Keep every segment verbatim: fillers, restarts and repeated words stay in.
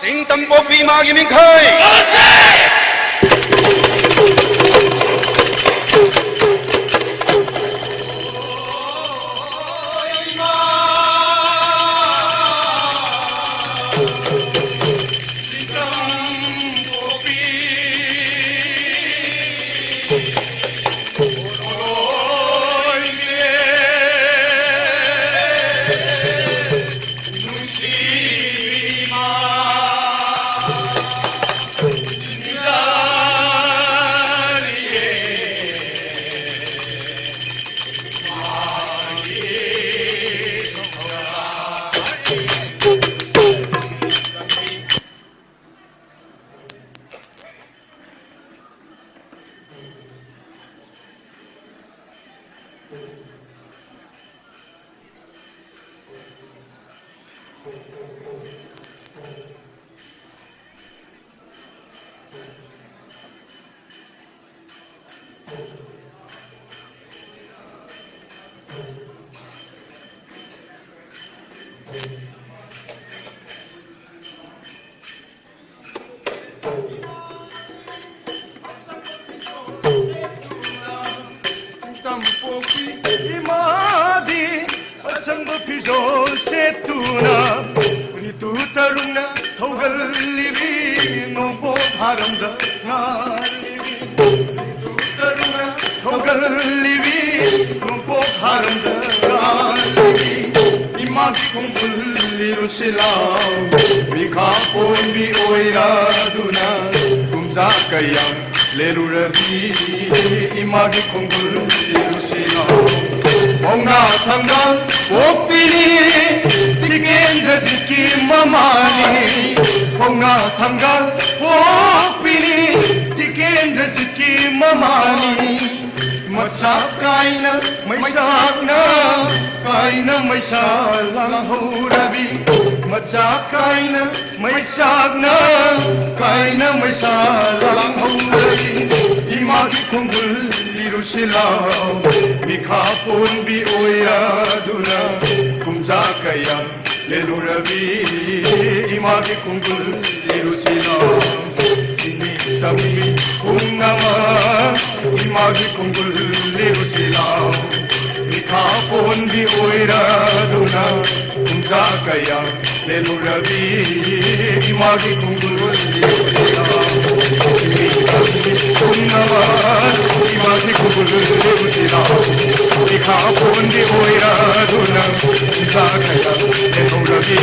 ꯆꯤꯡ ꯇꯝ ꯄꯣꯛꯄꯤ ꯏꯃꯥꯒꯤ ꯃꯤꯡꯈꯩ꯫ ꯇꯝꯄꯣꯛꯄꯤ ꯏꯃꯥꯗꯤ ꯑꯁꯪꯕ ꯐꯤꯖꯣꯜ ꯁꯦꯠꯇꯨꯅ ꯔꯤꯇꯨ ꯇꯔꯨꯛꯅ ꯊꯧꯒꯜꯂꯤꯕꯤ ꯅꯣꯡꯄꯣꯛ ꯍꯥꯔꯝꯗ ꯉꯥꯜꯂꯤꯕꯤ ꯔꯤꯇꯨ ꯇꯔꯨꯛꯅ ꯊꯧꯒꯜꯂꯤꯕꯤ ꯅꯣꯡꯄꯣꯛ ꯍꯥꯔꯝꯗ ꯉꯥꯜꯂꯤꯕꯤ ꯏꯃꯥꯒꯤ ꯈꯣꯡꯒꯨꯜ ꯂꯤꯔꯨꯁꯤ ꯂꯥꯎ ꯃꯤꯈꯥ ꯄꯣꯟꯕꯤ ꯑꯣꯏꯔꯗꯨꯅ ꯀꯨꯝꯖꯥ ꯀꯌꯥ ꯂꯦꯂꯨꯔꯕꯤ ꯏꯃꯥꯒꯤ ꯈꯣꯡꯒꯨꯜ ꯁꯤꯔꯨꯁꯤꯅ ꯄꯥꯎꯅꯥ ꯊꯪꯒꯥꯜ ꯄꯣꯛꯄꯤꯅꯤ ꯇꯤꯀꯦꯟꯗ꯭ꯔꯖꯤꯠꯀꯤ ꯃꯃꯥꯅꯤ ꯄꯥꯎꯅꯥ ꯊꯪꯒꯥꯜ ꯄꯣꯛꯄꯤꯅꯤ ꯇꯤꯀꯦꯟꯗ꯭ꯔꯖꯤꯠꯀꯤ ꯃꯃꯥꯅꯤ ꯃꯆꯥ ꯀꯥꯏꯅ ꯃꯩꯁꯥꯛꯅ ꯀꯥꯏꯅ ꯃꯩꯁꯥ ꯂꯥꯡꯍꯧꯔꯕꯤ, ꯃꯆꯥ ꯀꯥꯏꯅ ꯃꯩꯁꯥꯛꯅ ꯀꯥꯏꯅ ꯃꯩꯁꯥ ꯂꯥꯡꯍꯧꯔꯕꯤ, ꯏꯃꯥꯒꯤ ꯈꯣꯡꯒꯨꯜ ꯂꯤꯔꯨꯁꯤ ꯂꯥꯎ, ꯃꯤꯈꯥ ꯄꯣꯟꯕꯤ ꯑꯣꯏꯔꯗꯨꯅ ꯀꯨꯝꯖꯥ ꯀꯌꯥ ꯂꯦꯂꯨꯔꯕꯤ, ꯏꯃꯥꯒꯤ ꯈꯣꯡꯒꯨꯜ ꯂꯤꯔꯨꯁꯤ ꯂꯥꯎ꯫ ꯆꯤꯡꯃꯤ ꯇꯝꯃꯤ ꯄꯨꯝꯅꯃꯛ ꯏꯃꯥꯒꯤ ꯈꯣꯡꯒꯨꯜ ꯂꯤꯔꯨꯁꯤ ꯂꯥꯎ꯫ ꯃꯤꯈꯥ ꯄꯣꯟꯕꯤ ꯑꯣꯏꯔꯗꯨꯅ ꯀꯨꯝꯖꯥ ꯀꯌꯥ ꯂꯦꯂꯨꯔꯕꯤ, ꯏꯃꯥꯒꯤ ꯈꯣꯡꯒꯨꯜ ꯂꯤꯔꯨꯁꯤ ꯂꯥꯎ꯫ ꯆꯤꯡꯃꯤ ꯇꯝꯃꯤ ꯄꯨꯝꯅꯃꯛ ꯏꯃꯥꯒꯤ ꯈꯣꯡꯒꯨꯜ ꯂꯤꯔꯨꯁꯤ ꯂꯥꯎ꯫ ꯃꯤꯈꯥ ꯄꯣꯟꯕꯤ ꯑꯣꯏꯔꯗꯨꯅ ꯀꯨꯝꯖꯥ ꯀꯌꯥ ꯂꯦꯂꯨꯔꯕꯤ,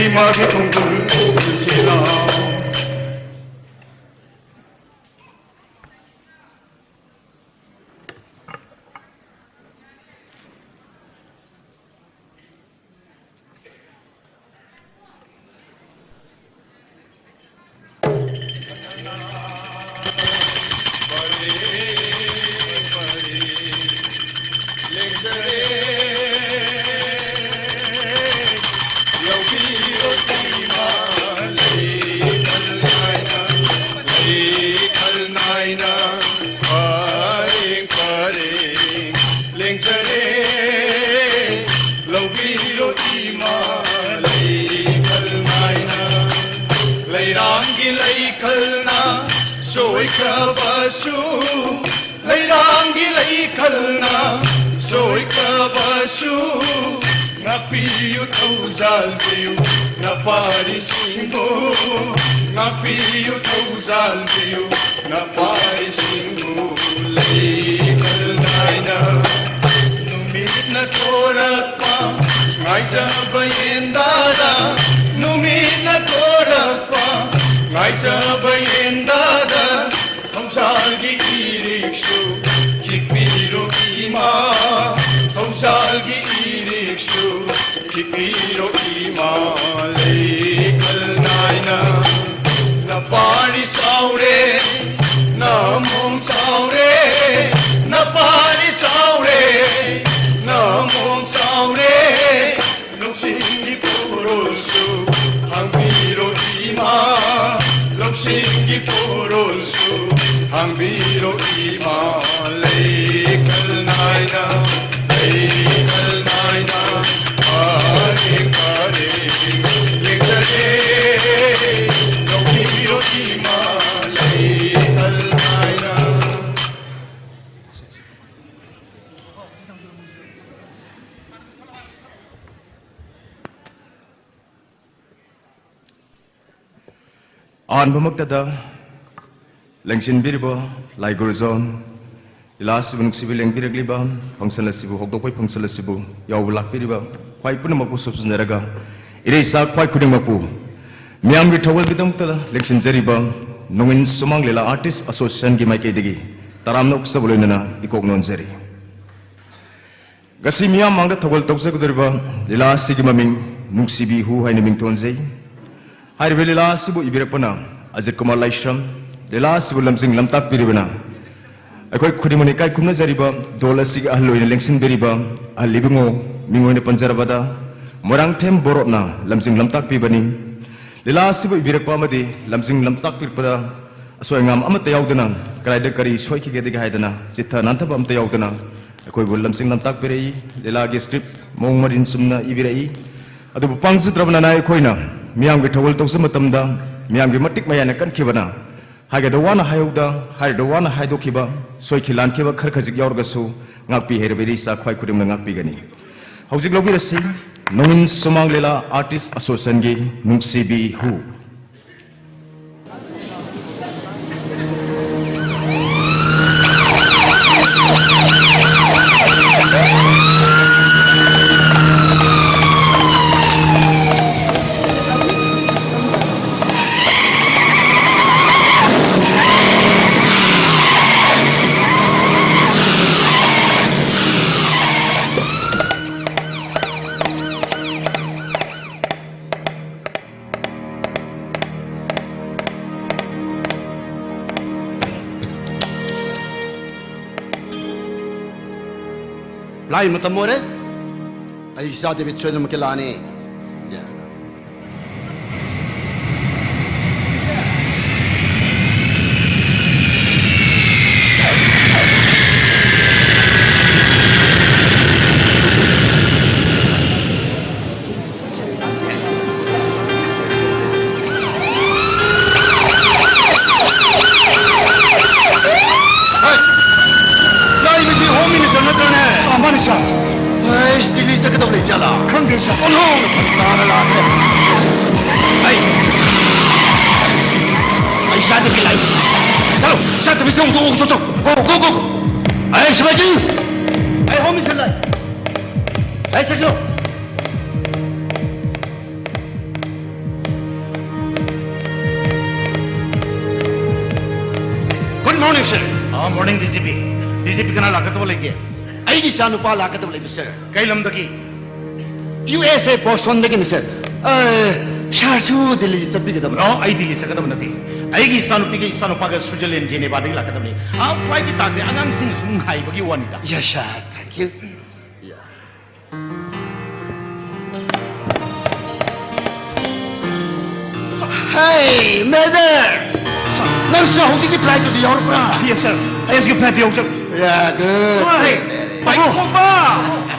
ꯏꯃꯥꯒꯤ ꯈꯣꯡꯒꯨꯜ ꯂꯤꯔꯨꯁꯤ ꯂꯥꯎ꯫ ꯂꯦꯡꯖꯔꯦ, ꯂꯧꯕꯤꯔꯣ ꯏꯃꯥ ꯂꯩꯈꯜ ꯅꯥꯏꯅ꯫ ꯂꯩꯔꯥꯡꯒꯤ ꯂꯩꯈꯜꯅ ꯁꯣꯏꯈ꯭ꯔꯕꯁꯨ, ꯂꯩꯔꯥꯡꯒꯤ ꯂꯩꯈꯜꯅ ꯁꯣꯏꯈ꯭ꯔꯕꯁꯨ, ꯉꯥꯛꯄꯤꯌꯨ ꯊꯧꯖꯥꯜꯕꯤꯌꯨ ꯅꯄꯥꯔꯤꯁꯤꯡꯕꯨ, ꯉꯥꯛꯄꯤꯌꯨ ꯊꯧꯖꯥꯜꯕꯤꯌꯨ ꯅꯄꯥꯔꯤꯁꯤꯡꯕꯨ꯫ ꯂꯩꯈꯜ ꯅꯥꯏꯅ ꯅꯨꯃꯤꯠꯅ ꯊꯣꯔꯛꯄ ꯉꯥꯏꯖꯕ ꯌꯦꯟꯗꯥꯗ, ꯅꯨꯃꯤꯠꯅ ꯊꯣꯔꯛꯄ ꯉꯥꯏꯖꯕ ꯌꯦꯟꯗꯥꯗ, ꯊꯧꯖꯥꯜꯒꯤ ꯏꯔꯤꯛꯁꯨ ꯈꯤꯛꯄꯤꯔꯣ ꯏꯃꯥ, ꯊꯧꯖꯥꯜꯒꯤ ꯏꯔꯤꯛꯁꯨ ꯈꯤꯛꯄꯤꯔꯣ ꯏꯃꯥ꯫ ꯂꯩꯈꯜ ꯅꯥꯏꯅ ꯅꯄꯥꯔꯤ ꯆꯥꯎꯔꯦ, ꯅꯃꯣꯝ ꯆꯥꯎꯔꯦ, ꯅꯄꯥꯗꯤ ꯆꯥꯎꯔꯦ, ꯅꯃꯣꯝ ꯆꯥꯎꯔꯦ, ꯂꯧꯁꯤꯡꯒꯤ ꯄꯣꯔꯣꯁꯨ ꯍꯥꯡꯕꯤꯔꯣ ꯏꯃꯥ, ꯂꯧꯁꯤꯡꯒꯤ ꯄꯣꯔꯣꯁꯨ ꯍꯥꯡꯕꯤꯔꯣ ꯏꯃꯥ, ꯂꯩ ꯈꯜ ꯅꯥꯏꯅ, ꯂꯩ ꯈꯜ ꯅꯥꯏꯅ, ꯄꯔꯦꯡ ꯄꯔꯦꯡ ꯌꯦꯡꯖꯔꯦ, ꯂꯧꯕꯤꯔꯣ ꯏꯃꯥ, ꯂꯩ ꯈꯜ ꯅꯥꯏꯅ꯫ ꯑꯍꯥꯟꯕꯃꯛꯇꯗ ꯂꯦꯡꯁꯤꯟꯕꯤꯔꯤꯕ ꯂꯥꯏ ꯒꯨꯔꯨꯖꯣꯟ, ꯂꯤꯂꯥ ꯑꯁꯤꯕꯨ ꯅꯨꯡꯁꯤꯕꯤ ꯂꯦꯡꯕꯤꯔꯛꯂꯤꯕ, function ꯑꯁꯤꯕꯨ ꯍꯧꯗꯣꯛꯄꯒꯤ function ꯑꯁꯤꯕꯨ ꯌꯥꯎꯕ ꯂꯥꯛꯄꯤꯔꯤꯕ ꯈ꯭ꯋꯥꯏ ꯄꯨꯝꯅꯃꯛꯄꯨ ꯁꯨꯞꯆꯤꯟꯖꯔꯒ, ꯏꯔꯩꯆꯥ ꯈ꯭ꯋꯥꯏ ꯈꯨꯗꯤꯡꯃꯛꯄꯨ ꯃꯤꯌꯥꯝꯒꯤ ꯊꯧꯒꯜꯒꯤꯗꯃꯛꯇ ꯂꯦꯡꯁꯤꯟꯖꯔꯤꯕ ꯅꯣꯡꯏꯟ ꯁꯨꯃꯥꯡ ꯂꯤꯂꯥ artist associationꯒꯤ ꯃꯥꯏꯀꯩꯗꯒꯤ ꯇꯔꯥꯝꯅ ꯑꯣꯛꯆꯕ ꯂꯣꯏꯅꯅ ꯏꯀꯣꯛ ꯅꯣꯟꯖꯔꯤ꯫ ꯉꯁꯤ ꯃꯤꯌꯥꯝ ꯃꯥꯡꯗ ꯊꯧꯒꯜ ꯇꯧꯖꯒꯗꯧꯔꯤꯕ ꯂꯤꯂꯥ ꯑꯁꯤꯒꯤ ꯃꯃꯤꯡ ꯅꯨꯡꯁꯤꯕꯤ ꯍꯨ ꯍꯥꯏꯅ ꯃꯤꯡꯊꯣꯟꯖꯩ꯫ ꯍꯥꯏꯔꯤꯕ ꯂꯤꯂꯥ ꯑꯁꯤꯕꯨ ꯏꯕꯤꯔꯛꯄꯅ ꯑꯖꯤꯠ ꯀꯨꯃꯥꯔ ꯂꯥꯏꯁ꯭ꯔꯝ, ꯂꯤꯂꯥ ꯑꯁꯤꯕꯨ ꯂꯝꯖꯤꯡ ꯂꯝꯇꯥꯛꯄꯤꯔꯤꯕꯅ ꯑꯩꯈꯣꯏ ꯈꯨꯗꯤꯡꯃꯛꯅ ꯏꯀꯥꯏ ꯈꯨꯝꯅꯖꯔꯤꯕ ꯗꯣꯜ ꯑꯁꯤꯒꯤ ꯑꯍꯜ ꯑꯣꯏꯅ ꯂꯦꯡꯁꯤꯟꯕꯤꯔꯤꯕ ꯑꯍꯜ ꯏꯕꯨꯡꯉꯣ, ꯃꯤꯡ ꯑꯣꯏꯅ ꯄꯟꯖꯔꯕꯗ ꯃꯣꯏꯔꯥꯡꯊꯦꯝ ꯕꯣꯔꯣꯠꯅ ꯂꯝꯖꯤꯡ ꯂꯝꯇꯥꯛꯄꯤꯕꯅꯤ꯫ ꯂꯤꯂꯥ ꯑꯁꯤꯕꯨ ꯏꯕꯤꯔꯛꯄ ꯑꯃꯗꯤ ꯂꯝꯖꯤꯡ ꯂꯝꯇꯥꯛꯄꯤꯔꯛꯄꯗ ꯑꯁꯣꯏ ꯑꯉꯥꯝ ꯑꯃꯠꯇ ꯌꯥꯎꯗꯅ ꯀꯗꯥꯏꯗ ꯀꯔꯤ ꯁꯣꯏꯈꯤꯒꯦꯗꯒꯦ ꯍꯥꯏꯗꯅ ꯆꯤꯠꯊ ꯅꯥꯟꯊꯕ ꯑꯃꯠꯇ ꯌꯥꯎꯗꯅ ꯑꯩꯈꯣꯏꯕꯨ ꯂꯝꯖꯤꯡ ꯂꯝꯇꯥꯛꯄꯤꯔꯛꯏ, ꯂꯤꯂꯥꯒꯤ script ꯃꯑꯣꯡ ꯃꯔꯤꯟ ꯆꯨꯝꯅ ꯏꯕꯤꯔꯛꯏ꯫ ꯑꯗꯨꯕꯨ ꯄꯥꯡꯖꯗ꯭ꯔꯕꯅ ꯑꯩꯈꯣꯏꯅ ꯃꯤꯌꯥꯝꯒꯤ ꯊꯧꯒꯜ ꯇꯧꯖꯕ ꯃꯇꯝꯗ ꯃꯤꯌꯥꯝꯒꯤ ꯃꯇꯤꯛ ꯃꯌꯥꯏꯅ ꯀꯟꯈꯤꯕꯅ ꯍꯥꯏꯒꯗꯧ ꯋꯥꯅ ꯍꯥꯏꯍꯧꯗ, ꯍꯥꯏꯔꯗꯧ ꯋꯥꯅ ꯍꯥꯏꯗꯣꯛꯈꯤꯕ, ꯁꯣꯏꯈꯤ ꯂꯥꯟꯈꯤꯕ ꯈꯔ ꯈꯖꯤꯛ ꯌꯥꯎꯔꯒꯁꯨ ꯉꯥꯛꯄꯤ ꯍꯩꯔꯕ ꯏꯔꯩꯆꯥ ꯈ꯭ꯋꯥꯏ ꯈꯨꯗꯤꯡꯃꯛꯅ ꯉꯥꯛꯄꯤꯒꯅꯤ꯫ ꯍꯧꯖꯤꯛ ꯂꯧꯕꯤꯔꯁꯤ ꯅꯣꯡꯏꯟ ꯁꯨꯃꯥꯡ ꯂꯤꯂꯥ artist associationꯒꯤ ꯅꯨꯡꯁꯤꯕꯤ ꯍꯨ꯫ ꯑꯩ ꯃꯇꯝ ꯑꯣꯏꯔꯦ꯫ ꯑꯩ ꯏꯆꯥ ꯗꯦꯕꯤꯠ ꯁꯣꯏꯗꯅꯃꯛꯀꯤ ꯂꯥꯛꯑꯅꯤ꯫ ꯌꯥ꯫ ꯍꯩ! ꯂꯥꯛꯏꯕꯁꯤ ꯍꯣꯝ ꯃꯤꯅꯤꯁꯇꯔ ꯅꯠꯇ꯭ꯔꯅꯦ? ꯑ, ꯃꯥꯅꯤ, ꯁꯥꯔ꯫ ꯑꯩꯁ, ꯗꯤꯜꯂꯤ ꯆꯠꯀꯗꯧ ꯂꯩꯕ ꯖꯥꯠꯂꯥ? ꯈꯪꯗꯦ, ꯁꯥꯔ꯫ ꯑꯣꯟꯊꯣꯛꯅ ꯐꯔꯛ ꯇꯥꯅ ꯂꯥꯛꯈ꯭ꯔꯦ꯫ ꯍꯩ! ꯑꯩ ꯁꯥꯗꯕꯤ ꯂꯥꯛꯏ꯫ ꯆꯠꯂꯣ, ꯁꯥꯗꯕꯤ ꯆꯠꯂꯣ, ꯆꯠꯂꯣ, ꯆꯠꯂꯣ, ꯆꯠꯂꯣ꯫ Go, go, go, go. ꯑꯩ ꯁꯤꯐꯥꯏꯁꯤꯡ! ꯑꯩ ꯍꯣꯝ ꯃꯤꯅꯤꯁꯇꯔ ꯂꯥꯛꯏ꯫ ꯑꯩ ꯆꯠꯂꯣ꯫ Good morning, sir. ꯑꯥ, morning, D G P꯫ D G P ꯀꯅꯥ ꯂꯥꯛꯀꯗꯕ ꯂꯩꯒꯦ? ꯑꯩꯒꯤ ꯏꯆꯥꯅꯨꯄꯥ ꯂꯥꯛꯀꯗꯕ ꯂꯩꯕ, sir꯫ ꯀꯩ ꯂꯝꯗꯒꯤ? U S A Boston ꯗꯒꯤꯅꯤ, sir꯫ ꯑ, ꯁꯥꯔꯁꯨ ꯗꯤꯜꯂꯤ ꯆꯠꯄꯤꯒꯗꯕ꯭ꯔꯣ? No, ꯑꯩ ꯗꯤꯜꯂꯤ ꯆꯠꯀꯗꯕ ꯅꯠꯇꯦ꯫ ꯑꯩꯒꯤ ꯏꯆꯥꯅꯨꯄꯤꯒ ꯏꯆꯥꯅꯨꯄꯥꯒ Switzerland, Geneva ꯗꯒꯤ ꯂꯥꯛꯀꯗꯕꯅꯤ꯫ ꯑꯥ, flight ꯇꯤ ꯇꯥꯈ꯭ꯔꯦ, ꯑꯉꯥꯡꯁꯤꯡ ꯁꯨꯝ ꯉꯥꯏꯕꯒꯤ ꯋꯥꯅꯤꯗ꯫ Yes, sir. Thank you. Yeah. Hey, Major! ꯅꯪꯁꯨ ꯍꯧꯖꯤꯛꯀꯤ flight ꯇꯨꯗ ꯌꯥꯎꯔꯛꯄ꯭ꯔꯥ? Yes, sir. ꯑꯩ ꯍꯧꯖꯤꯛꯀꯤ flight ꯇ ꯌꯥꯎꯖꯕ꯫ Yeah, good. ꯍꯣꯏ, ꯍꯣꯏ꯫ Good, very good. ꯄꯥꯏꯈꯣꯝꯕ!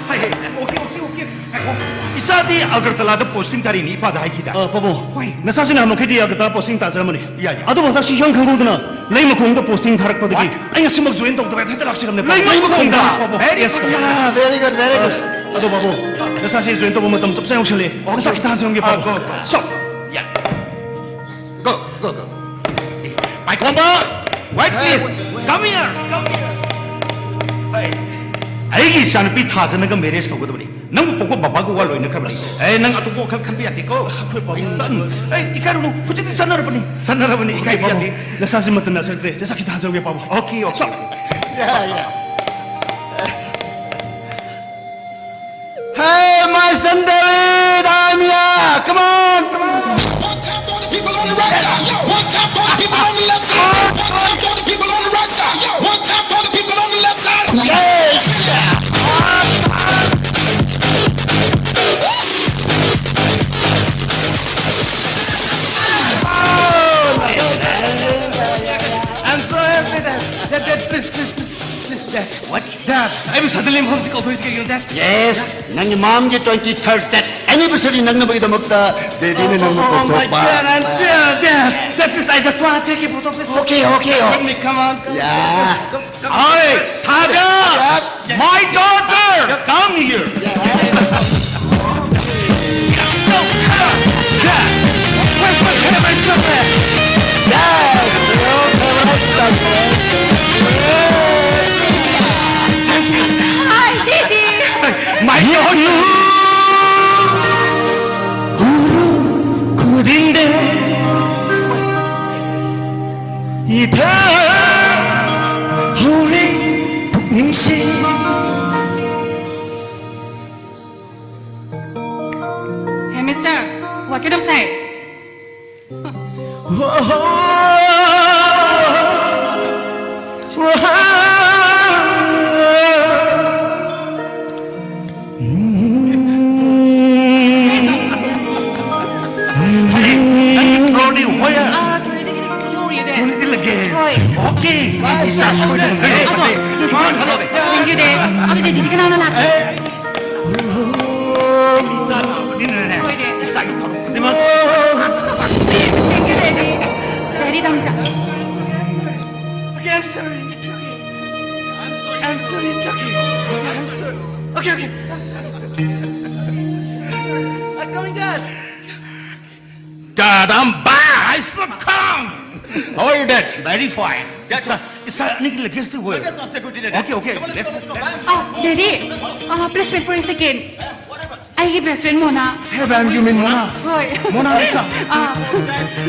ꯍꯥꯏ, ꯍꯥꯏ, okay, okay, okay. ꯉꯥꯏꯈꯣ꯫ ꯏꯆꯥꯗꯤ ꯑꯒꯔꯇꯂꯥꯗ posting ꯇꯥꯔꯤꯅꯤ, ꯏꯄꯥꯗ ꯍꯥꯏꯈꯤꯗ꯫ ꯑ, ꯄꯥꯕꯨꯡ꯫ ꯍꯣꯏ꯫ ꯅꯆꯥꯁꯤ ꯅꯍꯥꯟꯃꯈꯩꯗꯤ ꯑꯒꯔꯇꯂꯥ posting ꯇꯥꯖꯔꯝꯕꯅꯤ꯫ ꯌꯥ, ꯌꯥ꯫ ꯑꯗꯨꯕꯨ ꯍꯟꯗꯛꯁꯤ ꯏꯈꯪ ꯈꯪꯍꯧꯗꯅ ꯂꯩꯃꯈꯣꯡꯗ posting ꯊꯥꯔꯛꯄꯗꯒꯤ What? ꯑꯩ ꯉꯁꯤꯃꯛ join ꯇꯧꯗꯕ ꯌꯥꯗꯦ꯫ ꯍꯦꯛꯇ ꯂꯥꯛꯆꯔꯝꯅꯦ꯫ ꯂꯩꯃꯈꯣꯡꯗ? Yes, ꯄꯥꯕꯨꯡ꯫ Very Yes, good. ꯄꯥꯕꯨꯡ꯫ Yeah, very good, very good. ꯑ, ꯑꯗꯣ ꯄꯥꯕꯨꯡ, ꯅꯆꯥꯁꯤ join ꯇꯧꯕ ꯃꯇꯝ ꯆꯞ ꯆꯥꯅ ꯌꯧꯁꯜꯂꯛꯑꯦ꯫ Okay. ꯅꯆꯥ ꯈꯤꯇ ꯍꯥꯟꯅ ꯆꯪꯉꯝꯒꯦ, ꯑ, ꯄꯥꯕꯨꯡ꯫ Go, go. So, yeah. Go, go, go. ꯄꯥꯏꯈꯣꯝꯕ! Wait, hey, please. Wait, wait. Come here, come here. Hey. ꯑꯩꯒꯤ ꯏꯆꯥꯅꯨꯄꯤ ꯊꯥꯖꯅꯒ marriage ꯇꯧꯒꯗꯕꯅꯤ꯫ ꯅꯪꯕꯨ ꯄꯣꯛꯄ ꯕꯕꯥꯒ ꯋꯥ ꯂꯣꯏꯅ ꯈ꯭ꯔꯕꯅꯤ꯫ ꯑꯦ, ꯅꯪ ꯑꯇꯣꯞꯄ ꯋꯥꯈꯜ ꯈꯟꯕ ꯌꯥꯗꯦꯀꯣ꯫ ꯑꯩꯈꯣꯏ ꯕꯥꯕꯨ꯫ My son꯫ ꯑꯦ, ꯏꯀꯥꯏꯔꯨꯅꯨ꯫ ꯍꯧꯖꯤꯛꯇꯤ ꯆꯠꯅꯔꯕꯅꯤ꯫ ꯆꯠꯅꯔꯕꯅꯤ, okay, ꯏꯀꯥꯏꯕ ꯕꯥꯕꯨ꯫ ꯌꯥꯗꯦ꯫ ꯅꯆꯥꯁꯤ ꯃꯇꯝ ꯅꯥꯏꯁꯤꯜꯂꯛꯇ꯭ꯔꯦ꯫ ꯅꯆꯥ ꯈꯤꯇ ꯍꯥꯟꯅ ꯆꯪꯉꯝꯒꯦ, ꯄꯥꯕꯨꯡ꯫ Okay, okay, okay. Yeah, yeah. Hey, my son David, I'm here. Come on, come on. One time for the people on the right side. Yo, one time for the people on the left side. One time for the people on the right side. Yo, one time for the people on the left side. Yes. ꯑꯩꯕꯨ ꯁꯗꯟꯂꯤ ꯃꯐꯝꯁꯤ ꯀꯧꯊꯣꯛꯏꯁꯤ ꯀꯩꯒꯤꯅꯣ, Dad? Yes, ꯅꯪꯒꯤ ꯃꯥꯝꯒꯤ twenty third that anniversary ꯅꯪꯅꯕꯒꯤꯗꯃꯛꯇ ꯗꯦꯗꯤꯅ ꯅꯪꯕꯨ Oh, my ꯀꯧꯊꯣꯛꯄ꯫ Dad, I'm, Dad, Dad, please, I just wanna take a photo, please. Okay, okay, okay. Come on. Yeah. Hey, Father! My daughter! Come here! Where's my camera, children? Yes! Hi! My daughter! ꯎꯔꯨ ꯈꯨꯗꯤꯡꯗ ꯏꯊꯥ ꯍꯧꯔꯦ ꯄꯨꯛꯅꯤꯡꯁꯦ꯫ Hey, mister, ꯋꯥꯀꯤꯡ ꯇꯧꯁꯦ꯫ ꯅꯪꯒꯤ ꯊ꯭ꯔꯣꯗꯤ ꯍꯣꯏ꯫ ꯑꯥ, ꯊ꯭ꯔꯣꯗꯤ ꯂꯧꯔꯤꯗꯦ꯫ ꯊ꯭ꯔꯣꯗꯤ luggage. ꯍꯣꯏ꯫ Okay. ꯏꯁꯥ ꯁꯣꯏꯗꯅ ꯑꯗꯣ, ꯂꯩꯔꯦ꯫ ꯌꯦꯡꯒꯦꯗꯦ꯫ ꯑꯗꯨꯗꯤ ꯀꯅꯥꯅ ꯂꯥꯛꯀꯦ? ꯍꯣꯏꯅꯦ꯫ ꯏꯁꯥꯒꯤ ꯊꯕꯛ ꯈꯨꯗꯤꯡꯃꯛ꯫ ꯌꯦꯡꯒꯦꯗꯦ꯫ Daddy ꯇꯝꯆꯥ꯫ Okay, I'm sorry. It's okay. I'm sorry. It's okay. I'm sorry. Okay, okay. I'm coming, Dad. Dad, I'm back. I succumb. How are you, Dad? Very fine. Dad, sir, sir, ꯑꯅꯤꯒꯤ ꯂꯒꯦꯖꯇꯨ ꯍꯣꯏ꯫ Luggage ꯁꯦꯀ꯭ꯌꯨꯔꯤꯇꯤꯅꯦ꯫ Okay, okay. Let's go. Ah, daddy, ah, please wait for a second. ꯑꯩꯒꯤ best friend Mona. Hey, ma'am, you mean Mona? ꯍꯣꯏ꯫ Mona Lisa? ꯑꯥ,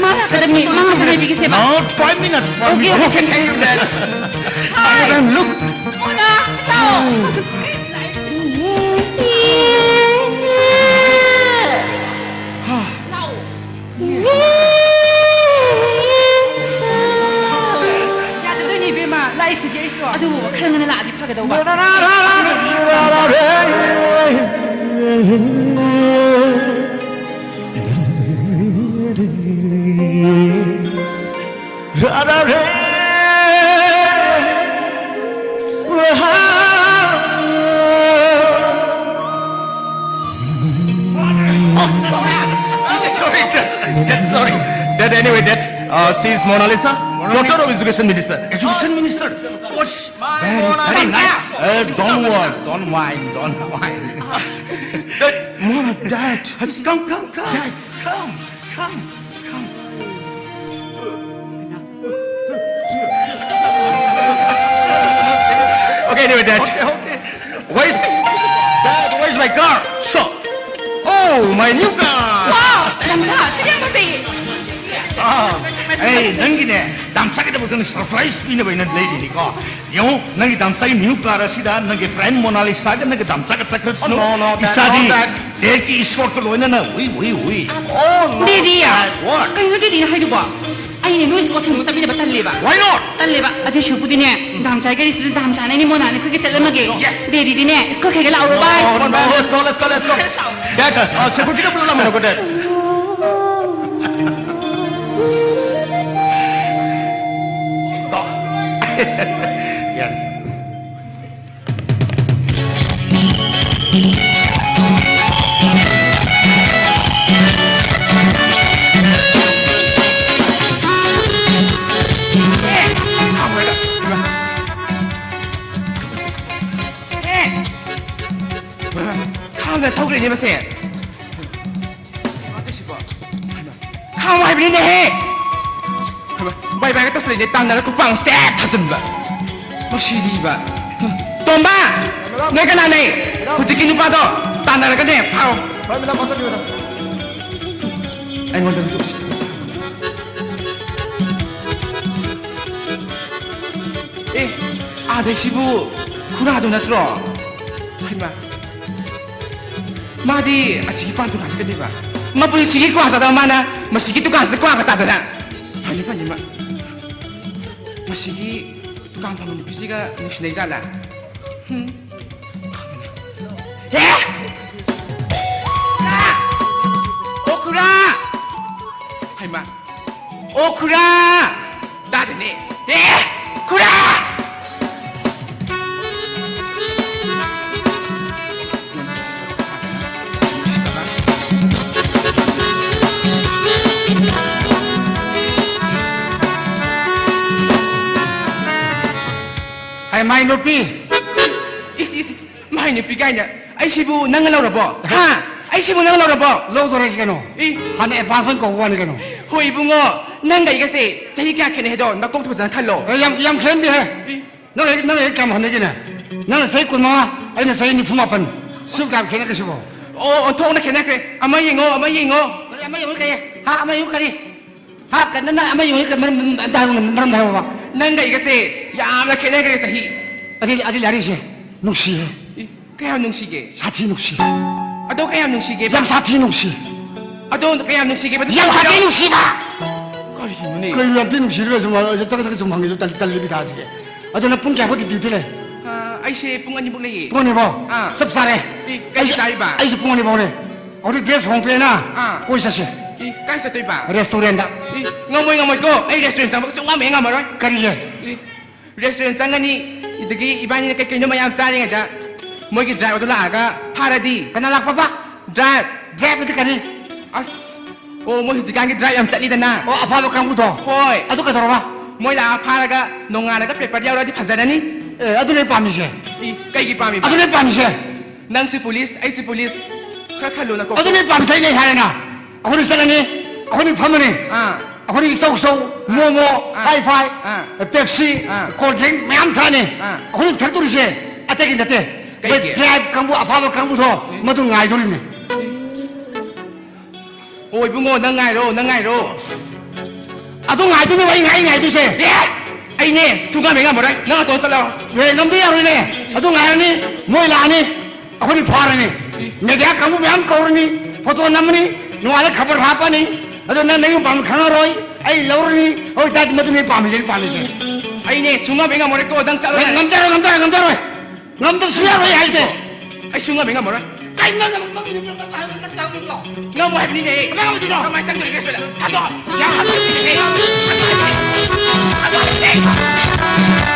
ꯃꯥ ꯂꯥꯛꯀꯗꯕꯅꯤ, ꯃꯥ ꯉꯥꯛꯇ ꯉꯥꯏꯕꯤꯒꯤꯁꯦꯕ꯫ Not five minutes. Five minutes. Okay, okay. Can you tell you that? Hi. Hey, ma'am, look. Mona, ꯁꯤ ꯂꯥꯛꯑꯣ꯫ ꯌꯥꯗꯗꯣꯏꯅꯦ, ꯏꯕꯦꯝꯃ, ꯂꯥꯛꯏꯁꯤꯗꯤ ꯑꯩꯁꯨ꯫ ꯑꯗꯨꯕꯨ ꯈꯔ ꯉꯟꯅ ꯂꯥꯛꯑꯗꯤ ꯐꯒꯗꯧꯕ꯫ Sorry, Dad. Dad, sorry. Dad, anyway, Dad, uh, she is Mona Lisa, daughter of Education Minister. Education Minister? What's very, very nice. Uh, don't worry, don't mind, don't mind. Dad, Mona, Dad. Just come, come, come. Dad. Come, come, come. Okay, anyway, Dad. Okay, okay. Where's, Dad, where's my car? So, oh, my new car. Wow, ꯌꯥꯝ ꯊꯥ, ꯁꯤ ꯌꯥꯝ ꯐꯖꯩꯌꯦ꯫ ꯑꯥ, ꯑꯩ ꯅꯪꯒꯤꯅꯦ, ꯗꯥꯝꯆꯥꯒꯤꯗꯃꯛꯇ surprise ꯄꯤꯅꯕ ꯑꯩꯅ ꯂꯩꯔꯤꯅꯤꯀꯣ꯫ ꯌꯦꯡꯉꯨ, ꯅꯪꯒꯤ ꯗꯥꯝꯆꯥꯒꯤ new car ꯑꯁꯤꯗ ꯅꯪꯒꯤ friend ꯃꯣꯅꯥꯂꯤꯁꯥꯒ ꯅꯪꯒꯤ ꯗꯥꯝꯆꯥꯒ ꯆꯠꯈ꯭ꯔꯁꯅꯨ꯫ Oh, no, no, Dad, ꯏꯁꯥꯗꯤ not that. Dadꯀꯤ escortꯀ ꯂꯣꯏꯅꯅ ꯎꯏ, ꯎꯏ, ꯎꯏ꯫ Oh, no, Dad, what? ꯀꯩꯅꯣ Dadꯅ ꯍꯥꯏꯗꯨꯕꯣ? ꯑꯩꯅꯦ ꯅꯣꯏ escort ꯁꯤꯡꯗꯨꯒ ꯆꯠꯃꯤꯟꯅꯕ ꯇꯜꯂꯦꯕ꯫ Why not? ꯇꯜꯂꯦꯕ꯫ ꯑꯗꯨꯏ ꯁꯔꯨꯛꯄꯨꯗꯤꯅꯦ, ꯗꯥꯝꯆꯥꯒꯤ ꯒꯥꯔꯤꯁꯤꯗ ꯗꯥꯝꯆꯥꯅ ꯑꯩꯅꯦ ꯃꯣꯅꯥꯅꯦ ꯑꯩꯈꯣꯏꯒ ꯆꯠꯂꯝꯃꯒꯦ꯫ Yes. Dadꯗꯤꯅꯦ, escort ꯈꯩꯒ ꯂꯥꯛꯑꯣ, bye. No, no, let's go, let's go, let's go. Dad, uh, securityꯒ ꯄꯨꯂꯞ ꯂꯥꯛꯃꯤꯟꯅꯧꯀꯣ, Dad. Yes. ꯈꯥꯝꯅ ꯊꯧꯈ꯭ꯔꯦꯅꯦ ꯃꯁꯦ꯫ ꯈꯥꯝꯃꯣ ꯍꯥꯏꯕꯅꯤꯅꯦꯍꯦ! ꯍꯩꯃꯥ, ꯕꯥꯏ ꯕꯥꯏꯒ ꯇꯧꯁꯜꯂꯛꯏꯅꯦ, ꯇꯥꯟꯅꯔ ꯈꯨꯄꯥꯡ ꯁꯦꯠ ꯊꯥꯖꯤꯟꯕ꯫ ꯃꯁꯤꯗꯤꯕ꯫ ꯇꯣꯝꯕ! ꯅꯣꯏ ꯀꯅꯥꯅꯦ? ꯍꯧꯖꯤꯛꯀꯤ ꯅꯨꯄꯥꯗꯣ ꯇꯥꯟꯅꯔꯒꯅꯦ, ꯐꯥꯔꯣ꯫ ꯍꯣꯏ, ꯃꯦꯗꯥꯝ, ꯐꯥꯖꯟꯒꯦ, ꯃꯦꯗꯥꯝ꯫ ꯑꯩꯉꯣꯟꯗꯒꯁꯨ ꯎꯁꯤꯠꯇꯕ꯫ ꯑꯦ, ꯑꯥꯗꯩꯁꯤꯕꯨ ꯈꯨꯔꯥꯗꯣ ꯅꯠꯇ꯭ꯔꯣ? ꯍꯩꯃꯥ꯫ ꯃꯥꯗꯤ ꯑꯁꯤꯒꯤ ꯄꯥꯟ ꯗꯨꯀꯥꯟꯁꯤ ꯀꯩꯗꯧꯕ? ꯃꯄꯨꯟꯁꯤꯒꯤ ꯀ꯭ꯋꯥ ꯆꯥꯗꯕ ꯃꯥꯅ ꯃꯁꯤꯒꯤ ꯗꯨꯀꯥꯟꯁꯤꯗ ꯀ꯭ꯋꯥꯒ ꯆꯥꯗꯅ꯫ ꯐꯅꯤ, ꯐꯅꯤ ꯃꯥ꯫ ꯃꯁꯤꯒꯤ ꯗꯨꯀꯥꯟ ꯐꯝꯕ ꯅꯨꯄꯤꯁꯤꯒ ꯅꯨꯡꯁꯤꯅꯩ ꯖꯥꯠꯂꯥ? ꯍꯨꯝ꯫ ꯑꯦ! ꯑꯣ ꯈꯨꯔꯥ! ꯍꯩꯃꯥ꯫ ꯑꯣ ꯈꯨꯔꯥ! ꯇꯥꯗꯦꯅꯦ꯫ ꯑꯦ! ꯈꯨꯔꯥ! ꯃꯥꯏ ꯅꯨꯄꯤ꯫ ꯏꯁ, ꯏꯁ, ꯏꯁ, ꯃꯥꯏ ꯅꯨꯄꯤ ꯀꯥꯏꯅ꯫ ꯑꯩꯁꯤꯕꯨ ꯅꯪꯅ ꯂꯧꯔꯕꯣ? ꯍꯥ? ꯑꯩꯁꯤꯕꯨ ꯅꯪꯅ ꯂꯧꯔꯕꯣ? ꯂꯧꯗꯣꯔꯦ ꯀꯩꯅꯣ? ꯏ꯫ ꯍꯥꯟꯅ advance ꯑꯣꯏꯅ ꯀꯧꯕ ꯋꯥꯅꯤ ꯀꯩꯅꯣ? ꯍꯣꯏ ꯏꯕꯨꯡꯉꯣ, ꯅꯪꯒ ꯑꯩꯒꯁꯦ ꯆꯍꯤ ꯀꯌꯥ ꯈꯦꯠꯅꯩ ꯍꯥꯏꯗꯣ ꯅꯀꯣꯛꯇ ꯐꯖꯅ ꯈꯜꯂꯣ꯫ ꯑꯦ, ꯌꯥꯝ, ꯌꯥꯝ ꯈꯦꯠꯅꯗꯦꯍꯦ꯫ ꯏ꯫ ꯅꯪ ꯑꯩ, ꯅꯪ ꯑꯩ ꯀꯌꯥꯝ ꯍꯟꯅꯒꯦꯅꯦ? ꯅꯪꯅ ꯆꯍꯤ ꯀꯨꯟꯃꯉꯥ, ꯑꯩꯅ ꯆꯍꯤ ꯅꯤꯐꯨ ꯃꯥꯄꯟ꯫ ꯁꯤꯕꯨ ꯀꯌꯥꯝ ꯈꯦꯠꯅꯒꯦ ꯁꯤꯕꯣ? ꯑꯣ, ꯑꯣꯟꯊꯣꯛꯅ ꯈꯦꯠꯅꯈ꯭ꯔꯦ꯫ ꯑꯃ ꯌꯦꯡꯉꯣ, ꯑꯃ ꯌꯦꯡꯉꯣ꯫ ꯀꯔꯤ ꯑꯃ ꯌꯦꯡꯉꯣ ꯀꯔꯤ? ꯍꯥ, ꯑꯃ ꯌꯦꯡꯉꯣ ꯀꯔꯤ? ꯍꯥ, ꯀ-, ꯅꯪ ꯑꯃ ꯌꯦꯡꯉꯣ ꯀꯔꯤ? ꯃꯔꯝ, ꯑꯝꯇ ꯍꯥꯏꯔꯛꯎꯅꯦ, ꯃꯔꯝꯗ ꯍꯥꯏꯔꯛꯑꯣꯕ꯫ ꯅꯪꯒ ꯑꯩꯒꯁꯦ ꯌꯥꯝꯅ ꯈꯦꯠꯅꯈ꯭ꯔꯦ ꯆꯍꯤ꯫ ꯑꯗꯨ, ꯑꯗꯨ ꯂꯥꯏꯔꯤꯛꯁꯦ ꯅꯨꯡꯁꯤꯌꯦ꯫ ꯏ, ꯀꯌꯥꯝ ꯅꯨꯡꯁꯤꯒꯦ? ꯁꯥꯊꯤ ꯅꯨꯡꯁꯤ꯫ ꯑꯗꯣ ꯀꯌꯥꯝ ꯅꯨꯡꯁꯤꯒꯦꯕ? ꯌꯥꯝ ꯁꯥꯊꯤ ꯅꯨꯡꯁꯤ꯫ ꯑꯗꯣ ꯀꯌꯥꯝ ꯅꯨꯡꯁꯤꯒꯦꯕ? ꯑꯗꯨ ꯌꯥꯝ ꯁꯥꯊꯤ ꯍꯥꯏꯔꯛꯑꯣ꯫ ꯅꯨꯡꯁꯤꯕ! ꯀꯔꯤꯅꯣꯅꯦ? ꯀꯩꯅꯣ ꯌꯥꯝ ꯊꯤ ꯅꯨꯡꯁꯤꯔꯒ ꯁꯨꯝ, ꯑ, ꯆꯒꯠ ꯆꯒꯠ ꯁꯨꯝ ꯍꯪꯉꯤꯗꯣ ꯇꯜ-, ꯇꯜꯂꯤ ꯕꯤꯗꯥꯁꯤꯒꯤ꯫ ꯑꯗꯣ ꯅꯪ ꯄꯨꯡ ꯀꯌꯥꯐꯥꯎ duty ꯂꯩ? ꯑ, ꯑꯩꯁꯦ ꯄꯨꯡ ꯑꯅꯤꯃꯨꯛ ꯂꯩꯌꯦ꯫ ꯄꯨꯡ ꯑꯅꯤꯐꯥꯎ? ꯑꯥ꯫ ꯆꯞ ꯆꯥꯔꯦ꯫ ꯑꯦ, ꯀꯩ ꯑꯩꯁꯨ, ꯆꯥꯔꯤꯕ? ꯑꯩꯁꯨ ꯄꯨꯡ ꯑꯅꯤꯐꯥꯎꯅꯦ꯫ ꯍꯧꯖꯤꯛ dress ꯍꯣꯡꯗꯣꯛꯑꯦꯅ ꯑꯥ꯫ ꯀꯣꯏ ꯆꯠꯁꯦ꯫ ꯑꯦ, ꯀꯥꯏ ꯆꯠꯇꯣꯏꯕ? Restaurantꯗ꯫ ꯑꯦ, ꯉꯝꯃꯣꯏ, ꯉꯝꯃꯣꯏꯀꯣ꯫ ꯑꯩ restaurant ꯆꯪꯕ ꯁꯨꯡꯉꯝ ꯍꯦꯛ ꯉꯝꯃꯔꯣꯏ꯫ ꯀꯔꯤꯒꯤ? ꯑꯦ, restaurant ꯆꯪꯉꯅꯤ, ꯑꯗꯒꯤ ꯏꯕꯥꯅꯤꯅ ꯀꯩ ꯀꯩꯅꯣ ꯃꯌꯥꯝ ꯆꯥꯔꯤꯉꯩꯗ ꯃꯣꯏꯒꯤ driver ꯑꯗꯨ ꯂꯥꯛꯑꯒ ꯐꯥꯔꯗꯤ? ꯀꯅꯥ ꯂꯥꯛꯄꯕ? Drive꯫ Drive ꯑꯗꯤ ꯀꯔꯤ? ꯑꯁ, ꯑꯣ, ꯃꯣꯏ ꯍꯧꯖꯤꯛꯀꯥꯟꯒꯤ drive ꯌꯥꯝ ꯆꯠꯂꯤꯗꯅ꯫ ꯑꯣ, ꯑꯐꯥꯕ ꯀꯥꯡꯕꯨꯗꯣ? ꯍꯣꯏ꯫ ꯑꯗꯨ ꯀꯩꯗꯧꯔꯕ? ꯃꯣꯏ ꯂꯥꯛꯑ ꯐꯥꯔꯒ ꯅꯣꯡꯉꯥꯜꯂꯒ paper ꯌꯥꯎꯔꯗꯤ ꯐꯖꯔꯅꯤ꯫ ꯑꯦ, ꯑꯗꯨꯅꯦ ꯄꯥꯝꯃꯤꯁꯦ꯫ ꯏ, ꯀꯩꯒꯤ ꯄꯥꯝꯃꯤꯕ? ꯑꯗꯨꯅꯦ ꯄꯥꯝꯃꯤꯁꯦ꯫ ꯅꯪꯁꯨ police, ꯑꯩꯁꯨ police꯫ ꯈꯔ ꯈꯜꯂꯣ ꯅꯀꯣꯛꯇꯣ꯫ ꯑꯗꯨꯅꯦ ꯄꯥꯝꯖꯩꯅꯦ ꯍꯥꯏꯔꯦꯅ꯫ ꯑꯩꯈꯣꯏꯅꯤ ꯆꯠꯂꯅꯤ, ꯑꯩꯈꯣꯏꯅꯤ ꯐꯝꯃꯅꯤ, ꯑꯥ꯫ ꯑꯩꯈꯣꯏꯅꯤ ꯆꯧ ꯆꯧ, momo, ꯑꯥ꯫ Hi-Fi, ꯑꯥ꯫ Pepsi, ꯑꯥ꯫ Cold drink ꯃꯌꯥꯝ ꯊꯛꯑꯅꯤ꯫ ꯑꯥ꯫ ꯑꯩꯈꯣꯏꯅꯤ ꯊꯛꯇꯣꯔꯤꯁꯦ ꯑꯇꯩꯒꯤ ꯅꯠꯇꯦ꯫ ꯀꯩꯒꯤ? Drive ꯀꯥꯡꯕꯨ, ꯑꯐꯥꯕ ꯀꯥꯡꯕꯨꯗꯣ ꯃꯗꯨ ꯉꯥꯏꯗꯣꯔꯤꯕꯅꯤ꯫ ꯑꯣ, ꯏꯕꯨꯡꯉꯣ, ꯅꯪ ꯉꯥꯏꯔꯣ, ꯅꯪ ꯉꯥꯏꯔꯣ꯫ ꯑꯗꯨ ꯉꯥꯏꯗꯣꯏꯅꯦꯕ ꯑꯩ ꯉꯥꯏ ꯉꯥꯏꯗꯣꯏꯁꯦ꯫ ꯑꯦ! ꯑꯩꯅꯦ ꯁꯨꯡꯉꯝ ꯍꯦꯛ ꯉꯝꯃꯔꯣꯏ꯫ ꯅꯪ ꯅꯇꯣꯝ ꯆꯠꯂꯣ꯫ ꯑꯦ, ꯉꯝꯗ ꯌꯥꯔꯣꯏꯅꯦ꯫ ꯑꯗꯨ ꯉꯥꯏꯔꯅꯤ, ꯃꯣꯏ ꯂꯥꯛꯑꯅꯤ, ꯑꯩꯈꯣꯏꯅꯤ ꯐꯥꯔꯅꯤ꯫ Media ꯀꯥꯡꯕꯨ ꯃꯌꯥꯝ ꯀꯧꯔꯅꯤ, photo ꯅꯝꯃꯅꯤ, ꯅꯣꯡꯉꯥꯜꯂ ꯈꯕꯔ ꯍꯥꯞꯄꯅꯤ꯫ ꯑꯗꯣ ꯅꯪ ꯅꯌꯨꯝ ꯄꯥꯟꯕ ꯈꯪꯉꯔꯣꯏ, ꯑꯩ ꯂꯧꯔꯅꯤ꯫ ꯑꯣꯏ ꯇꯥꯔꯗꯤ ꯃꯗꯨꯅꯦ ꯑꯩ ꯄꯥꯝꯃꯤꯁꯦ, ꯑꯩꯅ ꯄꯥꯝꯃꯤꯁꯦ꯫ ꯑꯩꯅꯦ ꯁꯨꯡꯉꯝ ꯍꯦꯛ ꯉꯝꯃꯔꯣꯏꯀꯣ, ꯅꯪ ꯆꯠꯂꯣꯅꯦ꯫ ꯉꯝꯖꯔꯣꯏ, ꯉꯝꯖꯔꯣꯏ, ꯉꯝꯖꯔꯣꯏ꯫ ꯉꯝꯗꯕ ꯁꯨꯡꯌꯥ ꯌꯥꯔꯣꯏ ꯍꯥꯏꯁꯦ꯫ ꯑꯩ ꯁꯨꯡꯉꯝ ꯍꯦꯛ ꯉꯝꯃꯔꯣꯏ꯫ ꯀꯩꯅꯣ ꯅꯪ ꯉꯝꯃꯣꯏꯗꯣ? ꯉꯝꯃꯣ ꯍꯥꯏꯕꯅꯤꯅꯦ꯫ ꯀꯃꯥꯏꯅ ꯉꯝꯃꯣꯏꯗꯣꯏꯅꯣ? ꯀꯃꯥꯏꯅ ꯆꯪꯗꯣꯔꯤꯒꯦ ꯁꯤꯗ? ꯊꯥꯗꯣꯛꯑꯣ꯫ ꯌꯥꯝ ꯍꯥꯏꯕꯅꯤꯅꯦ꯫ ꯊꯥꯗꯣꯛꯑꯣ ꯍꯥꯏꯕꯅꯤꯅꯦ꯫ ꯊꯥꯗꯣꯛꯑꯣ ꯍꯥꯏꯕꯅꯤꯅꯦ꯫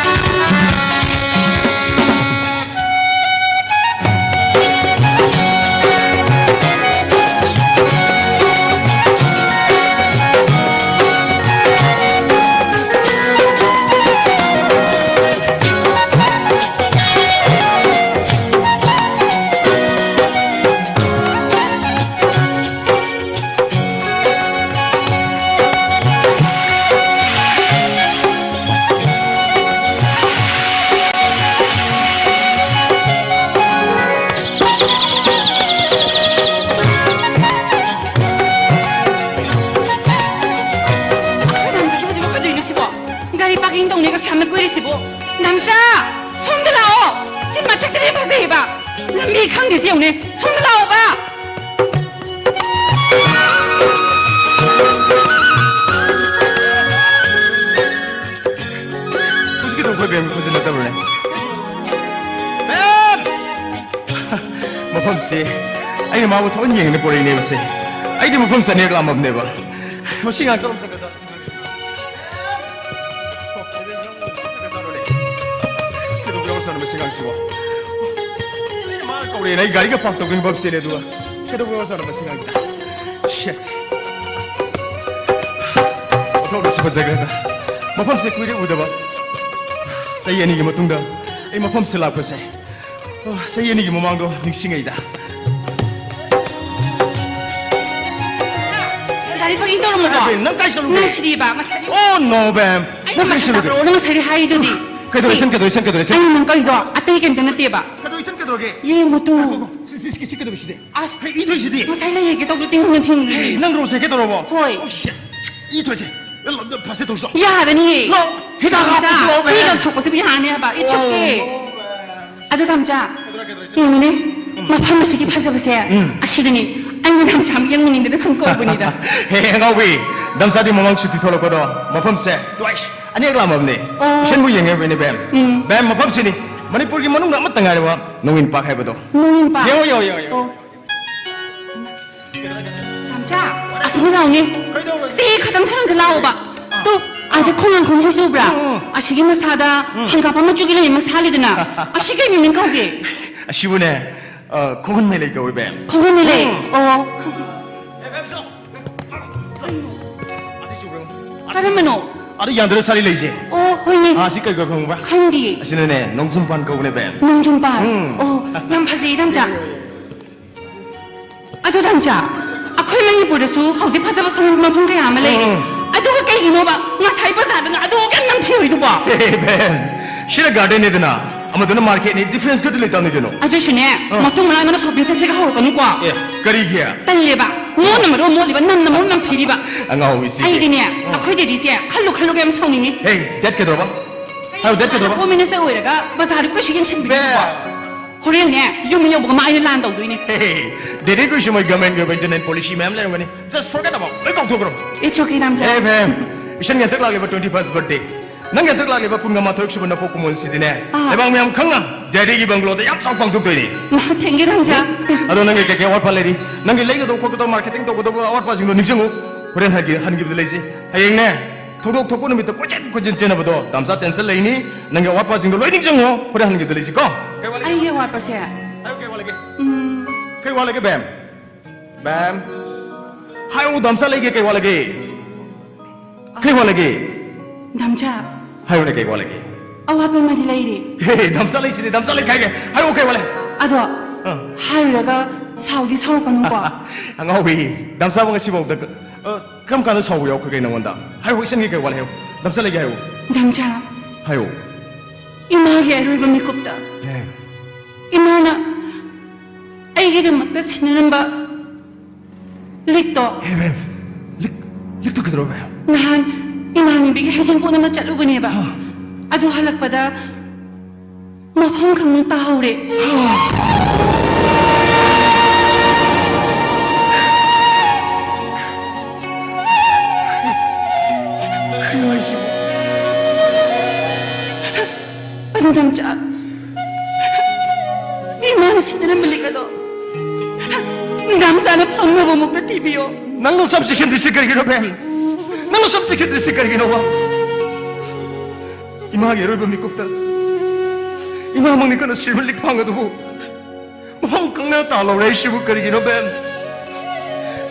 ꯅꯠꯇꯕ꯭ꯔꯅꯦ? ꯃꯦꯝ! ꯃꯐꯝꯁꯦ ꯑꯩꯅ ꯃꯥꯕꯨ ꯊꯑꯣꯏꯅ ꯌꯦꯡꯅ ꯄꯨꯔꯛꯏꯅꯦꯕꯁꯦ꯫ ꯑꯩꯗꯤ ꯃꯐꯝꯁꯦ ꯑꯅꯤꯔꯛ ꯂꯥꯛꯑꯝꯃꯕꯅꯦꯕ꯫ ꯃꯁꯤ ꯉꯥꯛꯇ ꯑꯃꯨꯛ ꯆꯠꯀꯗ꯭ꯔꯥ? ꯀꯩꯗꯧꯕ ꯌꯥꯎꯔꯖꯥꯠꯅꯣ ꯃꯁꯤ ꯑꯉꯥꯡꯁꯤꯕꯣ? ꯃꯥꯅ ꯀꯧꯔꯛꯑꯦꯅ ꯑꯩ ꯒꯥꯔꯤꯒ ꯄꯥꯔꯛ ꯇꯧꯗꯣꯏꯅꯤ ꯕꯞ ꯁ꯭ꯇꯦꯟ ꯑꯗꯨꯒ꯫ ꯀꯩꯗꯧꯕ ꯌꯥꯎꯔꯖꯥꯠꯅꯣ ꯃꯁꯤ ꯑꯉꯥꯡꯁꯤꯕꯣ? Shit. ꯃꯐꯝ ꯑꯁꯤ ꯐꯖꯈ꯭ꯔꯦꯗ꯫ ꯃꯐꯝꯁꯦ ꯀꯨꯏꯔꯦ ꯎꯗꯕ꯫ ꯆꯍꯤ ꯑꯅꯤꯒꯤ ꯃꯇꯨꯡꯗ ꯑꯩ ꯃꯐꯝꯁꯦ ꯂꯥꯛꯄꯁꯦ꯫ ꯑꯣ, ꯆꯍꯤ ꯑꯅꯤꯒꯤ ꯃꯃꯥꯡꯗꯣ ꯅꯤꯡꯁꯤꯡꯉꯩꯗ꯫ ꯒꯥꯔꯤ parking ꯇꯧꯔꯝꯃꯣꯀꯣ꯫ ꯑꯦ, ꯅꯪ ꯀꯥꯏ ꯆꯠꯂꯨꯒꯦ? ꯉꯁꯤꯗꯤꯕ, ꯉꯁꯥꯏꯗꯤ ꯑꯣ, no, ꯃꯦꯝ꯫ ꯑꯩꯅ ꯅꯪ ꯀꯥꯏ ꯃꯊꯛꯇ ꯆꯠꯂꯨꯒꯦ? ꯀꯥꯈꯠꯂꯛꯑꯣ, ꯅꯪ ꯉꯁꯥꯏꯗꯤ ꯍꯥꯏꯔꯤꯗꯨꯗꯤ꯫ ꯀꯩꯗꯧꯔꯦ, ꯁꯤ, ꯏꯆꯟ, ꯀꯩꯗꯧꯔꯦ, ꯏꯆꯟ, ꯀꯩꯗꯧꯔꯦ, ꯏꯆꯟ? ꯑꯩꯅ ꯅꯪ ꯀꯧꯔꯤꯗꯣ ꯑꯇꯩ ꯀꯩꯝꯇ ꯅꯠꯇꯦꯕ꯫ ꯀꯩꯗꯧꯔꯦ, ꯏꯆꯟ, ꯀꯩꯗꯧꯔꯒꯦ? ꯌꯦꯡꯉꯨ ꯇꯨ꯫ ꯉꯥꯏꯈꯣ, ꯉꯥꯏꯈꯣ꯫ ꯁꯤ, ꯁꯤ, ꯁꯤ, ꯁꯤ ꯀꯩꯗꯧꯔꯤꯁꯤꯗꯤ? ꯑꯁ, ꯍꯦ, ꯏ ꯊꯣꯛꯏꯁꯤꯗꯤ? ꯉꯁꯥꯏ ꯂꯩ ꯍꯦꯛꯀꯦ ꯇꯧꯕꯗꯣ ꯇꯤꯡ ꯇꯤꯡ ꯇꯤꯡ꯫ ꯍꯦ, ꯅꯪ ꯔꯣꯁ ꯍꯦꯛꯀꯦ ꯇꯧꯔꯕꯣ? ꯍꯣꯏ꯫ Oh, shit. ꯏ ꯊꯣꯛꯏꯁꯦ꯫ ꯂꯝꯗ ꯐꯥꯁꯦ ꯇꯧꯁꯤ ꯂꯥꯛꯑꯣ꯫ ꯌꯥꯔꯅꯤꯌꯦ꯫ ꯂꯥꯛꯑꯣ꯫ ꯍꯤꯗꯥꯛ ꯏꯆꯥ, ꯍꯥꯞꯄꯁꯤ ꯂꯥꯛꯑꯣ, ꯁꯤꯒ ꯃꯦꯝ꯫ ꯁꯣꯛꯄꯁꯤꯕꯨ ꯌꯥꯔꯅꯤ ꯍꯥꯏꯕ? It's okay꯫ ꯑꯣ꯫ ꯑꯗꯨ ꯇꯥꯝꯆꯥ, ꯀꯩꯗꯧꯔꯦ, ꯀꯩꯗꯧꯔꯦ, ꯏꯆꯦ? ꯌꯦꯡꯉꯨꯅꯦ, ꯎꯝ꯫ ꯃꯐꯝ ꯑꯁꯤꯒꯤ ꯐꯖꯕꯁꯦ ꯎꯝ꯫ ꯑꯁꯤꯗꯅꯤ꯫ ꯑꯩꯅ ꯇꯥꯝꯆꯥ ꯑꯃ ꯌꯦꯡꯅꯤꯡꯗꯅ ꯁꯨꯝ ꯀꯧꯕꯅꯤꯗ꯫ ꯍꯦ, ꯑꯉꯥꯎꯕꯤ, ꯇꯥꯝꯆꯥꯗꯤ ꯃꯃꯥꯡ ꯁꯨꯇꯤ ꯊꯣꯛꯂꯛꯄꯗꯣ ꯃꯐꯝꯁꯦ twice, ꯑꯅꯤꯔꯛ ꯂꯥꯛꯑꯝꯃꯕꯅꯦ꯫ ꯑꯣ꯫ ꯏꯆꯟꯕꯨ ꯌꯦꯡꯉꯦ ꯍꯥꯏꯕꯅꯦ, ꯃꯦꯝ꯫ ꯎꯝ꯫ ꯃꯦꯝ, ꯃꯐꯝꯁꯤꯅꯤ꯫ ꯃꯅꯤꯄꯨꯔꯒꯤ ꯃꯅꯨꯡꯗ ꯑꯃꯠꯇ ꯉꯥꯏꯔꯕ ꯅꯣꯡꯏꯟ ꯄꯥꯔꯛ ꯍꯥꯏꯕꯗꯣ꯫ ꯅꯣꯡꯏꯟ ꯄꯥꯔꯛ? ꯌꯦꯡꯉꯣ, ꯌꯦꯡꯉꯣ, ꯌꯦꯡꯉꯣ, ꯌꯦꯡꯉꯣ꯫ ꯑꯣ꯫ ꯇꯥꯝꯆꯥ, ꯑꯁꯣꯝꯗ ꯂꯥꯛꯑꯣꯅꯦ꯫ ꯀꯩꯗꯧꯔꯒꯦ? ꯁꯤ ꯈꯇꯪ ꯊꯥꯡꯗ ꯂꯥꯛꯑꯣꯕ꯫ ꯑꯥ꯫ ꯇꯨ, ꯑꯥꯗ ꯈꯣꯡꯅꯥꯡꯈꯣꯡ ꯍꯧꯖꯤꯛ ꯎꯕ꯭ꯔꯥ? ꯎꯝ, ꯎꯝ꯫ ꯑꯁꯤꯒꯤ ꯃꯁꯥꯗ ꯎꯝ꯫ ꯍꯪꯒꯥꯝꯄꯥꯟ ꯃꯆꯨꯒꯤ ꯂꯩ ꯑꯃ ꯁꯥꯠꯂꯤꯗꯅ, ꯑꯁꯤ ꯀꯩ ꯃꯃꯤꯡ ꯀꯧꯒꯦ? ꯑꯁꯤꯕꯨꯅꯦ, ꯑ, ꯈꯣꯡꯒꯨꯟ ꯃꯩꯂꯩ ꯀꯧꯏ, ꯕꯦꯝ꯫ ꯈꯣꯡꯒꯨꯟ ꯃꯩꯂꯩ? ꯎꯝ꯫ ꯑꯣ꯫ ꯀꯔꯝꯕꯅꯣ? ꯑꯗ ꯌꯥꯟꯗ꯭ꯔ ꯁꯥꯠꯂꯤ ꯂꯩꯁꯦ꯫ ꯑꯣ, ꯍꯣꯏꯅꯦ꯫ ꯑꯥ, ꯑꯁꯤ ꯀꯩ ꯀꯧꯏ ꯈꯪꯕ꯭ꯔꯥ? ꯈꯪꯗꯤꯌꯦ꯫ ꯑꯁꯤꯅꯅꯦ, ꯅꯣꯡꯖꯨꯝꯄꯥꯟ ꯀꯧꯕꯅꯦ, ꯕꯦꯝ꯫ ꯅꯣꯡꯖꯨꯝꯄꯥꯟ? ꯎꯝ꯫ ꯑꯣ, ꯌꯥꯝ ꯐꯖꯩꯌꯦ, ꯇꯥꯝꯆꯥ꯫ ꯑꯗꯣ ꯇꯥꯝꯆꯥ, ꯑꯩꯈꯣꯏ ꯃꯅꯤꯄꯨꯔꯗꯁꯨ ꯍꯧꯖꯤꯛ ꯐꯖꯕ ꯁꯉꯥꯏ ꯃꯐꯝ ꯀꯌꯥ ꯑꯃ ꯂꯩꯔꯦ꯫ ꯎꯝ꯫ ꯑꯗꯨꯒ ꯀꯩꯒꯤꯅꯣꯕ ꯉꯁꯥꯏ ꯕꯖꯥꯔꯗꯅ ꯑꯗꯨ ꯌꯥꯝ ꯅꯝꯊꯤꯔꯤꯗꯨꯕꯣ? ꯍꯦ, ꯍꯦ, ꯕꯦꯝ, ꯁꯤꯅ gardenꯅꯤꯗꯅ, ꯑꯃꯗꯨꯅ marketꯅꯤ, difference ꯈꯔꯗꯤ ꯂꯩꯇꯕꯅꯤ ꯀꯩꯅꯣ꯫ ꯑꯗꯨꯏꯁꯨꯅꯦ, ꯑꯥ꯫ ꯃꯇꯨꯡ ꯃꯅꯥꯎ ꯅꯪꯅ shopping ꯆꯠꯁꯦꯒ ꯍꯧꯔꯛꯀꯅꯨꯀꯣ꯫ ꯑꯦ, ꯀꯔꯤꯒꯤ? ꯇꯜꯂꯦꯕ꯫ ꯃꯣꯠꯅ ꯃꯔꯣꯟ ꯃꯣꯠꯂꯤꯕ, ꯅꯝꯅ ꯃꯔꯣꯟ ꯅꯝꯊꯤꯔꯤꯕ꯫ ꯑꯉꯥꯎꯕꯤꯁꯤꯗꯤ꯫ ꯑꯩꯗꯤꯅꯦ, ꯑꯥ꯫ ꯑꯩꯈꯣꯏ daddyꯁꯦ ꯈꯜꯂꯨ ꯈꯜꯂꯨꯒ ꯌꯥꯝ ꯁꯥꯎꯅꯤꯡꯉꯤ꯫ ꯍꯦ, dad ꯀꯩꯗꯧꯔꯕ? ꯍꯥꯏꯌꯨ, dad ꯀꯩꯗꯧꯔꯕ? Prime Minister ꯑꯣꯏꯔꯒ ꯕꯖꯥꯔꯗ ꯀꯩꯁꯨ ꯌꯦꯡꯁꯤꯟꯕꯤꯗꯦꯀꯣ꯫ ꯕꯦꯝ! ꯍꯣꯔꯦꯟꯅꯦ, ꯌꯨꯝ ꯌꯧꯕꯒ ꯃꯥ ꯑꯩꯅ ꯂꯥꯟ ꯇꯧꯗꯣꯏꯅꯦ꯫ ꯍꯦ, ꯍꯦ, ꯗꯦꯗꯤ ꯀꯨꯏꯁꯨ ꯃꯣꯏ governmentꯀꯤ ꯑꯣꯏꯕ internal policy ꯃꯌꯥꯝ ꯂꯩꯔꯝꯒꯅꯤ꯫ Just forget about, ꯂꯣꯏ ꯀꯥꯎꯊꯣꯛꯈ꯭ꯔꯣ꯫ It's okay, ꯇꯥꯝꯆꯥ꯫ Hey, ꯕꯦꯝ, ꯏꯆꯟꯒꯤ ꯍꯟꯗꯛ ꯂꯥꯛꯂꯤꯕ twenty first birthday꯫ ꯅꯪꯒꯤ ꯍꯟꯗꯛ ꯂꯥꯛꯂꯤꯕ ꯀꯨꯟꯒ ꯃꯥꯊꯣꯏꯔꯛ ꯁꯨꯕ ꯅꯄꯣꯛ ꯀꯨꯝꯑꯣꯟꯁꯤꯗꯤꯅꯦ, ꯑꯥ꯫ ꯂꯩꯕꯥꯛ ꯃꯌꯥꯝ ꯈꯪꯅ ꯗꯦꯜꯂꯤꯒꯤ ꯕꯪꯒ꯭ꯂꯣꯗ ꯌꯥꯝ ꯆꯥꯎ ꯄꯥꯡꯊꯣꯛꯇꯣꯏꯅꯤ꯫ ꯃꯥ, thank you, ꯗꯥꯝꯆꯥ꯫ ꯑꯗꯣ ꯅꯪꯒꯤ ꯀꯩꯀꯩ ꯑꯋꯥꯠꯄ ꯂꯩꯔꯤ? ꯅꯪꯒꯤ ꯂꯩꯒꯗꯧꯕ ꯈꯣꯠꯀꯗꯧꯕ, marketing ꯇꯧꯒꯗꯧꯕ ꯑꯋꯥꯠꯄꯁꯤꯡꯗꯣ ꯅꯤꯡꯁꯤꯡꯉꯨ꯫ ꯍꯣꯔꯦꯟ ꯍꯟꯒꯦ, ꯍꯟꯈꯤꯕꯗ ꯂꯩꯁꯤ꯫ ꯍꯌꯦꯡꯅꯦ, ꯊꯧꯗꯣꯛ ꯊꯣꯛꯄ ꯅꯨꯃꯤꯠꯇ ꯀꯣꯏꯆꯦꯟ ꯀꯣꯏꯆꯦꯟ ꯆꯦꯟꯅꯕꯗꯣ ꯗꯥꯝꯆꯥ tension ꯂꯩꯅꯤ꯫ ꯅꯪꯒꯤ ꯑꯋꯥꯠꯄꯁꯤꯡꯗꯣ ꯂꯣꯏ ꯅꯤꯡꯁꯤꯡꯉꯣ꯫ ꯍꯣꯔꯦꯟ ꯍꯟꯈꯤꯕꯗ ꯂꯩꯁꯤꯀꯣ? ꯀꯩ ꯋꯥꯠꯂꯤꯒꯦ? ꯑꯩꯒꯤ ꯑꯋꯥꯠꯄꯁꯦ? ꯍꯥꯏꯌꯨ, ꯀꯩ ꯋꯥꯠꯂꯤꯒꯦ? ꯎꯝ꯫ ꯀꯩ ꯋꯥꯠꯂꯤꯒꯦ, ꯕꯦꯝ? ꯕꯦꯝ? ꯍꯥꯏꯌꯨ, ꯗꯥꯝꯆꯥ ꯂꯩꯒꯦ, ꯀꯩ ꯋꯥꯠꯂꯤꯒꯦ? ꯀꯩ ꯋꯥꯠꯂꯒꯦ? ꯗꯥꯝꯆꯥ꯫ ꯍꯥꯏꯌꯨꯅꯦ, ꯀꯩ ꯋꯥꯠꯂꯒꯦ? ꯑꯋꯥꯠꯄ ꯑꯃꯗꯤ ꯂꯩꯔꯤ꯫ ꯍꯦ, ꯍꯦ, ꯗꯥꯝꯆꯥ ꯂꯩꯁꯤꯗꯤ, ꯗꯥꯝꯆꯥ ꯂꯩ ꯍꯥꯏꯒꯦ꯫ ꯍꯥꯏꯌꯨ, ꯀꯩ ꯋꯥꯠꯂꯦ? ꯑꯗꯣ, ꯑꯥ꯫ ꯍꯥꯏꯔꯨꯔꯒ ꯁꯥꯎꯗꯤ ꯁꯥꯎꯔꯛꯀꯅꯨꯀꯣ꯫ ꯑꯉꯥꯎꯕꯤ, ꯗꯥꯝꯆꯥꯕꯨ ꯉꯁꯤꯐꯥꯎꯗ ꯀ-, ꯑ, ꯀꯔꯝ ꯀꯥꯟꯗ ꯁꯥꯎꯕ ꯌꯥꯎꯈ꯭ꯔꯒꯦ ꯅꯉꯣꯟꯗ? ꯍꯥꯏꯌꯨ, ꯏꯆꯟꯒꯤ ꯀꯩ ꯋꯥꯠꯂꯦ ꯍꯥꯏꯌꯨ꯫ ꯗꯥꯝꯆꯥ ꯂꯩꯒꯦ ꯍꯥꯏꯌꯨ꯫ ꯗꯥꯝꯆꯥ꯫ ꯍꯥꯏꯌꯨ꯫ ꯏꯃꯥꯒꯤ ꯑꯔꯣꯏꯕ ꯃꯤꯀꯨꯞꯇ꯫ ꯑꯦ꯫ ꯏꯃꯥꯅ ꯑꯩꯒꯤꯗꯃꯛꯇ ꯁꯤꯟꯅꯔꯝꯕ ꯂꯤꯛꯇꯣ꯫ ꯍꯦ, ꯕꯦꯝ, ꯂꯤꯛ, ꯂꯤꯛꯇꯣ ꯀꯩꯗꯧꯔꯕ, ꯕꯦꯝ? ꯅꯍꯥꯟ ꯏꯃꯥꯟꯅꯕꯤꯒꯤ ꯍꯩꯖꯤꯡꯄꯣꯠ ꯑꯃ ꯆꯠꯂꯨꯕꯅꯦꯕ꯫ ꯍꯥ꯫ ꯑꯗꯨ ꯍꯜꯂꯛꯄꯗ ꯃꯐꯝ ꯈꯪꯅ ꯇꯥꯍꯧꯔꯦ꯫ ꯍꯥ꯫ ꯀꯩꯅꯣ ꯍꯥꯏꯁꯤꯕꯣ? ꯑꯗꯨ ꯗꯥꯝꯆꯥ, ꯏꯃꯥꯅ ꯁꯤꯟꯅꯔꯝꯕ ꯂꯤꯛ ꯑꯗꯣ ꯗꯥꯝꯆꯥꯅ ꯐꯪꯅꯕꯃꯨꯛꯇ ꯊꯤꯕꯤꯌꯣ꯫ ꯅꯪꯅ ꯁꯨꯛ ꯆꯦꯛꯁꯤꯟꯗ꯭ꯔꯤꯁꯤ ꯀꯔꯤꯒꯤꯅꯣ, ꯕꯦꯝ? ꯅꯪꯅ ꯁꯨꯛ ꯆꯦꯛꯁꯤꯟꯗ꯭ꯔꯤꯁꯤ ꯀꯔꯤꯒꯤꯅꯣꯕ? ꯏꯃꯥꯒꯤ ꯑꯔꯣꯏꯕ ꯃꯤꯀꯨꯞꯇ ꯏꯃꯥꯃꯛꯅꯤ ꯀꯟꯅ ꯁꯤꯔꯕ ꯂꯤꯛꯐꯥꯡ ꯑꯗꯨꯕꯨ ꯃꯐꯝ ꯈꯪꯅ ꯇꯥꯍꯧꯔꯦ ꯍꯥꯏꯁꯤꯕꯨ ꯀꯔꯤꯒꯤꯅꯣ, ꯕꯦꯝ?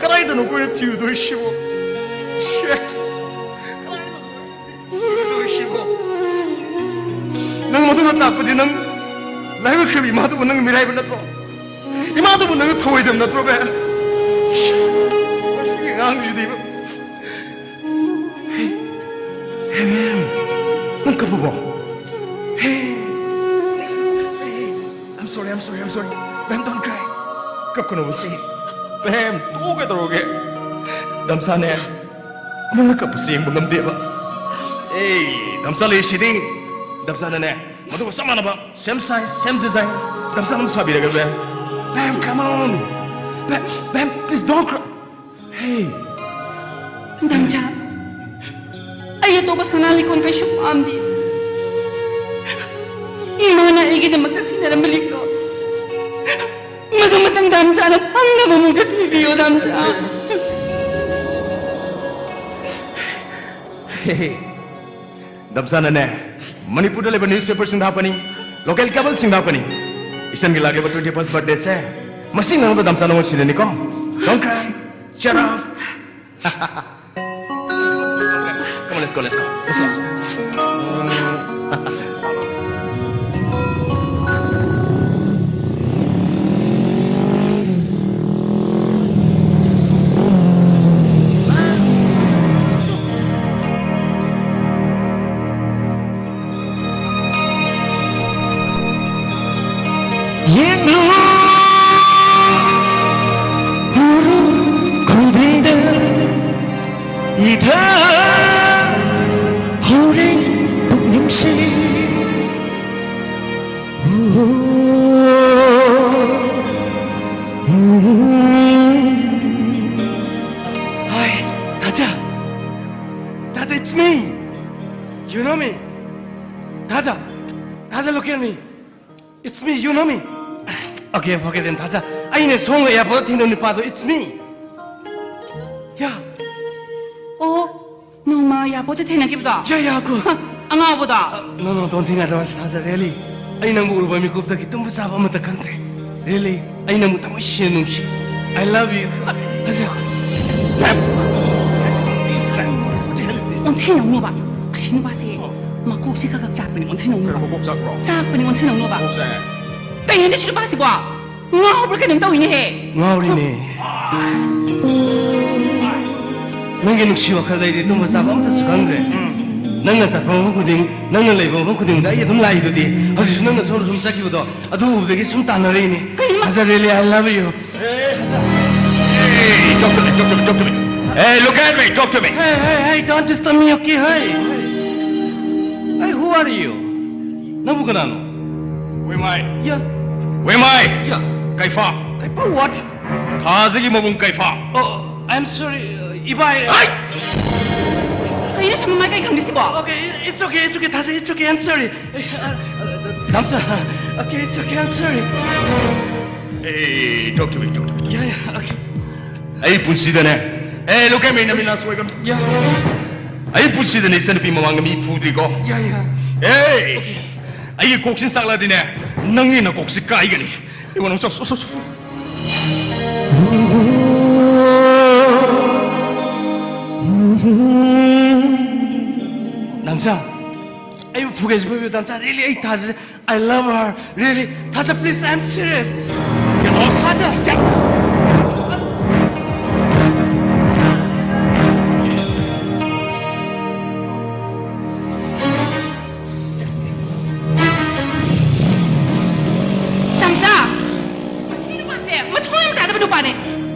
ꯀꯗꯥꯏꯗꯅꯣ ꯑꯩꯈꯣꯏꯅ ꯊꯤꯔꯨꯗꯣꯏꯁꯤꯕꯨ? Shit! ꯀꯗꯥꯏꯗꯅꯣ ꯑꯩꯈꯣꯏꯅ ꯊꯤꯔꯨꯗꯣꯏꯁꯤꯕꯨ? ꯅꯪ ꯃꯗꯨꯅ ꯇꯥꯛꯄꯗꯤ ꯅꯪ ꯂꯥꯏꯑꯣꯏꯈ꯭ꯔꯕꯤ ꯏꯃꯥꯗꯨꯕꯨ ꯅꯪ ꯃꯤꯔꯥꯏꯕ ꯅꯠꯇ꯭ꯔꯣ? ꯏꯃꯥꯗꯨꯕꯨ ꯅꯪ ꯊꯧꯑꯣꯏꯗꯕ ꯅꯠꯇ꯭ꯔꯣ, ꯕꯦꯝ? ꯃꯁꯤꯒꯤ ꯑꯉꯥꯡꯁꯤꯗꯤꯕ꯫ ꯍꯦ, ꯕꯦꯝ, ꯅꯪ ꯀꯞꯄꯕꯣ? ꯍꯦ, I'm sorry, I'm sorry, I'm sorry. ꯕꯦꯝ, don't cry. ꯀꯞꯀꯅꯣꯕ ꯁꯤ꯫ ꯕꯦꯝ, ꯇꯣꯛꯑꯣ, ꯀꯩꯗꯧꯔꯒꯦ? ꯗꯥꯝꯆꯥꯅꯦ, ꯅꯪꯅ ꯀꯞꯄꯁꯦ ꯌꯦꯡꯕ ꯉꯝꯗꯦꯕ꯫ ꯑꯦ, ꯗꯥꯝꯆꯥ ꯂꯩꯔꯤꯁꯤꯗꯤ꯫ ꯗꯥꯝꯆꯥꯅꯅꯦ, ꯃꯗꯨꯒ ꯆꯞ ꯃꯥꯟꯅꯕ, same size, same design, ꯗꯥꯝꯆꯥꯅ ꯑꯗꯨꯝ ꯁꯥꯕꯤꯔꯒꯦ, ꯕꯦꯝ꯫ ꯕꯦꯝ, come on. ꯕꯦꯝ, ꯕꯦꯝ, please don't cry. Hey. ꯗꯥꯝꯆꯥ, ꯑꯩ ꯑꯇꯣꯞꯄ ꯁꯅꯥ ꯂꯤꯛꯀꯣꯟ ꯀꯩꯁꯨ ꯄꯥꯝꯗꯦ꯫ ꯏꯃꯥꯅ ꯑꯩꯒꯤꯗꯃꯛꯇ ꯁꯤꯟꯅꯔꯝꯕ ꯂꯤꯛꯇꯣ ꯃꯗꯨꯃꯇꯪ ꯗꯥꯝꯆꯥꯅ ꯐꯪꯅꯕ ꯃꯨꯛꯇ ꯄꯤꯕꯤꯌꯣ, ꯗꯥꯝꯆꯥ꯫ ꯗꯥꯝꯆꯥꯅꯅꯦ, ꯃꯅꯤꯄꯨꯔꯗ ꯂꯩꯕ ꯅ꯭ꯌꯨꯁꯄꯦꯄꯔꯁꯤꯡꯗ ꯍꯥꯞꯀꯅꯤ, ꯂꯣꯀꯦꯜ ꯀꯦꯕꯜꯁꯤꯡꯗ ꯍꯥꯞꯀꯅꯤ꯫ ꯏꯆꯟꯒꯤ ꯂꯥꯛꯂꯤꯕ twenty first birthdayꯁꯦ ꯃꯁꯤ ꯉꯥꯡꯕ ꯗꯥꯝꯆꯥ ꯅꯉꯣꯟ ꯁꯤꯟꯅꯅꯤꯀꯣ꯫ Don't cry. Cheer up. Come on, let's go, let's go. Let's go. ꯌꯦꯡꯂꯨ, ꯎꯔꯨ ꯈꯨꯗꯤꯡꯗ ꯏꯊꯛ ꯍꯧꯔꯦ ꯄꯨꯛꯅꯤꯡꯁꯦ꯫ Hi, Taja. Taja, it's me. You know me? Taja, Taja, look at me. It's me, you know me? Okay, forget him, Taja. ꯑꯩꯅ ꯁꯣꯝꯒ airportꯇ ꯊꯦꯡꯅꯕ ꯅꯨꯄꯥꯗꯣ, it's me. Yeah. ꯑꯣ, ꯅꯣꯡꯃ airportꯇ ꯊꯦꯡꯅꯈꯤꯕꯗꯣ? Yeah, yeah, of course. ꯍ, ꯑꯉꯥꯎꯕꯗꯣ? Uh, no, no, don't think otherwise, Taja, really. ꯑꯩ ꯅꯪꯕꯨ ꯎꯔꯨꯕ ꯃꯤꯀꯨꯞꯇꯒꯤ ꯇꯨꯝꯕ ꯆꯥꯕ ꯑꯃꯠꯇ ꯈꯪꯗ꯭ꯔꯦ꯫ Really, ꯑꯩ ꯅꯪꯕꯨ ꯊꯃꯣꯏ ꯁꯦꯡꯅ ꯅꯨꯡꯁꯤ꯫ I love you. Taja. What the hell is this? ꯑꯣꯟꯊꯤꯅꯧꯅꯣꯕ꯫ ꯑꯁꯤ ꯅꯨꯄꯥꯁꯦ ꯃꯀꯣꯛꯁꯦ ꯈꯔ ꯈꯔ ꯆꯥꯛꯄꯅꯤ, ꯑꯣꯟꯊꯤꯅꯧꯅꯣꯕ꯫ ꯀꯩꯅꯣ ꯃꯀꯣꯛ ꯆꯥꯛꯄ꯭ꯔꯣ? ꯆꯥꯛꯄꯅꯤ, ꯑꯣꯟꯊꯤꯅꯧꯅꯣꯕ꯫ ꯃꯀꯣꯛ ꯆꯥꯛꯑꯦ꯫ ꯀꯩꯅꯣꯅꯦ ꯁꯤ ꯅꯨꯄꯥꯁꯤꯕꯣ? ꯉꯥꯎꯕ꯭ꯔꯥ ꯀꯩꯅꯣꯝ ꯇꯧꯏꯅꯦꯍꯦ꯫ ꯉꯥꯎꯔꯤꯅꯦ꯫ ꯅꯪꯒꯤ ꯅꯨꯡꯁꯤ ꯋꯥꯈꯜꯗ ꯑꯩꯗꯤ ꯇꯨꯝꯕ ꯆꯥꯕ ꯑꯝꯇꯁꯨ ꯈꯪꯗ꯭ꯔꯦ꯫ ꯅꯪꯅ ꯆꯠꯄ ꯃꯐꯝ ꯈꯨꯗꯤꯡ, ꯅꯪꯅ ꯂꯩꯕ ꯃꯐꯝ ꯈꯨꯗꯤꯡꯗ ꯑꯩ ꯑꯗꯨꯝ ꯂꯥꯛꯏꯗꯨꯗꯤ꯫ ꯍꯧꯖꯤꯛꯁꯨ ꯅꯪꯅ ꯁꯣꯝꯗ ꯁꯨꯝ ꯆꯠꯈꯤꯕꯗꯣ, ꯑꯗꯨ ꯎꯕꯗꯒꯤ ꯁꯨꯝ ꯇꯥꯟꯅꯔꯛꯏꯅꯦ꯫ ꯀꯩꯅꯣ? Taja, really, I love you. Hey, talk to me, talk to me, talk to me. Hey, look at me, talk to me. Hey, hey, hey, don't disturb me, okay? Hey. Hey, who are you? ꯅꯪꯕꯨ ꯀꯅꯥꯅꯣ? ꯋꯦꯃꯥꯏ꯫ ꯌꯥ꯫ ꯋꯦꯃꯥꯏ꯫ ꯌꯥ꯫ ꯀꯩꯐꯥ꯫ ꯀꯩꯐꯥ what? ꯊꯥꯖꯒꯤ ꯃꯕꯨꯡ ꯀꯩꯐꯥ꯫ Oh, I'm sorry, uh, ꯏꯕꯥꯏ꯫ ꯍꯥꯏ! ꯃꯤꯅ ꯁꯨꯝ ꯃꯥꯏꯀꯩ ꯈꯪꯗꯦ ꯁꯤꯕꯣ? Okay, it's okay, it's okay, ꯊꯥꯖꯩ, it's okay, I'm sorry. ꯑꯩ, ꯑ, ꯑ, ꯗꯥꯝꯆꯥ, okay, it's okay, I'm sorry. Hey, talk to me, talk to me. Yeah, yeah, okay. ꯑꯩ ꯄꯨꯟꯁꯤꯗꯅꯦ, hey, look at me, ꯅꯃꯤꯠ ꯅꯥ ꯁꯣꯏꯒꯅꯨ꯫ Yeah. ꯑꯩ ꯄꯨꯟꯁꯤꯗꯅꯦ ꯏꯆꯟꯅꯨꯄꯤ ꯃꯃꯥꯡꯗ ꯃꯤ ꯐꯨꯗ꯭ꯔꯤꯀꯣ꯫ Yeah, yeah. Hey! ꯑꯩꯒꯤ ꯀꯣꯛꯁꯤꯅ ꯆꯥꯛꯂꯛꯑꯗꯤꯅꯦ, ꯅꯪꯒꯤ ꯅꯀꯣꯛꯁꯤ ꯀꯥꯏꯒꯅꯤ꯫ ꯑꯩꯉꯣꯟꯗ ꯆꯠ-, ꯆꯠ-, ꯆꯠ-, ꯆꯠ-, ꯗꯥꯝꯆꯥ, ꯑꯩꯕꯨ ꯐꯨꯒꯦꯁꯨ ꯐꯨꯕꯤꯌꯨ, ꯗꯥꯝꯆꯥ, really, ꯑꯩ ꯊꯥꯖꯗꯦ꯫ I love her, really. ꯊꯥꯖ, please, I'm serious. ꯊꯥꯖ꯫ ꯗꯥꯝꯆꯥ! ꯃꯁꯤ ꯅꯨꯄꯥꯁꯦ ꯃꯊꯣꯡ ꯌꯥꯝ ꯆꯥꯗꯕ ꯅꯨꯄꯥꯅꯦ꯫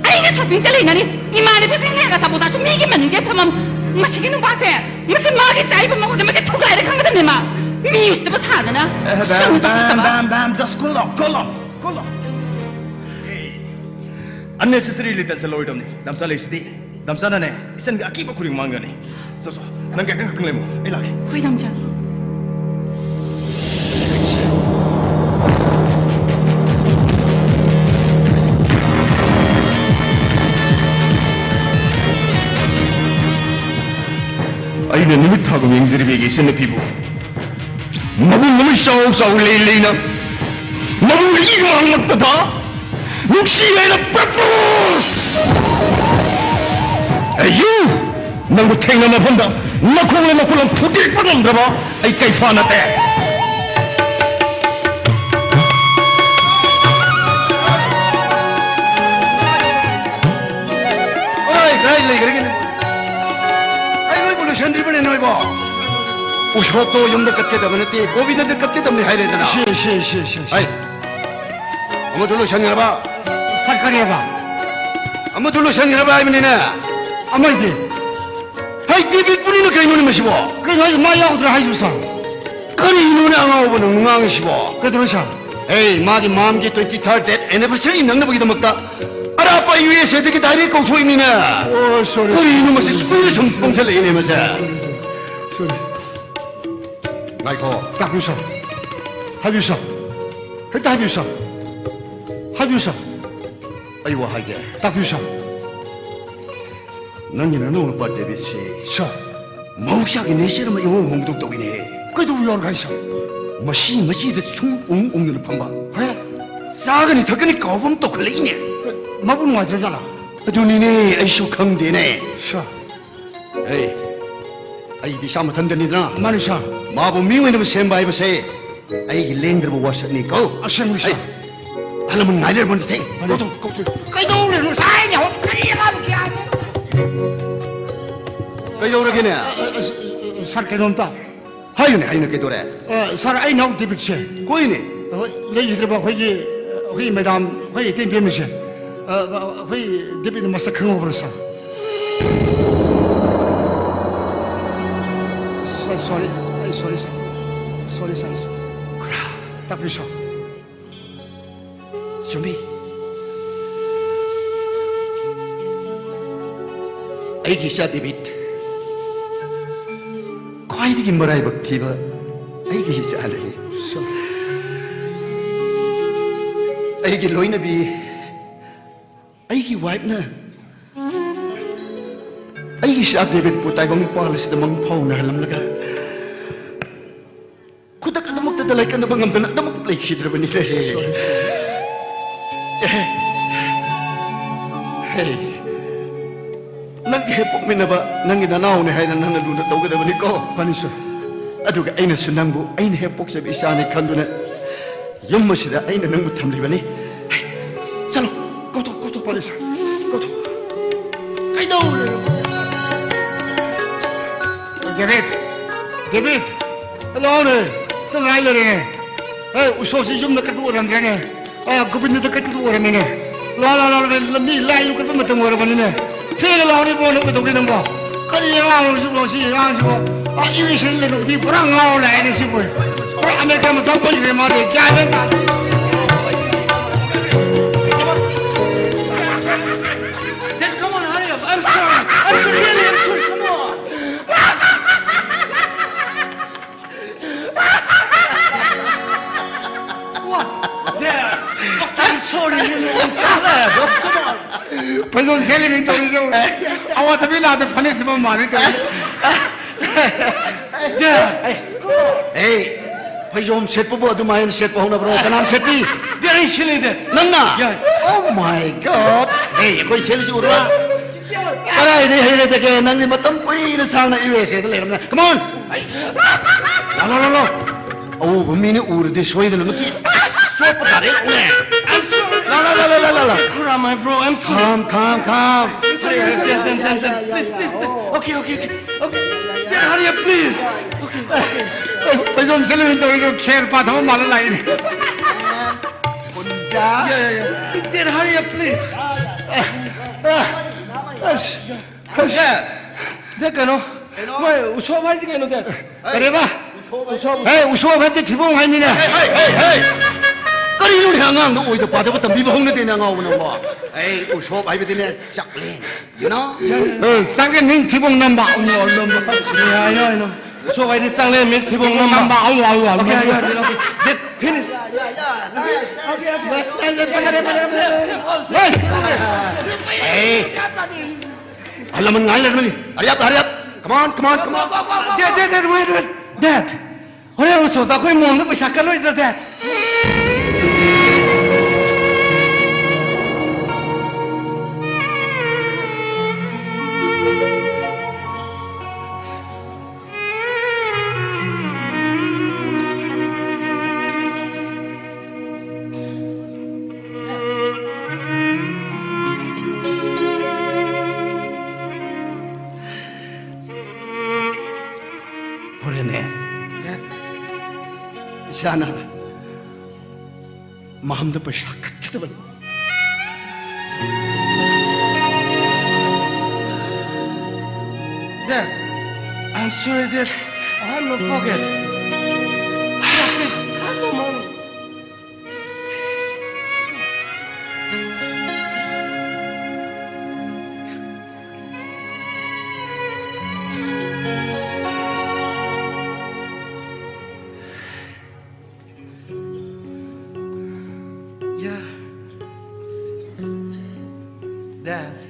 ꯑꯩꯅ shopping ꯆꯠꯂꯤꯅꯅꯤ, ꯏꯃꯥꯟꯅꯕꯤꯁꯤꯡꯅ ꯍꯦꯛ ꯑꯆꯥꯄꯣꯠ ꯆꯥꯔꯁꯨ ꯃꯤꯒꯤ ꯃꯅꯤꯡꯗ ꯐꯝꯃꯝ-, ꯃꯁꯤꯒꯤ ꯅꯨꯄꯥꯁꯦ, ꯃꯁꯤ ꯃꯥꯒꯤ ꯆꯥꯔꯤꯕ ꯃꯑꯣꯡꯁꯦ, ꯃꯁꯤ ꯊꯨꯒꯥꯏꯔ ꯈꯪꯒꯗꯕꯅꯦ ꯃꯥ꯫ ꯃꯤ ꯎꯁꯤꯠꯇꯕ ꯁꯥꯗꯅ, ꯑꯦ, ꯁꯨꯝ ꯕꯦꯝ, ꯆꯠꯄ ꯕꯦꯝ, ꯐꯠꯇꯕ꯫ ꯕꯦꯝ, ꯕꯦꯝ, just cool down, cool down, cool down. ꯑꯦ, unnecessarily tension ꯂꯧꯔꯣꯏꯗꯕꯅꯤ꯫ ꯗꯥꯝꯆꯥ ꯂꯩꯁꯤꯗꯤ꯫ ꯗꯥꯝꯆꯥꯅꯅꯦ, ꯏꯆꯟꯒꯤ ꯑꯀꯤꯕ ꯈꯨꯗꯤꯡ ꯃꯥꯡꯒꯅꯤ꯫ ꯆꯠ, ꯆꯠ, ꯅꯪ ꯉꯥꯛꯇꯪ ꯉꯥꯛꯇꯪ ꯂꯩꯃꯣ, ꯑꯩ ꯂꯥꯛꯀꯦ꯫ ꯍꯣꯏ, ꯗꯥꯝꯆꯥ꯫ ꯑꯩꯅ ꯅꯨꯃꯤꯠ ꯊꯥꯒꯨꯝ ꯌꯦꯡꯖꯔꯤꯕ ꯑꯩꯒꯤ ꯏꯆꯟꯅꯨꯄꯤꯕꯨ ꯃꯕꯨꯡ ꯅꯨꯃꯤꯠ ꯆꯥꯎ ꯆꯥꯎ ꯂꯩ ꯂꯩꯅ ꯃꯕꯨꯡꯒꯤ ꯏꯃꯥꯡꯃꯛꯇꯗ ꯅꯨꯡꯁꯤ ꯍꯥꯏꯅ propose! ꯑꯌꯨ! ꯅꯪꯕꯨ ꯊꯦꯡꯅ ꯃꯐꯝꯗ ꯅꯈꯣꯡꯅ ꯅꯈꯨꯠꯅ ꯊꯨꯗꯦꯛꯄ ꯉꯝꯗ꯭ꯔꯕ ꯑꯩ ꯀꯩꯐꯥ ꯅꯠꯇꯦ꯫ ꯑꯣꯏ, ꯀꯗꯥꯏ ꯂꯩꯈ꯭ꯔꯒꯦ ꯅꯪ? ꯑꯩ ꯅꯣꯏꯕꯨ ꯂꯣꯏꯁꯟꯗ꯭ꯔꯤꯕꯅꯦ ꯅꯣꯏꯕꯣ? ꯎꯁꯣꯞꯇꯣ ꯌꯨꯝꯗ ꯀꯠꯀꯗꯕ ꯅꯠꯇꯦ, ꯒꯣꯕꯤꯟꯗꯗ ꯀꯠꯀꯗꯕꯅꯤ ꯍꯥꯏꯔꯦꯗꯅ꯫ ꯁꯤ, ꯁꯤ, ꯁꯤ, ꯁꯤ, ꯁꯤ꯫ ꯍꯩ, ꯑꯃꯗꯨ ꯂꯣꯏꯁꯟꯈ꯭ꯔꯕ? ꯁꯛꯀꯅꯦꯕ꯫ ꯑꯃꯗꯨ ꯂꯣꯏꯁꯟꯈ꯭ꯔꯕ ꯍꯥꯏꯕꯅꯤꯅꯦ꯫ ꯑꯃꯗꯤ? ꯍꯩ, ꯗꯦꯕꯤꯠꯄꯨꯔꯤꯅ ꯀꯩꯅꯣꯅꯦ ꯃꯁꯤꯕꯣ? ꯀꯩꯅꯣ ꯍꯥꯏꯁꯦ? ꯃꯥ ꯌꯥꯎꯗ꯭ꯔꯥ ꯍꯥꯏꯁꯤꯕꯣ, ꯁꯥꯔ? ꯀꯔꯤꯅꯣꯅꯦ ꯑꯉꯥꯎꯕ ꯅꯪ ꯉꯥꯡꯉꯤꯁꯤꯕꯣ? ꯀꯩꯗꯧꯔꯦ, ꯁꯥꯔ? ꯍꯩ, ꯃꯥꯒꯤ ꯃꯥꯝꯒꯤ twenty third death anniversary ꯅꯪꯅꯕꯒꯤꯗꯃꯛꯇ ꯑꯔꯥ ꯑꯩ ꯌꯨ ꯑꯦꯁ ꯑꯦꯗꯒꯤ ꯗꯥꯏꯔꯦꯛ ꯀꯧꯊꯣꯛꯏꯅꯤꯅ꯫ ꯑꯣ, ꯁꯣꯔꯤ, ꯀꯔꯤꯅꯣ ꯁꯣꯔꯤ, ꯃꯁꯤ ꯁꯣꯔꯤ, ꯁꯣꯏꯔ ꯁꯨꯝ ꯁꯣꯔꯤ, ꯄꯣꯡꯁꯜꯂꯛꯏꯅꯦ ꯃꯁꯦ꯫ ꯁꯣꯔꯤ, ꯁꯣꯔꯤ꯫ ꯉꯥꯏꯈꯣ꯫ ꯇꯥꯛꯄꯤꯌꯨ ꯁꯥꯔ꯫ ꯍꯥꯏꯕꯤꯌꯨ ꯁꯥꯔ꯫ ꯍꯦꯛꯇ ꯍꯥꯏꯕꯤꯌꯨ ꯁꯥꯔ꯫ ꯍꯥꯏꯕꯤꯌꯨ ꯁꯥꯔ꯫ ꯑꯩ ꯋꯥ ꯍꯥꯏꯒꯦ꯫ ꯇꯥꯛꯄꯤꯌꯨ ꯁꯥꯔ꯫ ꯅꯪꯒꯤ ꯅꯅꯥꯎ ꯅꯨꯄꯥ ꯗꯦꯕꯤꯠꯁꯤ꯫ ꯁꯥꯔ꯫ ꯃꯍꯧꯁꯥꯒꯤ ꯅꯦꯆꯔ ꯑꯃ ꯏꯍꯣꯡ ꯍꯣꯡꯕꯗꯧ ꯇꯧꯏꯅꯦ꯫ ꯀꯩꯗꯧꯕ ꯌꯥꯎꯔꯒꯦ ꯍꯥꯏ ꯁꯥꯔ? ꯃꯁꯤ ꯃꯁꯤꯗ ꯁꯨꯝ ꯎꯪ ꯎꯪꯗꯨꯅ ꯐꯝꯕ꯫ ꯍꯦ? ꯆꯥꯒꯅꯤ ꯊꯛꯀꯅꯤ ꯀꯥꯎꯕ ꯑꯃ ꯇꯧꯈꯠꯂꯛꯏꯅꯦ꯫ ꯃꯕꯨ ꯅꯨꯡꯉꯥꯏꯇ꯭ꯔ ꯖꯥꯠꯂꯥ? ꯑꯗꯨꯅꯤꯅꯦ ꯑꯩꯁꯨ ꯈꯪꯗꯦꯅꯦ꯫ ꯁꯥꯔ꯫ ꯑꯦ, ꯑꯩꯗꯤ ꯏꯁꯥ ꯃꯊꯟꯇꯅꯤꯗꯅ꯫ ꯃꯥꯅꯤ ꯁꯥꯔ꯫ ꯃꯥꯕꯨ ꯃꯤ ꯑꯣꯏꯅꯕ ꯁꯦꯝꯕ ꯍꯥꯏꯕꯁꯦ ꯑꯩꯒꯤ ꯂꯦꯡꯗ꯭ꯔꯕ ꯋꯥꯁꯛꯅꯤ ꯀꯣ꯫ ꯑꯁꯦꯡꯕꯅꯤ ꯁꯥꯔ꯫ ꯑꯩ ꯑꯍꯜ ꯂꯃꯟ ꯉꯥꯏ ꯂꯩꯔꯝꯃꯅꯤ ꯊꯦꯡ꯫ ꯃꯥꯅꯤ꯫ ꯀꯧꯊꯣꯛ, ꯀꯧꯊꯣꯛ꯫ ꯀꯩꯗꯧꯔꯦ? ꯉꯁꯥꯏꯅꯦ ꯍꯣ, ꯀꯔꯤ ꯑꯃ ꯒ꯭ꯌꯥꯟ ꯃꯦꯟ ꯇꯥꯗꯦ꯫ ꯀꯩꯗꯧꯔꯒꯦꯅꯦ? ꯑ, ꯑ, ꯑ, ꯁꯥꯔ, ꯀꯩꯅꯣꯝꯇ꯫ ꯍꯥꯏꯌꯨꯅꯦ, ꯍꯥꯏꯌꯨꯅꯦ, ꯀꯩꯗꯧꯔꯦ? ꯑ, ꯁꯥꯔ, ꯑꯩ ꯏꯅꯥꯎ ꯗꯦꯕꯤꯠꯁꯦ꯫ ꯍꯣꯏꯅꯦ꯫ ꯍꯣꯏ, ꯂꯩꯈꯤꯗ꯭ꯔꯕ ꯑꯩꯈꯣꯏꯒꯤ, ꯑꯩꯈꯣꯏꯒꯤ ꯃꯦꯗꯥꯝ, ꯑꯩꯈꯣꯏ ꯏꯇꯩ ꯏꯕꯦꯝꯃꯁꯦ꯫ ꯑ, ꯑ, ꯑꯩꯈꯣꯏ ꯗꯦꯕꯤꯠꯅ ꯃꯁꯛ ꯈꯪꯍꯧꯕ꯭ꯔꯥ, ꯁꯥꯔ? ꯁꯥꯔ, ꯁꯣꯔꯤ, ꯑꯩ ꯁꯣꯔꯤ, ꯁꯥꯔ꯫ ꯁꯣꯔꯤ, ꯁꯥꯔ, ꯁꯣꯔꯤ꯫ ꯇꯥꯛꯄꯤꯌꯨ, ꯁꯥꯔ꯫ ꯆꯨꯝꯃꯤ꯫ ꯑꯩꯒꯤ ꯏꯆꯥ ꯗꯦꯕꯤꯠ, ꯈ꯭ꯋꯥꯏꯗꯒꯤ ꯃꯔꯥꯏꯕꯛ ꯊꯤꯕ ꯑꯩꯒꯤ ꯏꯆꯥꯅꯤ꯫ ꯑꯩꯒꯤ ꯂꯣꯏꯅꯕꯤ, ꯑꯩꯒꯤ ꯋꯥꯏꯐꯅ ꯑꯩꯒꯤ ꯏꯆꯥ ꯗꯦꯕꯤꯠꯄꯨ ꯇꯥꯏꯕꯪ ꯃꯄꯥꯜ ꯑꯁꯤꯗ ꯃꯪ ꯐꯥꯎꯅꯍꯜꯂꯝꯂꯒ, ꯈꯨꯗꯛ ꯑꯗꯨꯃꯛꯇꯗ ꯂꯥꯏꯀꯠꯅꯕ ꯉꯝꯗꯅ ꯑꯗꯨꯃꯛ ꯂꯩꯈꯤꯗ꯭ꯔꯕꯅꯤ꯫ ꯁꯣꯔꯤ, ꯁꯣꯔꯤ꯫ ꯑꯦ, ꯍꯦ, ꯅꯪꯒ ꯍꯦꯛ ꯄꯣꯛꯃꯤꯟꯅꯕ ꯅꯪꯒꯤ ꯅꯅꯥꯎꯅꯦ ꯍꯥꯏꯅ ꯅꯪꯅ ꯂꯨꯅ ꯇꯧꯒꯗꯕꯅꯤꯀꯣ꯫ ꯐꯅꯤ, ꯁꯥꯔ꯫ ꯑꯗꯨꯒ ꯑꯩꯅꯁꯨ ꯅꯪꯕꯨ ꯑꯩꯅ ꯍꯦꯛ ꯄꯣꯛꯆꯕ ꯏꯆꯥꯅꯤ ꯈꯟꯗꯨꯅ ꯌꯨꯝ ꯑꯁꯤꯗ ꯑꯩꯅ ꯅꯪꯕꯨ ꯊꯝꯂꯤꯕꯅꯤ꯫ ꯆꯠꯂꯣ, ꯀꯧꯊꯣꯛ, ꯀꯧꯊꯣꯛ꯫ ꯄꯥꯂꯤ ꯁꯥꯔ, ꯀꯧꯊꯣꯛ꯫ ꯀꯩꯗꯧꯔꯦ? ꯗꯦꯕꯤꯠ, ꯗꯦꯕꯤꯠ, ꯂꯥꯛꯑꯣꯅꯦ꯫ ꯁꯤꯗ ꯉꯥꯏ ꯂꯩꯔꯦꯅꯦ꯫ ꯑꯦ, ꯎꯁꯣꯞꯁꯤ ꯌꯨꯝꯗ ꯀꯠꯄ ꯑꯣꯏꯔꯝꯗ꯭ꯔꯦꯅꯦ꯫ ꯑꯥ, ꯒꯣꯕꯤꯟꯗꯗ ꯀꯠꯄꯗꯨ ꯑꯣꯏꯔꯝꯃꯦꯅꯦ꯫ ꯂꯥ, ꯂꯥ, ꯂꯥ, ꯂꯥ, ꯂꯝꯕꯤ ꯂꯥꯏ ꯂꯨ ꯀꯠꯄ ꯃꯇꯝ ꯑꯣꯏꯔꯕꯅꯤꯅꯦ꯫ ꯊꯦꯡꯅ ꯂꯥꯛꯑꯣꯅꯦ ꯏꯕꯨꯡꯉꯣ, ꯅꯪ ꯀꯩꯗꯧꯒꯦ ꯅꯪꯕꯣ? ꯀꯔꯤ ꯑꯉꯥꯡꯅꯣ ꯁꯤꯕꯣ, ꯁꯤ ꯑꯉꯥꯡꯁꯤꯕꯣ? ꯑꯥ, ꯏꯪꯂꯤꯁ ꯂꯩꯔꯨꯕꯗꯤ ꯄꯨꯔꯥ ꯉꯥꯎꯔ ꯂꯥꯛꯑꯦꯅꯦ ꯁꯤꯕꯣ꯫ ꯄꯨꯔꯥ ꯑꯃꯦꯔꯤꯀꯥ ꯃꯆꯥ ꯑꯣꯏꯈ꯭ꯔꯦ ꯃꯥꯗꯤ, ꯒ꯭ꯌꯥꯟ ꯃꯦꯟ ꯇꯥꯗꯦ꯫ ꯐꯩꯖꯣꯝ ꯁꯦꯠꯂꯤꯃꯤ ꯇꯧꯔꯤꯁꯦ꯫ ꯑꯋꯥꯊꯕꯤ ꯂꯥꯗ ꯐꯅꯦꯛ ꯁꯦꯠꯄ ꯃꯥꯜꯂꯤ ꯇꯧꯔꯤꯁꯦ꯫ ꯗꯦ꯫ ꯑꯦ, ꯐꯩꯖꯣꯝ ꯁꯦꯠꯄꯕꯨ ꯑꯗꯨꯃꯥꯏꯅ ꯁꯦꯠꯄ ꯍꯧꯅꯕ꯭ꯔꯣ? ꯀꯅꯥꯅ ꯁꯦꯠꯄꯤ? ꯗꯦ, ꯑꯩ ꯁꯦꯠꯂꯤ ꯗꯦ꯫ ꯅꯪꯅ? ꯌꯥꯏ꯫ Oh my God! ꯑꯦ, ꯑꯩꯈꯣꯏ ꯁꯦꯠꯂꯤꯁꯤ ꯎꯔꯕ? ꯀꯗꯥꯏꯗꯒꯤ ꯍꯩꯔꯗꯒꯦ? ꯅꯪꯗꯤ ꯃꯇꯝ ꯀꯨꯏꯅ ꯁꯥꯡꯅ ꯌꯨ ꯑꯦꯁ ꯑꯦꯗ ꯂꯩꯔꯝꯅ꯫ Come on! ꯂꯥ, ꯂꯥ, ꯂꯥ, ꯂꯥ꯫ ꯑꯎꯕ ꯃꯤꯅ ꯎꯔꯗꯤ ꯁꯣꯏꯗꯅꯃꯛꯀꯤ ꯆꯣꯞꯄ ꯇꯥꯔꯦ꯫ ꯂꯥ, ꯂꯥ, ꯂꯥ, ꯂꯥ, ꯂꯥ, ꯂꯥ꯫ Khura, my bro, I'm sorry. Come, come, come. Hurry up, just and, and, and. Please, please, please. Okay, okay, okay. Okay. Dad, hurry up, please. Okay, okay. ꯑꯁ, ꯐꯩꯖꯣꯝ ꯁꯦꯠꯂꯨꯏ ꯇꯧꯔꯤꯗꯣ ꯈꯦꯔ ꯄꯥꯊꯕ ꯃꯥꯜꯂ ꯂꯥꯛꯏꯅꯦ꯫ ꯀꯨꯟꯖꯥ꯫ Yeah, yeah, yeah. Dad, hurry up, please. ꯑꯁ, ꯑꯁ꯫ Dad, Dad, ꯀꯩꯅꯣ? ꯃꯣꯏ ꯎꯁꯣꯞ ꯍꯥꯏꯁꯤ ꯀꯩꯅꯣ, Dad? ꯀꯔꯤꯕ? ꯎꯁꯣꯞ꯫ ꯍꯦ, ꯎꯁꯣꯞ ꯍꯥꯏꯕꯗꯤ ꯊꯤꯕꯣꯡ ꯍꯥꯏꯅꯤꯅꯦ꯫ ꯍꯦ, ꯍꯦ, ꯍꯦ, ꯍꯦ꯫ ꯀꯔꯤꯅꯣꯅꯦ, ꯑꯉꯥꯡꯗ ꯑꯣꯏꯗ ꯄꯥꯗꯕ ꯇꯝꯕꯤꯕ ꯍꯧꯅꯗꯦꯅꯦ, ꯑꯉꯥꯎꯕ ꯅꯪꯕꯣ꯫ ꯑꯩ ꯎꯁꯣꯞ ꯍꯥꯏꯕꯗꯤꯅꯦ, ꯆꯥꯛꯂꯦꯟ꯫ You know? ꯑ, ꯆꯥꯛꯂꯦꯟ means ꯊꯤꯕꯣꯡ ꯅꯝꯕ꯫ ꯎꯝ, ꯅꯝꯕ꯫ Yeah, I know, I know. ꯎꯁꯣꯞ ꯍꯥꯏꯗꯤ ꯆꯥꯛꯂꯦꯟ means ꯊꯤꯕꯣꯡ ꯅꯝꯕ꯫ ꯅꯝꯕ, ꯑꯧ, ꯑꯧ, ꯑꯧ, Okay, ꯅꯝꯕ꯫ Okay, okay. Dad, finish. ꯐꯖꯔꯦ, ꯐꯖꯔꯦ, ꯐꯖꯔꯦ꯫ ꯍꯦ! ꯑꯍꯜ ꯂꯃꯟ ꯉꯥꯏ ꯂꯩꯔꯝꯃꯅꯤ꯫ Hurry up, hurry up. Come on, come on, come on. Dad, Dad, Dad, wait, wait. Dad, ꯍꯣꯔꯦꯟ ꯎꯁꯣꯞꯇ ꯑꯩꯈꯣꯏ ꯃꯣꯝꯗ ꯄꯩꯁꯥ ꯀꯠꯂꯣꯏꯗ꯭ꯔꯣ, Dad? ꯍꯣꯔꯦꯟꯅꯦ, ꯏꯁꯥꯅ ꯃꯍꯝꯗ ꯄꯩꯁꯥ ꯀꯠꯀꯗꯕꯅꯤ꯫ Dad, I'm sorry, Dad. I have no pocket. Dad, please, I have no money. Yeah. Dad.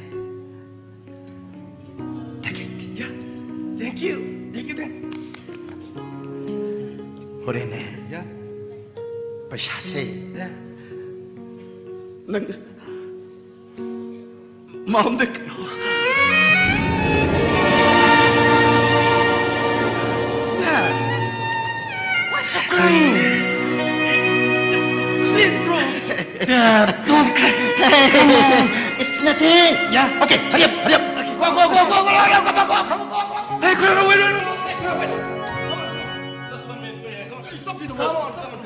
ꯍꯣꯔꯦꯟꯅꯦ, ꯄꯩꯁꯥꯁꯦ ꯅꯪ ꯃꯥꯝꯗ ꯀꯩꯅꯣ? Dad, what's so crying? Please, bro. Dad, don't cry. It's nothing. Yeah? Okay, hurry up, hurry up. Okay, go, go, go, go, go, go, go, go, go, go, go, go. Hey, Kura, wait, wait, wait. Hey, Kura, wait. Come on, come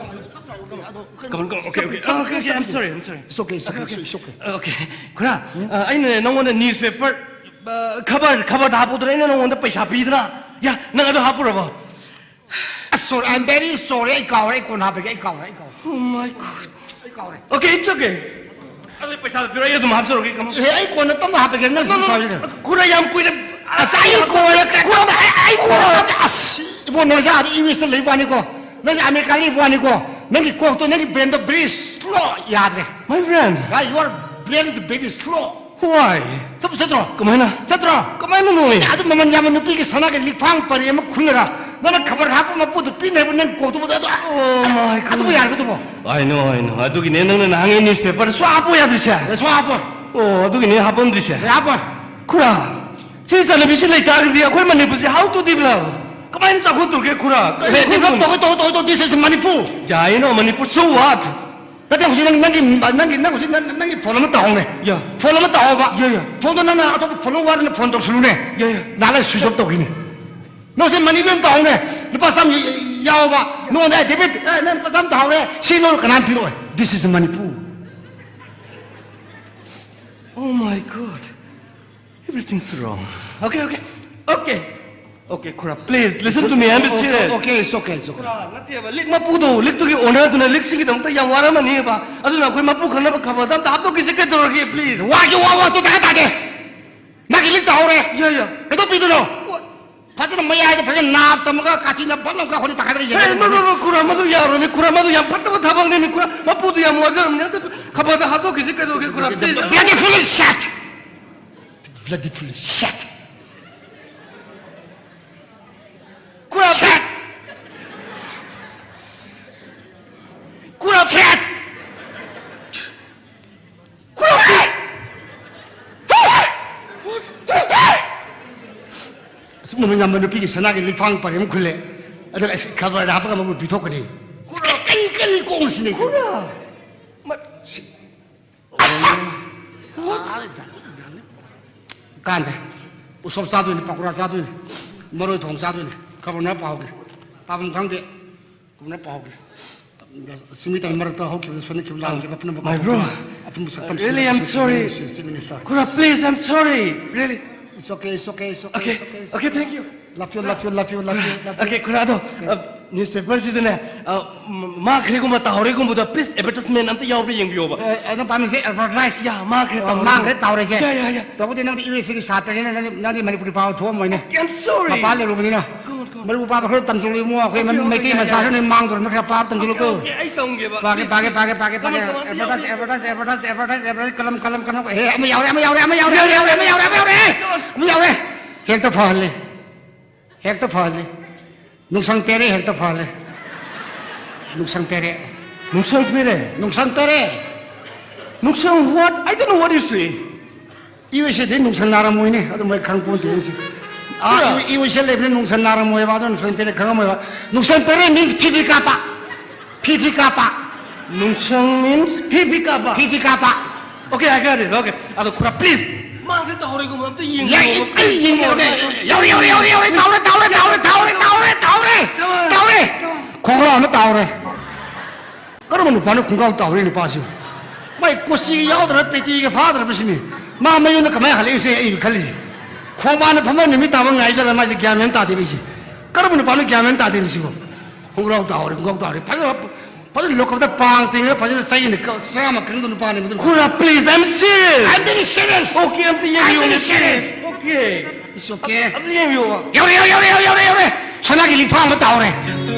on, come on. Come on, come on. Okay, okay. Okay, okay, I'm sorry, I'm sorry. It's okay, it's okay, it's okay. Okay. ꯈꯨꯔꯥ, ꯑ, ꯑꯩꯅꯅꯦ ꯅꯪꯉꯣꯟꯗ newspaper, ꯑ, ꯈꯕꯔ, ꯈꯕꯔꯗ ꯍꯥꯞꯄꯨꯗꯅ ꯑꯩꯅ ꯅꯪꯉꯣꯟꯗ ꯄꯩꯁꯥ ꯄꯤꯗꯅ꯫ ꯌꯥ, ꯅꯪ ꯑꯗꯨ ꯍꯥꯞꯄꯨꯔꯕꯣ? ꯑꯁ, sorry, I'm very sorry. ꯑꯩ ꯀꯥꯎꯔꯦ, ꯑꯩ ꯀꯣꯟꯅ ꯍꯥꯞꯄꯒꯦ, ꯑꯩ ꯀꯥꯎꯔꯦ, ꯑꯩ ꯀꯥꯎꯔꯦ꯫ Oh my God. ꯑꯩ ꯀꯥꯎꯔꯦ꯫ Okay, it's okay. ꯑꯗꯨ ꯄꯩꯁꯥꯗꯣ ꯄꯤꯔꯣ, ꯑꯩ ꯑꯗꯨꯝ ꯍꯥꯞꯆꯔꯒꯦ, ꯀꯩꯅꯣ꯫ ꯑꯦ, ꯑꯩ ꯀꯣꯟꯅ ꯇꯞꯅ ꯍꯥꯞꯄꯒꯦ, ꯅꯪ ꯁꯤ ꯁꯥꯎꯔꯤꯗ꯫ ꯈꯨꯔꯥ, ꯌꯥꯝ ꯀꯨꯏꯅ, ꯑꯁ, ꯑꯩ ꯀꯣꯟꯅ ꯀ-, ꯀꯣꯟꯅ, ꯑꯩ, ꯑꯩ ꯀꯣꯟꯅ ꯇꯞꯅ, ꯑꯁ, ꯏꯕꯣ, ꯅꯣꯏꯁꯦ ꯑꯥꯗ ꯏꯪꯂꯤꯁꯇ ꯂꯩꯕ ꯋꯥꯅꯤꯀꯣ, ꯅꯪꯁꯦ ꯑꯃꯦꯔꯤꯀꯥꯗ ꯂꯩꯕ ꯋꯥꯅꯤꯀꯣ, ꯅꯪꯒꯤ ꯀꯣꯛꯇꯣ, ꯅꯪꯒꯤ brainꯗꯣ very slow, ꯌꯥꯗ꯭ꯔꯦ꯫ My friend. Yeah, your brain is very slow. Why? ꯆꯠꯄ ꯆꯠꯇ꯭ꯔꯣ? ꯀꯃꯥꯏꯅ? ꯆꯠꯇ꯭ꯔꯣ? ꯀꯃꯥꯏꯅꯅꯣꯃꯤ? ꯑꯗꯨ ꯃꯃꯜ ꯌꯥꯝꯕ ꯅꯨꯄꯤꯒꯤ ꯁꯅꯥꯒꯤ ꯂꯤꯛꯐꯥꯡ ꯄꯔꯦꯡ ꯑꯃ ꯈꯨꯜꯂꯒ ꯅꯪꯅ ꯈꯕꯔ ꯍꯥꯞꯄ ꯃꯄꯨꯗꯨ ꯄꯤꯅꯦꯕ, ꯅꯪ ꯀꯣꯛꯇꯨꯕꯗ ꯑꯗꯨ, Oh my God. ꯑꯗꯨꯕꯨ ꯌꯥꯔꯕꯗꯨꯕꯣ? I know, I know. ꯑꯗꯨꯒꯤꯅꯦ ꯅꯪꯅ ꯅꯍꯥꯟꯒꯤ newspaperꯗ ꯁꯨꯡꯍꯥꯞ ꯍꯥꯞꯄ ꯌꯥꯗ꯭ꯔꯤꯁꯦ꯫ ꯑꯦ, ꯁꯨꯡꯍꯥꯞ ꯍꯥꯞꯄꯣꯏ꯫ ꯑꯣ, ꯑꯗꯨꯒꯤꯅꯦ ꯍꯥꯞꯄꯝꯗ꯭ꯔꯤꯁꯦ꯫ ꯑꯦ, ꯍꯥꯞꯄꯣꯏ꯫ ꯈꯨꯔꯥ, ꯁꯤ ꯆꯠꯅꯕꯤꯁꯤ ꯂꯩꯇꯥꯔꯒꯗꯤ ꯑꯩꯈꯣꯏ ꯃꯅꯤꯄꯨꯔꯁꯦ how to develop? ꯀꯃꯥꯏꯅ ꯆꯥꯎꯈꯠꯇꯣꯔꯤꯒꯦ ꯈꯨꯔꯥ? ꯑꯦ, develop ꯇꯧꯒꯦ, ꯇꯧꯒꯦ, ꯇꯧꯒꯦ, ꯇꯧꯒꯦ, this is Manipur. Yeah, I know, Manipur, so what? ꯅꯠꯇꯦ, ꯍꯧꯖꯤꯛ ꯅꯪ, ꯅꯪꯒꯤ, ꯅꯪꯒꯤ, ꯅꯪ ꯍꯧꯖꯤꯛ ꯅꯪ, ꯅꯪꯒꯤ phone ꯑꯃ ꯇꯧꯍꯧꯅꯦ꯫ ꯌꯥ꯫ Phone ꯑꯃ ꯇꯧꯍꯧꯕ꯫ ꯌꯥ, ꯌꯥ꯫ Phoneꯗꯣ ꯅꯪꯅ ꯑꯇꯣꯞꯄ phone ꯋꯥꯗꯅ phone ꯇꯧꯁꯜꯂꯨꯅꯦ꯫ ꯌꯥ, ꯌꯥ꯫ ꯅꯍꯥꯟ ꯂꯩ switch off ꯇꯧꯈꯤꯅꯤ꯫ ꯅꯪ ꯍꯧꯖꯤꯛ money ꯄꯦꯟ ꯇꯧꯍꯧꯅꯦ꯫ ꯂꯨꯄꯥ ꯆꯥꯝꯃ ꯌꯥꯎꯕ꯫ ꯅꯉꯣꯟꯗ, "ꯑꯦ, David, ꯑꯦ, ꯅꯪ ꯂꯨꯄꯥ ꯆꯥꯝꯃ ꯇꯧꯍꯧꯔꯦ꯫ ꯁꯤ ꯅꯉꯣꯟꯗ ꯀꯅꯥꯅ ꯄꯤꯔꯛꯑꯣꯏ?" This is Manipur. Oh my God. Everything's wrong. Okay, okay, okay, okay, Khura, please listen to me, I'm serious. Okay, okay, it's okay, it's okay. ꯈꯨꯔꯥ, ꯅꯠꯇꯦꯕ, ꯂꯤꯛ ꯃꯄꯨꯗꯣ, ꯂꯤꯛꯇꯨꯒꯤ ownerꯗꯨꯅ ꯂꯤꯛꯁꯤꯒꯤꯗꯃꯛꯇ ꯌꯥꯝ ꯋꯥꯔꯝꯃꯅꯤꯕ꯫ ꯑꯗꯨꯅ ꯑꯩꯈꯣꯏ ꯃꯄꯨ ꯈꯪꯅꯕ ꯈꯕꯔꯗ ꯑꯝꯇ ꯍꯥꯞꯇꯣꯛꯈꯤꯁꯦ ꯀꯩꯗꯧꯔꯒꯦ, please? ꯋꯥꯒꯤ ꯋꯥ ꯋꯥ ꯑꯝꯇ ꯗꯔꯀꯥꯔ ꯇꯥꯗꯦ꯫ ꯅꯪꯒꯤ ꯂꯤꯛ ꯇꯥꯍꯧꯔꯦ꯫ ꯌꯥ, ꯌꯥ꯫ ꯀꯩꯗꯧ ꯄꯤꯗꯣꯏꯅꯣ? What? ꯐꯖꯅ ꯃꯌꯥꯏꯗ ꯐꯖꯅ ꯅꯥꯞ ꯇꯝꯃꯒ ꯀꯥꯊꯤꯅ ꯕꯛ ꯂꯥꯎ ꯀꯥꯞꯈꯠꯂ ꯇꯥꯈꯠꯂꯒ ꯌꯦꯡꯉꯦ꯫ Hey, no, no, no, ꯈꯨꯔꯥ, ꯃꯗꯨ ꯌꯥꯔꯣꯏꯃꯤ, ꯈꯨꯔꯥ, ꯃꯗꯨ ꯌꯥꯝ ꯐꯠꯇꯕ ꯊꯕꯛꯅꯤꯃꯤ, ꯈꯨꯔꯥ, ꯃꯄꯨꯗꯨ ꯌꯥꯝ ꯋꯥꯖꯔꯝꯅꯤ, ꯑꯝꯇ ꯈꯕꯔꯗ ꯍꯥꯞꯇꯣꯛꯈꯤꯁꯤ ꯀꯩꯗꯧꯔꯒꯦ, ꯈꯨꯔꯥ, please. Bloody fool, shut. Bloody fool, shut. ꯑꯁꯨꯛ ꯃꯃꯜ ꯌꯥꯝꯕ ꯅꯨꯄꯤꯒꯤ ꯁꯅꯥꯒꯤ ꯂꯤꯛꯐꯥꯡ ꯄꯔꯦꯡ ꯑꯃ ꯈꯨꯜꯂꯦ, ꯑꯗꯨꯒ ꯑꯁ ꯈꯕꯔꯗ ꯍꯥꯞꯄꯒ ꯃꯕꯨ ꯄꯤꯊꯣꯛꯀꯅꯤ꯫ ꯀꯔꯤ, ꯀꯔꯤ ꯀꯣꯡꯁꯤꯅ? ꯈꯨꯔꯥ! ꯃ-, ꯀꯥꯟꯗꯦ꯫ ꯎꯁꯣꯞ ꯆꯥꯗꯣꯏꯅꯤ, ꯄꯀꯣꯔꯥ ꯆꯥꯗꯣꯏꯅꯤ, ꯃꯔꯣꯏ ꯊꯣꯡ ꯆꯥꯗꯣꯏꯅꯤ꯫ ꯈꯕꯔꯅ ꯄꯥꯍꯧꯒꯦ꯫ ꯄꯥꯐꯝ ꯈꯪꯗꯦ꯫ ꯀꯨꯝꯅ ꯄꯥꯍꯧꯒꯦ꯫ ꯁꯤꯃꯤꯇꯝ ꯃꯔꯛꯇ ꯍꯧꯈꯤꯕꯗ ꯁꯣꯏꯅꯈꯤꯕ ꯂꯥꯟꯈꯤꯕ ꯄꯨꯝꯅꯃꯛ My bro, ꯄꯥꯎꯊꯣꯛꯇꯨꯅ ꯑꯄꯨꯟꯕ ꯁꯛꯇꯝ really, I'm ꯁꯤꯟꯕꯤꯔꯕ sorry. ꯁꯤꯕ minister. Khura, please, I'm sorry. Really. It's okay, it's okay, it's okay, Okay, it's okay, it's okay. Okay, thank you. Love you, love you, love you, love you, love you. Okay, ꯈꯨꯔꯥ, ꯑꯗꯣ, ꯑ, newspaper ꯁꯤꯗꯅꯦ, ꯑ, ꯃ-, ꯃꯥꯡꯈ꯭ꯔꯦꯒꯨꯝꯕ ꯇꯥꯍꯧꯔꯦꯒꯨꯝꯕꯗ please advertisement ꯑꯝꯇ ꯌꯥꯎꯕ꯭ꯔꯥ ꯌꯦꯡꯕꯤꯌꯣꯕ꯫ ꯑ, ꯑ, ꯅꯪ ꯄꯥꯝꯃꯤꯁꯦ advertise? ꯌꯥ, ꯃꯥꯡꯈ꯭ꯔꯦ ꯑ, ꯇꯥꯍꯧꯔꯦꯒꯨꯝꯕ꯫ ꯃꯥꯡꯈ꯭ꯔꯦ ꯇꯥꯍꯧꯔꯦꯁꯦ꯫ ꯌꯥ, ꯌꯥ, ꯌꯥ꯫ ꯇꯧꯕꯗꯤ ꯅꯪꯗꯤ ꯌꯨ ꯑꯦꯁ ꯑꯦꯒꯤ ꯁꯥꯇ꯭ꯔꯅꯤꯅ ꯅꯪꯗꯤ, ꯅꯪꯗꯤ ꯃꯅꯤꯄꯨꯔꯤ ꯄꯥꯕ ꯊꯣꯛꯑꯝꯃꯣꯏꯅꯦ꯫ Okay, I'm sorry. ꯃꯄꯥꯟ ꯂꯩꯔꯨꯕꯅꯤꯅ꯫ ꯃꯔꯨ ꯄꯥꯕ ꯈꯔ ꯇꯝꯁꯤꯜꯂꯨ ꯏꯕꯨꯡꯉꯣ, ꯑꯩꯈꯣꯏ ꯑꯣꯀꯦ, ꯑꯣꯀꯦ, ꯃꯩꯇꯩ ꯌꯥꯏ, ꯃꯆꯥꯁꯨ ꯌꯥꯏ꯫ ꯅꯣꯏ ꯃꯥꯡꯗꯣꯔꯝꯅ ꯈꯔ ꯄꯥꯕ ꯇꯝꯁꯤꯜꯂꯨꯀꯣ꯫ ꯑꯣꯀꯦ, ꯑꯣꯀꯦ, ꯑꯩ ꯇꯝꯒꯦꯕ꯫ ꯄꯥꯒꯦ, please, ꯄꯥꯒꯦ, please꯫ ꯄꯥꯒꯦ, ꯄꯥꯒꯦ, ꯄꯥꯒꯦ꯫ Come on, come on, ꯑꯝꯇ ꯌꯥꯎꯒꯦ꯫ Advertise, advertise, advertise, advertise, advertise, ꯀꯂꯝ, ꯀꯂꯝ, ꯀꯂꯝ꯫ ꯑꯦ, ꯑꯃ ꯌꯥꯎꯔꯦ, ꯑꯃ ꯌꯥꯎꯔꯦ, ꯑꯃ ꯌꯥꯎꯔꯦ, ꯑꯃ ꯌꯥꯎꯔꯦ, ꯑꯃ ꯌꯥꯎꯔꯦ꯫ Come on. ꯑꯃ ꯌꯥꯎꯔꯦ꯫ ꯍꯦꯛꯇ ꯐꯍꯜꯂꯤ꯫ ꯍꯦꯛꯇ ꯐꯍꯜꯂꯤ꯫ ꯅꯨꯡꯁꯪ ꯄꯦꯔꯦ ꯍꯦꯛꯇ ꯐꯍꯜꯂꯤ꯫ ꯅꯨꯡꯁꯪ ꯄꯦꯔꯦ꯫ ꯅꯨꯡꯁꯪ ꯄꯦꯔꯦ? ꯅꯨꯡꯁꯪ ꯄꯦꯔꯦ꯫ ꯅꯨꯡꯁꯪ what? I don't know what you say. E ꯑꯣꯏꯁꯦꯗꯤ ꯅꯨꯡꯁꯟ ꯅꯥꯔꯝꯃꯣꯏꯅꯦ, ꯑꯗꯨ ꯃꯣꯏ ꯈꯪ ꯄꯣꯟꯇꯦ ꯑꯩꯁꯦ꯫ ꯑꯥ, ꯏ-, ꯏ ꯑꯣꯏꯁꯦ ꯂꯩꯕꯅꯤ ꯅꯨꯡꯁꯟ ꯅꯥꯔꯝꯃꯣꯏꯕ, ꯑꯗꯣ ꯅꯨꯡꯁꯟ ꯄꯦꯔꯦ ꯈꯪꯉꯝꯃꯣꯏꯕ꯫ ꯅꯨꯡꯁꯟ ꯄꯦꯔꯦ means ꯐꯤ ꯐꯤ ꯀꯥꯞꯄ꯫ ꯐꯤ ꯐꯤ ꯀꯥꯞꯄ꯫ ꯅꯨꯡꯁꯪ means ꯐꯤ ꯐꯤ ꯀꯥꯞꯄ꯫ ꯐꯤ ꯐꯤ ꯀꯥꯞꯄ꯫ Okay, I got it. Okay. ꯑꯗꯣ ꯈꯨꯔꯥ, please. ꯃꯥꯡꯈ꯭ꯔꯦ ꯇꯥꯍꯧꯔꯦꯒꯨꯝꯕ ꯑꯝꯇ ꯌꯦꯡꯕꯤꯌꯣ꯫ ꯌꯥꯏ, ꯑꯩ ꯌꯦꯡꯒꯦ, ꯌꯦꯡꯒꯦ꯫ ꯌꯥꯎꯔꯦ, ꯌꯥꯎꯔꯦ, ꯌꯥꯎꯔꯦ, ꯌꯥꯎꯔꯦ, ꯇꯥꯍꯧꯔꯦ, ꯇꯥꯍꯧꯔꯦ, ꯇꯥꯍꯧꯔꯦ, ꯇꯥꯍꯧꯔꯦ, ꯇꯥꯍꯧꯔꯦ, ꯇꯥꯍꯧꯔꯦ꯫ ꯈꯣꯡꯒ꯭ꯔꯥꯎ ꯑꯃ ꯇꯥꯍꯧꯔꯦ꯫ ꯀꯔꯝꯕ ꯅꯨꯄꯥꯅꯣ ꯈꯣꯡꯒ꯭ꯔꯥꯎ ꯇꯥꯎꯔꯤ ꯅꯨꯄꯥꯁꯤꯕꯨ? ꯃꯥꯏ ꯀꯣꯆꯤ ꯌꯥꯎꯗ꯭ꯔ ꯄꯦꯇꯤꯒ ꯐꯥꯗ꯭ꯔꯕꯁꯤꯅꯤ꯫ ꯃꯥ ꯃꯌꯨꯝꯗ ꯀꯃꯥꯏꯅ ꯍꯜꯂꯛꯏꯁꯦ ꯑꯩ ꯈꯜꯂꯤꯁꯦ꯫ ꯈꯣꯡꯕꯥꯟꯗ ꯐꯝꯕ ꯅꯨꯃꯤꯠ ꯇꯥꯕ ꯉꯥꯏꯖꯔ ꯃꯥꯁꯦ ꯒ꯭ꯌꯥꯟ ꯃꯦꯟ ꯇꯥꯗꯦꯕ ꯑꯩꯁꯦ꯫ ꯀꯔꯝꯕ ꯅꯨꯄꯥꯅꯣ ꯒ꯭ꯌꯥꯟ ꯃꯦꯟ ꯇꯥꯗꯦꯕ ꯁꯤꯕꯨ? ꯈꯣꯡꯒ꯭ꯔꯥꯎ ꯇꯥꯍꯧꯔꯦ, ꯈꯣꯡꯒ꯭ꯔꯥꯎ ꯇꯥꯍꯧꯔꯦ꯫ ꯐꯖꯅ, ꯐꯖꯅ ꯂꯣꯀꯞꯇ ꯄꯥꯡ ꯇꯤꯡꯉꯒ ꯐꯖꯅ ꯆꯩꯅ ꯀ-, ꯆꯥꯝꯃ ꯀꯔꯤꯝꯗ ꯅꯨꯄꯥꯅꯤ ꯃꯗꯨ꯫ ꯈꯨꯔꯥ, please, I'm serious. I'm very serious. Okay, ꯑꯝꯇ ꯌꯦꯡꯕꯤꯌꯨ꯫ I'm very serious. Okay. It's okay. ꯑꯝꯇ ꯌꯦꯡꯕꯤꯌꯨ꯫ ꯌꯧꯔꯦ, ꯌꯧꯔꯦ, ꯌꯧꯔꯦ, ꯌꯧꯔꯦ, ꯌꯧꯔꯦ, ꯌꯧꯔꯦ꯫ ꯁꯅꯥꯒꯤ ꯂꯤꯛꯐꯥꯡ ꯑꯃ ꯇꯥꯍꯧꯔꯦ꯫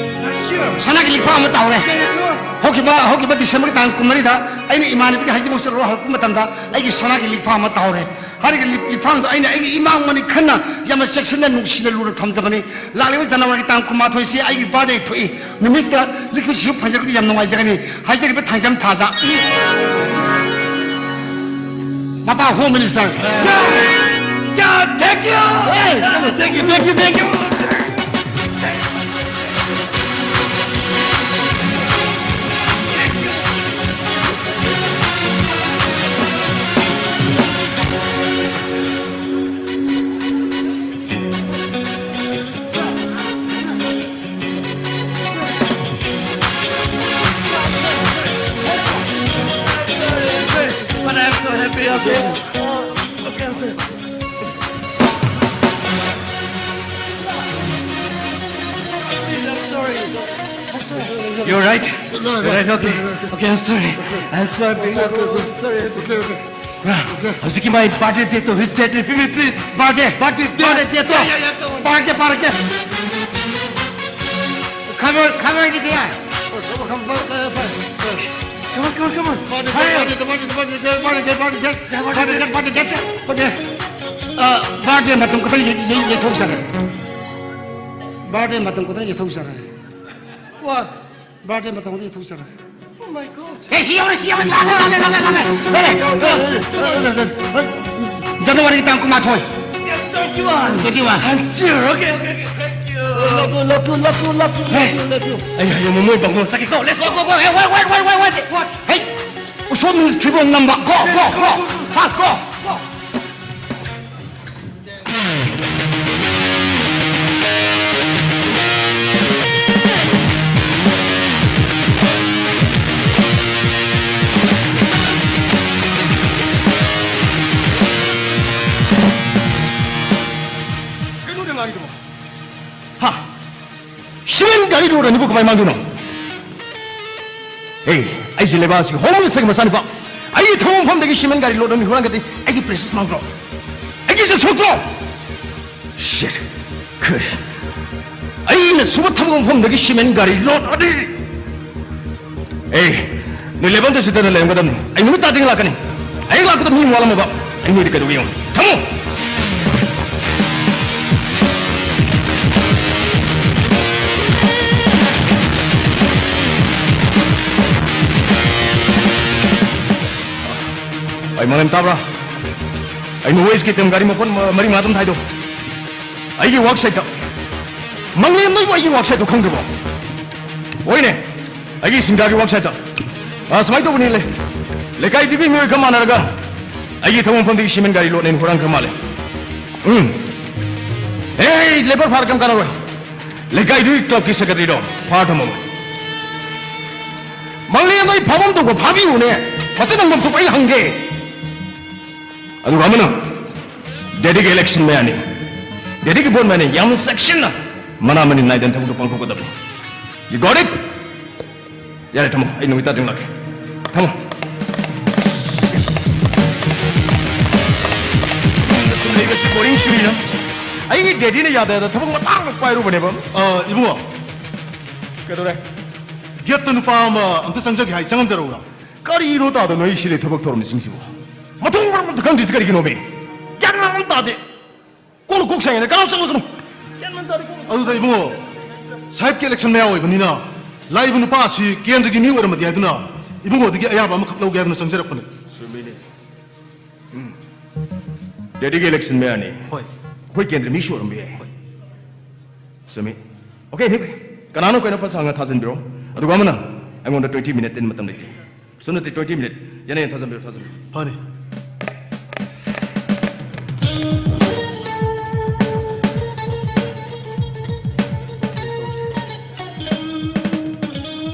Sure. ꯁꯅꯥꯒꯤ ꯂꯤꯛꯐꯥꯡ ꯑꯃ ꯇꯥꯍꯧꯔꯦ꯫ ꯀꯩꯅꯣ? ꯍꯧꯈꯤꯕ, ꯍꯧꯈꯤꯕ ꯗꯤꯁꯦꯝꯕꯔꯒꯤ ꯇꯥꯡ ꯀꯨꯟꯃꯔꯤꯗ ꯑꯩꯅ ꯏꯃꯥꯟꯅꯕꯤꯒꯤ ꯍꯩꯖꯤꯡꯄꯣꯠ ꯆꯠꯂꯨꯔ ꯍꯜꯂꯛꯄ ꯃꯇꯝꯗ ꯑꯩꯒꯤ ꯁꯅꯥꯒꯤ ꯂꯤꯛꯐꯥꯡ ꯑꯃ ꯇꯥꯍꯧꯔꯦ꯫ ꯍꯥꯏꯔꯤꯕ ꯂꯤꯛ-, ꯂꯤꯛꯐꯥꯡꯗꯣ ꯑꯩꯅ ꯑꯩꯒꯤ ꯏꯃꯥꯡ ꯃꯅꯤꯡ ꯈꯟꯅ ꯌꯥꯝꯅ ꯆꯦꯛꯁꯤꯟꯅ ꯅꯨꯡꯁꯤꯅ ꯂꯨꯅ ꯊꯝꯖꯕꯅꯤ꯫ ꯂꯥꯛꯂꯤꯕ ꯖꯅꯋꯥꯔꯤꯒꯤ ꯇꯥꯡ ꯀꯨꯟꯃꯥꯊꯣꯏꯁꯤ ꯑꯩꯒꯤ birthday ꯊꯣꯛꯏ꯫ ꯅꯨꯃꯤꯠꯁꯤꯗ ꯂꯤꯛꯈꯨꯠꯁꯤꯁꯨ ꯐꯪꯖꯔꯒꯗꯤ ꯌꯥꯝ ꯅꯨꯡꯉꯥꯏꯖꯒꯅꯤ꯫ ꯍꯥꯏꯖꯔꯤꯕ ꯊꯥꯡꯖꯝ ꯊꯥꯖ꯫ ꯃꯄꯥ Home Minister꯫ ꯌꯥ, thank you꯫ Hey! Thank you꯫ Thank you, thank you. But I'm so happy, okay? Okay, I'm so You're right. You're right. Okay. Okay, I'm sorry. I'm sorry. I'm sorry. How's it my birthday to his dad? Repeat me, please. Birthday. Birthday. Birthday. Birthday. Birthday. Come on, come on, come on, come on, come on. Hurry up. Birthday, birthday, birthday, birthday, birthday, birthday, birthday, birthday, birthday. ꯑ, birthday ꯃꯇꯝ ꯈꯛꯇꯪ ꯌꯩ-, ꯌꯩ-, ꯌꯩꯊꯣꯛꯆꯔꯦ꯫ Birthday ꯃꯇꯝ ꯈꯛꯇꯪ ꯌꯩꯊꯣꯛꯆꯔꯦ꯫ What? Birthday ꯃꯇꯝ ꯈꯛꯇꯪ ꯌꯩꯊꯣꯛꯆꯔꯦ꯫ Oh my God. ꯑꯦ, ꯁꯤ ꯌꯧꯔꯦ, ꯁꯤ ꯌꯧꯔꯦ, ꯂꯥꯛꯂꯦ, ꯂꯥꯛꯂꯦ, ꯂꯥꯛꯂꯦ, ꯂꯥꯛꯂꯦ꯫ ꯂꯥꯛꯂꯦ꯫ January ꯇꯥꯡ ꯀꯨꯟꯃꯥꯊꯣꯏ꯫ Twenty-one. Twenty-one. I'm sure. Okay, okay, okay. Thank you. Love you, love you, love you, love you, love you, love you. ꯑꯩ ꯍꯌꯦꯡ ꯃꯃꯣꯏ bungalow ꯆꯠꯀꯦꯀꯣ꯫ Let's go, go, go. Hey, wait, wait, wait, wait, wait. What? Hey. ꯎꯁꯣꯞ means ꯊꯤꯕꯣꯡ ꯅꯝꯕ꯫ Go, go, go. Fast, go. ꯀꯩꯅꯣꯅꯦ ꯃꯥꯒꯤꯗꯨꯕꯣ? ꯍꯥ? Cement ꯒꯥꯔꯤ load ꯑꯅꯤꯕꯨ ꯀꯃꯥꯏ ꯃꯥꯡꯗꯣꯏꯅꯣ? ꯑꯦ, ꯑꯩꯁꯦ ꯂꯩꯕꯥꯛ ꯑꯁꯤꯒꯤ ꯍꯣꯝ ꯃꯤꯅꯤꯁꯇꯔꯒꯤ ꯃꯆꯥꯅꯨꯄꯥ꯫ ꯑꯩꯒꯤ ꯊꯕꯛ ꯃꯐꯝꯗꯒꯤ ꯁꯤꯃꯦꯟ ꯒꯥꯔꯤ ꯂꯣꯗ ꯑꯅꯤ ꯍꯨꯔꯥꯟꯒꯗꯤ ꯑꯩꯒꯤ ꯄ꯭ꯔꯦꯁꯇꯤꯖ ꯃꯥꯡꯗ꯭ꯔꯣ? ꯑꯩꯒꯤ ꯏꯖꯠ ꯁꯣꯛꯇ꯭ꯔꯣ? Shit. ꯀꯔꯤ? ꯑꯩꯅ ꯁꯨꯕ ꯊꯕꯛ ꯃꯐꯝꯗꯒꯤ ꯁꯤꯃꯦꯟ ꯒꯥꯔꯤ ꯂꯣꯗ ꯑꯅꯤ? ꯑꯦ, ꯅꯣꯏ ꯂꯦꯞꯐꯝꯗ ꯁꯤꯗꯅ ꯂꯩꯔꯝꯒꯗꯕꯅꯤ꯫ ꯑꯩ ꯅꯨꯃꯤꯠ ꯇꯥꯗ꯭ꯔꯤꯉꯩ ꯂꯥꯛꯀꯅꯤ꯫ ꯑꯩ ꯂꯥꯛꯄꯗ ꯃꯤ ꯑꯃ ꯋꯥꯠꯂꯝꯃꯕ, ꯑꯩ ꯅꯣꯏꯗ ꯀꯩꯗꯧꯒꯦ ꯌꯦꯡꯉꯨ꯫ ꯊꯝꯃꯣ! ꯑꯩ ꯃꯥꯂꯦꯝ ꯇꯥꯕ꯭ꯔꯥ? ꯑꯩ ꯅꯣꯋꯦꯁꯀꯤ ꯇꯤꯝ ꯒꯥꯔꯤ ꯃꯄꯣꯠ ꯃ-, ꯃꯔꯤ ꯃꯉꯥ ꯑꯗꯨꯝ ꯊꯥꯏꯗꯣ꯫ ꯑꯩꯒꯤ ꯋꯥꯛ ꯁꯥꯏꯠꯇ꯫ ꯃꯪꯂꯦꯝ, ꯅꯣꯏꯕꯨ ꯑꯩꯒꯤ ꯋꯥꯛ ꯁꯥꯏꯠꯇꯣ ꯈꯪꯗ꯭ꯔꯕꯣ? ꯍꯣꯏꯅꯦ, ꯑꯩꯒꯤ ꯁꯤꯡꯒꯥꯒꯤ ꯋꯥꯛ ꯁꯥꯏꯠꯇ꯫ ꯑꯥ, ꯁꯨꯃꯥꯏꯅ ꯇꯧꯕꯅꯤ, ꯂꯩ-, ꯂꯩꯀꯥꯏꯗꯨꯒꯤ ꯃꯤꯑꯣꯏ ꯈꯔ ꯃꯥꯟꯅꯔꯒ ꯑꯩꯒꯤ ꯊꯕꯛ ꯃꯐꯝꯗꯒꯤ ꯁꯤꯃꯦꯟ ꯒꯥꯔꯤ ꯂꯣꯠꯅꯦꯅ ꯍꯨꯔꯥꯟ ꯈꯔ ꯃꯥꯜꯂꯦ꯫ ꯎꯝ꯫ ꯑꯦ, ꯂꯦꯕꯔ ꯐꯥꯔ ꯀꯩꯝ ꯀꯥꯟꯅꯔꯣꯏ꯫ ꯂꯩꯀꯥꯏꯗꯨꯒꯤ ꯀ꯭ꯂꯕꯀꯤ ꯁꯦꯀ꯭ꯔꯦꯇꯔꯤꯗꯣ ꯐꯥꯔ ꯊꯝꯃꯝꯃꯣ꯫ ꯃꯪꯂꯦꯝ, ꯅꯣꯏ ꯐꯥꯐꯝ ꯊꯣꯛꯄ ꯐꯥꯕꯤꯌꯨꯅꯦ꯫ ꯃꯁꯤ ꯅꯪꯐꯝ ꯊꯣꯛꯄ ꯑꯩ ꯍꯪꯒꯦ꯫ ꯑꯗꯨꯒ ꯑꯃꯅ, ꯗꯦꯜꯂꯤꯒꯤ ꯏꯂꯦꯛꯁꯟ ꯃꯌꯥꯅꯤ꯫ ꯗꯦꯜꯂꯤꯒꯤ ꯚꯣꯠ ꯃꯌꯥꯅꯤ꯫ ꯌꯥꯝꯅ ꯆꯦꯛꯁꯤꯟꯅ ꯃꯅꯥ ꯃꯅꯤꯟ ꯅꯥꯏꯗꯅ ꯊꯕꯛꯇꯣ ꯄꯥꯡꯊꯣꯛꯀꯗꯕꯅꯤ꯫ You got it? ꯌꯥꯔꯦ, ꯊꯝꯃꯣ꯫ ꯑꯩ ꯅꯨꯃꯤꯠ ꯇꯥꯗ꯭ꯔꯤ ꯂꯥꯛꯀꯦ꯫ ꯊꯝꯃꯣ꯫ ꯁꯨꯝ ꯂꯩꯕꯁꯤ ꯕꯣꯔꯤꯡ ꯆꯨꯏꯅ꯫ ꯑꯩꯒꯤ ꯗꯦꯗꯤꯅ ꯌꯥꯗ ꯌꯥꯗ ꯊꯕꯛ ꯃꯆꯥ ꯑꯃ ꯄꯥꯏꯔꯨꯕꯅꯦꯕ꯫ ꯑ, ꯏꯕꯨꯡꯉꯣ꯫ ꯀꯩꯗꯧꯔꯦ? ꯒꯦꯠꯇ ꯅꯨꯄꯥ ꯑꯃ ꯑꯝꯇ ꯆꯪꯖꯒꯦ ꯍꯥꯏ, ꯆꯪꯍꯟꯖꯔꯛꯎꯔꯥ? ꯀꯔꯤꯅꯣ ꯇꯥꯗ ꯅꯣꯏ ꯁꯤ ꯂꯩ ꯊꯕꯛ ꯊꯧꯔꯝꯁꯤꯡꯁꯤꯕꯨ? ꯃꯊꯣꯡ ꯃꯔꯝ ꯑꯝꯇ ꯈꯪꯗ꯭ꯔꯤꯁꯤ ꯀꯔꯤꯒꯤꯅꯣꯃꯤ? ꯒ꯭ꯌꯥꯟ ꯃꯦꯟ ꯑꯃ ꯇꯥꯗꯦ꯫ ꯀꯣꯟꯅ ꯀꯣꯛ ꯁꯥꯏꯅ ꯀꯅꯥ ꯆꯠꯂꯣꯏ ꯀꯅꯣ? ꯒ꯭ꯌꯥꯟ ꯃꯦꯟ ꯇꯥꯗꯦ ꯀꯣꯟꯅ꯫ ꯑꯗꯨꯗ ꯏꯕꯨꯡꯉꯣ, ꯁꯥꯍꯦꯕꯀꯤ ꯏꯂꯦꯛꯁꯟ ꯃꯌꯥ ꯑꯣꯏꯕꯅꯤꯅ ꯂꯥꯛꯏꯕ ꯅꯨꯄꯥ ꯑꯁꯤ ꯀꯦꯟꯗ꯭ꯔꯒꯤ ꯃꯤ ꯑꯣꯏꯔꯝꯃꯗꯤ ꯍꯥꯏꯗꯨꯅ ꯏꯕꯨꯡꯉꯣꯗꯒꯤ ꯑꯌꯥꯕ ꯑꯃꯈꯛ ꯂꯧꯒꯦ ꯍꯥꯏꯗꯨꯅ ꯆꯪꯖꯔꯛꯄꯅꯤ꯫ ꯆꯨꯝꯃꯤꯅꯦ꯫ ꯎꯝ꯫ ꯗꯦꯜꯂꯤꯒꯤ ꯏꯂꯦꯛꯁꯟ ꯃꯌꯥꯅꯤ꯫ ꯍꯣꯏ꯫ ꯑꯩꯈꯣꯏ ꯀꯦꯟꯗ꯭ꯔ ꯃꯤꯁꯨ ꯑꯣꯏꯔꯝꯕ ꯌꯥꯏ꯫ ꯍꯣꯏ꯫ ꯆꯨꯝꯃꯤ꯫ ꯑꯣꯀꯦ, ꯅꯤꯛ꯫ ꯀꯅꯥꯅꯣ ꯀꯩꯅꯣ ꯐꯠ ꯁꯥꯡꯅ ꯊꯥꯖꯤꯟꯕꯤꯔꯣ꯫ ꯑꯗꯨꯒ ꯑꯃꯅ ꯑꯩꯉꯣꯟꯗ twenty minute ꯇꯤꯟ ꯃꯇꯝ ꯂꯩꯇꯦ꯫ ꯁꯨꯝ ꯅꯠꯇꯦ, twenty minute꯫ ꯌꯥꯅꯤ, ꯌꯥꯅꯤ, ꯊꯥꯖꯤꯟꯕꯤꯔꯣ, ꯊꯥꯖꯤꯟꯕꯤꯔꯣ꯫ ꯐꯅꯤ꯫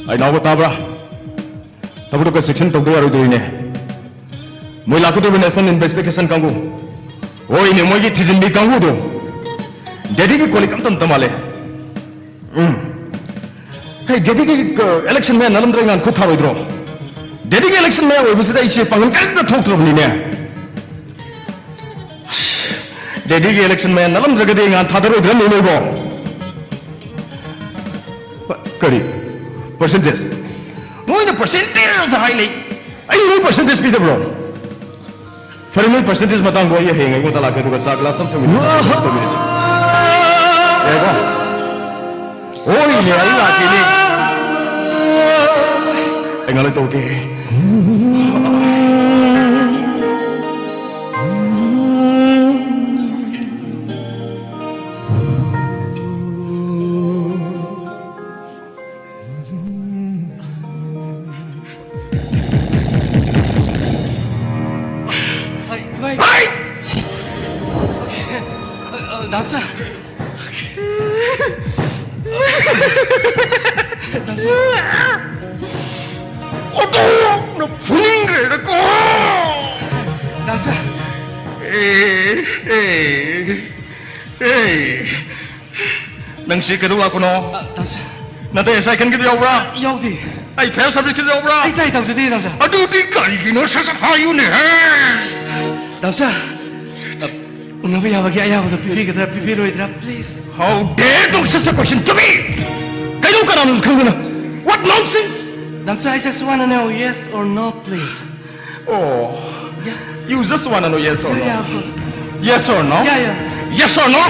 ꯑꯩ ꯅꯥꯎꯕ ꯇꯥꯕ꯭ꯔꯥ? ꯊꯕꯛꯇꯣ ꯀꯟꯁꯇ꯭ꯔꯛꯁꯟ ꯇꯧꯗ ꯌꯥꯔꯣꯏꯗꯣꯔꯤꯅꯦ꯫ ꯃꯣꯏ ꯂꯥꯛꯀꯗꯧꯔꯤꯕ ꯅꯦꯁꯅꯦꯜ ꯏꯟꯚꯦꯁꯇꯤꯒꯦꯁꯟ ꯀꯥꯡꯕꯨ꯫ ꯍꯣꯏꯅꯦ, ꯃꯣꯏꯒꯤ ꯊꯤꯖꯤꯟꯕꯤ ꯀꯥꯡꯕꯨꯗꯣ꯫ ꯗꯦꯗꯤꯒꯤ ꯀꯣꯂꯤꯛ ꯑꯝꯇ ꯑꯝꯇ ꯃꯥꯜꯂꯦ꯫ ꯎꯝ꯫ ꯍꯦ, ꯗꯦꯗꯤꯒꯤ, ꯑ, ꯏꯂꯦꯛꯁꯟ ꯃꯌꯥ ꯅꯠꯂꯝꯗ꯭ꯔꯒ ꯉꯥꯟ ꯈꯨꯠ ꯊꯥꯔꯣꯏꯗ꯭ꯔꯣ? ꯗꯦꯗꯤꯒꯤ ꯏꯂꯦꯛꯁꯟ ꯃꯌꯥ ꯑꯣꯏꯕꯁꯤꯗ ꯑꯩꯁꯦ ꯄꯥꯡꯒꯜ ꯀꯔꯤꯝꯇ ꯊꯣꯛꯇ꯭ꯔꯕꯅꯤꯅꯦ꯫ ꯗꯦꯗꯤꯒꯤ ꯏꯂꯦꯛꯁꯟ ꯃꯌꯥ ꯅꯠꯂꯝꯗ꯭ꯔꯒꯗꯤ ꯉꯥꯟ ꯊꯥꯗꯔꯣꯏꯗ꯭ꯔꯅꯦ ꯅꯣꯏꯕꯣ? ꯀꯔꯤ? ꯄꯔꯁꯦꯟꯇꯦꯖ? ꯅꯣꯏꯅ ꯄꯔꯁꯦꯟꯇꯦꯖ ꯍꯥꯏ ꯂꯩ꯫ ꯑꯩ ꯅꯣꯏ ꯄꯔꯁꯦꯟꯇꯦꯖ ꯄꯤꯗꯕ꯭ꯔꯣ? ꯐꯔꯦ, ꯅꯣꯏ ꯄꯔꯁꯦꯟꯇꯦꯖ ꯃꯇꯥꯡꯗꯣ ꯑꯩ ꯍꯌꯦꯡ ꯑꯩꯉꯣꯟꯗ ꯂꯥꯛꯀꯦ, ꯑꯗꯨꯒ ꯆꯥ ꯒ꯭ꯂꯥꯁ ꯑꯃ ꯊꯝꯃꯤꯟꯅꯁꯤ, ꯇꯧꯃꯤꯟꯅꯁꯤ꯫ ꯌꯥꯏꯀꯣ? ꯍꯣꯏꯅꯦ, ꯑꯩ ꯂꯥꯛꯀꯦꯅꯦ꯫ ꯑꯩ ꯉꯥꯏꯍꯥꯛ ꯂꯩ ꯇꯧꯔꯛꯀꯦ꯫ ꯗꯥꯝꯆꯥ! ꯗꯥꯝꯆꯥ! ꯑꯣꯟꯊꯣꯛꯅ ꯐꯨꯅꯤꯡꯈ꯭ꯔꯦꯗꯀꯣ! ꯗꯥꯝꯆꯥ! ꯑꯦ, ꯑꯦ, ꯑꯦ꯫ ꯅꯪꯁꯤ ꯀꯩꯗꯧ ꯂꯥꯛꯄꯅꯣ? ꯑ, ꯗꯥꯝꯆꯥ꯫ ꯅꯠꯇꯦ, ꯁꯥꯏꯀꯜꯒꯤꯗ ꯌꯥꯎꯕ꯭ꯔꯥ? ꯌꯥꯎꯗꯦ꯫ ꯑꯩ ꯐꯥꯌꯔ ꯁꯥꯔꯚꯤꯁꯀꯤꯗ ꯌꯥꯎꯕ꯭ꯔꯥ? ꯑꯩ ꯇꯥꯏ ꯇꯧꯖꯗꯦ, ꯗꯥꯝꯆꯥ꯫ ꯑꯗꯨꯗꯤ ꯀꯔꯤꯒꯤꯅꯣ? ꯁꯠ ꯁꯠ ꯍꯥꯏꯌꯨꯅꯦ꯫ ꯗꯥꯝꯆꯥ, ꯑ, ꯎꯅꯕ ꯌꯥꯕꯒꯤ ꯑꯌꯥꯕꯗꯣ ꯄꯤꯕꯤꯒꯗ꯭ꯔꯥ, ꯄꯤꯕꯤꯔꯣꯏꯗ꯭ꯔꯥ? Please. How dare you such a question to me? ꯀꯩꯅꯣ, ꯀꯅꯥꯅꯣꯁꯨ ꯈꯪꯗꯅ? What nonsense? ꯗꯥꯝꯆꯥ, I just wanna know yes or no, please. Oh, yeah. You just wanna know yes or no? Yeah, yeah, of course. Yes or no? Yeah, yeah. Yes or no?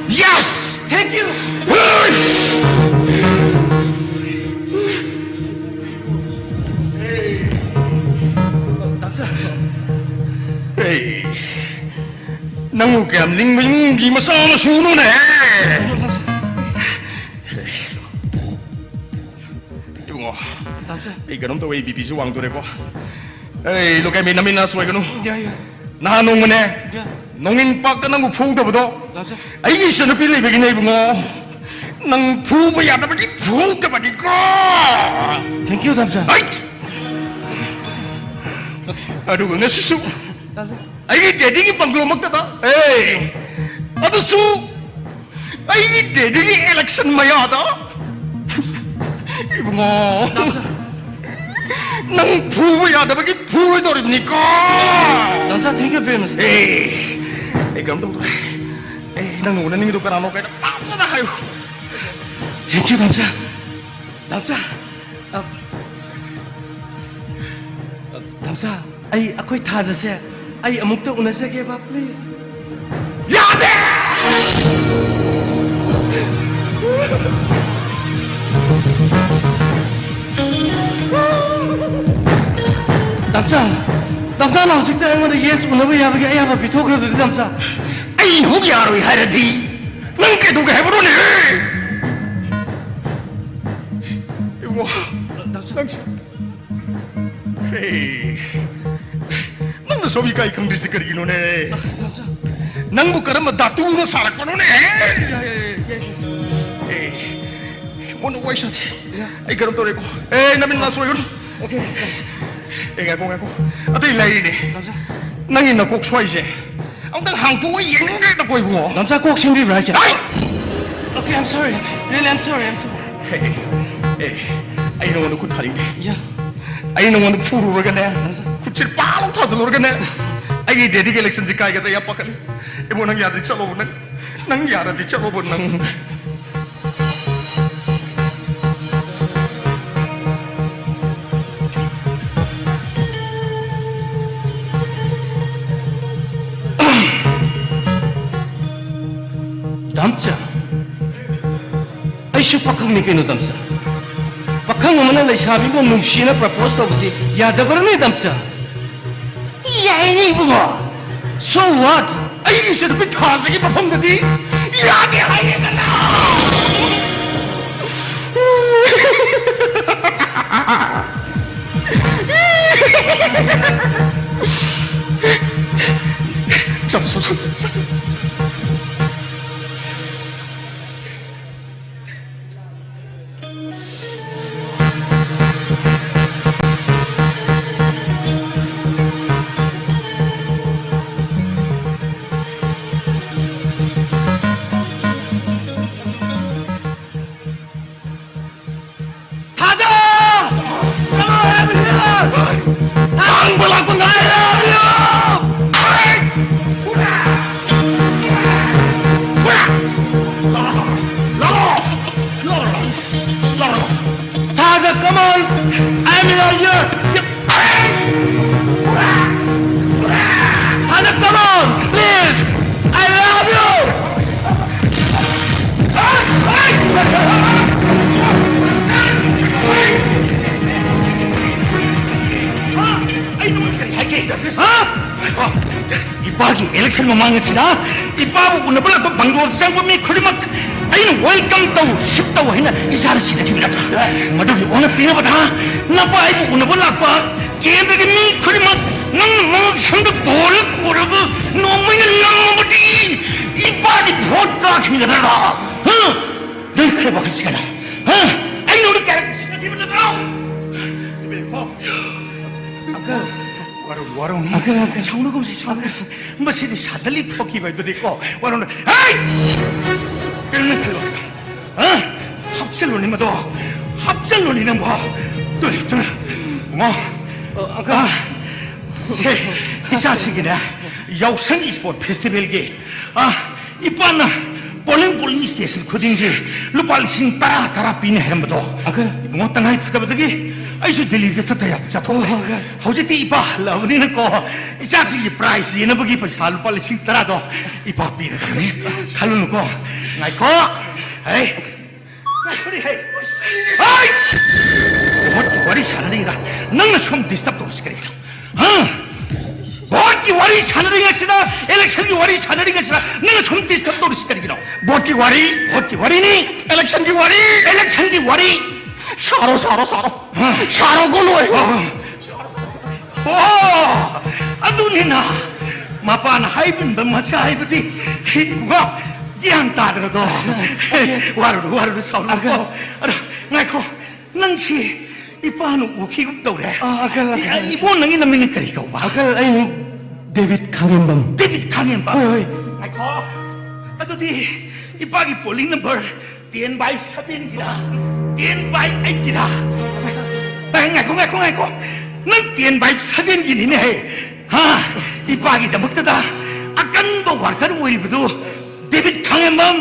Yes! Thank you! Hey. ꯅꯪꯕꯨ ꯀꯌꯥꯝ ꯂꯤꯡꯕ ꯏꯃꯨꯡꯒꯤ ꯃꯆꯥ ꯃꯁꯨꯅꯣꯅꯦ? ꯏꯕꯨꯡꯉꯣ, ꯗꯥꯝꯆꯥ꯫ ꯑꯩ ꯀꯩꯅꯣꯝ ꯇꯧꯋꯦ, ꯑꯩ B ꯄꯤꯁꯨ ꯋꯥꯡꯗꯣꯔꯦꯀꯣ꯫ ꯑꯩ ꯂꯨꯀꯥꯏꯃꯤ, ꯅꯃꯤꯠ ꯅꯥ ꯁꯣꯏꯒꯅꯨ꯫ ꯌꯥꯏ, ꯌꯥꯏ꯫ ꯅꯍꯥꯟ ꯅꯣꯡꯃꯅꯦ, ꯌꯥꯏ꯫ ꯅꯣꯡꯏꯟ ꯄꯥꯛꯇ ꯅꯪꯕꯨ ꯐꯨꯍꯧꯗꯕꯗꯣ, ꯗꯥꯝꯆꯥ꯫ ꯑꯩꯒꯤ ꯏꯆꯟꯅꯨꯄꯤ ꯂꯩꯕꯒꯤꯅꯦ ꯏꯕꯨꯡꯉꯣ꯫ ꯅꯪ ꯐꯨꯕ ꯌꯥꯗꯕꯒꯤ ꯐꯨꯍꯧꯗꯕꯅꯤꯀꯣ꯫ Thank you, ꯗꯥꯝꯆꯥ꯫ ꯑꯩꯠ! ꯑꯗꯨꯒ ꯉꯁꯤꯁꯨ ꯗꯥꯝꯆꯥ꯫ ꯑꯩꯒꯤ ꯗꯦꯗꯤꯒꯤ ꯕꯪꯒ꯭ꯂꯣꯃꯛꯇꯗ, ꯑꯦ, ꯑꯗꯨꯁꯨ ꯑꯩꯒꯤ ꯗꯦꯗꯤꯒꯤ ꯏꯂꯦꯛꯁꯟ ꯃꯌꯥꯗ, ꯏꯕꯨꯡꯉꯣ, ꯗꯥꯝꯆꯥ꯫ ꯅꯪ ꯐꯨꯕ ꯌꯥꯗꯕꯒꯤ ꯐꯨꯔꯣꯏꯗꯧꯔꯤꯕꯅꯤꯀꯣ꯫ ꯗꯥꯝꯆꯥ, thank you very much꯫ ꯑꯦ, ꯑꯩ ꯀꯩꯅꯣꯝ ꯇꯧꯗꯣꯔꯦ꯫ ꯑꯦ, ꯅꯪ ꯎꯅꯅꯤꯡꯉꯤꯗꯣ ꯀꯅꯥꯅꯣ ꯀꯥꯏꯅ ꯐꯖꯅ ꯍꯥꯏꯌꯨ꯫ Thank you, ꯗꯥꯝꯆꯥ꯫ ꯗꯥꯝꯆꯥ꯫ ꯑ, ꯗꯥꯝꯆꯥ, ꯑꯩ, ꯑꯩꯈꯣꯏ ꯊꯥꯖꯁꯦ, ꯑꯩ ꯑꯃꯨꯛꯇ ꯎꯅꯖꯒꯦꯕ, please꯫ ꯌꯥꯗꯦ! ꯗꯥꯝꯆꯥ, ꯗꯥꯝꯆꯥꯅ ꯍꯧꯖꯤꯛꯇ ꯑꯩꯉꯣꯟꯗ yes ꯎꯅꯕ ꯌꯥꯕꯒꯤ ꯑꯌꯥꯕ ꯄꯤꯊꯣꯛꯈ꯭ꯔꯗꯨꯗꯤ, ꯗꯥꯝꯆꯥ꯫ ꯑꯩ ꯍꯧꯖꯤꯛ ꯌꯥꯔꯣꯏ ꯍꯥꯏꯔꯗꯤ ꯅꯪ ꯀꯩꯗꯧꯒꯦ ꯍꯥꯏꯕꯅꯣꯅꯦ? ꯏꯕꯨꯡꯉꯣ, ꯗꯥꯝꯆꯥ꯫ ꯅꯪ, ꯍꯦ, ꯅꯪꯅ ꯁꯣꯝ ꯏꯀꯥꯏ ꯈꯪꯗ꯭ꯔꯤꯁꯤ ꯀꯔꯤꯒꯤꯅꯣꯅꯦ? ꯗꯥꯝꯆꯥ꯫ ꯅꯪꯕꯨ ꯀꯔꯝꯕ ꯙꯥꯇꯨꯅ ꯁꯥꯔꯛꯄꯅꯣꯅꯦ? ꯑꯦ, ꯃꯣꯟꯗ ꯋꯥꯔꯤ ꯁꯥꯁꯤ꯫ ꯑꯩ ꯀꯩꯅꯣꯝ ꯇꯧꯔꯦꯀꯣ꯫ ꯑꯦ, ꯅꯃꯤꯠ ꯅꯥ ꯁꯣꯏꯒꯅꯨ꯫ ꯑꯦ, ꯉꯥꯏꯈꯣ, ꯉꯥꯏꯈꯣ꯫ ꯑꯇꯩ ꯂꯩꯔꯤꯅꯦ꯫ ꯅꯪꯒꯤ ꯅꯀꯣꯛ ꯁ꯭ꯋꯥꯏꯁꯦ ꯑꯝꯇꯪ ꯍꯥꯡꯇꯣꯛꯑ ꯌꯦꯡꯅꯤꯡꯈ꯭ꯔꯦ ꯅꯀꯣꯏꯕꯨꯡꯉꯣ꯫ ꯂꯝꯁꯥ ꯀꯣꯛ ꯁꯦꯝꯕꯤꯕ꯭ꯔꯥ ꯍꯥꯏꯁꯦ? ꯑꯩ! Okay, I'm sorry. Really, I'm sorry, I'm sorry. ꯑꯦ, ꯑꯦ, ꯑꯩ ꯅꯉꯣꯟꯗ ꯈꯨꯠ ꯊꯥꯔꯤꯅꯦ꯫ ꯌꯥ꯫ ꯑꯩ ꯅꯉꯣꯟꯗ ꯐꯨꯔꯨꯔꯒꯅꯦ, ꯈꯨꯠꯁꯦ ꯄꯥꯛ ꯂꯥꯎ ꯊꯥꯖꯤꯜꯂꯨꯔꯒꯅꯦ, ꯑꯩꯒꯤ ꯗꯦꯗꯤꯒꯤ ꯏꯂꯦꯛꯁꯟꯁꯦ ꯀꯥꯏꯒꯗ꯭ꯔꯥ ꯌꯥꯝ ꯄꯥꯈꯠꯂꯤ꯫ ꯏꯕꯣ, ꯅꯪ ꯌꯥꯔꯗꯤ ꯆꯠꯂꯣꯕ, ꯅꯪ, ꯅꯪ ꯌꯥꯔꯗꯤ ꯆꯠꯂꯣꯕ, ꯅꯪ꯫ ꯗꯥꯝꯆꯥ, ꯑꯩꯁꯨ ꯄꯥꯈꯪꯅꯤ ꯀꯩꯅꯣ, ꯗꯥꯝꯆꯥ꯫ ꯄꯥꯈꯪ ꯑꯃꯅ ꯂꯩꯁꯥꯕꯤꯕꯨ ꯅꯨꯡꯁꯤꯅ propose ꯇꯧꯕꯁꯤ ꯌꯥꯗꯕ꯭ꯔꯅꯦ, ꯗꯥꯝꯆꯥ? ꯌꯥꯏꯅꯦ, ꯏꯕꯨꯡꯉꯣ꯫ So what? ꯑꯩꯒꯤ ꯏꯆꯟꯅꯨꯄꯤ ꯊꯥꯖꯒꯤ ꯃꯐꯝꯗꯗꯤ ꯌꯥꯗꯦ ꯍꯥꯏꯔꯦꯗꯅ꯫ ꯆꯠꯂꯣ, ꯆꯠꯂꯣ, ꯆꯠꯂꯣ꯫ ꯊꯥꯖ! Come on, I'm here! ꯇꯥꯡꯕ ꯂꯥꯛꯄ ꯉꯥꯏꯔꯕꯤꯌꯨ! ꯂꯥꯛꯑꯣ! ꯂꯥꯛꯑꯣ! ꯂꯥꯛꯑꯣ! ꯂꯥꯛꯑꯣ! ꯊꯥꯖ, come on! I'm here! Father, come on, please. I love you. ꯍꯥ? ꯏꯄꯥꯒꯤ election ꯃꯃꯥꯡ ꯑꯁꯤꯗ ꯏꯄꯥꯕꯨ ꯎꯅꯕ ꯂꯥꯛꯄ ꯕꯪꯒꯂꯣꯗ ꯆꯪꯕ ꯃꯤ ꯈꯨꯗꯤꯡꯃꯛ ꯑꯩꯅ welcome ꯇꯧ, ꯁꯤꯠ ꯇꯧ ꯍꯥꯏꯅ ꯏꯆꯥꯗ ꯁꯤꯟꯅꯈꯤꯕ ꯅꯠꯇ꯭ꯔꯥ? ꯃꯗꯨꯒꯤ ꯑꯣꯟꯅ ꯇꯩꯅꯕꯗ ꯅꯄꯥ ꯑꯩꯕꯨ ꯎꯅꯕ ꯂꯥꯛꯄ ꯀꯦꯟꯗ꯭ꯔꯒꯤ ꯃꯤ ꯈꯨꯗꯤꯡꯃꯛ ꯅꯪꯅ ꯃꯉꯛ ꯁꯝꯗ ꯕꯣꯜ ꯀꯣꯜꯂꯒ ꯅꯣꯡꯃꯩꯅ ꯂꯪꯕꯗꯤ ꯅꯪ ꯈꯔ ꯋꯥꯈꯜ ꯁꯤꯒꯠꯂꯣ꯫ ꯍꯥ? ꯑꯩ ꯅꯉꯣꯟꯗ ꯀꯌꯥꯔꯛ ꯅꯨꯡꯁꯤꯅꯈꯤꯕ ꯅꯠꯇ꯭ꯔꯣ? ꯏꯕꯦꯝꯃ꯫ ꯑꯪꯀꯜ꯫ ꯋꯥꯔꯧꯅꯨ, ꯋꯥꯔꯧꯅꯨ꯫ ꯑꯪꯀꯜ, ꯑꯪꯀꯜ꯫ ꯁꯥꯎꯅꯒꯨꯝꯁꯤ, ꯁꯥꯎꯅꯒꯨꯝꯁꯤ꯫ ꯃꯁꯤꯗꯤ ꯁꯥꯗꯂꯤ ꯊꯣꯛꯈꯤꯕ ꯍꯥꯏꯗꯨꯅꯤꯀꯣ꯫ ꯋꯥꯔꯧꯅꯨ꯫ ꯍꯩ! ꯀꯩꯅꯣ ꯅꯪ ꯈꯜꯂꯣ꯫ ꯍꯥ? ꯍꯥꯞꯆꯜꯂꯨꯅꯤ ꯃꯗꯣ꯫ ꯍꯥꯞꯆꯜꯂꯨꯅꯤ ꯅꯪꯕꯣ꯫ Two, two. ꯃꯣ꯫ ꯑ, ꯑꯪꯀꯜ꯫ ꯑ, ꯁꯦ, ꯏꯆꯥꯁꯤꯡꯒꯤꯅꯦ, ꯌꯥꯎꯁꯪ ꯏꯁꯄꯣꯔꯠ ꯐꯦꯁꯇꯤꯚꯦꯜꯒꯤ, ꯑ, ꯏꯄꯥꯅ ꯄꯣꯂꯤꯡ, ꯄꯣꯂꯤꯡ ꯁ꯭ꯇꯦꯁꯟ ꯈꯨꯗꯤꯡꯒꯤ ꯂꯨꯄꯥ ꯂꯤꯁꯤꯡ ꯇꯔꯥ, ꯇꯔꯥ ꯄꯤꯅꯤ ꯍꯥꯏꯔꯝꯕꯗꯣ꯫ ꯑꯪꯀꯜ꯫ ꯏꯕꯨꯡꯉꯣ, ꯇꯉꯥꯏ ꯐꯗꯕꯗꯒꯤ ꯑꯩꯁꯨ ꯗꯦꯜꯂꯤꯗ ꯆꯠꯇ ꯌꯥꯗ ꯆꯠꯊꯣꯛꯈ꯭ꯔꯦ꯫ ꯑꯣ, ꯑꯪꯀꯜ꯫ ꯍꯧꯖꯤꯛꯇꯤ ꯏꯄꯥ ꯍꯜꯂꯛꯑꯕꯅꯤꯅꯀꯣ, ꯏꯆꯥꯁꯤꯡꯒꯤ ꯄ꯭ꯔꯥꯏꯖ ꯌꯦꯟꯅꯕꯒꯤ ꯄꯩꯁꯥ ꯂꯨꯄꯥ ꯂꯤꯁꯤꯡ ꯇꯔꯥꯗꯣ ꯏꯄꯥ ꯄꯤꯔꯗꯕꯅꯤ꯫ ꯈꯜꯂꯨꯅꯨꯀꯣ꯫ ꯉꯥꯏꯈꯣ꯫ ꯍꯩ꯫ ꯉꯥꯏꯈꯣꯅꯦ, ꯍꯩ꯫ ꯍꯩ! ꯚꯣꯠꯀꯤ ꯋꯥꯔꯤ ꯁꯥꯟꯅꯔꯤꯉꯩꯗ ꯅꯪꯅ ꯁꯨꯝ ꯗꯤꯁꯇꯔꯕ ꯇꯧꯔꯤꯁꯤ ꯀꯔꯤꯒꯤꯅꯣ? ꯍꯥ? ꯚꯣꯠꯀꯤ ꯋꯥꯔꯤ ꯁꯥꯟꯅꯔꯤꯉꯩꯁꯤꯗ, ꯏꯂꯦꯛꯁꯟꯒꯤ ꯋꯥꯔꯤ ꯁꯥꯟꯅꯔꯤꯉꯩꯁꯤꯗ ꯅꯪꯅ ꯁꯨꯝ ꯗꯤꯁꯇꯔꯕ ꯇꯧꯔꯤꯁꯤ ꯀꯔꯤꯒꯤꯅꯣ? ꯚꯣꯠꯀꯤ ꯋꯥꯔꯤ, ꯚꯣꯠꯀꯤ ꯋꯥꯔꯤꯅꯤ꯫ ꯏꯂꯦꯛꯁꯟꯒꯤ ꯋꯥꯔꯤ, ꯏꯂꯦꯛꯁꯟꯒꯤ ꯋꯥꯔꯤ꯫ ꯁꯥꯔꯣ, ꯁꯥꯔꯣ, ꯁꯥꯔꯣ꯫ ꯍꯥ? ꯁꯥꯔꯣ, ꯒꯣꯂꯣꯏ꯫ ꯍꯣ, ꯍꯣ꯫ ꯑꯣ, ꯑꯗꯨꯅꯤꯅ ꯃꯄꯥꯅ ꯍꯥꯏꯕꯤꯟꯕ ꯃꯆꯥ ꯍꯥꯏꯕꯗꯤ, ꯏꯕꯨꯡꯉꯣ, ꯒ꯭ꯌꯥꯟ ꯇꯥꯗ꯭ꯔꯗꯣ꯫ ꯋꯥꯔꯨꯅꯨ, ꯋꯥꯔꯨꯅꯨ, ꯁꯥꯎꯔꯨꯅꯨꯀꯣ꯫ ꯑꯗꯣ ꯉꯥꯏꯈꯣ, ꯅꯪꯁꯤ ꯏꯄꯥꯅ ꯎꯈꯤꯒꯨꯝ ꯇꯧꯔꯦ꯫ ꯑ, ꯑꯪꯀꯜ, ꯑꯪꯀꯜ꯫ ꯏ-, ꯏꯕꯣ, ꯅꯪꯒꯤ ꯅꯃꯤꯡꯅ ꯀꯔꯤ ꯀꯧꯕ? ꯑꯪꯀꯜ, ꯑꯩ ꯃꯤꯡ ꯗꯦꯕꯤꯠ ꯈꯥꯉꯦꯝꯕꯝ꯫ ꯗꯦꯕꯤꯠ ꯈꯥꯉꯦꯝꯕꯝ? ꯍꯣꯏ, ꯍꯣꯏ꯫ ꯉꯥꯏꯈꯣ, ꯑꯗꯨꯗꯤ ꯏꯄꯥꯒꯤ polling number ten by seven ꯒꯤꯔꯥ, ten by eight ꯒꯤꯔꯥ? ꯑꯦ, ꯉꯥꯏꯈꯣ, ꯉꯥꯏꯈꯣ, ꯉꯥꯏꯈꯣ꯫ ꯅꯪ ten by seven ꯒꯤꯅꯤꯅꯦ꯫ ꯍꯥ? ꯏꯄꯥꯒꯤꯗꯃꯛꯇꯗ ꯑꯀꯟꯕ ꯋꯥꯔꯀꯔ ꯑꯣꯏꯔꯤꯕꯗꯨ ꯗꯦꯕꯤꯠ ꯈꯥꯉꯦꯝꯕꯝ꯫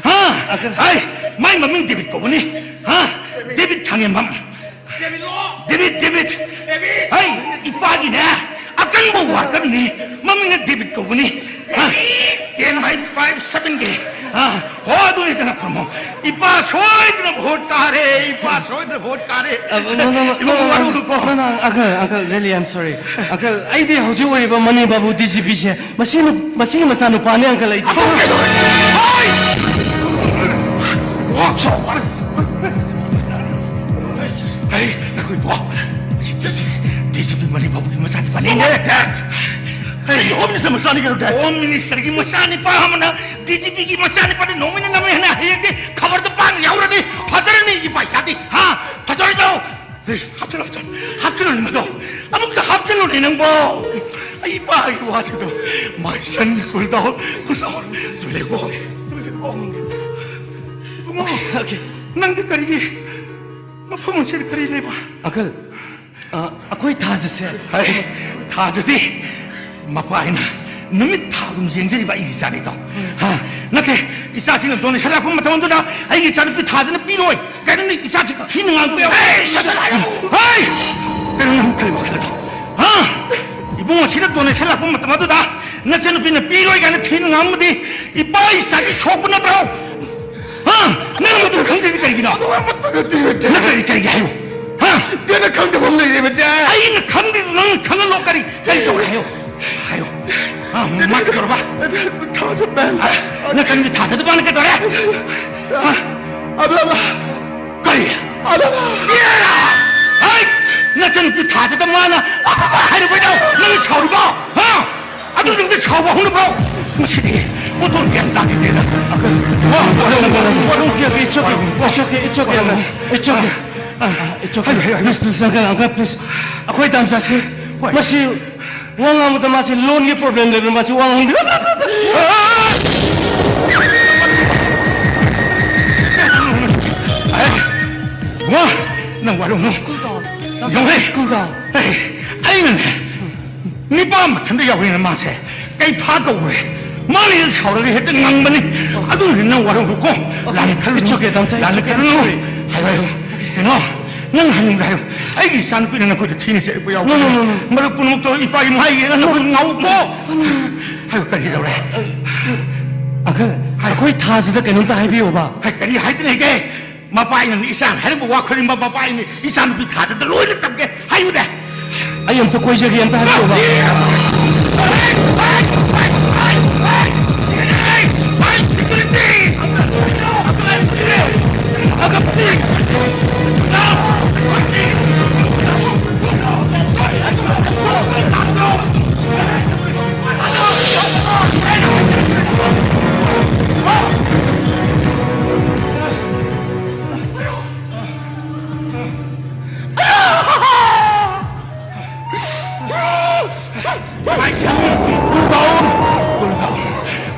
ꯍꯥ? ꯑꯀꯟ- ꯍꯥꯏ, ꯃꯥꯏ ꯃꯃꯤꯡ ꯗꯦꯕꯤꯠ ꯀꯧꯕꯅꯤ꯫ ꯍꯥ? ꯗꯦꯕꯤꯠ ꯈꯥꯉꯦꯝꯕꯝ꯫ Debit, debit. ꯍꯩ, ꯏꯄꯥꯒꯤꯅꯦ, ꯑꯀꯟꯕ ꯋꯥꯔꯀꯔꯅꯤ, ꯃꯃꯤꯡꯅ ꯗꯦꯕꯤꯠ ꯀꯧꯕꯅꯤ꯫ ꯍꯥ? Ten by five seven ꯒꯤ꯫ ꯍꯥ? ꯍꯣ, ꯑꯗꯨꯅꯤꯗꯅ ꯈꯨꯔꯨꯝꯃꯣ꯫ ꯏꯄꯥ ꯁꯣꯏꯗꯅ ꯚꯣꯠ ꯀꯥꯔꯦ, ꯏꯄꯥ ꯁꯣꯏꯗꯅ ꯚꯣꯠ ꯀꯥꯔꯦ꯫ ꯑ, no, no, no, Ibungo, no, no, ꯋꯥꯔꯧꯅꯨꯀꯣ꯫ No, no, uncle, uncle, really, I'm sorry. Uncle, ꯑꯩꯗꯤ ꯍꯧꯖꯤꯛ ꯑꯣꯏꯔꯤꯕ ꯃꯅꯤ ꯕꯥꯕꯨ ꯗꯤ ꯖꯤ ꯄꯤꯁꯦ ꯃꯁꯤ ꯅꯨ-, ꯃꯁꯤꯒꯤ ꯃꯆꯥꯅꯨꯄꯥꯅꯤ, uncle, ꯑꯩꯗꯤ꯫ ꯑꯗꯨ ꯀꯩꯗꯧꯔꯦ? ꯍꯣꯏ! ꯋꯥꯛ ꯁꯣꯞ! ꯍꯩ, ꯉꯥꯏꯈꯣ, ꯏꯕꯣ꯫ ꯑꯁꯤ ꯗꯤ ꯖꯤ ꯄꯤ ꯃꯅꯤ ꯕꯥꯕꯨꯒꯤ ꯃꯆꯥꯅꯨꯄꯥꯅꯤꯅꯦ꯫ Stop that! ꯑꯩ ꯍꯣꯝ ꯃꯤꯅꯤꯁꯇꯔ ꯃꯆꯥꯅꯤ ꯀꯩꯅꯣ, ꯗꯥꯏ? ꯍꯣꯝ ꯃꯤꯅꯤꯁꯇꯔꯒꯤ ꯃꯆꯥꯅꯤꯄꯥ ꯑꯃꯅ ꯗꯤ ꯖꯤ ꯄꯤꯒꯤ ꯃꯆꯥꯅꯤꯄꯥꯗ ꯅꯣꯡꯃꯩꯅ ꯅꯝꯃꯦ ꯍꯥꯏꯅ ꯍꯌꯦꯡꯗꯤ ꯈꯕꯔꯗ ꯄꯥꯡ ꯌꯥꯎꯔꯅꯤ꯫ ꯐꯖꯔꯅꯤ, ꯏꯄꯥ ꯏꯆꯥꯗꯤ꯫ ꯍꯥ? ꯐꯖꯔꯣꯏꯗ꯭ꯔꯣ? ꯑꯦ, ꯍꯥꯞꯆꯤꯜꯂꯣ, ꯍꯥꯞꯆꯤꯜꯂꯣ꯫ ꯍꯥꯞꯆꯤꯜꯂꯣꯅꯦ ꯃꯗꯣ꯫ ꯑꯃꯨꯛꯇ ꯍꯥꯞꯆꯤꯜꯂꯣꯅꯦ ꯅꯪꯕꯣ꯫ ꯑꯩ ꯏꯄꯥꯒꯤ ꯋꯥꯁꯤꯗꯣ꯫ My son, cool down, cool down꯫ Two ꯂꯩꯀꯣ꯫ ꯇꯨ ꯂꯩꯀꯣ꯫ ꯏꯕꯨꯡꯉꯣ, ꯑꯣꯀꯦ, ꯑꯣꯀꯦ꯫ ꯅꯪꯗꯤ ꯀꯔꯤꯒꯤ ꯃꯐꯝ ꯑꯁꯤꯗ ꯀꯔꯤ ꯂꯩꯕ? ꯑꯪꯀꯜ, ꯑ, ꯑꯩꯈꯣꯏ ꯊꯥꯖꯁꯦ꯫ ꯍꯩ, ꯊꯥꯖꯗꯤ ꯃꯄꯥ ꯍꯥꯏꯅ ꯅꯨꯃꯤꯠ ꯊꯥꯒꯨꯝ ꯌꯦꯡꯖꯔꯤꯕ ꯑꯩꯒꯤ ꯏꯆꯥꯅꯤꯗꯣ꯫ ꯍꯥ? ꯅꯠꯇꯦ, ꯏꯆꯥꯁꯤꯡꯅ ꯗꯣꯅꯦꯁꯟ ꯂꯥꯛꯄ ꯃꯇꯝ ꯑꯗꯨꯗ ꯑꯩꯒꯤ ꯏꯆꯥꯅꯨꯄꯤ ꯊꯥꯖꯅ ꯄꯤꯔꯣꯏ ꯀꯥꯏꯅ ꯅꯣꯏ ꯏꯆꯥꯁꯤ ꯊꯤꯅ ꯉꯥꯡꯕ ꯌꯥꯎ-, ꯑꯦ, ꯁꯠ, ꯁꯠ, ꯍꯥꯏꯌꯨ꯫ ꯍꯩ! ꯀꯩꯅꯣ ꯅꯪ ꯈꯜꯂꯤꯕ ꯋꯥꯈꯜ ꯑꯗꯣ? ꯍꯥ? ꯏꯕꯨꯡꯉꯣꯁꯤꯅ ꯗꯣꯅꯦꯁꯟ ꯂꯥꯛꯄ ꯃꯇꯝ ꯑꯗꯨꯗ ꯅꯆꯟꯅꯨꯄꯤꯅ ꯄꯤꯔꯣꯏ ꯀꯥꯏꯅ ꯊꯤꯅ ꯉꯥꯡꯕꯗꯤ ꯏꯄꯥ ꯏꯆꯥꯒꯤ ꯁꯣꯛꯄ ꯅꯠꯇ꯭ꯔꯣ? ꯍꯥ? ꯅꯪ ꯃꯗꯨ ꯈꯪꯗ꯭ꯔꯤꯗꯤ ꯀꯔꯤꯒꯤꯅꯣ? ꯑꯗꯨ ꯑꯃꯠꯇ ꯅꯠꯇꯦ, ꯕꯦꯇꯥ꯫ ꯅꯪ ꯀꯔꯤ, ꯀꯔꯤꯒꯤ ꯍꯥꯏꯌꯨ? ꯍꯥ? ꯀꯩꯅꯣ ꯈꯪꯗꯕ ꯑꯃ ꯂꯩꯔꯦ, ꯕꯦꯇꯥ꯫ ꯑꯩꯅ ꯈꯪꯗ꯭ꯔꯤꯗꯨ ꯅꯪꯅ ꯈꯪꯍꯜꯂꯣ꯫ ꯀꯔꯤ, ꯀꯔꯤ ꯇꯧꯔꯦ ꯍꯥꯏꯌꯨ? ꯍꯥꯏꯌꯨ꯫ ꯍꯥ? ꯃꯥ ꯀꯩꯗꯧꯔꯕ? ꯊꯥꯖ ꯃꯦꯟ꯫ ꯍꯥ? ꯅꯆꯟꯒꯤ ꯊꯥꯖꯗꯕꯅ ꯀꯩꯗꯧꯔꯦ? ꯍꯥ? ꯑꯕꯦꯝꯃ꯫ ꯀꯔꯤ? ꯑꯕꯦꯝꯃ꯫ ꯏꯔꯥ! ꯍꯩ! ꯅꯆꯟꯅꯨꯄꯤ ꯊꯥꯖꯗ ꯃꯥꯅ ꯑꯕꯦꯝꯃ ꯍꯥꯏꯔꯨꯕꯩꯗꯣ ꯅꯪ ꯁꯥꯎꯔꯤꯕꯣ? ꯍꯥ? ꯑꯗꯨ ꯅꯨꯃꯤꯠꯇ ꯁꯥꯎꯕ ꯍꯧꯅꯕ꯭ꯔꯣ? ꯃꯁꯤꯗꯤ ꯄꯣꯠꯊꯣꯛ ꯒ꯭ꯌꯥꯟ ꯇꯥꯈꯤꯗ꯭ꯔꯦꯗ꯫ ꯋꯥ, ꯋꯥꯔꯧ, ꯋꯥꯔꯧ, ꯋꯥꯔꯧ, ꯋꯥꯔꯧ, ꯋꯥꯔꯧ, ꯋꯥꯔꯧ, ꯋꯥꯔꯧ, ꯋꯥꯔꯧ꯫ It's okay, it's okay, uncle. It's okay. ꯑ, it's okay. ꯍꯥꯏꯌꯨ, ꯍꯥꯏꯌꯨ, ꯍꯥꯏꯌꯨ꯫ Please, please, uncle, uncle, please. ꯑꯩꯈꯣꯏ ꯇꯥꯝꯆꯥꯁꯤ, ꯍꯣꯏ꯫ ꯃꯁꯤ ꯋꯥ ꯉꯥꯡꯕꯗ ꯃꯥꯁꯤ ꯂꯣꯟꯒꯤ problem ꯂꯩꯕꯅꯤ, ꯃꯥꯁꯤ ꯋꯥ ꯉꯥꯡꯕ ꯑꯦ, ꯋꯥ, ꯅꯪ ꯋꯥꯔꯧꯅꯨ꯫ Cool down. ꯌꯦꯡꯉꯨꯅꯦ꯫ Cool down. ꯑꯦ, ꯑꯩꯅꯅꯦ, ꯅꯤꯄꯥ ꯃꯊꯟꯇ ꯌꯥꯎꯔꯤꯅ ꯃꯥꯁꯦ ꯀꯩꯐꯥ ꯀꯧꯔꯦ꯫ ꯃꯥꯅ ꯍꯦꯛ ꯁꯥꯎꯔꯒ ꯍꯦꯛꯇ ꯉꯪꯕꯅꯤ꯫ ꯑꯗꯨꯅ ꯅꯪ ꯋꯥꯔꯧꯅꯨꯀꯣ꯫ ꯂꯥꯟꯅ ꯈꯜꯂꯨꯅꯨ꯫ It's okay, ꯇꯥꯃꯣ, it's okay, ꯂꯥꯟꯅ I'm ꯈꯜꯂꯨꯅꯨ꯫ Sorry. ꯍꯥꯏꯌꯣ, ꯍꯥꯏꯌꯣ꯫ ꯀꯩꯅꯣ? ꯅꯪ ꯍꯥꯏꯅꯤꯡꯕ ꯍꯥꯏꯌꯨ꯫ ꯑꯩꯒꯤ ꯏꯆꯥꯅꯨꯄꯤꯅ ꯅꯈꯣꯏꯗ ꯊꯤꯅ ꯆꯩꯔꯛꯄ ꯌꯥꯎꯕꯅꯤ꯫ No, no, no, no. ꯃꯗꯨ ꯄꯨꯝꯅꯃꯛꯇꯣ ꯏꯄꯥꯒꯤ ꯃꯥꯏ ꯌꯦꯡꯉꯒ ꯅꯈꯣꯏ ꯉꯥꯎꯀꯣ꯫ ꯍꯥꯏꯌꯨ, ꯀꯔꯤ ꯇꯧꯔꯦ? Uncle, ꯍꯥꯏꯌꯨ꯫ ꯑꯩꯈꯣꯏ ꯊꯥꯁꯤꯗ ꯀꯩꯅꯣꯝꯇ ꯍꯥꯏꯕꯤꯌꯣꯕ꯫ ꯍꯥꯏ, ꯀꯔꯤ ꯍꯥꯏꯗꯅ ꯂꯩꯒꯦ? ꯃꯄꯥ ꯑꯩꯅ ꯏꯆꯥꯅ ꯍꯥꯏꯔꯝꯕ ꯋꯥ ꯈꯨꯗꯤꯡꯃꯛ ꯃꯄꯥ ꯑꯩꯅ ꯏꯆꯥꯅꯨꯄꯤ ꯊꯥꯖꯗ ꯂꯣꯏꯅ ꯇꯝꯒꯦ ꯍꯥꯏꯌꯨꯅꯦ꯫ ꯑꯩ ꯑꯝꯇ ꯀꯣꯏꯖꯒꯦ, ꯑꯝꯇ ꯍꯥꯏꯕꯤꯌꯣꯕ꯫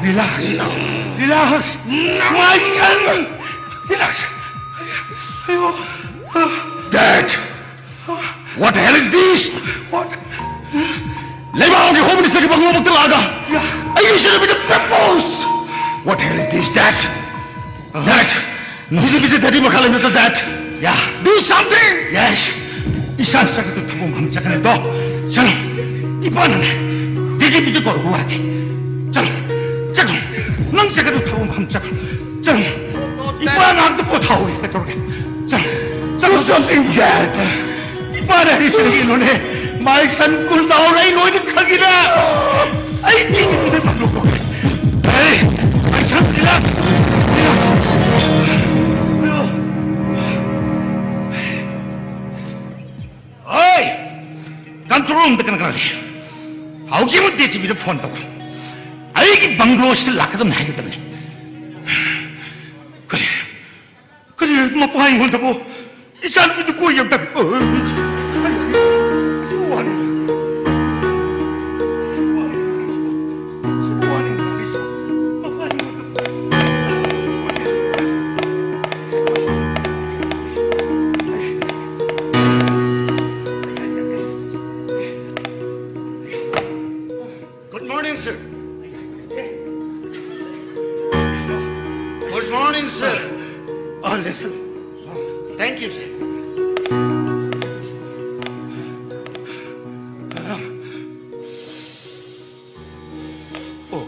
Relax. Relax. My son. Relax. ꯑꯌꯣ꯫ Dad! What the hell is this? What? ꯂꯩꯕꯥꯛꯀꯤ Home Ministerꯒꯤ ꯕꯪꯒ꯭ꯂꯣꯃꯛꯇ ꯂꯥꯛꯑꯒ, yeah, ꯑꯩꯒꯤ ꯏꯆꯟꯅꯨꯄꯤꯗ propose! What the hell is this, Dad? Dad! ꯅꯨꯡꯁꯤꯕꯤꯁꯦ ꯗꯦꯗꯤ ꯃꯈꯥ ꯂꯩꯕ ꯅꯠꯇ꯭ꯔꯣ, Dad? Yeah. Do something! Yes! ꯏꯁꯥ ꯆꯠꯀꯗꯧ ꯊꯕꯛ ꯃꯐꯝ ꯆꯠꯀꯅꯤꯗꯣ꯫ ꯆꯠꯂꯣ꯫ ꯏꯄꯥꯅꯅꯦ, ꯗꯤꯖꯤꯄꯤꯗ ꯀꯧꯔꯒ ꯋꯥꯔꯒꯦ꯫ ꯆꯠꯂꯣ꯫ ꯆꯠꯂꯣ꯫ ꯅꯪ ꯆꯠꯀꯗꯧ ꯊꯕꯛ ꯃꯐꯝ ꯆꯠꯈ꯭ꯔꯣ꯫ ꯆꯠꯂꯣ꯫ ꯏꯄꯥ ꯉꯥꯛꯇ ꯄꯣꯊꯥꯍꯧꯔꯦ ꯀꯩꯗꯧꯔꯒꯦ? ꯆꯠꯂꯣ꯫ ꯆꯠꯂꯣ꯫ Do something, Dad! ꯏꯄꯥꯅ ꯍꯥꯏꯔꯤꯁꯦ ꯀꯩꯅꯣꯅꯦ? My son, cool down. ꯑꯩ ꯂꯣꯏꯅ ꯈꯪꯉꯤꯗ꯫ ꯑꯩ ꯃꯤꯒꯤ ꯃꯤꯗ ꯇꯝꯂꯛꯄ꯫ Hey, my son, relax, relax. ꯍꯣꯏ! Control roomꯗ ꯀꯅꯥ ꯀꯅꯥ ꯂꯩ? ꯍꯧꯖꯤꯛꯃꯛ ꯗꯤꯖꯤꯄꯤꯗ phone ꯇꯧ꯫ ꯑꯩꯒꯤ ꯕꯪꯒ꯭ꯂꯣꯁꯤꯗ ꯂꯥꯛꯀꯗꯕꯅꯤ ꯍꯥꯏꯒꯗꯕꯅꯤ꯫ ꯀꯔꯤ? ꯀꯔꯤ ꯃꯄꯥ ꯑꯩꯉꯣꯟꯗꯕꯨ ꯏꯆꯥꯅꯨꯄꯤꯗꯨ ꯀꯣꯏꯒꯦ ꯑꯝꯇ꯫ ꯁꯤꯕꯨ ꯋꯥꯅꯤ꯫ ꯁꯤꯕꯨ ꯋꯥꯅꯤ꯫ ꯁꯤꯕꯨ ꯋꯥꯅꯤ꯫ ꯃꯄꯥ ꯑꯩꯉꯣꯟꯗꯕꯨ꯫ Good morning, sir. Good morning, sir. Oh, listen. Thank you, sir. Oh.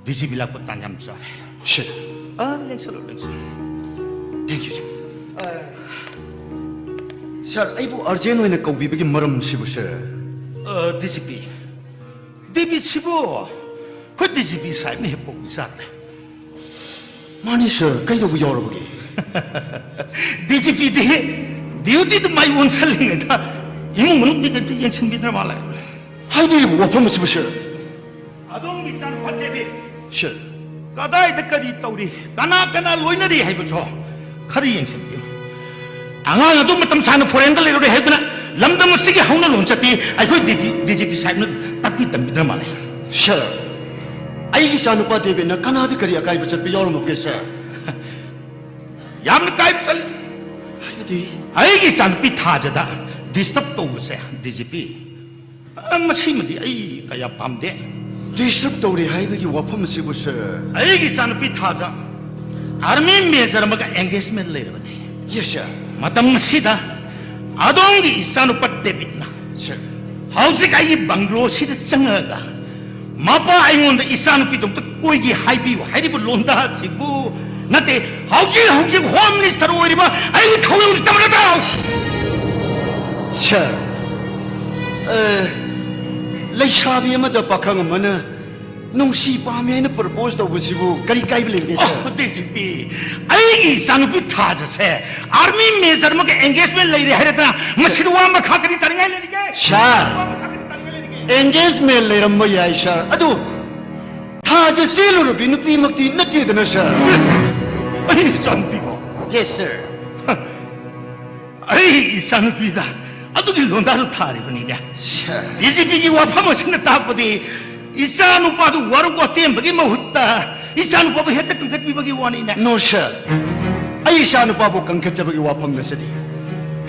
ꯗꯤꯖꯤꯄꯤ ꯂꯥꯛꯄ ꯇꯥꯟ ꯌꯥꯝ ꯆꯥꯔꯦ꯫ Sir. Ah, ꯂꯦꯡꯁꯜꯂꯣ, ꯂꯦꯡꯁꯜꯂꯣ꯫ Thank you, sir. Ah, sir, ꯑꯩꯕꯨ urgent ꯑꯣꯏꯅ ꯀꯧꯕꯤꯕꯒꯤ ꯃꯔꯝꯁꯤꯕꯨ, sir? ꯑꯥ, ꯗꯤꯖꯤꯄꯤ꯫ ꯗꯤꯖꯤꯄꯤꯁꯤꯕꯨ ꯑꯩꯈꯣꯏ ꯗꯤꯖꯤꯄꯤ ꯁꯥꯍꯦꯕꯅ ꯍꯦꯛ ꯄꯣꯛꯄꯤꯖꯥꯠꯅꯦ꯫ ꯃꯥꯅꯤ, sir, ꯀꯩꯗꯧꯕ ꯌꯥꯎꯔꯕꯒꯦ? ꯗꯤꯖꯤꯄꯤꯗꯤ dutyꯗ ꯃꯥꯏ ꯑꯣꯟꯁꯜꯂꯤꯉꯩꯗ ꯏꯃꯨꯡ ꯃꯅꯨꯡꯗꯤ ꯀꯩꯝꯇ ꯌꯦꯡꯁꯤꯟꯕꯤꯗ꯭ꯔ ꯃꯥꯜꯂꯦ꯫ ꯍꯥꯏꯕꯤꯔꯤꯕ ꯋꯥꯐꯝ ꯑꯁꯤꯕꯨ, sir? ꯑꯗꯣꯝꯒꯤ ꯏꯆꯥꯅꯨꯄꯥ ꯗꯦꯕꯤꯠ, sir, ꯀꯗꯥꯏꯗ ꯀꯔꯤ ꯇꯧꯔꯤ, ꯀꯅꯥ ꯀꯅꯥ ꯂꯣꯏꯅꯔꯤ ꯍꯥꯏꯕꯁꯨ ꯈꯔ ꯌꯦꯡꯁꯤꯟꯕꯤꯌꯨ꯫ ꯑꯉꯥꯡ ꯑꯗꯨ ꯃꯇꯝ ꯁꯥꯡꯅ ꯐꯣꯔꯦꯟꯗ ꯂꯩꯔꯨꯔꯦ ꯍꯥꯏꯗꯨꯅ ꯂꯝꯗꯝ ꯑꯁꯤꯒꯤ ꯍꯧꯅ ꯂꯣꯟꯆꯠꯇꯤ ꯑꯩꯈꯣꯏ ꯗꯤ ꯖꯤ ꯄꯤ ꯁꯥꯍꯦꯕꯅ ꯇꯥꯛꯄꯤ ꯇꯝꯕꯤꯗꯅ ꯃꯥꯜꯂꯦ꯫ ꯁꯥꯔ, ꯑꯩꯒꯤ ꯏꯆꯥꯅꯨꯄꯥ ꯗꯦꯕꯤꯠꯅ ꯀꯅꯥꯗ ꯀꯔꯤ ꯑꯀꯥꯏꯕ ꯆꯠꯄ ꯌꯥꯎꯔꯝꯃꯒꯦ, ꯁꯥꯔ? ꯌꯥꯝꯅ ꯀꯥꯏꯕ ꯆꯠꯂꯤ꯫ ꯍꯥꯏꯕꯗꯤ? ꯑꯩꯒꯤ ꯏꯆꯥꯅꯨꯄꯤ ꯊꯥꯖꯗ ꯗꯤꯁꯇꯔꯕ ꯇꯧꯕꯁꯦ, ꯗꯤ ꯖꯤ ꯄꯤ, ꯑ, ꯃꯁꯤꯃꯗꯤ ꯑꯩ ꯀꯌꯥ ꯄꯥꯝꯗꯦ꯫ ꯗꯤꯁꯇꯔꯕ ꯇꯧꯔꯦ ꯍꯥꯏꯕꯒꯤ ꯋꯥꯐꯝ ꯑꯁꯤꯕꯨ, ꯁꯥꯔ? ꯑꯩꯒꯤ ꯏꯆꯥꯅꯨꯄꯤ ꯊꯥꯖ ꯑꯥꯔꯃꯤ ꯃꯦꯖꯔ ꯑꯃꯒ ꯑꯦꯡꯒꯦꯖꯃꯦꯟ ꯂꯩꯔꯕꯅꯤ꯫ ꯌꯦꯁ, ꯁꯥꯔ꯫ ꯃꯇꯝ ꯑꯁꯤꯗ ꯑꯗꯣꯝꯒꯤ ꯏꯆꯥꯅꯨꯄꯥ ꯗꯦꯕꯤꯠꯅ, ꯁꯥꯔ, ꯍꯧꯖꯤꯛ ꯑꯩꯒꯤ ꯕꯪꯒ꯭ꯂꯣꯁꯤꯗ ꯆꯪꯉꯛꯑꯒ ꯃꯄꯥ ꯑꯩꯉꯣꯟꯗ ꯏꯆꯥꯅꯨꯄꯤꯗꯣ ꯑꯝꯇ ꯀꯣꯏꯒꯦ ꯍꯥꯏꯕꯤꯌꯨ ꯍꯥꯏꯔꯤꯕ ꯂꯣꯟꯗꯥ ꯑꯁꯤꯕꯨ ꯅꯠꯇꯦ, ꯍꯧꯖꯤꯛ ꯍꯧꯖꯤꯛ ꯍꯣꯝ ꯃꯤꯅꯤꯁꯇꯔ ꯑꯣꯏꯔꯤꯕ ꯑꯩꯒꯤ ꯊꯧꯑꯣꯡꯁꯤꯗ ꯅꯠꯇ꯭ꯔꯣ? ꯁꯥꯔ, ꯑ, ꯂꯩꯁꯥꯕꯤ ꯑꯃꯗ ꯄꯥꯈꯪ ꯑꯃꯅ ꯅꯨꯡꯁꯤ ꯄꯥꯝꯃꯤ ꯍꯥꯏꯅ ꯄ꯭ꯔꯄꯣꯖ ꯇꯧꯕꯁꯤꯕꯨ ꯀꯔꯤ ꯀꯥꯏꯕ ꯂꯩꯔꯤꯒꯦ, ꯁꯥꯔ? ꯑꯣ, ꯗꯤ ꯖꯤ ꯄꯤ, ꯑꯩꯒꯤ ꯏꯆꯥꯅꯨꯄꯤ ꯊꯥꯖꯁꯦ ꯑꯥꯔꯃꯤ ꯃꯦꯖꯔ ꯑꯃꯒ ꯑꯦꯡꯒꯦꯖꯃꯦꯟ ꯂꯩꯔꯦ ꯍꯥꯏꯔꯗꯅ ꯃꯁꯤꯗ ꯋꯥ ꯃꯈꯥ ꯀꯔꯤ ꯇꯥꯅꯤꯡꯉꯥꯏ ꯂꯩꯔꯤꯒꯦ? ꯁꯥꯔ, ꯋꯥ ꯃꯈꯥ ꯀꯔꯤ ꯇꯥꯅꯤꯡꯉꯥꯏ ꯂꯩꯔꯤꯒꯦ? ꯑꯦꯡꯒꯦꯖꯃꯦꯟ ꯂꯩꯔꯝꯕ ꯌꯥꯏ, ꯁꯥꯔ, ꯑꯗꯨ ꯊꯥꯖ ꯆꯦꯜꯂꯨꯔꯕꯤ ꯅꯨꯄꯤꯃꯛꯇꯤ ꯅꯠꯇꯦꯗꯅ, ꯁꯥꯔ꯫ ꯑꯩ ꯏꯆꯥꯅꯨꯄꯤꯕꯣ? ꯌꯦꯁ, ꯁꯥꯔ꯫ ꯑꯩ ꯏꯆꯥꯅꯨꯄꯤꯗ ꯑꯗꯨꯒꯤ ꯂꯣꯟꯗꯥꯗꯨ ꯊꯥꯔꯤꯕꯅꯤꯅꯦ꯫ ꯁꯥꯔ꯫ ꯗꯤ ꯖꯤ ꯄꯤꯒꯤ ꯋꯥꯐꯝ ꯑꯁꯤꯅ ꯇꯥꯛꯄꯗꯤ ꯏꯆꯥꯅꯨꯄꯥꯗꯨ ꯋꯥꯔꯨꯛ ꯋꯥꯇꯦꯝꯕꯒꯤ ꯃꯍꯨꯠꯇ ꯏꯆꯥꯅꯨꯄꯥꯕꯨ ꯍꯦꯛꯇ ꯀꯟꯈꯠꯄꯤꯕꯒꯤ ꯋꯥꯅꯤꯅꯦ꯫ ꯅꯣ, ꯁꯥꯔ꯫ ꯑꯩ ꯏꯆꯥꯅꯨꯄꯥꯕꯨ ꯀꯟꯈꯠꯆꯕꯒꯤ ꯋꯥꯐꯝ ꯅꯠꯆꯗꯦ꯫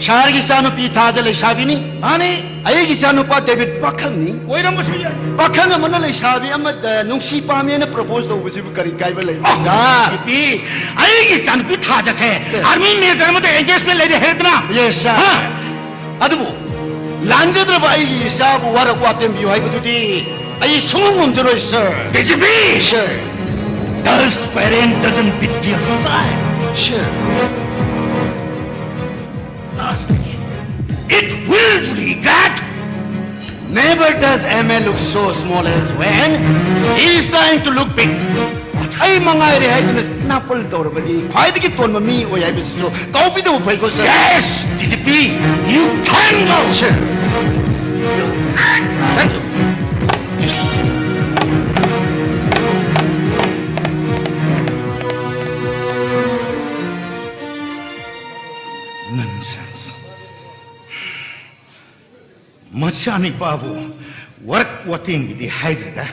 ꯁꯥꯔꯒꯤ ꯏꯆꯥꯅꯨꯄꯤ ꯊꯥꯖ ꯂꯩꯁꯥꯕꯤꯅꯤ꯫ ꯃꯥꯅꯤ꯫ ꯑꯩꯒꯤ ꯏꯆꯥꯅꯨꯄꯥ ꯗꯦꯕꯤꯠ ꯄꯥꯈꯪꯅꯤ꯫ ꯑꯣꯏꯔꯝꯕꯁꯨ ꯌꯥꯏ꯫ ꯄꯥꯈꯪ ꯑꯃꯅ ꯂꯩꯁꯥꯕꯤ ꯑꯃꯗ ꯅꯨꯡꯁꯤ ꯄꯥꯝꯃꯤ ꯍꯥꯏꯅ ꯄ꯭ꯔꯄꯣꯖ ꯇꯧꯕꯁꯤꯕꯨ ꯀꯔꯤ ꯀꯥꯏꯕ ꯂꯩꯕ, ꯑꯣ, ꯁꯥꯔ? ꯗꯤ ꯖꯤ ꯄꯤ, ꯑꯩꯒꯤ ꯏꯆꯥꯅꯨꯄꯤ ꯊꯥꯖꯁꯦ ꯁꯥꯔ꯫ ꯑꯥꯔꯃꯤ ꯃꯦꯖꯔ ꯑꯃꯗ ꯑꯦꯡꯒꯦꯖꯃꯦꯟ ꯂꯩꯔꯦ ꯍꯥꯏꯔꯗꯅ꯫ ꯌꯦꯁ, ꯁꯥꯔ꯫ ꯍꯥ? ꯑꯗꯨꯕꯨ ꯂꯥꯟꯖꯗ꯭ꯔꯕ ꯑꯩꯒꯤ ꯏꯆꯥꯕꯨ ꯋꯥꯔꯛ ꯋꯥꯇꯦꯝꯕꯤꯌꯨ ꯍꯥꯏꯕꯗꯨꯗꯤ ꯑꯩ ꯁꯨꯡꯉꯝ ꯉꯝꯖꯔꯣꯏ, sir. D G P! Sir. Does parent doesn't beat their child? Sir. Lastly, it will regret. Never does a man look so small as when he is trying to look big. ꯑꯩ ꯃꯉꯥꯏꯔꯦ ꯍꯥꯏꯗꯨꯅ ꯅꯥꯄꯜ ꯇꯧꯔꯕꯗꯤ ꯈ꯭ꯋꯥꯏꯗꯒꯤ ꯇꯣꯟꯕ ꯃꯤ ꯑꯣꯏ ꯍꯥꯏꯕꯁꯤꯁꯨ ꯀꯥꯎꯕꯤꯗꯕ ꯐꯩꯀꯣ, sir. Yes, D G P, you can go. Sir. Thank you. Nonsense. ꯃꯆꯥꯅꯤꯄꯥꯕꯨ ꯋꯥꯔꯛ ꯋꯥꯇꯦꯡꯒꯤꯗꯤ ꯍꯥꯏꯗ꯭ꯔꯒ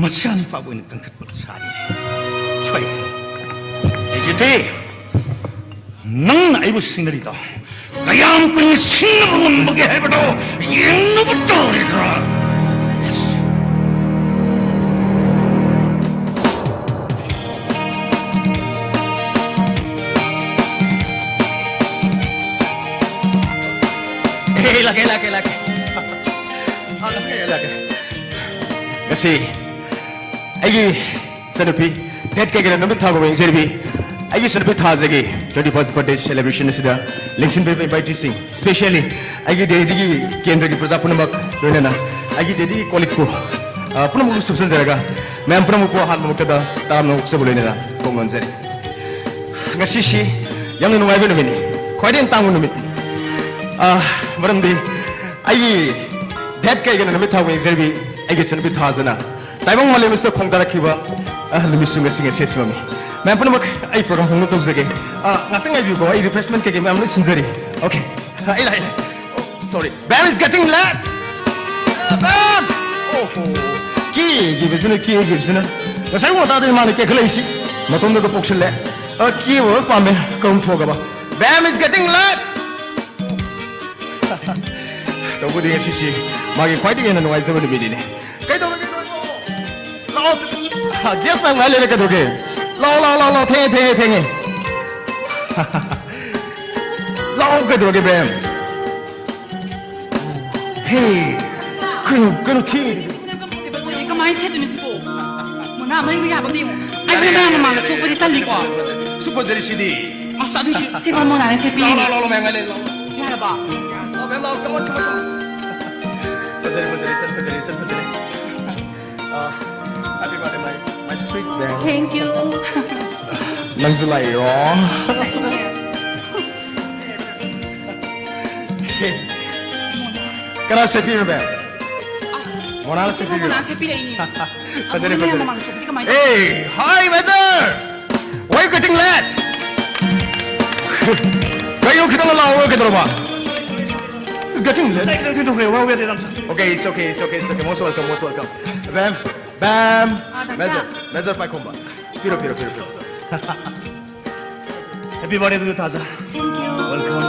ꯃꯆꯥꯅꯤꯄꯥꯕꯨ ꯑꯣꯏꯅ ꯀꯟꯈꯠꯄ ꯁꯥꯔꯤ꯫ ꯁꯣꯏ꯫ ꯖꯤꯖꯤꯊꯤ, ꯅꯪꯅ ꯑꯩꯕꯨ ꯁꯤꯡꯅꯔꯤꯗꯣ ꯀꯌꯥꯝ ꯀꯨꯏꯅ ꯁꯤꯡꯅꯕ ꯉꯝꯕꯒꯦ ꯍꯥꯏꯕꯗꯣ ꯌꯦꯡꯅꯕ ꯇꯧꯔꯤꯗ꯭ꯔꯥ? Yes. ꯑꯦ, ꯂꯥꯛꯀꯦ, ꯂꯥꯛꯀꯦ, ꯂꯥꯛꯀꯦ꯫ ꯑ, ꯂꯥꯛꯀꯦ, ꯂꯥꯛꯀꯦ꯫ ꯉꯁꯤ ꯑꯩꯒꯤ ꯏꯆꯟꯅꯨꯄꯤ ꯗꯦꯠ ꯀꯌꯥꯒꯤꯅ ꯅꯨꯃꯤꯠ ꯊꯥ ꯈꯨꯕꯨꯡ ꯌꯦꯡꯖꯔꯤꯕꯤ ꯑꯩꯒꯤ ꯏꯆꯟꯅꯨꯄꯤ ꯊꯥꯖꯒꯤ twenty first birthday celebration ꯑꯁꯤꯗ ꯂꯦꯡꯁꯤꯟꯕꯤꯔꯤꯕ inviteeꯁꯤꯡ, specially ꯑꯩꯒꯤ ꯗꯦꯜꯂꯤꯗꯒꯤ ꯀꯦꯟꯗ꯭ꯔꯒꯤ ꯄ꯭ꯔꯖꯥ ꯄꯨꯝꯅꯃꯛ, ꯂꯣꯏꯅꯅ ꯑꯩꯒꯤ ꯗꯦꯜꯂꯤꯒꯤ colleagueꯄꯨ, ꯑ, ꯄꯨꯝꯅꯃꯛꯄꯨ ꯁꯨꯞꯆꯟꯖꯔꯒ ꯃꯌꯥꯝ ꯄꯨꯝꯅꯃꯛꯄꯨ ꯑꯍꯥꯟꯕ ꯃꯛꯇꯗ ꯇꯔꯥꯝꯅ ꯑꯣꯛꯆꯕ ꯂꯣꯏꯅꯅ ꯀꯣꯛ ꯅꯣꯟꯖꯔꯤ꯫ ꯉꯁꯤꯁꯤ ꯌꯥꯝꯅ ꯅꯨꯡꯉꯥꯏꯕ ꯅꯨꯃꯤꯠꯅꯤ, ꯈ꯭ꯋꯥꯏꯗꯒꯤ ꯇꯥꯡꯕ ꯅꯨꯃꯤꯠꯅꯤ꯫ ꯑ, ꯃꯔꯝꯗꯤ ꯑꯩꯒꯤ ꯗꯦꯠ ꯀꯌꯥꯒꯤꯅ ꯅꯨꯃꯤꯠ ꯊꯥ ꯈꯨꯕꯨꯡ ꯌꯦꯡꯖꯔꯤꯕꯤ ꯑꯩꯒꯤ ꯏꯆꯟꯅꯨꯄꯤ ꯊꯥꯖꯅ ꯇꯥꯏꯕꯪ ꯃꯥꯂꯦꯝ ꯑꯁꯤꯗ ꯈꯣꯡꯗꯥꯔꯛꯈꯤꯕ, ꯑ, ꯅꯨꯃꯤꯠꯁꯨ ꯉꯁꯤ, ꯉꯁꯤ ꯑꯁꯤꯃꯛꯅꯤ꯫ ꯃꯌꯥꯝ ꯄꯨꯝꯅꯃꯛ ꯑꯩ program ꯍꯧꯅ ꯇꯧꯖꯒꯦ꯫ ꯑ, ꯉꯥꯛꯇꯪ ꯉꯥꯏꯕꯤꯌꯨꯀꯣ, ꯑꯩ refreshment ꯀꯩꯀꯩ ꯃꯌꯥꯝ ꯂꯣꯏ ꯁꯤꯟꯖꯔꯤ꯫ Okay, ꯑ, ꯑꯩ ꯂꯥꯛꯑꯦ, ꯑꯩ ꯂꯥꯛꯑꯦ꯫ Oh, sorry, bam is getting late. Bam! ꯑꯣꯍꯣ, ꯀꯦꯒꯤꯕꯁꯤꯅ, ꯀꯦꯒꯤꯕꯁꯤꯅ꯫ ꯉꯁꯥꯏ ꯉꯟꯇꯥꯗꯒꯤ ꯃꯥꯅ ꯀꯦꯈꯠꯂꯛꯏꯁꯤ꯫ ꯃꯇꯣꯝꯗꯒ ꯄꯣꯛꯁꯤꯜꯂꯦ꯫ ꯑ, ꯀꯦꯕ ꯄꯥꯝꯃꯦ, ꯀꯔꯝ ꯊꯣꯛꯑꯒꯕ? Bam is getting late. ꯇꯧꯕꯗꯤ ꯉꯁꯤꯁꯤ ꯃꯥꯒꯤ ꯈ꯭ꯋꯥꯏꯗꯒꯤ ꯍꯦꯟꯅ ꯅꯨꯡꯉꯥꯏꯖꯕ ꯅꯨꯃꯤꯠꯅꯤꯅꯦ꯫ ꯀꯩꯗꯧꯔꯒꯦ ꯅꯣꯏꯕꯣ? ꯂꯥꯛꯑꯣ꯫ ꯒꯦꯁ ꯃꯌꯥꯝ ꯉꯥꯏ ꯂꯩꯔꯦ ꯀꯩꯗꯧꯔꯒꯦ? ꯂꯥꯛꯑꯣ, ꯂꯥꯛꯑꯣ, ꯂꯥꯛꯑꯣ, ꯂꯥꯛꯑꯣ꯫ ꯊꯦꯡꯉꯦ, ꯊꯦꯡꯉꯦ, ꯊꯦꯡꯉꯦ꯫ ꯂꯥꯛꯑꯣ ꯀꯩꯗꯧꯔꯒꯦ, ꯕꯦꯝ? ꯍꯦ, ꯀꯩꯅꯣ, ꯀꯩꯅꯣ ꯊꯦꯡꯉꯤꯗꯨꯕꯨ? ꯀꯃꯥꯏꯅ ꯁꯦꯠꯇꯣꯏꯅꯣ ꯁꯤꯕꯣ? ꯃꯣꯅꯥ, ꯃꯩꯒ ꯌꯥꯕ ꯑꯝꯇ ꯌꯦꯡꯉꯣ꯫ ꯑꯩ ꯃꯣꯅꯥ ꯃꯃꯥꯡꯗ ꯆꯣꯞꯄꯗꯤ ꯇꯜꯂꯤꯀꯣ꯫ ꯁꯨ ꯐꯖꯔꯤ ꯁꯤꯗꯤ꯫ ꯑꯁ, ꯑꯗꯨꯏꯁꯨ ꯁꯤꯕ ꯃꯣꯅꯥꯅ ꯁꯦꯠꯄꯤꯅꯤ꯫ ꯂꯥꯛꯑꯣ, ꯂꯥꯛꯑꯣ, ꯂꯥꯛꯑꯣ, ꯃꯌꯥꯝ ꯉꯥꯏ ꯂꯩꯔꯦ, ꯂꯥꯛꯑꯣ꯫ ꯌꯥꯔꯕ? ꯂꯥꯛꯑꯣ, ꯃꯌꯥꯝ ꯂꯥꯛꯑꯣ, come on, come on, come on. ꯐꯖꯔꯦ, ꯐꯖꯔꯦ, ꯏꯆꯟ ꯐꯖꯔꯦ, ꯏꯆꯟ ꯐꯖꯔꯦ꯫ ꯑꯥ, happy birthday, my, my sweet bam. Thank you. ꯅꯪꯁꯨ ꯂꯥꯛꯏꯔꯣ? ꯀꯅꯥ ꯁꯦꯠꯄꯤꯔꯕ? ꯃꯣꯅꯥꯅ ꯁꯦꯠꯄꯤꯔꯤꯔꯣ? ꯃꯣꯅꯥ ꯁꯦꯠꯄꯤꯔꯛꯏꯅꯦ꯫ ꯐꯖꯔꯦ, ꯑꯗꯨꯅꯦ ꯐꯖꯔꯦ꯫ ꯃꯃꯥꯡꯗ ꯁꯦꯠꯄꯗꯤ ꯀꯃꯥꯏꯅ ꯇꯧꯕ? Hey, hi, mother! Why you getting late? ꯀꯩꯅꯣ ꯈꯤꯇꯪ ꯂꯥꯎꯔꯒ ꯀꯩꯗꯧꯔꯕ? It's getting late. ꯈꯤꯇꯪ ꯊꯦꯡꯗꯣꯛꯈ꯭ꯔꯦ, ꯋꯥꯔꯧꯕ ꯌꯥꯗꯦ, ꯗꯥꯝꯆꯥ꯫ Okay, it's okay, it's okay, it's okay. Most welcome, most welcome. Ma'am, ma'am, ah, ꯗꯥꯝꯆꯥ꯫ Major, Major ꯄꯥꯏꯈꯣꯝꯕ꯫ ꯄꯤꯔꯣ, ꯄꯤꯔꯣ, ꯄꯤꯔꯣ, ꯄꯤꯔꯣ꯫ Happy birthday to you, ꯊꯥꯖ꯫ Thank you. Welcome.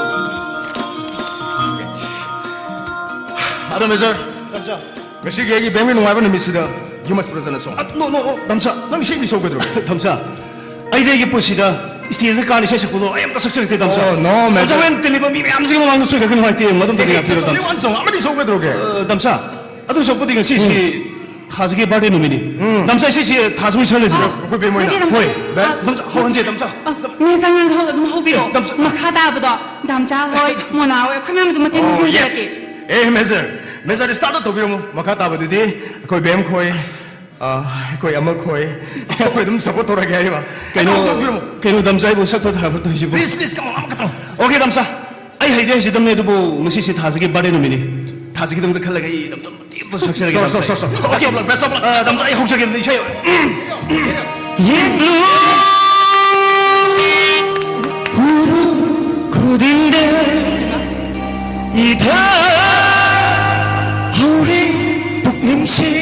ꯑꯗꯣ Major, ꯗꯥꯝꯆꯥ꯫ ꯉꯁꯤꯒꯤ ꯑꯩꯒꯤ ꯕꯦꯝꯒꯤ ꯅꯨꯡꯉꯥꯏꯕ ꯅꯨꯃꯤꯠꯁꯤꯗ you must present a song. ꯑ, no, no, no, ꯗꯥꯝꯆꯥ꯫ ꯅꯪ ꯏꯁꯩ ꯏꯁꯩ ꯁꯛꯎ ꯀꯩꯗꯧꯔꯒꯦ? ꯗꯥꯝꯆꯥ, ꯑꯩꯗꯤ ꯑꯩꯒꯤ ꯄꯨꯟꯁꯤꯗ stage ꯀꯥꯟꯅ ꯏꯁꯩ ꯁꯛꯄꯗꯣ ꯑꯩ ꯑꯝꯇ ꯁꯛꯆꯔꯛꯇꯦ, ꯗꯥꯝꯆꯥ꯫ Oh, no, Major. ꯗꯥꯝꯆꯥ, ꯍꯣꯔꯦꯟ ꯇꯤꯜꯂꯤꯕ ꯃꯤ ꯃꯌꯥꯝꯁꯤꯒꯤ ꯃꯃꯥꯡꯗ ꯁꯣꯏꯗꯅ ꯅꯨꯡꯉꯥꯏꯇꯦ, ꯃꯗꯨꯝꯇꯗꯤ Okay, ꯉꯥꯛꯄꯤꯔꯣ, just only ꯗꯥꯝꯆꯥ꯫ One song, ꯑꯃꯗꯤ ꯁꯛꯎ ꯀꯩꯗꯧꯔꯒꯦ? ꯑ, ꯗꯥꯝꯆꯥ, ꯑꯗꯨ ꯁꯛꯄꯗꯤ ꯉꯁꯤꯁꯤ ꯎꯝ꯫ ꯊꯥꯖꯒꯤ birthday ꯅꯨꯃꯤꯠꯅꯤ꯫ ꯎꯝ꯫ ꯗꯥꯝꯆꯥ, ꯏꯁꯩꯁꯤ ꯊꯥꯖ ꯑꯣꯏꯅ ꯁꯛꯍꯜꯂꯁꯤꯔꯣ? ꯑ, ꯑꯩꯈꯣꯏ ꯕꯦꯝ ꯍꯣꯏꯅ꯫ ꯅꯠꯇꯦ, ꯗꯥꯝꯆꯥ꯫ ꯍꯣꯏ, ꯕꯦꯝ꯫ ꯑ, ꯗꯥꯝꯆꯥ, ꯍꯧꯍꯟꯁꯦ, ꯗꯥꯝꯆꯥ꯫ ꯑ, ꯃꯤꯁ ꯑꯉꯥꯡ ꯍꯧ-, ꯑꯗꯨꯝ ꯍꯧꯕꯤꯔꯣ꯫ ꯗꯥꯝꯆꯥ꯫ ꯃꯈꯥ ꯇꯥꯕꯗꯣ ꯗꯥꯝꯆꯥ ꯍꯣꯏ, ꯃꯣꯅꯥ ꯍꯣꯏ, ꯑꯩꯈꯣꯏ ꯃꯌꯥꯝ ꯑꯗꯨꯝ ꯃꯇꯦꯡ Oh, ꯄꯥꯡꯁꯤꯟꯖꯔꯛꯀꯦ꯫ Yes. ꯑꯦ, Major, Major, start ꯇꯧꯕꯤꯔꯝꯃꯨ꯫ ꯃꯈꯥ ꯇꯥꯕꯗꯨꯗꯤ ꯑꯩꯈꯣꯏ ꯕꯦꯝ ꯈꯣꯏ, ꯑ, ꯑꯩꯈꯣꯏ ꯑꯃ ꯈꯣꯏ, ꯑꯩꯈꯣꯏ ꯑꯗꯨꯝ support ꯇꯧꯔꯒꯦ ꯍꯥꯏꯔꯤꯕ꯫ ꯀꯩꯅꯣ, ꯇꯧꯕꯤꯔꯝꯃꯨ꯫ ꯀꯩꯅꯣ, ꯗꯥꯝꯆꯥ, ꯑꯩꯕꯨ ꯁꯛꯄ ꯊꯥꯕ ꯇꯧꯔꯤꯁꯤꯕꯨ? Please, please, come on, ꯑꯃꯈꯛꯇꯪ꯫ Okay, ꯗꯥꯝꯆꯥ, ꯑꯩ ꯍꯩꯗꯤ ꯍꯩꯖꯗꯕꯅꯦ, ꯑꯗꯨꯕꯨ ꯉꯁꯤꯁꯦ ꯊꯥꯖꯒꯤ birthday ꯅꯨꯃꯤꯠꯅꯤ꯫ ꯊꯥꯖꯒꯤꯗꯃꯛꯇ ꯈꯜꯂꯒ ꯑꯩ ꯗꯥꯝꯆꯥ ꯃꯇꯦꯛ ꯑꯃ ꯁꯛꯆꯔꯒꯦ, Sure, ꯗꯥꯝꯆꯥ꯫ Sure, sure, sure. Okay. Best of luck, best of luck. ꯑ, ꯗꯥꯝꯆꯥ, ꯑꯩ ꯍꯧꯖꯒꯦ, ꯑꯗꯨꯗꯤ ꯏꯁꯩ꯫ ꯌꯦꯡꯂꯨ, ꯎꯔꯨ ꯈꯨꯗꯤꯡꯗ ꯏꯊꯥ ꯍꯧꯔꯦ ꯄꯨꯛꯅꯤꯡꯁꯦ꯫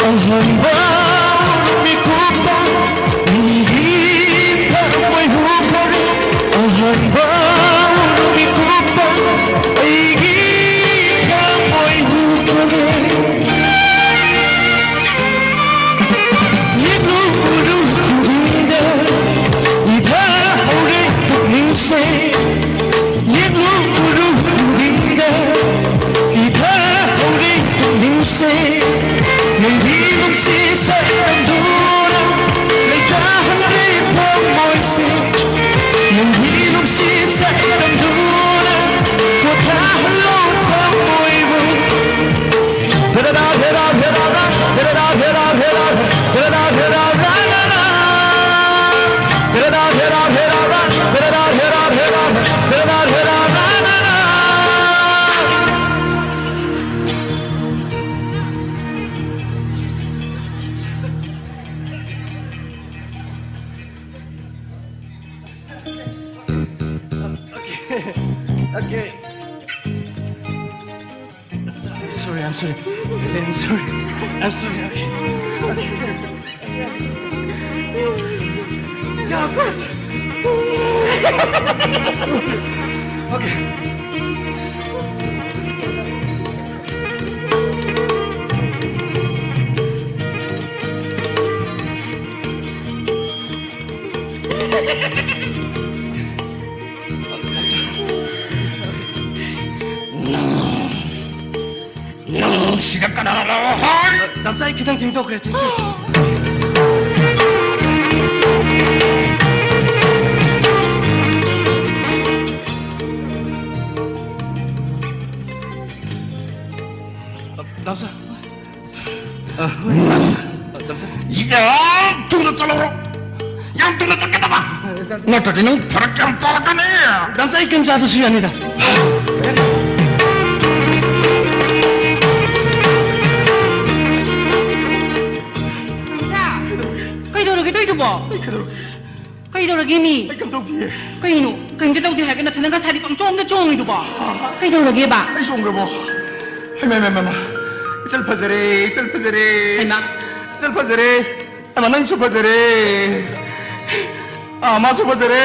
ꯑꯍꯥꯟꯕ ꯃꯤꯀꯨꯞꯇ ꯑꯩꯒꯤ ꯊꯃꯣꯏ ꯍꯨꯈꯔꯦ꯫ ꯑꯍꯥꯟꯕ ꯃꯤꯀꯨꯞꯇ ꯑꯩꯒꯤ ꯊꯃꯣꯏ ꯍꯨꯈꯔꯦ꯫ ꯌꯦꯡꯂꯨ ꯎꯔꯨ ꯈꯨꯗꯤꯡꯗ ꯏꯊꯥ ꯍꯧꯔꯦ ꯄꯨꯛꯅꯤꯡꯁꯦ꯫ ꯌꯦꯡꯂꯨ ꯎꯔꯨ ꯈꯨꯗꯤꯡꯗ ꯏꯊꯥ ꯍꯧꯔꯦ ꯄꯨꯛꯅꯤꯡꯁꯦ꯫ ꯅꯪꯒꯤ ꯅꯨꯡꯁꯤ ꯁꯛꯇꯝꯗꯨꯅ ꯂꯩꯇꯥꯍꯟꯂꯦ ꯊꯃꯣꯏꯁꯦ꯫ ꯅꯪꯒꯤ ꯅꯨꯡꯁꯤ ꯁꯛꯇꯝꯗꯨꯅ ꯄꯣꯊꯥꯍꯜꯂꯣ ꯊꯃꯣꯏꯕꯨ꯫ Okay. I'm sorry, I'm sorry. I'm sorry. I'm sorry. Okay. Okay. Yeah, of course. Okay. ꯅꯪ ꯁꯤꯗ ꯀꯅꯥ ꯂꯥꯛꯑꯣ ꯍꯥꯏ? ꯗꯥꯝꯆꯥ, ꯑꯩ ꯈꯤꯇꯪ ꯊꯦꯡꯗꯣꯛꯈ꯭ꯔꯦ, ꯊꯦꯡꯗꯣꯛꯈ꯭ꯔꯦ꯫ ꯗꯥꯝꯆꯥ꯫ ꯑ, ꯍꯣꯏ꯫ ꯅꯪ ꯑ, ꯗꯥꯝꯆꯥ꯫ ꯌꯥꯝ ꯊꯨꯅ ꯆꯠꯂꯧꯔꯣ꯫ ꯌꯥꯝ ꯊꯨꯅ ꯆꯠꯀꯗꯕ꯫ ꯑ, ꯗꯥꯝꯆꯥ꯫ ꯅꯠꯇ꯭ꯔꯗꯤ ꯅꯪ ꯐꯔꯛ ꯌꯥꯝ ꯇꯥꯔꯛꯀꯅꯤ꯫ ꯗꯥꯝꯆꯥ, ꯑꯩ ꯀꯩꯝ ꯆꯥꯗ꯭ꯔꯁꯨ ꯌꯥꯅꯤꯗ꯫ ꯗꯥꯝꯆꯥ, ꯀꯩꯗꯧꯔꯒꯦ ꯇꯧꯔꯤꯗꯨꯕꯣ? ꯀꯩꯗꯧꯔꯒꯦ? ꯀꯩꯗꯧꯔꯒꯦ ꯃꯤ? ꯑꯩ ꯀꯩꯝ ꯇꯧꯗꯤꯌꯦ꯫ ꯀꯩꯅꯣ? ꯀꯩꯝꯇ ꯇꯧꯗꯦ ꯍꯥꯏꯔꯒ ꯅꯊꯟꯗ ꯉꯁꯥꯏꯗꯤ ꯄꯪꯆꯣꯡꯗ ꯆꯣꯡꯉꯤꯗꯨꯕꯣ? ꯀꯩꯗꯧꯔꯒꯦꯕ? ꯑꯩ ꯆꯣꯡꯈ꯭ꯔꯕꯣ? ꯍꯩꯃꯥ, ꯍꯩꯃꯥ, ꯍꯩꯃꯥ꯫ ꯏꯆꯜ ꯐꯖꯔꯦ, ꯏꯆꯜ ꯐꯖꯔꯦ꯫ ꯍꯩꯃꯥ꯫ ꯏꯆꯜ ꯐꯖꯔꯦ꯫ ꯍꯩꯃꯥ, ꯅꯪꯁꯨ ꯐꯖꯔꯦ꯫ ꯑꯥ, ꯃꯥꯁꯨ ꯐꯖꯔꯦ꯫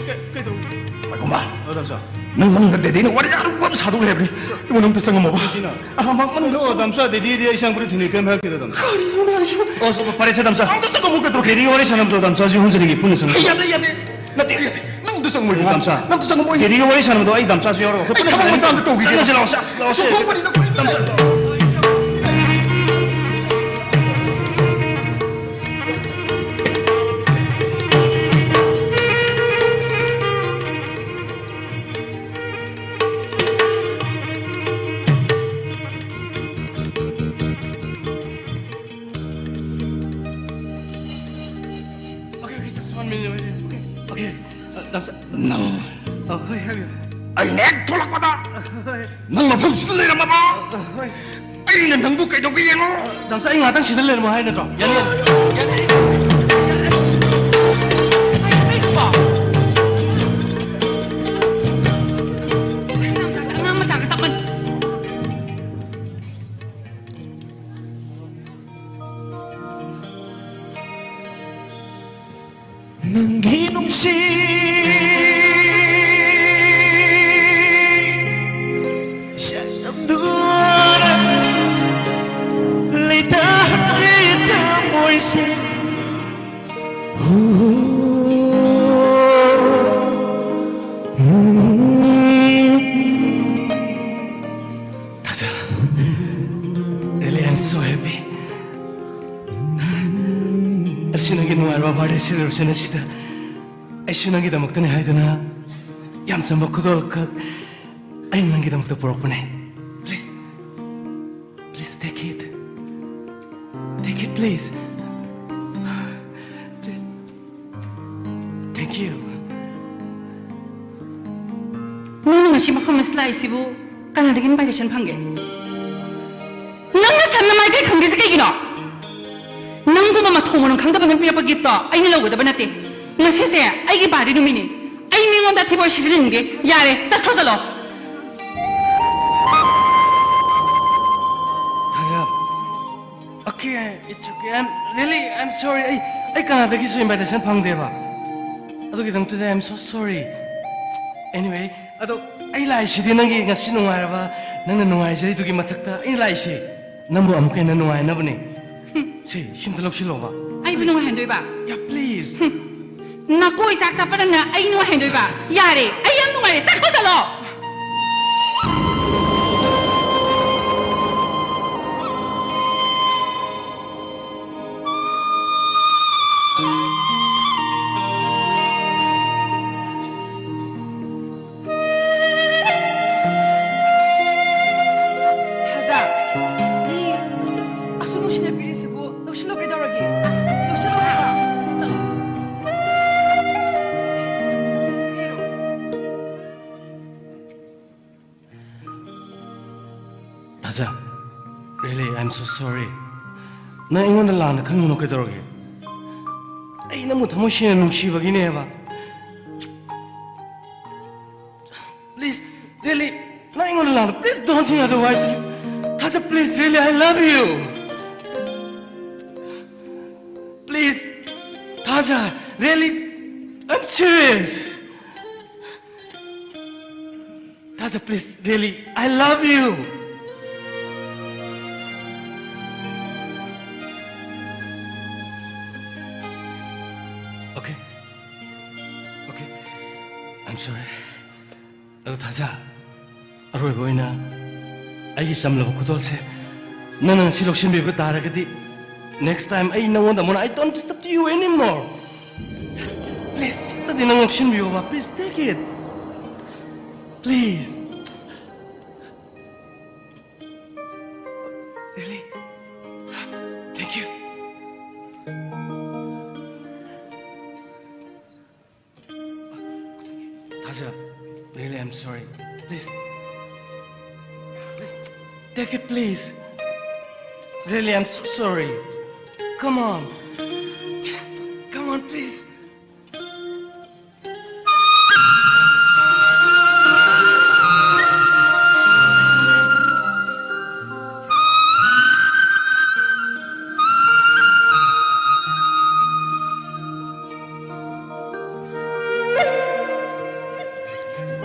ꯀꯩ-, ꯀꯩꯗꯧꯔꯒꯦ? ꯉꯥꯏꯈꯣꯃ꯫ ꯑ, ꯗꯥꯝꯆꯥ꯫ ꯅꯪ ꯃꯪꯗ ꯗꯦꯗꯤꯅ ꯋꯥꯔꯤ ꯑꯔꯨꯕ ꯑꯃ ꯁꯥꯗꯣꯛꯂꯦ ꯍꯥꯏꯕꯅꯤ꯫ ꯑꯩꯉꯣꯟꯗ ꯑꯝꯇ ꯆꯪꯉꯝꯃꯣꯕ꯫ ꯀꯩꯒꯤꯅꯣ? ꯑ, ꯃꯪ-, ꯃꯪꯗ ꯑꯣ, ꯗꯥꯝꯆꯥ, ꯗꯦꯗꯤꯗꯤ ꯑꯩ ꯁꯪꯕꯗ ꯊꯤꯅꯩ, ꯀꯩꯝ ꯍꯥꯏꯔꯛꯇꯦꯗ, ꯗꯥꯝꯆꯥ꯫ ꯀꯔꯤꯅꯣꯅꯦ ꯍꯥꯏꯁꯤꯕꯣ? ꯑꯣ, ꯁ-, ꯐꯔꯦꯁꯦ, ꯗꯥꯝꯆꯥ꯫ ꯑꯝꯇ ꯆꯪꯉꯝꯃꯣ ꯀꯩꯗꯧꯔꯒꯦ? ꯗꯦꯗꯤꯒ ꯋꯥꯔꯤ ꯁꯥꯟꯅꯕꯗꯣ, ꯗꯥꯝꯆꯥꯁꯨ ꯌꯥꯎꯍꯟꯖꯔꯒꯦ, ꯄꯨꯟꯅ ꯆꯪꯉꯁꯤ꯫ ꯌꯥꯗꯦ, ꯌꯥꯗꯦ꯫ ꯅꯠꯇꯦ, ꯌꯥꯗꯦ꯫ ꯅꯪ ꯑꯝꯇ ꯆꯪꯉꯝꯃꯣ, ꯏꯕꯨꯡꯉꯣ꯫ ꯗꯥꯝꯆꯥ꯫ ꯅꯪ ꯑꯝꯇ ꯆꯪꯉꯝꯃꯣ꯫ ꯗꯦꯗꯤꯒ ꯋꯥꯔꯤ ꯁꯥꯟꯅꯕꯗꯣ ꯑꯩ ꯗꯥꯝꯆꯥꯁꯨ ꯌꯥꯎꯔꯒ ꯑꯩꯈꯣꯏ ꯑꯩ ꯄꯨꯟꯅ ꯊꯕꯛ ꯃꯆꯥ ꯁꯥꯟꯅꯁꯤ꯫ ꯑꯝꯇ ꯇꯧꯈꯤꯒꯦ꯫ ꯆꯪꯉꯁꯤ, ꯂꯥꯛꯑꯣꯁꯦ, ꯑꯁ, ꯂꯥꯛꯑꯣꯁꯦ꯫ ꯁꯣꯝ ꯀꯔꯤꯅꯣ, ꯀꯔꯤꯅꯣ? ꯗꯥꯝꯆꯥ꯫ Okay, okay, just one minute, one minute. Okay, okay. Uh, that's, ꯅꯪ ꯑ, ꯍꯣꯏ, ꯍꯥꯏꯕꯤꯌꯨ꯫ ꯑꯩꯅ ꯍꯦꯛ ꯊꯣꯛꯂꯛꯄꯗ ꯑ, ꯍꯣꯏ꯫ ꯅꯪ ꯃꯐꯝꯁꯤꯗ ꯂꯩꯔꯝꯃꯕ? ꯑ, ꯍꯣꯏ꯫ ꯑꯩꯅ ꯅꯪꯕꯨ ꯀꯩꯗꯧꯒꯦ ꯌꯦꯡꯉꯣ꯫ ꯗꯥꯝꯆꯥ, ꯑꯩ ꯉꯥꯛꯇꯪ ꯁꯤꯗ ꯂꯩꯔꯝꯃꯣ ꯍꯥꯏ ꯅꯠꯇ꯭ꯔꯣ? ꯌꯥꯅꯤ, ꯌꯥꯅꯤ, ꯌꯥꯅꯤ, ꯌꯥꯅꯤ꯫ ꯀꯩꯅꯣ ꯇꯧꯏꯁꯤꯕꯣ? ꯑꯉꯥꯡ ꯃꯆꯥꯒ ꯆꯞ ꯃꯥꯟꯅꯩ꯫ ꯅꯪꯒꯤ ꯅꯨꯡꯁꯤ ꯁꯛꯇꯝꯗꯨꯅ ꯂꯩꯇꯥꯔꯦ ꯊꯃꯣꯏꯁꯦ꯫ Birthday celebration ꯑꯁꯤꯗ ꯑꯩꯁꯨ ꯅꯪꯒꯤꯗꯃꯛꯇꯅꯤ ꯍꯥꯏꯗꯨꯅ ꯌꯥꯝ ꯆꯝꯕ ꯈꯨꯗꯣꯜ ꯈꯛ ꯑꯩꯅ ꯅꯪꯒꯤꯗꯃꯛꯇ ꯄꯨꯔꯛꯄꯅꯦ꯫ Please, please take it. Take it, please. Please. Thank you. ꯅꯪꯅ ꯉꯁꯤ ꯃꯐꯝ ꯑꯁꯤꯗ ꯂꯥꯛꯏꯁꯤꯕꯨ ꯀꯅꯥꯗꯒꯤ invitation ꯐꯪꯒꯦ? ꯅꯪꯅ ꯁꯝꯅ ꯃꯥꯏꯀꯩ ꯈꯪꯗ꯭ꯔꯤꯁꯦ ꯀꯩꯒꯤꯅꯣ? ꯅꯪꯒꯨꯝꯕ ꯃꯊꯣꯡ ꯃꯔꯝ ꯈꯪꯗꯕ ꯅꯪ ꯄꯤꯔꯛꯄ gift ꯇꯣ ꯑꯩꯅ ꯂꯧꯒꯗꯕ ꯅꯠꯇꯦ꯫ ꯉꯁꯤꯁꯦ ꯑꯩꯒꯤ birthday ꯅꯨꯃꯤꯠꯅꯤ꯫ ꯑꯩ ꯃꯤꯉꯣꯟꯗ ꯑꯊꯤꯕ ꯋꯥꯔꯤ ꯁꯤꯖꯤꯟꯅꯅꯤꯡꯗꯦ꯫ ꯌꯥꯔꯦ, ꯆꯠꯈ꯭ꯔꯣ ꯆꯠꯂꯣ꯫ ꯊꯥꯖ, okay, it's okay. I'm really, I'm sorry. ꯑꯩ, ꯑꯩ ꯀꯅꯥꯗꯒꯤꯁꯨ invitation ꯐꯪꯗꯦꯕ꯫ ꯑꯗꯨꯒꯤꯗꯃꯛꯇꯗꯤ I'm so sorry. Anyway, ꯑꯗꯣ ꯑꯩ ꯂꯥꯛꯏꯁꯤꯗꯤ ꯅꯪꯒꯤ ꯉꯁꯤ ꯅꯨꯡꯉꯥꯏꯔꯕ, ꯅꯪꯅ ꯅꯨꯡꯉꯥꯏꯖꯔꯤꯗꯨꯒꯤ ꯃꯊꯛꯇ ꯑꯩꯅ ꯂꯥꯛꯏꯁꯤ ꯅꯪꯕꯨ ꯑꯃꯨꯛꯀ ꯍꯦꯟꯅ ꯅꯨꯡꯉꯥꯏꯅꯕꯅꯦ꯫ ꯁꯤ, ꯁꯤꯝꯇ ꯂꯧꯁꯤꯜꯂꯣꯕ꯫ ꯑꯩꯕꯨ ꯅꯨꯡꯉꯥꯏꯍꯟꯗꯣꯏꯕ? Yeah, please. ꯅꯀꯣꯏ ꯆꯥꯛ ꯆꯠꯄ ꯅꯪꯅ ꯑꯩ ꯅꯨꯡꯉꯥꯏꯍꯟꯗꯣꯏꯕ? ꯌꯥꯔꯦ, ꯑꯩ ꯌꯥꯝ ꯅꯨꯡꯉꯥꯏꯔꯦ, ꯆꯠꯈ꯭ꯔꯣ ꯆꯠꯂꯣ꯫ ꯊꯥꯖ, ꯃꯤ ꯑꯁꯨꯛ ꯅꯨꯡꯁꯤꯅ ꯄꯤꯔꯤꯁꯤꯕꯨ ꯂꯧꯁꯤꯜꯂꯣ ꯀꯩꯗꯧꯔꯒꯦ? ꯑꯁ, ꯂꯧꯁꯤꯜꯂꯣ ꯍꯥꯏꯕ꯫ ꯆꯠꯂꯣ꯫ ꯄꯤꯔꯣ꯫ ꯊꯥꯖ, really, I'm so sorry. ꯅꯪ ꯑꯩꯉꯣꯟꯗ ꯂꯥꯟꯅ ꯈꯟꯒꯅꯨ ꯀꯩꯗꯧꯔꯒꯦ? ꯑꯩ ꯅꯪꯕꯨ ꯊꯃꯣꯏ ꯁꯦꯡꯅ ꯅꯨꯡꯁꯤꯕꯒꯤꯅꯦꯕ꯫ Please, really, ꯅꯪ ꯑꯩꯉꯣꯟꯗ ꯂꯥꯟꯅ, please don't think otherwise. ꯊꯥꯖ, please, really, I love you. Please, ꯊꯥꯖ, really, I'm serious. ꯊꯥꯖ, please, really, I love you. Okay, okay, I'm sorry. ꯑꯗꯣ ꯊꯥꯖ, ꯑꯔꯣꯏꯕ ꯑꯣꯏꯅ ꯑꯩꯒꯤ ꯆꯝꯂꯕ ꯈꯨꯗꯣꯜꯁꯦ ꯅꯪꯅ ꯉꯁꯤ ꯂꯧꯁꯤꯟꯕꯤꯕ ꯇꯥꯔꯒꯗꯤ Next time ꯑꯩ ꯅꯉꯣꯟꯗ ꯑꯃꯨꯛ, I don't disturb you anymore. Please, ꯁꯤꯃꯗꯤ ꯅꯪ ꯂꯧꯁꯤꯟꯕꯤꯌꯣꯕ. Please take it. Please. Really? Thank you. Taja, really, I'm sorry. Please. Please, take it, please. Really, I'm so sorry. Come on. Come on, please.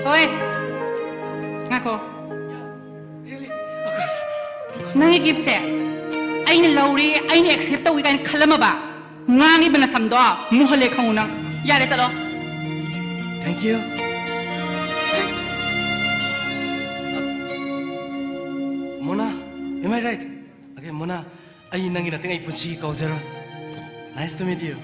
ꯍꯣꯏ, ꯉꯥꯏꯈꯣ꯫ Really? Of course. ꯅꯪꯒꯤ gift ꯁꯦ ꯑꯩꯅ ꯂꯧꯔꯦ, ꯑꯩꯅ accept ꯇꯧꯏ ꯀꯥꯏꯅ ꯈꯜꯂꯝꯃꯕ? ꯉꯥꯡꯉꯤꯕ ꯅꯁꯝꯗꯣ ꯃꯨꯍꯜꯂꯦ ꯈꯪꯉꯨ ꯅꯪ꯫ ꯌꯥꯔꯦ, ꯆꯠꯂꯣ꯫ Thank you. Mona, am I right? Okay, Mona, ꯑꯩ ꯅꯪꯒꯤ ꯃꯇꯦꯡ ꯑꯩ ꯄꯨꯟꯁꯤꯒꯤ ꯀꯥꯎꯖꯔꯣꯏ꯫ Nice to meet you.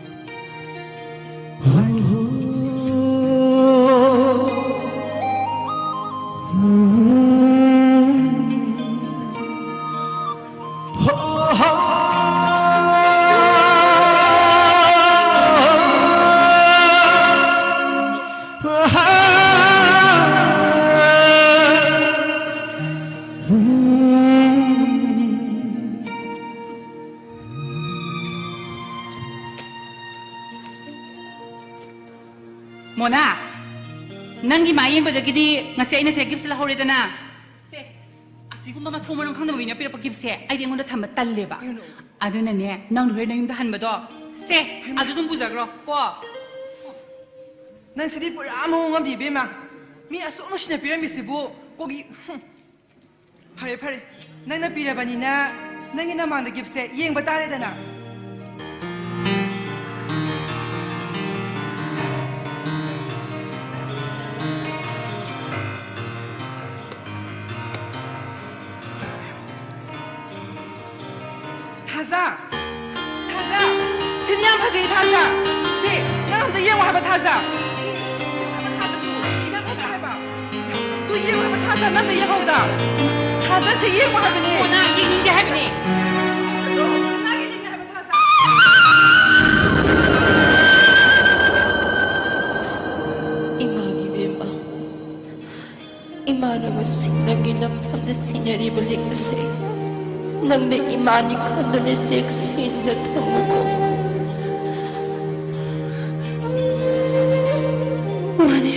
Mona, ꯅꯪꯒꯤ ꯃꯥꯏ ꯌꯦꯡꯕꯗꯒꯤꯗꯤ ꯉꯁꯤ ꯑꯩꯅ ꯁꯦ gift ꯁꯦ ꯂꯧꯍꯧꯔꯦꯗꯅ꯫ ꯁꯦ, ꯑꯁꯤꯒꯨꯝꯕ ꯃꯊꯣꯡ ꯃꯔꯝ ꯈꯪꯗꯕ ꯃꯤꯅ ꯄꯤꯔꯛꯄ gift ꯁꯦ ꯑꯩꯗꯤ ꯑꯩꯉꯣꯟꯗ ꯊꯝꯕ ꯇꯜꯂꯦꯕ꯫ ꯀꯩꯅꯣ? ꯑꯗꯨꯅꯅꯦ, ꯅꯪ ꯍꯣꯔꯦꯟ ꯅꯌꯨꯝꯗ ꯍꯟꯕꯗꯣ, ꯁꯦ, ꯍꯩꯃꯥ꯫ ꯑꯗꯨ ꯑꯗꯨꯝ ꯄꯨꯖꯈ꯭ꯔꯣ, ꯀꯣ꯫ ꯅꯪ ꯁꯤꯗꯤ ꯄꯨꯔꯥ ꯃꯑꯣꯡ ꯑꯃꯅꯤ ꯏꯕꯦꯝꯃ꯫ ꯃꯤ ꯑꯁꯨꯛ ꯅꯨꯡꯁꯤꯅ ꯄꯤꯔꯝꯃꯤꯁꯤꯕꯨ ꯀꯣꯛꯒꯤ, ꯍꯨꯝ꯫ ꯐꯔꯦ, ꯐꯔꯦ꯫ ꯅꯪꯅ ꯄꯤꯔꯕꯅꯤꯅ ꯅꯪꯒꯤ ꯅꯃꯥꯡꯗ gift ꯁꯦ ꯌꯦꯡꯕ ꯇꯥꯔꯦꯗꯅ꯫ ꯊꯥꯖ! ꯊꯥꯖ! ꯌꯦꯡꯉꯣ ꯍꯥꯏꯕ ꯊꯥꯖ! ꯇꯨ ꯌꯦꯡꯉꯣ ꯍꯥꯏꯕ ꯊꯥꯖ! ꯅꯪꯅ ꯌꯦꯡꯍꯧꯗ! ꯊꯥꯖꯁꯦ ꯌꯦꯡꯉꯣ ꯍꯥꯏꯕꯅꯦ! ꯃꯣꯅꯥ, ꯌꯦꯡꯅꯤꯡꯗꯦ ꯍꯥꯏꯕꯅꯦ! ꯃꯣꯅꯥꯒꯤ ꯌꯦꯡꯅꯤꯡꯗꯦ ꯍꯥꯏꯕ ꯊꯥꯖ! ꯏꯃꯥꯒꯤ ꯏꯕꯦꯝꯃ, ꯏꯃꯥꯅ ꯉꯁꯤ ꯅꯪꯒꯤ ꯅꯐꯝꯗ ꯁꯤꯟꯅꯔꯤꯕ ꯂꯤꯛ ꯑꯁꯦ ꯅꯪꯅ ꯏꯃꯥꯅꯤ ꯈꯟꯗꯨꯅ ꯆꯦꯛꯁꯤꯟꯅ ꯊꯝꯃꯨꯀꯣ꯫ ꯃꯥꯅꯦ꯫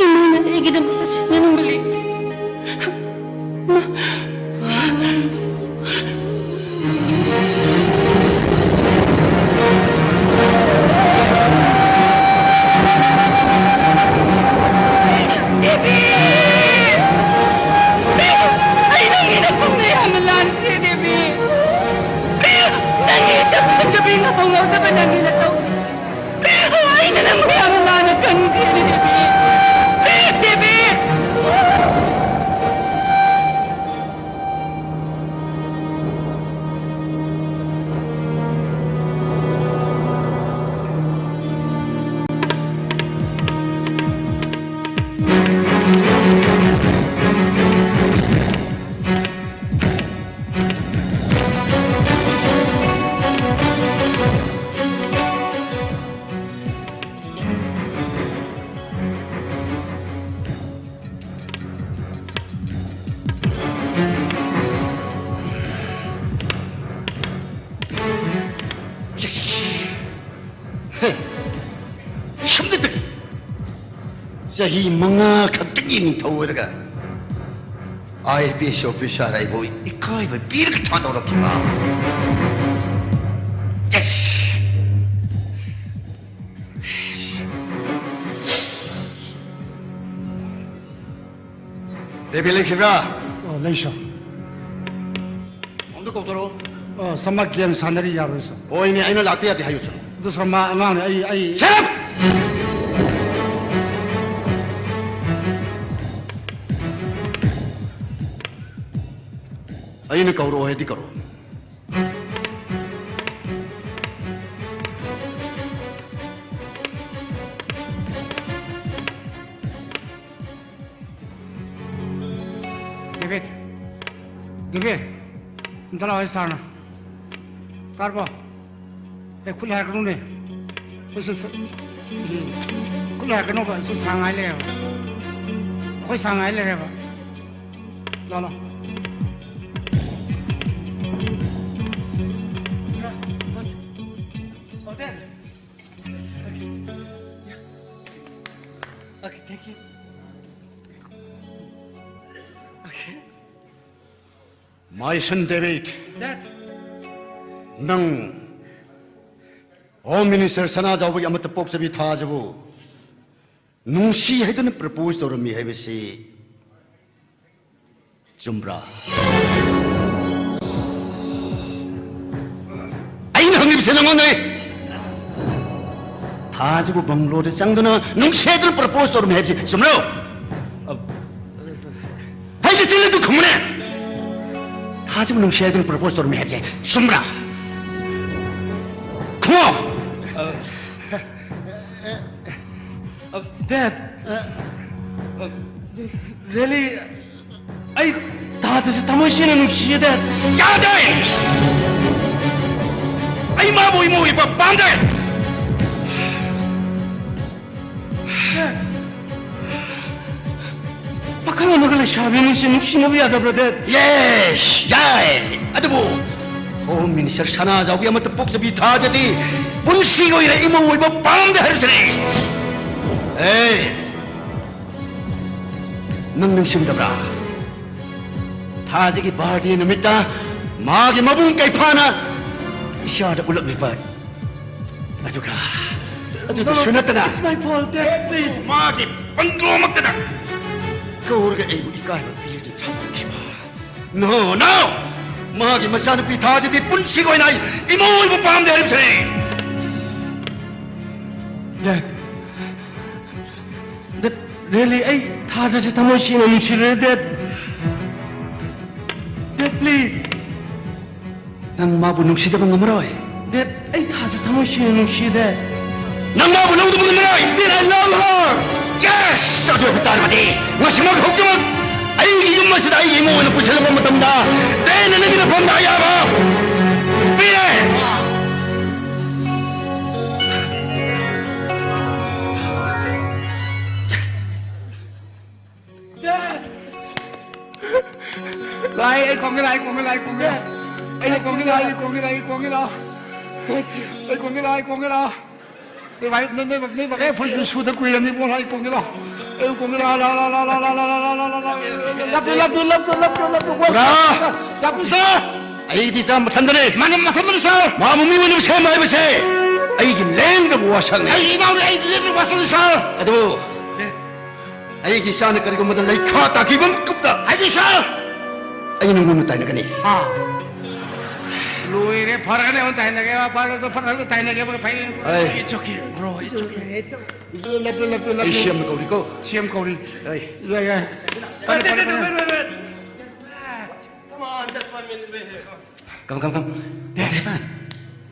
ꯏꯃꯥꯅ ꯑꯩꯒꯤꯗꯃꯛꯇ ꯁꯤꯟꯅꯅꯤꯡꯕ ꯂꯤꯛ꯫ ꯗꯦꯕꯤ! ꯑꯩ ꯅꯪꯒꯤ ꯅꯐꯝꯗ ꯌꯥꯝꯅ ꯂꯥꯟꯈ꯭ꯔꯦ, ꯗꯦꯕꯤ꯫ ꯅꯪꯒꯤ ꯏꯆꯝ ꯆꯝꯖꯕꯤ ꯉꯥꯎ ꯉꯥꯎꯖꯕ ꯅꯪꯒꯤ ꯅꯇꯧ꯫ ꯑꯩꯅ ꯅꯪꯕꯨ ꯌꯥꯝꯅ ꯂꯥꯟꯅ ꯈꯟꯈ꯭ꯔꯦ, ꯗꯦꯕꯤ꯫ ꯗꯦꯕꯤ! ꯁꯨꯝꯗꯇꯒꯤ ꯆꯍꯤ ꯃꯉꯥ ꯈꯛꯇꯒꯤ ꯅꯤꯡꯊꯧ ꯑꯣꯏꯔꯒ IPS officer ꯑꯩꯕꯨ ꯏꯀꯥꯏꯕ ꯄꯤꯔꯒ ꯊꯥꯗꯣꯔꯛꯈꯤꯕ꯫ Yes! ꯗꯦꯕꯤ ꯂꯩꯈꯤꯕ꯭ꯔꯥ? ꯑꯣ, ꯂꯩ, ꯁꯥꯔ꯫ ꯑꯝꯇ ꯀꯧꯊꯣꯔꯛꯑꯣ꯫ ꯑꯣ, ꯁꯥꯔ, ꯃꯥ ꯒꯦꯝ ꯁꯥꯟꯅꯔꯤ, ꯌꯥꯔꯣꯏ, ꯁꯥꯔ꯫ ꯍꯣꯏꯅꯦ, ꯑꯩꯅ ꯂꯥꯛꯇ ꯌꯥꯗꯦ ꯍꯥꯏꯌꯨ, ꯁꯥꯔ꯫ ꯑꯗꯨ, ꯁꯥꯔ, ꯃꯥ ꯑꯉꯥꯡꯅꯦ, ꯑꯩ, ꯑꯩ Shut up! ꯑꯩꯅ ꯀꯧꯔꯛꯑꯣ ꯍꯥꯏꯗꯤ ꯀꯧꯔꯛꯑꯣ꯫ ꯗꯦꯕꯤꯠ, ꯗꯦꯕꯤꯠ, ꯑꯝꯇ ꯂꯥꯛꯑꯣ, ꯁꯥꯔꯅ꯫ ꯀꯥꯔꯕꯣ? ꯑꯦ, ꯈꯨꯠ ꯍꯥꯏꯔꯛꯀꯅꯨꯅꯦ꯫ ꯑꯩꯈꯣꯏ ꯁꯤ ꯁ-, ꯎꯝ, ꯈꯨꯠ ꯍꯥꯏꯔꯛꯀꯅꯣꯕ, ꯁꯤ ꯁꯥꯡ ꯉꯥꯏ ꯂꯩꯔꯦꯕ꯫ ꯑꯩꯈꯣꯏ ꯁꯥꯡ ꯉꯥꯏ ꯂꯩꯔꯦꯕ꯫ ꯂꯥꯛꯑꯣ, ꯂꯥꯛꯑꯣ꯫ Okay, thank you. Okay. My son David, Dad. ꯅꯪ Home Minister ꯁꯅꯥꯖꯥꯎꯕꯒꯤ ꯑꯃꯠꯇ ꯄꯣꯛꯆꯕꯤ ꯊꯥꯖꯕꯨ ꯅꯨꯡꯁꯤ ꯍꯥꯏꯗꯨꯅ propose ꯇꯧꯔꯝꯃꯤ ꯍꯥꯏꯕꯁꯤ ꯆꯨꯝꯕ꯭ꯔꯥ? ꯑꯩꯅ ꯍꯪꯉꯤꯕꯁꯦ ꯅꯉꯣꯟꯗꯅꯦ꯫ ꯊꯥꯖꯕꯨ ꯕꯪꯒ꯭ꯂꯣꯗ ꯆꯪꯗꯨꯅ ꯅꯨꯡꯁꯤ ꯍꯥꯏꯗꯨꯅ propose ꯇꯧꯔꯝꯃꯤ ꯍꯥꯏꯕꯁꯤ ꯆꯨꯝꯕ꯭ꯔꯣ? ꯑ, ꯍꯩꯗꯤ ꯆꯤꯜꯂꯤꯗꯨ ꯈꯨꯝꯃꯨꯅꯦ꯫ ꯊꯥꯖꯕꯨ ꯅꯨꯡꯁꯤ ꯍꯥꯏꯗꯨꯅ propose ꯇꯧꯔꯝꯃꯤ ꯍꯥꯏꯕꯁꯦ ꯆꯨꯝꯕ꯭ꯔꯥ? ꯈꯨꯝꯃꯣ꯫ ꯑ, ꯑ, Dad. ꯑ, really, ꯑꯩ ꯊꯥꯖꯁꯦ ꯊꯃꯣꯏ ꯁꯦꯡꯅ ꯅꯨꯡꯁꯤꯌꯦ, Dad. ꯌꯥꯗꯦ! ꯑꯩ ꯃꯥꯕꯨ ꯏꯃꯣꯏ ꯏꯄꯥ ꯄꯥꯝꯗꯦ! Dad, ꯄꯥꯈꯪ ꯑꯃꯒ ꯂꯩꯁꯥꯕꯤ ꯑꯃꯁꯦ ꯅꯨꯡꯁꯤꯅꯕ ꯌꯥꯗꯕ꯭ꯔꯥ, Dad? Yes, ꯌꯥꯏ꯫ ꯑꯗꯨꯕꯨ Home Minister ꯁꯅꯥꯖꯥꯎꯒꯤ ꯑꯃꯠꯇ ꯄꯣꯛꯆꯕꯤ ꯊꯥꯖꯗꯤ ꯄꯨꯟꯁꯤꯒꯤ ꯑꯣꯏꯅ ꯏꯃꯧ ꯑꯣꯏꯕ ꯄꯥꯝꯗꯦ ꯍꯥꯏꯕꯁꯤꯅꯤ꯫ ꯑꯦ, ꯅꯪ ꯅꯤꯡꯁꯤꯡꯗꯕ꯭ꯔꯥ? ꯊꯥꯖꯒꯤ birthday ꯅꯨꯃꯤꯠꯇ ꯃꯥꯒꯤ ꯃꯕꯨꯡ ꯀꯩꯐꯥꯅ ꯏꯆꯥꯗ ꯎꯠꯂꯛꯂꯤꯕ ꯑꯗꯨꯒ, ꯑꯗꯨꯗꯁꯨ No, no, ꯅꯠꯇꯅ it's my fault, Dad, please. ꯃꯥꯒꯤ ꯕꯪꯒ꯭ꯂꯣꯃꯛꯇꯗ ꯀꯧꯔꯒ ꯑꯩꯕꯨ ꯏꯀꯥꯏꯕ ꯄꯤꯔꯗꯤ ꯊꯝꯂꯛꯈꯤꯕ꯫ No, no! ꯃꯥꯒꯤ ꯃꯆꯥꯅꯨꯄꯤ ꯊꯥꯖꯗꯤ ꯄꯨꯟꯁꯤꯒꯤ ꯑꯣꯏꯅ ꯑꯩ ꯏꯃꯧ ꯑꯣꯏꯕ ꯄꯥꯝꯗꯦ ꯍꯥꯏꯕꯁꯤꯅꯤ꯫ Dad, Dad, really, ꯑꯩ ꯊꯥꯖꯁꯦ ꯊꯃꯣꯏ ꯁꯦꯡꯅ ꯅꯨꯡꯁꯤꯔꯦ, Dad. Dad, please. ꯅꯪ ꯃꯥꯕꯨ ꯅꯨꯡꯁꯤꯗꯕ ꯉꯝꯃꯔꯣꯏ꯫ Dad, ꯑꯩ ꯊꯥꯖ ꯊꯃꯣꯏ ꯁꯦꯡꯅ ꯅꯨꯡꯁꯤꯗꯦ꯫ ꯅꯪ ꯃꯥꯕꯨ ꯂꯧꯗꯕ ꯉꯝꯃꯔꯣꯏ꯫ Dad, I love her. Yes! ꯑꯗꯨ ꯑꯣꯏꯕ ꯇꯥꯔꯕꯗꯤ ꯉꯁꯤꯃꯛ ꯍꯧꯖꯤꯛꯃꯛ ꯑꯩꯒꯤ ꯌꯨꯝ ꯑꯁꯤꯗ ꯑꯩꯒꯤ ꯏꯃꯨꯡ ꯑꯣꯏꯅ ꯄꯨꯁꯤꯜꯂꯛꯄ ꯃꯇꯝꯗ ꯗꯦꯟꯅ ꯅꯪꯒꯤ ꯅꯐꯝꯗ ꯑꯌꯥꯕ ꯄꯤꯔꯦ꯫ ꯂꯥꯛꯑꯦ, ꯑꯩ ꯀꯣꯡꯒꯦ ꯂꯥꯛꯑꯦ, ꯑꯩ ꯀꯣꯡꯒꯦ ꯂꯥꯛꯑꯦ, ꯑꯩ ꯀꯣꯡꯒꯦ ꯂꯥꯛꯑꯦ꯫ ꯑꯩ ꯀꯣꯡꯒꯦ ꯂꯥꯛꯑꯦ, ꯑꯩ ꯀꯣꯡꯒꯦ ꯂꯥꯛꯑꯦ, ꯑꯩ ꯀꯣꯡꯒꯦ ꯂꯥꯛꯑꯣ꯫ ꯑꯩ ꯀꯣꯡꯒꯦ ꯂꯥꯛꯑꯦ, ꯑꯩ ꯀꯣꯡꯒꯦ ꯂꯥꯛꯑꯣ꯫ ꯅꯣꯏ ꯃꯥ-, ꯅꯣꯏ, ꯅꯣꯏ, ꯅꯣꯏ ꯃꯈꯩ ꯐꯨꯔꯤꯠꯇꯨ ꯁꯨꯗ ꯀꯨꯏꯔꯕꯅꯤ ꯏꯕꯨꯡꯉꯣ, ꯑꯩ ꯀꯣꯡꯒꯦ ꯂꯥꯛꯑꯣ꯫ ꯑꯩ ꯀꯣꯡꯒꯦ ꯂꯥꯛꯑꯣ, ꯂꯥꯛꯑꯣ, ꯂꯥꯛꯑꯣ꯫ ꯂꯥꯞꯄꯤꯌꯨ, ꯂꯥꯞꯄꯤꯌꯨ, ꯂꯥꯞꯄꯤꯌꯨ, ꯂꯥꯞꯄꯤꯌꯨ, ꯂꯥꯞꯄꯤꯌꯨ, ꯄꯨꯔꯥ꯫ ꯂꯥꯞꯄꯤꯌꯨ, ꯁꯥꯔ꯫ ꯑꯩꯗꯤ ꯏꯆꯥ ꯃꯊꯟꯗꯅꯦ꯫ ꯃꯥꯅ ꯃꯊꯟꯗꯅꯤ, ꯁꯥꯔ꯫ ꯃꯥꯕꯨ ꯃꯤ ꯑꯣꯏꯅꯕ ꯁꯦꯝꯕ ꯍꯥꯏꯕꯁꯦ ꯑꯩꯒꯤ ꯂꯦꯡꯗꯕ ꯋꯥꯁꯛꯅꯤ꯫ ꯑꯩ ꯏꯅꯥꯎꯅꯤ, ꯑꯩ ꯂꯦꯡꯗꯕ ꯋꯥꯁꯛꯅꯤ, ꯁꯥꯔ꯫ ꯑꯗꯨꯕꯨ ꯑꯩꯒꯤ ꯏꯆꯥꯅ ꯀꯔꯤꯒꯨꯝꯕꯗ ꯂꯩꯈꯥ ꯇꯥꯈꯤꯕ ꯃꯤꯀꯨꯞꯇ ꯍꯥꯏꯕꯤꯌꯨ, ꯁꯥꯔ꯫ ꯑꯩ ꯅꯉꯣꯟꯗ ꯇꯥꯏꯅꯒꯅꯤ꯫ ꯑꯥ꯫ ꯂꯣꯏꯔꯦ, ꯐꯔꯒꯅꯦ ꯑꯃꯨꯛ ꯇꯥꯏꯅꯒꯦ, ꯐꯔꯒ, ꯐꯔꯒ ꯇꯥꯏꯅꯒꯦ, ꯐꯩ꯫ ꯑꯩ It's okay, bro, it's okay. ꯂꯦꯞꯄꯨ, ꯂꯦꯞꯄꯨ, ꯑꯩ ꯂꯦꯞꯄꯨ꯫ ꯁꯤ ꯑꯦꯝꯅ ꯀꯧꯔꯤꯀꯣ꯫ ꯁꯤ ꯑꯦꯝ ꯀꯧꯔꯤ꯫ ꯑꯩ ꯌꯥꯏ, ꯌꯥꯏ꯫ ꯐꯔꯦ, ꯐꯔꯦ, ꯐꯔꯦ, ꯐꯔꯦ꯫ Come on, just one minute, wait here, come on. Come, come, come. Dad, Stefan,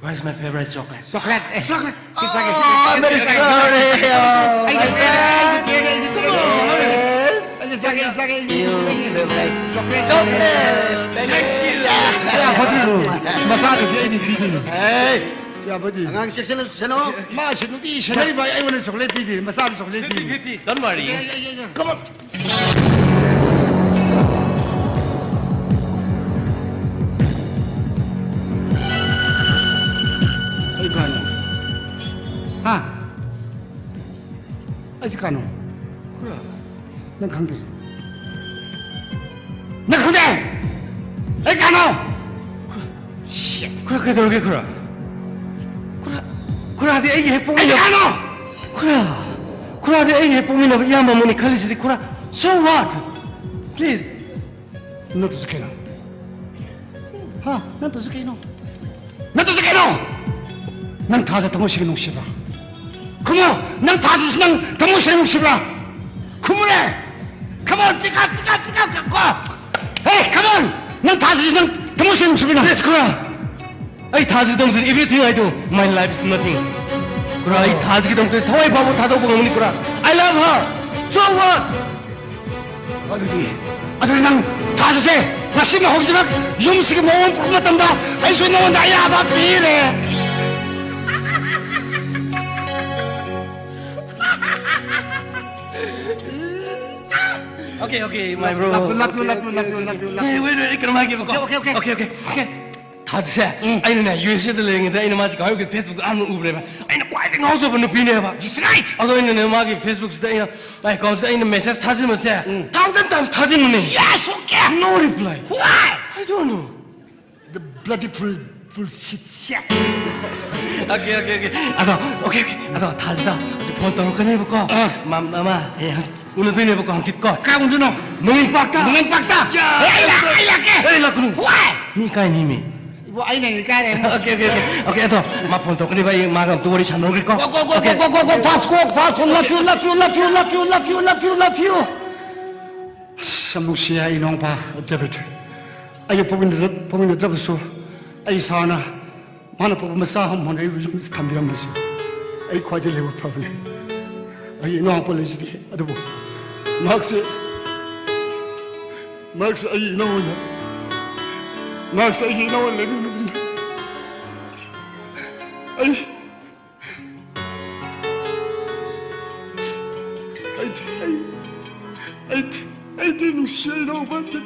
where's my favorite chocolate? Chocolate, eh, chocolate. Oh, I'm very sorry. Oh, ꯑꯩꯁꯨ ꯄꯦꯔꯦ, ꯑꯩꯁꯨ ꯄꯦꯔꯦ, ꯑꯩꯁꯨ ꯄꯦꯔꯦ꯫ Yes. ꯑꯩꯁꯨ ꯆꯥꯒꯦ, ꯑꯩꯁꯨ ꯆꯥꯒꯦ, ꯑꯩꯁꯨ ꯆꯥꯒꯦ꯫ You favorite chocolate. Chocolate. Thank you. ꯌꯥ, ꯐꯠꯇ꯭ꯔꯤꯕꯣ? ꯃꯆꯥꯗꯨꯗꯤ ꯑꯩꯅ ꯄꯤꯗꯣꯏꯅꯤ꯫ Hey. ꯌꯥꯕꯗꯤ꯫ ꯑꯉꯥꯡ ꯆꯦꯛꯁꯤꯟꯅ ꯁꯦꯟꯅꯧ꯫ ꯃꯥꯁꯤ ꯅꯨꯡꯇꯤ ꯁꯦꯟꯅꯔꯤꯕ ꯑꯩꯉꯣꯟꯗ chocolate ꯄꯤꯗꯦ, ꯃꯆꯥꯗ chocolate ꯄꯤꯅꯤ꯫ Fifty fifty, don't worry. ꯌꯥ, ꯌꯥ, ꯌꯥ, ꯌꯥ꯫ Come on. ꯑꯩ ꯀꯅꯥꯅꯣ? ꯍꯥ? ꯑꯩꯁꯦ ꯀꯅꯥꯅꯣ? ꯅꯪ ꯈꯪꯗꯦ? ꯅꯪ ꯈꯪꯗꯦ? ꯑꯩ ꯀꯅꯥꯅꯣ? Shit. ꯈꯨꯔꯥ, ꯀꯩꯗꯧꯔꯒꯦ, ꯈꯨꯔꯥ? ꯈꯨꯔꯥ, ꯈꯨꯔꯥꯗꯤ ꯑꯩꯒꯤ ꯍꯦꯛ ꯑꯩ ꯄꯣꯛꯃꯤꯟꯅꯕ ꯀꯅꯥꯅꯣ? ꯈꯨꯔꯥ, ꯈꯨꯔꯥꯗꯤ ꯑꯩꯒꯤ ꯍꯦꯛ ꯄꯣꯛꯃꯤꯟꯅꯕ ꯏꯌꯥꯝꯕ ꯑꯃꯅꯤ ꯈꯜꯂꯤꯁꯤꯗꯤ, ꯈꯨꯔꯥ꯫ So what? Please. ꯅꯠꯇ꯭ꯔꯁꯨ ꯀꯩꯅꯣ? ꯍꯥ? ꯅꯠꯇ꯭ꯔꯁꯨ ꯀꯩꯅꯣ? ꯅꯠꯇ꯭ꯔꯁꯨ ꯀꯩꯅꯣ? ꯅꯪ ꯊꯥꯖ ꯊꯃꯣꯏ ꯁꯦꯡꯅ ꯅꯨꯡꯁꯤꯕ꯭ꯔꯥ? ꯈꯨꯝꯃꯣ! ꯅꯪ ꯊꯥꯖꯁꯤ ꯅꯪ ꯊꯃꯣꯏ ꯁꯦꯡꯅ ꯅꯨꯡꯁꯤꯕ꯭ꯔꯥ? ꯈꯨꯝꯃꯨꯅꯦ! Come on, pick up, pick up, pick up, go! Hey, come on! ꯅꯪ ꯊꯥꯖꯁꯤ ꯅꯪ ꯊꯃꯣꯏ ꯁꯦꯡꯅ ꯅꯨꯡꯁꯤꯕ꯭ꯔꯥ? Please, ꯈꯨꯔꯥ! ꯑꯩ ꯊꯥꯖꯒꯤꯗꯃꯛꯇꯗꯤ everything I do. My life is nothing. ꯈꯨꯔꯥ, ꯑꯩ ꯊꯥꯖꯒꯤꯗꯃꯛꯇꯗꯤ ꯊꯋꯥꯏ ꯐꯥꯎꯕ ꯊꯥꯗꯣꯛꯄ ꯉꯝꯒꯅꯤ, ꯈꯨꯔꯥ. I love her. So what? ꯑꯗꯨꯗꯤ, ꯑꯗꯨꯗꯤ ꯅꯪ ꯊꯥꯖꯁꯦ, ꯉꯁꯤꯃꯛ ꯍꯧꯖꯤꯛꯃꯛ ꯌꯨꯝꯁꯤꯒꯤ ꯃꯑꯣꯡ ꯄꯨꯔꯛꯄ ꯃꯇꯝꯗ ꯑꯩꯁꯨ ꯅꯉꯣꯟꯗ ꯑꯌꯥꯕ ꯄꯤꯔꯦ꯫ Okay, okay, my bro. Love you, love you, love you, love you, love you, love you. Hey, wait, wait, ꯀꯩꯅꯣꯝ ꯍꯥꯏꯒꯦꯕꯀꯣ꯫ Okay, okay, okay. Okay, okay, okay. ꯊꯥꯖꯁꯦ, ꯎꯝ꯫ ꯑꯩꯅꯅꯦ, ꯌꯨ ꯑꯦꯁ ꯑꯦꯗ ꯂꯩꯔꯤꯉꯩꯗ ꯑꯩꯅ ꯃꯥꯁꯦ ꯀꯃꯥꯏꯅ Facebook ꯑꯍꯥꯟꯕ ꯎꯕꯅꯦꯕ꯫ ꯑꯩꯅ ꯈ꯭ꯋꯥꯏꯗꯒꯤ ꯉꯥꯎꯖꯕ ꯅꯨꯄꯤꯅꯦꯕ꯫ That's right. ꯑꯗꯣ ꯑꯩꯅꯅꯦ, ꯃꯥꯒꯤ Facebookꯁꯤꯗ ꯑꯩꯅ, ꯃꯥꯏ accountꯁꯤꯗ ꯑꯩꯅ message ꯊꯥꯖꯤꯟꯕꯁꯦ, um. Thousand times ꯊꯥꯖꯤꯟꯕꯅꯦ꯫ Yes, okay. No reply. Why? I don't know. The bloody full, full shit, shit. Okay, okay, okay. ꯑꯗꯣ, okay, okay. ꯑꯗꯣ, ꯊꯥꯖꯗ ꯍꯧꯖꯤꯛ phone ꯇꯧꯔꯛꯀꯅꯦꯕꯀꯣ꯫ ꯑꯥ꯫ ꯃꯥ, ꯃꯥ, ꯃꯥ, ꯑꯦ, ꯎꯅꯗꯣꯏꯅꯦꯕꯀꯣ ꯍꯪꯆꯤꯠꯀꯣ꯫ ꯀꯥꯏ ꯎꯅꯗꯣꯏꯅꯣ? ꯅꯣꯡꯏꯟ parkꯇ꯫ ꯅꯣꯡꯏꯟ parkꯇ? ꯌꯥ, ꯑꯦ, ꯑꯩ ꯂꯥꯛ-, ꯑꯩ ꯂꯥꯛꯀꯦ꯫ ꯑꯦ, ꯂꯥꯛꯀꯅꯨ꯫ Why? ꯃꯤ ꯏꯀꯥꯏꯅꯤ ꯃꯤ꯫ ꯏꯕꯣ, ꯑꯩꯅ ꯏꯀꯥꯏꯔꯦ꯫ Okay, okay, okay. Okay, ꯑꯗꯣ ꯃꯥ phone ꯇꯧꯔꯛꯀꯅꯤꯕ, ꯑꯩ ꯃꯥꯒ ꯑꯝꯇ ꯋꯥꯔꯤ ꯁꯥꯟꯅꯔꯨꯒꯦꯀꯣ꯫ Go, go, go, okay. Go, go, go, go, fast, go, fast. Love you, love you, love you, love you, love you, love you, love you. ꯑꯁ, ꯌꯥꯝ ꯅꯨꯡꯁꯤꯌꯦ ꯑꯩ ꯏꯅꯥꯎꯄꯥ ꯗꯦꯕꯤꯠ꯫ ꯑꯩꯒ ꯄꯣꯛꯃꯤꯟꯅꯗ꯭ꯔ-, ꯄꯣꯛꯃꯤꯟꯅꯗ꯭ꯔꯕꯁꯨ ꯑꯩ ꯏꯁꯥꯅ ꯃꯥꯅ ꯄꯣꯛꯄ ꯃꯆꯥ ꯑꯃ ꯑꯣꯏꯅ ꯑꯩꯕꯨ ꯌꯨꯝꯗ ꯊꯝꯕꯤꯔꯝꯕꯁꯤ ꯑꯩ ꯈ꯭ꯋꯥꯏꯗꯒꯤ ꯂꯥꯏꯕꯛ ꯐꯕꯅꯤ꯫ ꯑꯩ ꯏꯅꯥꯎꯄꯥ ꯂꯩꯖꯗꯦ, ꯑꯗꯨꯕꯨ ꯃꯍꯥꯛꯁꯦ, ꯃꯍꯥꯛꯁꯦ ꯑꯩꯒꯤ ꯏꯅꯥꯎ ꯑꯣꯏꯅ, ꯃꯍꯥꯛꯁꯦ ꯑꯩꯒꯤ ꯏꯅꯥꯎ ꯑꯣꯏꯅ ꯂꯩꯃꯤꯟꯅꯕꯅꯤꯅ ꯑꯩ ꯑꯩꯗꯤ, ꯑꯩ, ꯑꯩꯗꯤ, ꯑꯩꯗꯤ ꯅꯨꯡꯁꯤ ꯏꯅꯥꯎꯄꯥꯗꯤ꯫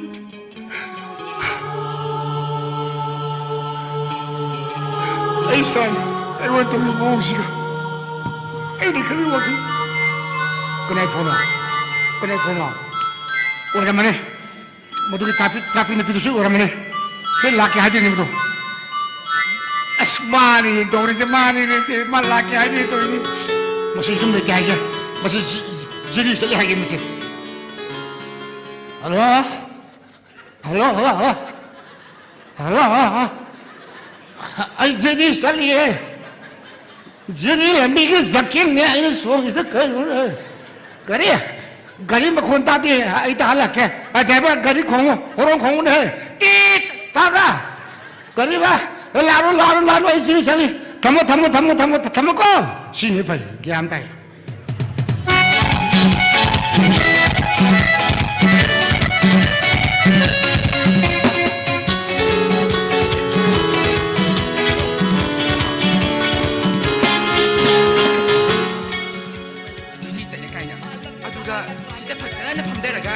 ꯑꯩ ꯏꯁꯥꯅ ꯑꯩꯉꯣꯟꯗ ꯇꯧꯔꯤꯕ ꯃꯑꯣꯡꯁꯤꯒ ꯑꯩꯅ ꯈꯜꯂꯤ ꯋꯥꯈꯜ꯫ ꯀꯅꯥꯏ phoneꯅꯣ? ꯀꯅꯥꯏ phoneꯅꯣ? ꯑꯣꯏꯔꯝꯃꯅꯤ꯫ ꯃꯗꯨꯒꯤ traffic, traffic ꯅꯨꯄꯤꯗꯨꯁꯨ ꯑꯣꯏꯔꯝꯃꯅꯤ꯫ ꯁꯤ ꯂꯥꯛꯀꯦ ꯍꯥꯏꯗꯣꯏꯅꯤ ꯃꯗꯨ꯫ ꯑꯁ, ꯃꯥꯅꯤꯅꯦ ꯇꯧꯔꯤꯁꯦ, ꯃꯥꯅꯤꯅꯦ ꯁꯦ, ꯃꯥ ꯂꯥꯛꯀꯦ ꯍꯥꯏꯗꯣꯏꯅꯤ ꯇꯧꯔꯤꯅꯤ꯫ ꯃꯁꯤ ꯌꯨꯝ ꯂꯩꯇꯦ ꯍꯥꯏꯒꯦ, ꯃꯁꯤ ꯖꯤ-, ꯖꯤꯔꯤ ꯆꯠꯂꯦ ꯍꯥꯏꯒꯦ ꯃꯁꯤ꯫ Hello? Hello, hello, hello. Hello, hello, hello. ꯑꯩ ꯖꯤꯔꯤ ꯆꯠꯂꯤꯌꯦ꯫ ꯖꯤꯔꯤ ꯂꯝꯕꯤꯒꯤ ꯖꯀꯤꯡꯅꯦ ꯑꯩꯅ ꯁꯣꯡꯉꯤꯁꯤꯗ ꯀꯩꯅꯣꯅꯦ? ꯀꯔꯤ? ꯒꯥꯔꯤ ꯃꯈꯣꯟ ꯇꯥꯗꯦ, ꯑꯩ ꯇꯥꯍꯜꯂꯛꯀꯦ꯫ ꯑ, driver, ꯒꯥꯔꯤ ꯈꯣꯡꯉꯨ, horn ꯈꯣꯡꯉꯨꯅꯦ꯫ ꯇꯤꯠ! ꯇꯥꯕ꯭ꯔꯥ? ꯒꯥꯔꯤ ꯕꯥ-, ꯂꯥꯛꯑꯅꯨ, ꯂꯥꯛꯑꯅꯨ, ꯂꯥꯛꯑꯅꯨ, ꯑꯩ ꯁꯤꯗ ꯆꯠꯂꯤ꯫ ꯊꯝꯃꯣ, ꯊꯝꯃꯣ, ꯊꯝꯃꯣ, ꯊꯝꯃꯣ, ꯊꯝꯃꯣꯀꯣ꯫ ꯁꯤꯅꯤ ꯐꯩ, ꯒ꯭ꯌꯥꯟ ꯇꯥꯏ꯫ ꯁꯤꯗ ꯐꯖꯅ ꯐꯝꯊꯔꯒ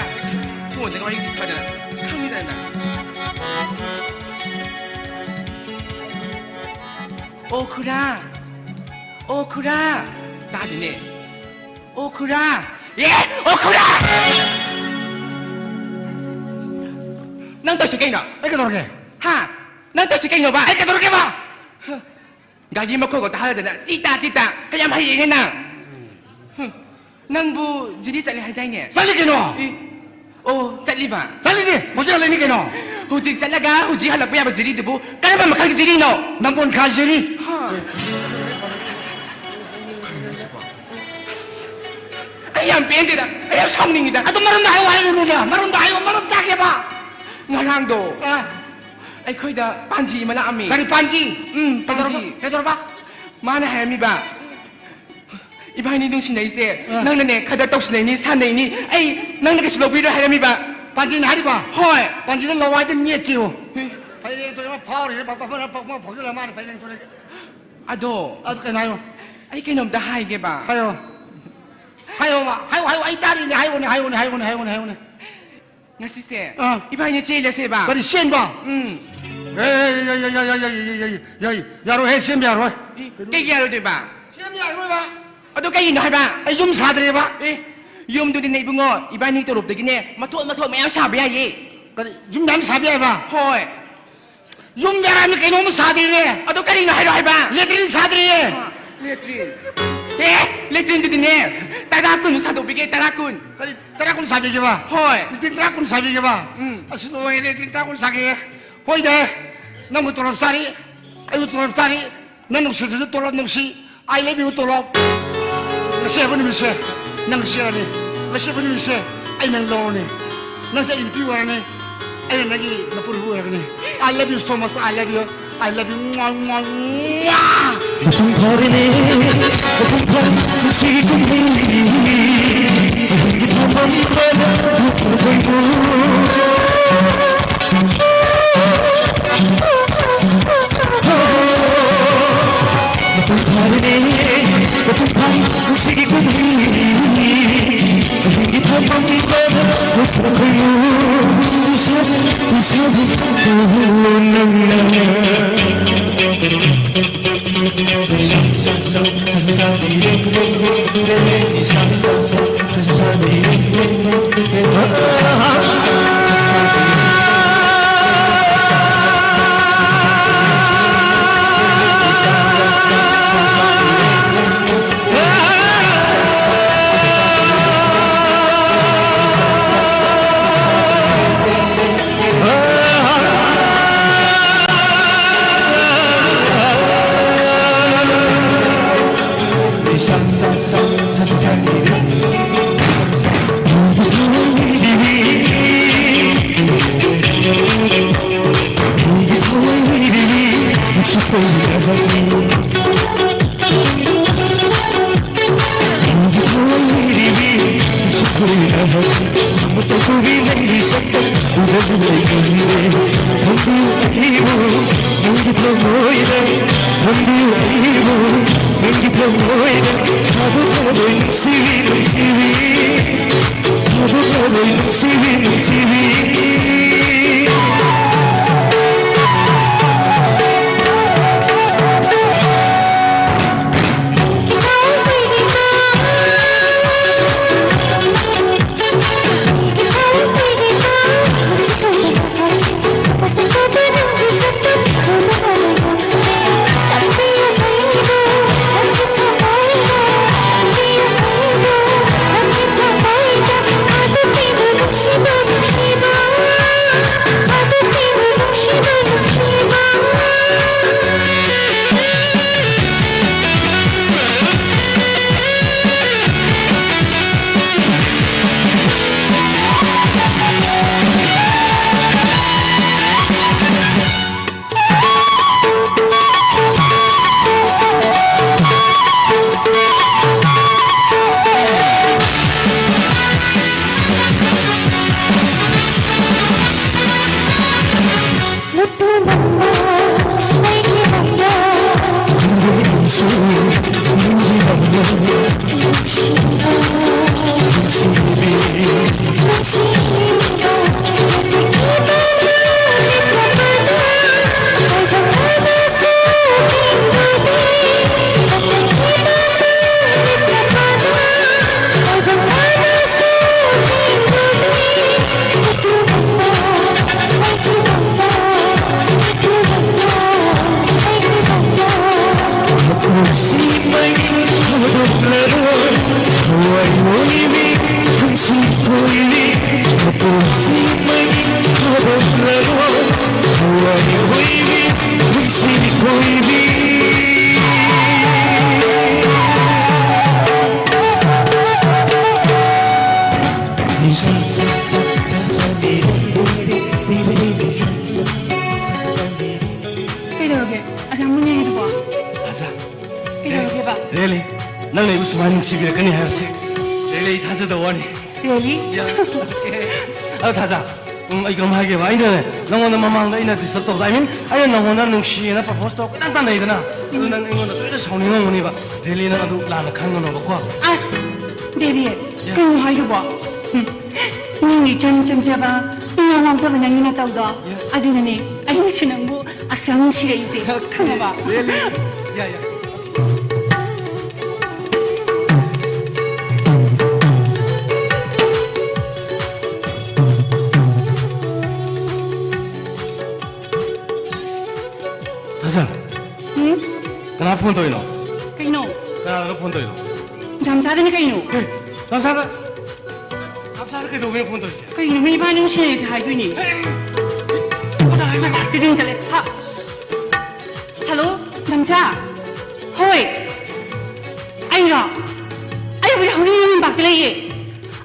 ꯐꯣꯟꯗꯒ ꯋꯥꯔꯤ ꯁꯥꯟꯅꯗꯅ ꯈꯪꯉꯤꯗꯅ꯫ ꯑꯣ ꯈꯨꯔꯥ, ꯑꯣ ꯈꯨꯔꯥ, ꯇꯥꯗꯦꯅꯦ꯫ ꯑꯣ ꯈꯨꯔꯥ, ꯑꯦ, ꯑꯣ ꯈꯨꯔꯥ! ꯅꯪ ꯇꯧꯁꯤ ꯀꯩꯅꯣ? ꯑꯩ ꯀꯩꯗꯧꯔꯒꯦ? ꯍꯥ? ꯅꯪ ꯇꯧꯁꯤ ꯀꯩꯅꯣꯕ? ꯑꯩ ꯀꯩꯗꯧꯔꯒꯦꯕ? ꯒꯥꯔꯤ ꯃꯈꯣꯜꯒ ꯇꯥꯍꯜꯂꯗꯅ ꯇꯤ ꯇꯥ ꯇꯤ ꯇꯥ ꯀꯌꯥꯝ ꯍꯩꯔꯦꯅꯦ ꯅꯪ? ꯍꯨꯝ꯫ ꯅꯪꯕꯨ ꯖꯤꯔꯤ ꯆꯠꯂꯦ ꯍꯥꯏꯗꯥꯏꯅꯦ? ꯆꯠꯂꯤ ꯀꯩꯅꯣ꯫ ꯑꯦ, ꯑꯣ, ꯆꯠꯂꯤꯕ? ꯆꯠꯂꯤꯅꯦ, ꯍꯧꯖꯤꯛ ꯍꯜꯂꯛꯏꯅꯤ ꯀꯩꯅꯣ꯫ ꯍꯧꯖꯤꯛ ꯆꯠꯂꯒ ꯍꯧꯖꯤꯛ ꯍꯜꯂꯛꯄ ꯌꯥꯕ ꯖꯤꯔꯤꯗꯨꯕꯨ ꯀꯔꯝꯕ ꯃꯈꯜꯒꯤ ꯖꯤꯔꯤꯅꯣ? ꯅꯝꯕꯣꯟ ꯈꯥ ꯖꯤꯔꯤ꯫ ꯍꯥ꯫ ꯑꯁ, ꯑꯩ ꯌꯥꯝ ꯄꯦꯟꯗꯦꯗ, ꯑꯩ ꯌꯥꯝ ꯁꯥꯎꯅꯤꯡꯉꯤꯗ꯫ ꯑꯗꯨ ꯃꯔꯝꯗ ꯍꯥꯏꯌꯨ ꯍꯥꯏꯔꯨꯅꯨꯗ, ꯃꯔꯝꯗ ꯍꯥꯏꯌꯨ, ꯃꯔꯝ ꯇꯥꯒꯦꯕ꯫ ꯉꯔꯥꯡꯗꯣ ꯑꯥ꯫ ꯑꯩꯈꯣꯏꯗ ꯄꯥꯟꯖꯤ ꯑꯃ ꯂꯥꯛꯑꯝꯃꯤ꯫ ꯀꯔꯤ ꯄꯥꯟꯖꯤ? ꯎꯝ, ꯀꯩꯗꯧꯔꯕ? ꯄꯥꯟꯖꯤ꯫ ꯀꯩꯗꯧꯔꯕ? ꯃꯥꯅ ꯍꯥꯏꯔꯝꯃꯤꯕ, "ꯏꯕꯥꯅꯤ ꯅꯨꯡꯁꯤꯅꯩꯁꯦ ꯑꯥ꯫ ꯅꯪꯅꯅꯦ ꯈꯗꯔ ꯇꯧꯁꯤꯟꯅꯩꯅꯤ, ꯁꯥꯟꯅꯩꯅꯤ, ꯑꯩ ꯅꯪꯅ ꯀꯩꯁꯨ ꯂꯧꯕꯤꯔꯣꯏ" ꯍꯥꯏꯔꯝꯃꯤꯕ꯫ ꯄꯥꯟꯖꯤꯅ ꯍꯥꯏꯔꯤꯕ? ꯍꯣꯏ꯫ ꯄꯥꯟꯖꯤꯗ ꯂꯋꯥꯏꯗ ꯅꯦꯠꯀꯤꯌꯨ꯫ ꯍꯨꯏ꯫ ꯐꯩꯔꯦꯡ ꯇꯨꯔꯦꯟ ꯑꯃ ꯐꯥꯎꯔꯤꯁꯦ, ꯄ-, ꯄ-, ꯄ-, ꯄ-, ꯐꯥꯎꯖꯤꯜꯂ ꯃꯥꯅ ꯐꯩꯔꯦꯡ ꯇꯨꯔꯦꯟ꯫ ꯑꯗꯣ ꯑꯗꯨ ꯀꯩꯅꯣ ꯍꯥꯏꯌꯣ꯫ ꯑꯩ ꯀꯩꯅꯣꯝꯇ ꯍꯥꯏꯒꯦꯕ꯫ ꯍꯥꯏꯌꯣ꯫ ꯍꯥꯏꯌꯣꯕ꯫ ꯍꯥꯏꯌꯣ, ꯍꯥꯏꯌꯣ, ꯑꯩ ꯇꯥꯔꯤꯅꯦ꯫ ꯍꯥꯏꯌꯣꯅꯦ, ꯍꯥꯏꯌꯣꯅꯦ, ꯍꯥꯏꯌꯣꯅꯦ, ꯍꯥꯏꯌꯣꯅꯦ, ꯍꯥꯏꯌꯣꯅꯦ꯫ ꯉꯁꯤꯁꯦ ꯑꯥ꯫ ꯏꯕꯥꯅꯤ ꯆꯦꯜꯂꯁꯦꯕ꯫ ꯀꯔꯤ ꯆꯦꯟꯕ? ꯎꯝ꯫ ꯑꯦ, ꯌꯥꯔꯣꯏꯍꯦ, ꯆꯦꯟꯕ ꯌꯥꯔꯣꯏ꯫ ꯏ, ꯀꯩꯒꯤ ꯌꯥꯔꯣꯏꯗꯣꯏꯕ? ꯆꯦꯟꯕ ꯌꯥꯔꯣꯏꯕ꯫ ꯑꯗꯨ ꯀꯩꯒꯤꯅꯣ ꯍꯥꯏꯕ? ꯑꯩ ꯌꯨꯝ ꯁꯥꯗ꯭ꯔꯤꯕ꯫ ꯑꯦ, ꯌꯨꯝꯗꯨꯗꯤꯅꯦ ꯏꯕꯨꯡꯉꯣ, ꯏꯕꯥꯅꯤ ꯇꯣꯂꯣꯞꯇꯒꯤꯅꯦ ꯃꯊꯣꯟ ꯃꯊꯣꯟ ꯃꯌꯥꯝ ꯁꯥꯕ ꯌꯥꯏꯌꯦ꯫ ꯀꯔꯤ? ꯌꯨꯝ ꯃꯌꯥꯝ ꯁꯥꯕ ꯌꯥꯏꯕ? ꯍꯣꯏ꯫ ꯌꯨꯝ ꯌꯥꯔꯝꯃꯤ ꯀꯩꯅꯣꯝꯃ ꯁꯥꯗ꯭ꯔꯤꯅꯦ꯫ ꯑꯗꯨ ꯀꯔꯤꯅꯣ ꯍꯥꯏꯔꯣ ꯍꯥꯏꯕ? ꯂꯦꯇ꯭ꯔꯤꯟ ꯁꯥꯗ꯭ꯔꯤꯌꯦ꯫ ꯑ, ꯂꯦꯇ꯭ꯔꯤꯟ꯫ ꯑꯦ, ꯂꯦꯇ꯭ꯔꯤꯟꯗꯨꯗꯤꯅꯦ, ꯇꯔꯥ ꯀꯨꯟ ꯁꯥꯗꯣꯛꯄꯤꯒꯦ, ꯇꯔꯥ ꯀꯨꯟ꯫ ꯀꯔꯤ? ꯇꯔꯥ ꯀꯨꯟ ꯁꯥꯕꯤꯒꯦꯕ? ꯍꯣꯏ꯫ ꯂꯦꯇ꯭ꯔꯤꯟ ꯇꯔꯥ ꯀꯨꯟ ꯁꯥꯕꯤꯒꯦꯕ? ꯎꯝ꯫ ꯑꯁ, ꯂꯣꯏꯔꯦ, ꯂꯦꯇ꯭ꯔꯤꯟ ꯇꯔꯥ ꯀꯨꯟ ꯁꯥꯒꯦ꯫ ꯍꯣꯏꯗ, ꯅꯪꯕꯨ ꯇꯣꯂꯣꯞ ꯆꯥꯔꯤ, ꯑꯩꯕꯨ ꯇꯣꯂꯣꯞ ꯆꯥꯔꯤ, ꯅꯪ ꯅꯨꯡꯁꯤꯗ꯭ꯔꯁꯨ ꯇꯣꯂꯣꯞ ꯅꯨꯡꯁꯤ꯫ I love you, ꯇꯣꯂꯣꯞ꯫ ꯉꯁꯤ ꯍꯥꯏꯕ ꯅꯨꯃꯤꯠꯁꯦ ꯅꯪ ꯆꯦꯜꯂꯅꯤ꯫ ꯉꯁꯤ ꯍꯥꯏꯕ ꯅꯨꯃꯤꯠꯁꯦ ꯑꯩ ꯅꯪ ꯂꯧꯔꯅꯤ꯫ ꯅꯪꯁꯦ ꯑꯩꯒꯤ ꯅꯨꯄꯤ ꯑꯣꯏꯔꯅꯤ꯫ ꯑꯩꯅ ꯅꯪꯒꯤ ꯅꯄꯨꯔꯣꯏꯕ ꯑꯣꯏꯔꯒꯅꯤ꯫ I love you so much, I love you, I love you, ꯃ꯭ꯋꯥ, ꯃ꯭ꯋꯥ, ꯃ꯭ꯋꯥ꯫ ꯃꯄꯨꯡ ꯐꯥꯔꯦꯅꯦ, ꯃꯄꯨꯡ ꯐꯥꯔꯦ ꯄꯨꯟꯁꯤꯒꯤ ꯀꯨꯝꯍꯩ꯫ ꯑꯍꯤꯡꯒꯤ ꯊꯧꯔꯝ ꯄꯥꯏꯅ ꯊꯣꯛꯈꯤꯕ ꯀꯣꯏꯕꯨ꯫ ꯃꯄꯨꯡ ꯐꯥꯔꯦꯅꯦ, ꯃꯄꯨꯡ ꯐꯥꯔꯦ ꯄꯨꯟꯁꯤꯒꯤ ꯀꯨꯝꯍꯩ꯫ ꯊꯝꯕꯤꯌꯨ ꯑꯩꯕꯨ, ꯅꯪꯒꯤ ꯊꯃꯣꯏꯗ ꯊꯝꯕꯤꯌꯨ ꯑꯩꯕꯨ, ꯅꯪꯒꯤ ꯊꯃꯣꯏꯗ ꯊꯥꯗꯣꯛꯂꯔꯣꯏ ꯅꯨꯡꯁꯤꯕꯤ, ꯅꯨꯡꯁꯤꯕꯤ, ꯊꯥꯗꯣꯛꯂꯔꯣꯏ ꯅꯨꯡꯁꯤꯕꯤ, ꯅꯨꯡꯁꯤꯕꯤ꯫ ꯂꯩꯕ ꯁꯨꯃꯥꯏꯅ ꯅꯨꯡꯁꯤꯕꯤꯔꯛꯀꯅꯤ ꯍꯥꯏꯕꯁꯦ ꯔꯦꯂꯤ ꯊꯥꯖꯗꯕ ꯋꯥꯅꯤ꯫ ꯔꯦꯂꯤ? ꯑꯗꯣ ꯊꯥꯖ, ꯎꯝ, ꯑꯩ ꯀꯩꯅꯣꯝ ꯍꯥꯏꯒꯦꯕ꯫ ꯑꯩꯅ ꯅꯪꯉꯣꯟꯗ ꯃꯃꯥꯡꯗ ꯑꯩꯅ ꯗꯤꯁꯇꯔꯕ ꯇꯧꯕꯗ, ꯑꯥꯏ ꯃꯤꯟ, ꯑꯩꯅ ꯅꯪꯉꯣꯟꯗ ꯅꯨꯡꯁꯤꯌꯦꯅ ꯄ꯭ꯔꯄꯣꯁ ꯇꯧꯔꯛꯄ ꯈꯤꯇꯪ ꯇꯥꯟꯅꯩꯗꯅ, ꯑꯗꯨ ꯅꯪ ꯑꯩꯉꯣꯟꯗ ꯁꯣꯏꯗꯅ ꯁꯥꯎꯅꯤꯡꯉꯝꯒꯅꯤꯕ꯫ ꯔꯦꯂꯤ, ꯅꯪ ꯑꯗꯨ ꯂꯥꯟꯅ ꯈꯟꯒꯅꯣꯕꯀꯣ꯫ ꯑꯁ, ꯗꯦꯕꯤ, ꯀꯩꯅꯣ ꯍꯥꯏꯗꯨꯕꯣ? ꯎꯝ, ꯃꯤꯒꯤ ꯏꯆꯝ ꯆꯝꯖꯕ, ꯏꯉꯥꯎ ꯉꯥꯎꯖꯕ ꯅꯪꯒꯤ ꯃꯇꯧꯗꯣ, ꯑꯗꯨꯅꯅꯦ ꯑꯩꯅꯁꯨ ꯅꯪꯕꯨ ꯑꯁꯨꯛ ꯌꯥꯝ ꯅꯨꯡꯁꯤꯔꯛꯏꯁꯦ, ꯈꯪꯉꯕ? ꯔꯦꯂꯤ, ꯌꯥ, ꯌꯥ꯫ ꯊꯥꯖ, ꯎꯝ? ꯀꯅꯥ ꯐꯣꯟ ꯇꯧꯔꯤꯅꯣ? ꯀꯩꯅꯣ? ꯀꯅꯥꯗꯅꯣ ꯐꯣꯟ ꯇꯧꯔꯤꯅꯣ? ꯗꯥꯝꯆꯥꯗꯅꯤ ꯀꯩꯅꯣ꯫ ꯑꯦ, ꯗꯥꯝꯆꯥꯗ? ꯗꯥꯝꯆꯥꯗ ꯀꯩꯗꯧꯕꯩꯅꯣ ꯐꯣꯟ ꯇꯧꯔꯤꯁꯦ? ꯀꯩꯅꯣ, ꯃꯤ ꯏꯕꯥꯅꯤ ꯑꯃꯨꯛ ꯁꯤꯟꯅꯔꯤꯁꯦ ꯍꯥꯏꯗꯣꯏꯅꯤ꯫ ꯑꯦ, ꯀꯅꯥ ꯍꯥꯏꯅꯣ? ꯑꯁ, ꯁꯤ ꯔꯤꯡ ꯆꯠꯂꯦ꯫ ꯍꯥ? ꯍꯜꯂꯣ, ꯗꯥꯝꯆꯥ? ꯍꯣꯏ꯫ ꯑꯩꯔꯣ? ꯑꯩꯕꯨꯗꯤ ꯍꯧꯖꯤꯛ ꯅꯤꯉꯣꯜ ꯄꯥꯛꯇ ꯂꯩꯌꯦ꯫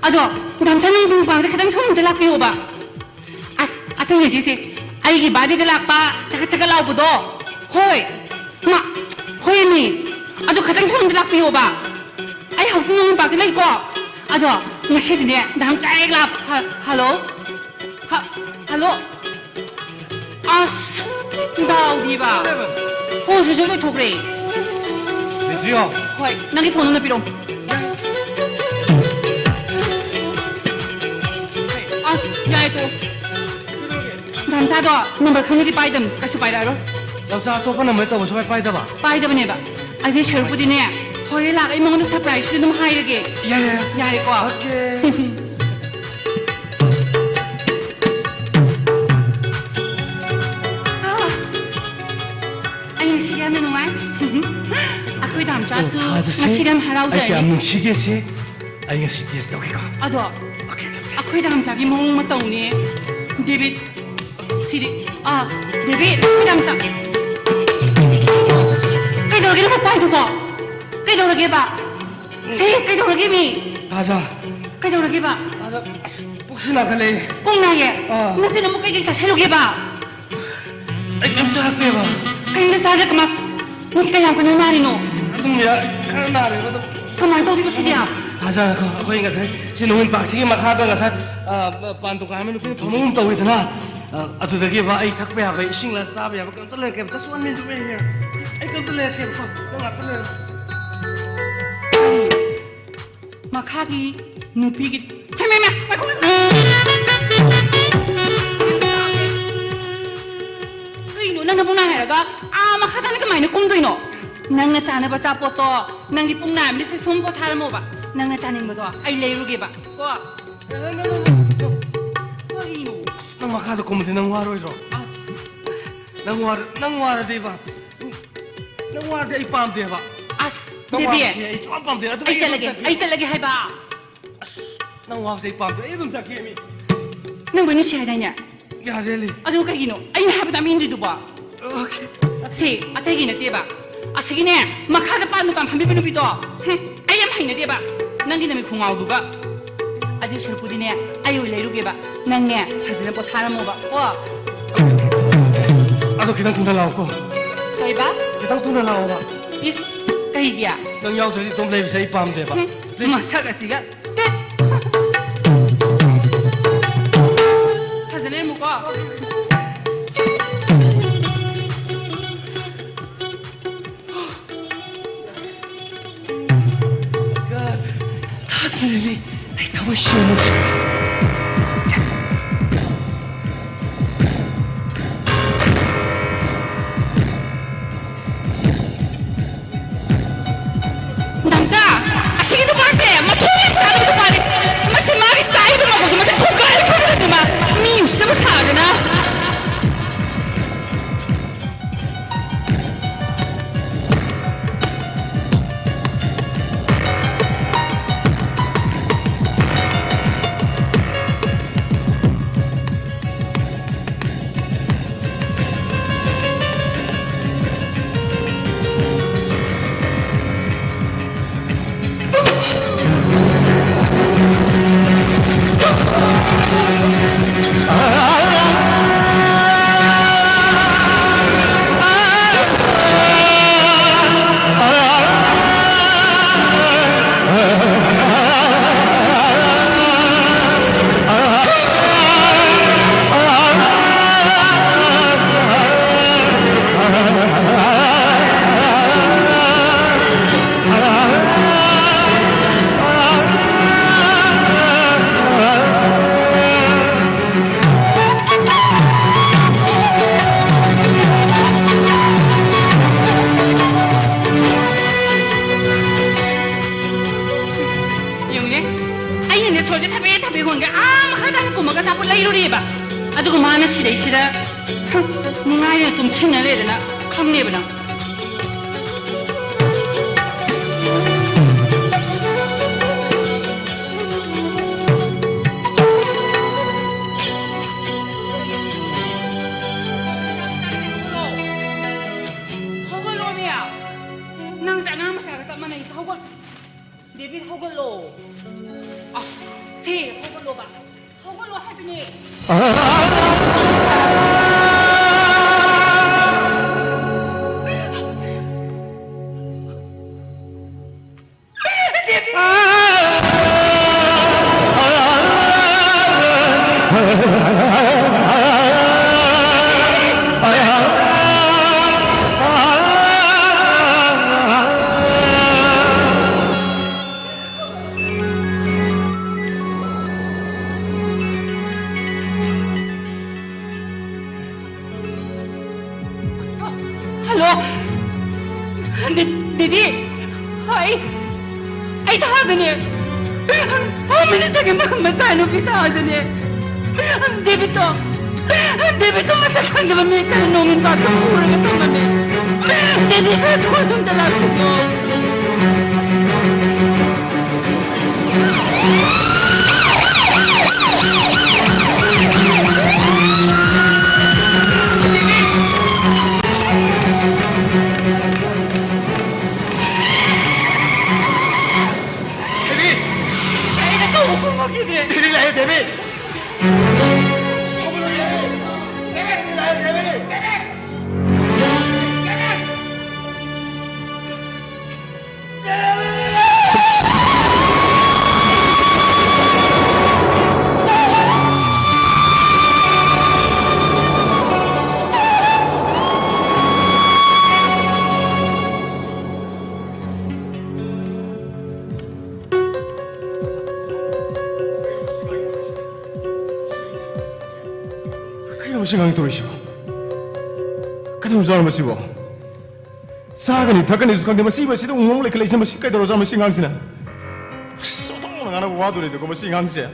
ꯑꯗꯣ, ꯗꯥꯝꯆꯥ, ꯅꯪ ꯅꯤꯉꯣꯜ ꯄꯥꯛꯇ ꯈꯤꯇꯪ ꯊꯨꯅ ꯑꯝꯇ ꯂꯥꯛꯄꯤꯌꯣꯕ꯫ ꯑꯁ, ꯑꯇꯩ ꯅꯠꯇꯦꯁꯦ, ꯑꯩꯒꯤ ꯕꯥꯔꯗꯦꯗ ꯂꯥꯛꯄ ꯆꯀꯠ ꯆꯀꯠ ꯂꯥꯎꯕꯗꯣ꯫ ꯍꯣꯏ꯫ ꯃꯥ, ꯍꯣꯏꯅꯦ꯫ ꯑꯗꯨ ꯈꯇꯪ ꯊꯨꯅ ꯂꯥꯛꯄꯤꯌꯣꯕ꯫ ꯑꯩ ꯍꯧꯖꯤꯛ ꯅꯤꯉꯣꯜ ꯄꯥꯛꯇ ꯂꯩꯀꯣ꯫ ꯑꯗꯣ ꯉꯁꯤꯗꯤꯅꯦ, ꯗꯥꯝꯆꯥ ꯍꯦꯛ ꯂꯥꯛ-, ꯍ-, ꯍꯜꯂꯣ? ꯍ-, ꯍꯜꯂꯣ? ꯑꯁ, ꯗꯥꯎꯗꯤꯕ꯫ ꯐꯣꯟꯁꯤꯁꯨ ꯂꯣꯏꯊꯣꯛꯈ꯭ꯔꯦ꯫ ꯕꯦꯇ꯭ꯔꯤꯔꯣ? ꯍꯣꯏ, ꯅꯪꯒꯤ ꯐꯣꯟ ꯑꯝꯇ ꯄꯤꯔꯛꯑꯣ꯫ ꯑꯁ, ꯌꯥꯏ, ꯇꯣꯛꯑꯣ꯫ ꯗꯥꯝꯆꯥꯗꯣ ꯅꯝꯕꯔ ꯈꯪꯉꯗꯤ ꯄꯥꯏꯗꯝ, ꯀꯩꯁꯨ ꯄꯥꯏꯔꯛꯑꯔꯣꯏ꯫ ꯗꯥꯝꯆꯥ ꯑꯇꯣꯞꯄ ꯅꯝꯕꯔ ꯇꯧꯕ ꯁꯨꯡꯄꯥꯏ ꯄꯥꯏꯗꯕ? ꯄꯥꯏꯗꯕꯅꯦꯕ꯫ ꯑꯗꯨꯏ ꯁꯔꯨꯛꯄꯨꯗꯤꯅꯦ, ꯍꯣꯔꯦꯟ ꯂꯥꯛꯑꯒ ꯑꯩ ꯃꯉꯣꯟꯗ ꯁꯔꯄ꯭ꯔꯥꯏꯖꯁꯨ ꯑꯗꯨꯝ ꯍꯥꯏꯔꯒꯦ꯫ ꯌꯥꯏ, ꯌꯥꯏ, ꯌꯥꯏ꯫ ꯌꯥꯔꯦꯀꯣ? ꯑꯣꯀꯦ꯫ ꯑꯥ, ꯑꯩ ꯉꯁꯤꯗꯤ ꯌꯥꯝꯅ ꯅꯨꯡꯉꯥꯏ꯫ ꯑꯩꯈꯣꯏ ꯗꯥꯝꯆꯥꯁꯨ ꯑꯣ, ꯊꯥꯖꯁꯦ꯫ ꯉꯁꯤꯗꯤ ꯌꯥꯝ ꯑꯩ ꯍꯔꯥꯎꯖꯔꯅꯤ꯫ ꯀꯌꯥꯝ ꯅꯨꯡꯁꯤꯒꯦꯁꯦ꯫ ꯑꯩ ꯉꯁꯤ ꯇꯦꯁ ꯇꯧꯒꯦꯀꯣ꯫ ꯑꯗꯣ, ꯑꯣꯀꯦ, ꯑꯣꯀꯦ, ꯑꯣꯀꯦ꯫ ꯑꯩꯈꯣꯏ ꯗꯥꯝꯆꯥꯒꯤ ꯃꯑꯣꯡ ꯃꯇꯧꯅꯦ, ꯗꯦꯕꯤꯠ꯫ ꯁꯤꯗꯤ, ꯑꯥ, ꯗꯦꯕꯤꯠ, ꯑꯩꯈꯣꯏ ꯗꯥꯝꯆꯥ꯫ ꯀꯩꯗꯧꯔꯒꯦ ꯅꯪ ꯈꯨꯠ ꯄꯥꯏꯗꯨꯕꯣ? ꯀꯩꯗꯧꯔꯒꯦꯕ? ꯁꯦ, ꯀꯩꯗꯧꯔꯒꯦ ꯃꯤ? ꯊꯥꯖ꯫ ꯀꯩꯗꯧꯔꯒꯦꯕ? ꯊꯥꯖ, ꯑꯁ, ꯄꯨꯛꯁꯤ ꯅꯥꯈꯠꯂꯛꯑꯦ꯫ ꯄꯨꯛ ꯅꯥꯏꯌꯦ? ꯑꯥ꯫ ꯅꯠꯇꯦ, ꯅꯪꯕꯨ ꯀꯩꯀꯩ ꯆꯥꯁꯤꯜꯂꯨꯒꯦꯕ? ꯑꯩ ꯀꯩꯝ ꯆꯥꯔꯛꯇꯦꯕ꯫ ꯀꯩꯝꯇ ꯆꯥꯗꯦ ꯀꯃꯥꯏ? ꯅꯪ ꯀꯌꯥꯝ ꯀꯩꯅꯣ ꯅꯥꯔꯤꯅꯣ? ꯑꯗꯨꯝ ꯌꯥ-, ꯈꯔ ꯅꯥꯔꯦꯕ ꯑꯗꯨꯝ꯫ ꯀꯃꯥꯏꯅ ꯇꯧꯗꯣꯏꯕ ꯁꯤꯗꯤ? ꯊꯥꯖꯔꯒ ꯑꯩꯈꯣꯏ ꯉꯁꯥꯏ ꯁꯤ ꯅꯣꯡꯃꯩ ꯄꯥꯛꯁꯤꯒꯤ ꯃꯈꯥꯗ ꯉꯁꯥꯏ, ꯑ, ꯄꯥꯟ ꯗꯨꯀꯥꯟ ꯑꯃ ꯅꯨꯄꯤ ꯑꯃ ꯐꯝꯕꯒꯨꯝ ꯇꯧꯋꯤꯗꯅ, ꯑ, ꯑꯗꯨꯗꯒꯤ ꯕꯥ ꯑꯩ ꯊꯛꯄ ꯌꯥꯕ ꯏꯁꯤꯡꯂ ꯆꯥꯕ ꯌꯥꯕ ꯀꯩꯝꯇ ꯂꯩꯔꯛꯀꯦꯕ꯫ Just one minute, wait here. ꯑꯩ ꯀꯩꯝꯇ ꯂꯩꯔꯛꯀꯦꯕꯀꯣ, ꯅꯪ ꯉꯥꯛꯇ ꯂꯩꯔꯣ꯫ ꯃꯈꯥꯒꯤ ꯅꯨꯄꯤꯒꯤ, ꯍꯩꯃꯥ, ꯍꯩꯃꯥ, ꯉꯥꯏꯈꯣ, ꯉꯥꯏꯈꯣ꯫ ꯀꯩꯅꯣ, ꯅꯪ ꯅꯕꯨꯡ ꯅꯥꯏ ꯍꯥꯏꯔꯒ ꯑꯥ ꯃꯈꯥꯗꯅ ꯀꯃꯥꯏꯅ ꯀꯨꯝꯗꯣꯏꯅꯣ? ꯅꯪꯅ ꯆꯥꯅꯕ ꯑꯆꯥꯄꯣꯠꯇꯣ ꯅꯪꯗꯤ ꯄꯨꯡ ꯅꯥꯏꯕꯅꯤ, ꯁꯤ ꯁꯨꯝ ꯄꯣꯊꯥꯔꯝꯃꯣꯕ꯫ ꯅꯪꯅ ꯆꯥꯅꯤꯡꯕꯗꯣ ꯑꯩ ꯂꯩꯔꯨꯒꯦꯕ ꯀꯣ꯫ ꯀꯔꯤꯅꯣ? ꯅꯪ ꯃꯈꯥꯗ ꯀꯨꯝꯃꯗꯤ ꯅꯪ ꯋꯥꯔꯣꯏꯗ꯭ꯔꯣ? ꯑꯁ꯫ ꯅꯪ ꯋꯥꯔ-, ꯅꯪ ꯋꯥꯔꯗꯤꯕ, ꯅꯪ ꯋꯥꯔꯗꯤ ꯑꯩ ꯄꯥꯝꯗꯦꯕ꯫ ꯑꯁ, ꯅꯪ ꯕꯦꯕꯤ, ꯋꯥꯕꯁꯦ ꯑꯩ ꯁꯨꯡꯄꯥꯝ ꯄꯥꯝꯗꯦ꯫ ꯑꯗꯨ ꯑꯩ ꯑꯩ ꯑꯗꯨꯝ ꯆꯠꯂꯒꯦ, ꯆꯠꯀꯦ꯫ ꯑꯩ ꯆꯠꯂꯒꯦ ꯍꯥꯏꯕ꯫ ꯑꯁ, ꯅꯪ ꯋꯥꯕꯁꯦ ꯑꯩ ꯄꯥꯝꯗꯦ꯫ ꯑꯩ ꯑꯗꯨꯝ ꯆꯠꯀꯦ ꯃꯤ꯫ ꯅꯪꯕꯨ ꯅꯨꯡꯁꯤ ꯍꯥꯏꯗꯥꯏꯅꯦ? ꯌꯥꯔꯦ, ꯂꯤ꯫ ꯑꯗꯨ ꯀꯩꯒꯤꯅꯣ ꯑꯩꯅ ꯍꯥꯏꯕꯗ ꯃꯤ ꯏꯟꯗ꯭ꯔꯤꯗꯨꯕꯣ? ꯑꯣꯀꯦ꯫ ꯁꯤ ꯑꯇꯩꯒꯤ ꯅꯠꯇꯦꯕ꯫ ꯑꯁꯤꯒꯤꯅꯦ, ꯃꯈꯥꯗ ꯄꯥꯟ ꯗꯨꯀꯥꯟ ꯐꯝꯕꯤꯕ ꯅꯨꯄꯤꯗꯣ, ꯍꯨꯝ, ꯑꯩ ꯌꯥꯝ ꯍꯩꯅꯗꯦꯕ꯫ ꯅꯪꯒꯤ ꯅꯃꯤꯠ ꯈꯣꯡꯉꯥꯎꯗꯨꯒ꯫ ꯑꯗꯨꯏ ꯁꯔꯨꯛꯄꯨꯗꯤꯅꯦ, ꯑꯩ ꯑꯣꯏ ꯂꯩꯔꯨꯒꯦꯕ꯫ ꯅꯪꯅꯦ, ꯐꯖꯅ ꯄꯣꯊꯥꯔꯝꯃꯣꯕ, ꯀꯣ? ꯑꯗꯣ ꯈꯤꯇꯪ ꯊꯨꯅ ꯂꯥꯛꯑꯣꯀꯣ꯫ ꯀꯩꯕ? ꯈꯤꯇꯪ ꯊꯨꯅ ꯂꯥꯛꯑꯣꯕ꯫ ꯏꯁ, ꯀꯩꯒꯤ? ꯅꯪ ꯌꯥꯎꯗ꯭ꯔꯗꯤ ꯏꯇꯣꯝ ꯂꯩꯕꯁꯦ ꯑꯩ ꯄꯥꯝꯗꯦꯕ꯫ ꯍꯨꯝ, please꯫ ꯃꯁꯛ ꯑꯁꯤꯒ꯫ ꯐꯖꯅ ꯂꯩꯔꯝꯃꯨꯀꯣ꯫ God, ꯊꯥꯖꯔꯦ꯫ ꯑꯩ ꯊꯃꯣꯏ ꯁꯦꯡꯅ ꯗꯥꯝꯆꯥ, ꯑꯁꯤꯒꯤ ꯅꯨꯄꯥꯁꯦ ꯃꯊꯣꯡ ꯌꯥꯝ ꯆꯥꯗꯕ ꯅꯨꯄꯥꯅꯤ꯫ ꯃꯁꯤ ꯃꯥꯒꯤ ꯆꯥꯔꯤꯕ ꯃꯒꯨꯟꯁꯦ ꯃꯁꯤ ꯊꯨꯒꯥꯏꯔ ꯊꯝꯒꯗꯕꯅꯤ ꯃꯥ꯫ ꯃꯤ ꯎꯁꯤꯠꯇꯕ ꯁꯥꯗꯅ꯫ ꯌꯦꯡꯉꯨꯅꯦ, ꯑꯩꯅꯅꯦ ꯁꯣꯔꯁꯦ ꯊꯕꯦ ꯊꯕꯦ ꯍꯣꯟꯒꯦ ꯑꯥ ꯃꯈꯥ ꯇꯥꯅ ꯀꯨꯝꯃꯒ ꯑꯆꯥꯄꯣꯠ ꯂꯩꯔꯨꯔꯤꯑꯕ꯫ ꯑꯗꯨꯒ ꯃꯥꯅ ꯁꯤꯗꯩꯁꯤꯗ, ꯍꯨꯝ, ꯅꯨꯡꯉꯥꯏꯗꯅ ꯇꯨꯝꯁꯤꯟꯅ ꯂꯩꯗꯅ ꯈꯪꯅꯦꯕ ꯅꯪ꯫ ꯍꯧꯒꯠꯂꯣꯃꯤ! ꯅꯪꯁꯦ ꯑꯉꯥꯡ ꯃꯆꯥꯒ ꯆꯞ ꯃꯥꯟꯅꯩ꯫ ꯍꯧꯒꯠ-, ꯗꯦꯕꯤꯠ, ꯍꯧꯒꯠꯂꯣ꯫ ꯑꯁ, ꯁꯦ, ꯍꯧꯒꯠꯂꯣꯕ꯫ ꯍꯧꯒꯠꯂꯣ ꯍꯥꯏꯕꯅꯦ꯫ ꯗꯦꯕꯤꯠ! ꯍꯜꯂꯣ꯫ ꯗꯤ-, ꯗꯤꯗꯤ, ꯑꯩ, ꯑꯩ ꯊꯥꯖꯅꯦ꯫ ꯍꯣꯝ ꯃꯤꯅꯤꯁꯇꯔꯒꯤ ꯃ-, ꯃꯆꯥꯅꯨꯄꯤ ꯊꯥꯖꯅꯦ꯫ ꯗꯦꯕꯤꯠꯇꯣ, ꯗꯦꯕꯤꯠꯇꯣ ꯃꯁꯛ ꯈꯪꯗꯕ ꯃꯤ ꯈꯔ ꯅꯣꯡ ꯏꯟꯄꯥꯛꯇ ꯄꯨꯔꯒ ꯇꯣꯡꯉꯝꯃꯦ꯫ ꯗꯤꯗꯤ ꯈꯔ ꯊꯨꯅ ꯌꯨꯝꯗ ꯂꯥꯛꯄꯤꯌꯣ꯫ ꯗꯦꯕꯤꯠ! ꯑꯩꯅ ꯀꯧꯕ ꯈꯨꯝꯃꯛꯈꯤꯗ꯭ꯔꯦ꯫ ꯗꯦꯕꯤꯠ ꯂꯥꯛꯑꯦ, ꯗꯦꯕꯤꯠ! ꯀꯩꯅꯣ ꯃꯁꯤ ꯑꯉꯥꯡ ꯇꯧꯔꯤꯁꯤꯕꯣ? ꯀꯩꯗꯧꯔꯖꯥꯠꯅꯣ ꯃꯁꯤꯕꯣ? ꯆꯥꯒꯅꯤ ꯊꯛꯀꯅꯤꯁꯨ ꯈꯪꯗꯦ, ꯃꯁꯤ ꯃꯁꯤꯗ ꯎꯪꯉꯣꯡ ꯂꯩꯈꯠꯂꯛꯏꯁꯦ, ꯃꯁꯤ ꯀꯩꯗꯧꯔꯖꯥꯠꯅꯣ ꯃꯁꯤ ꯑꯉꯥꯡꯁꯤꯅ? ꯑꯁ, ꯑꯣꯟꯊꯣꯛ ꯉꯥꯡꯅꯕ ꯋꯥꯗꯣꯔꯤꯗꯀꯣ ꯃꯁꯤ ꯑꯉꯥꯡꯁꯦ꯫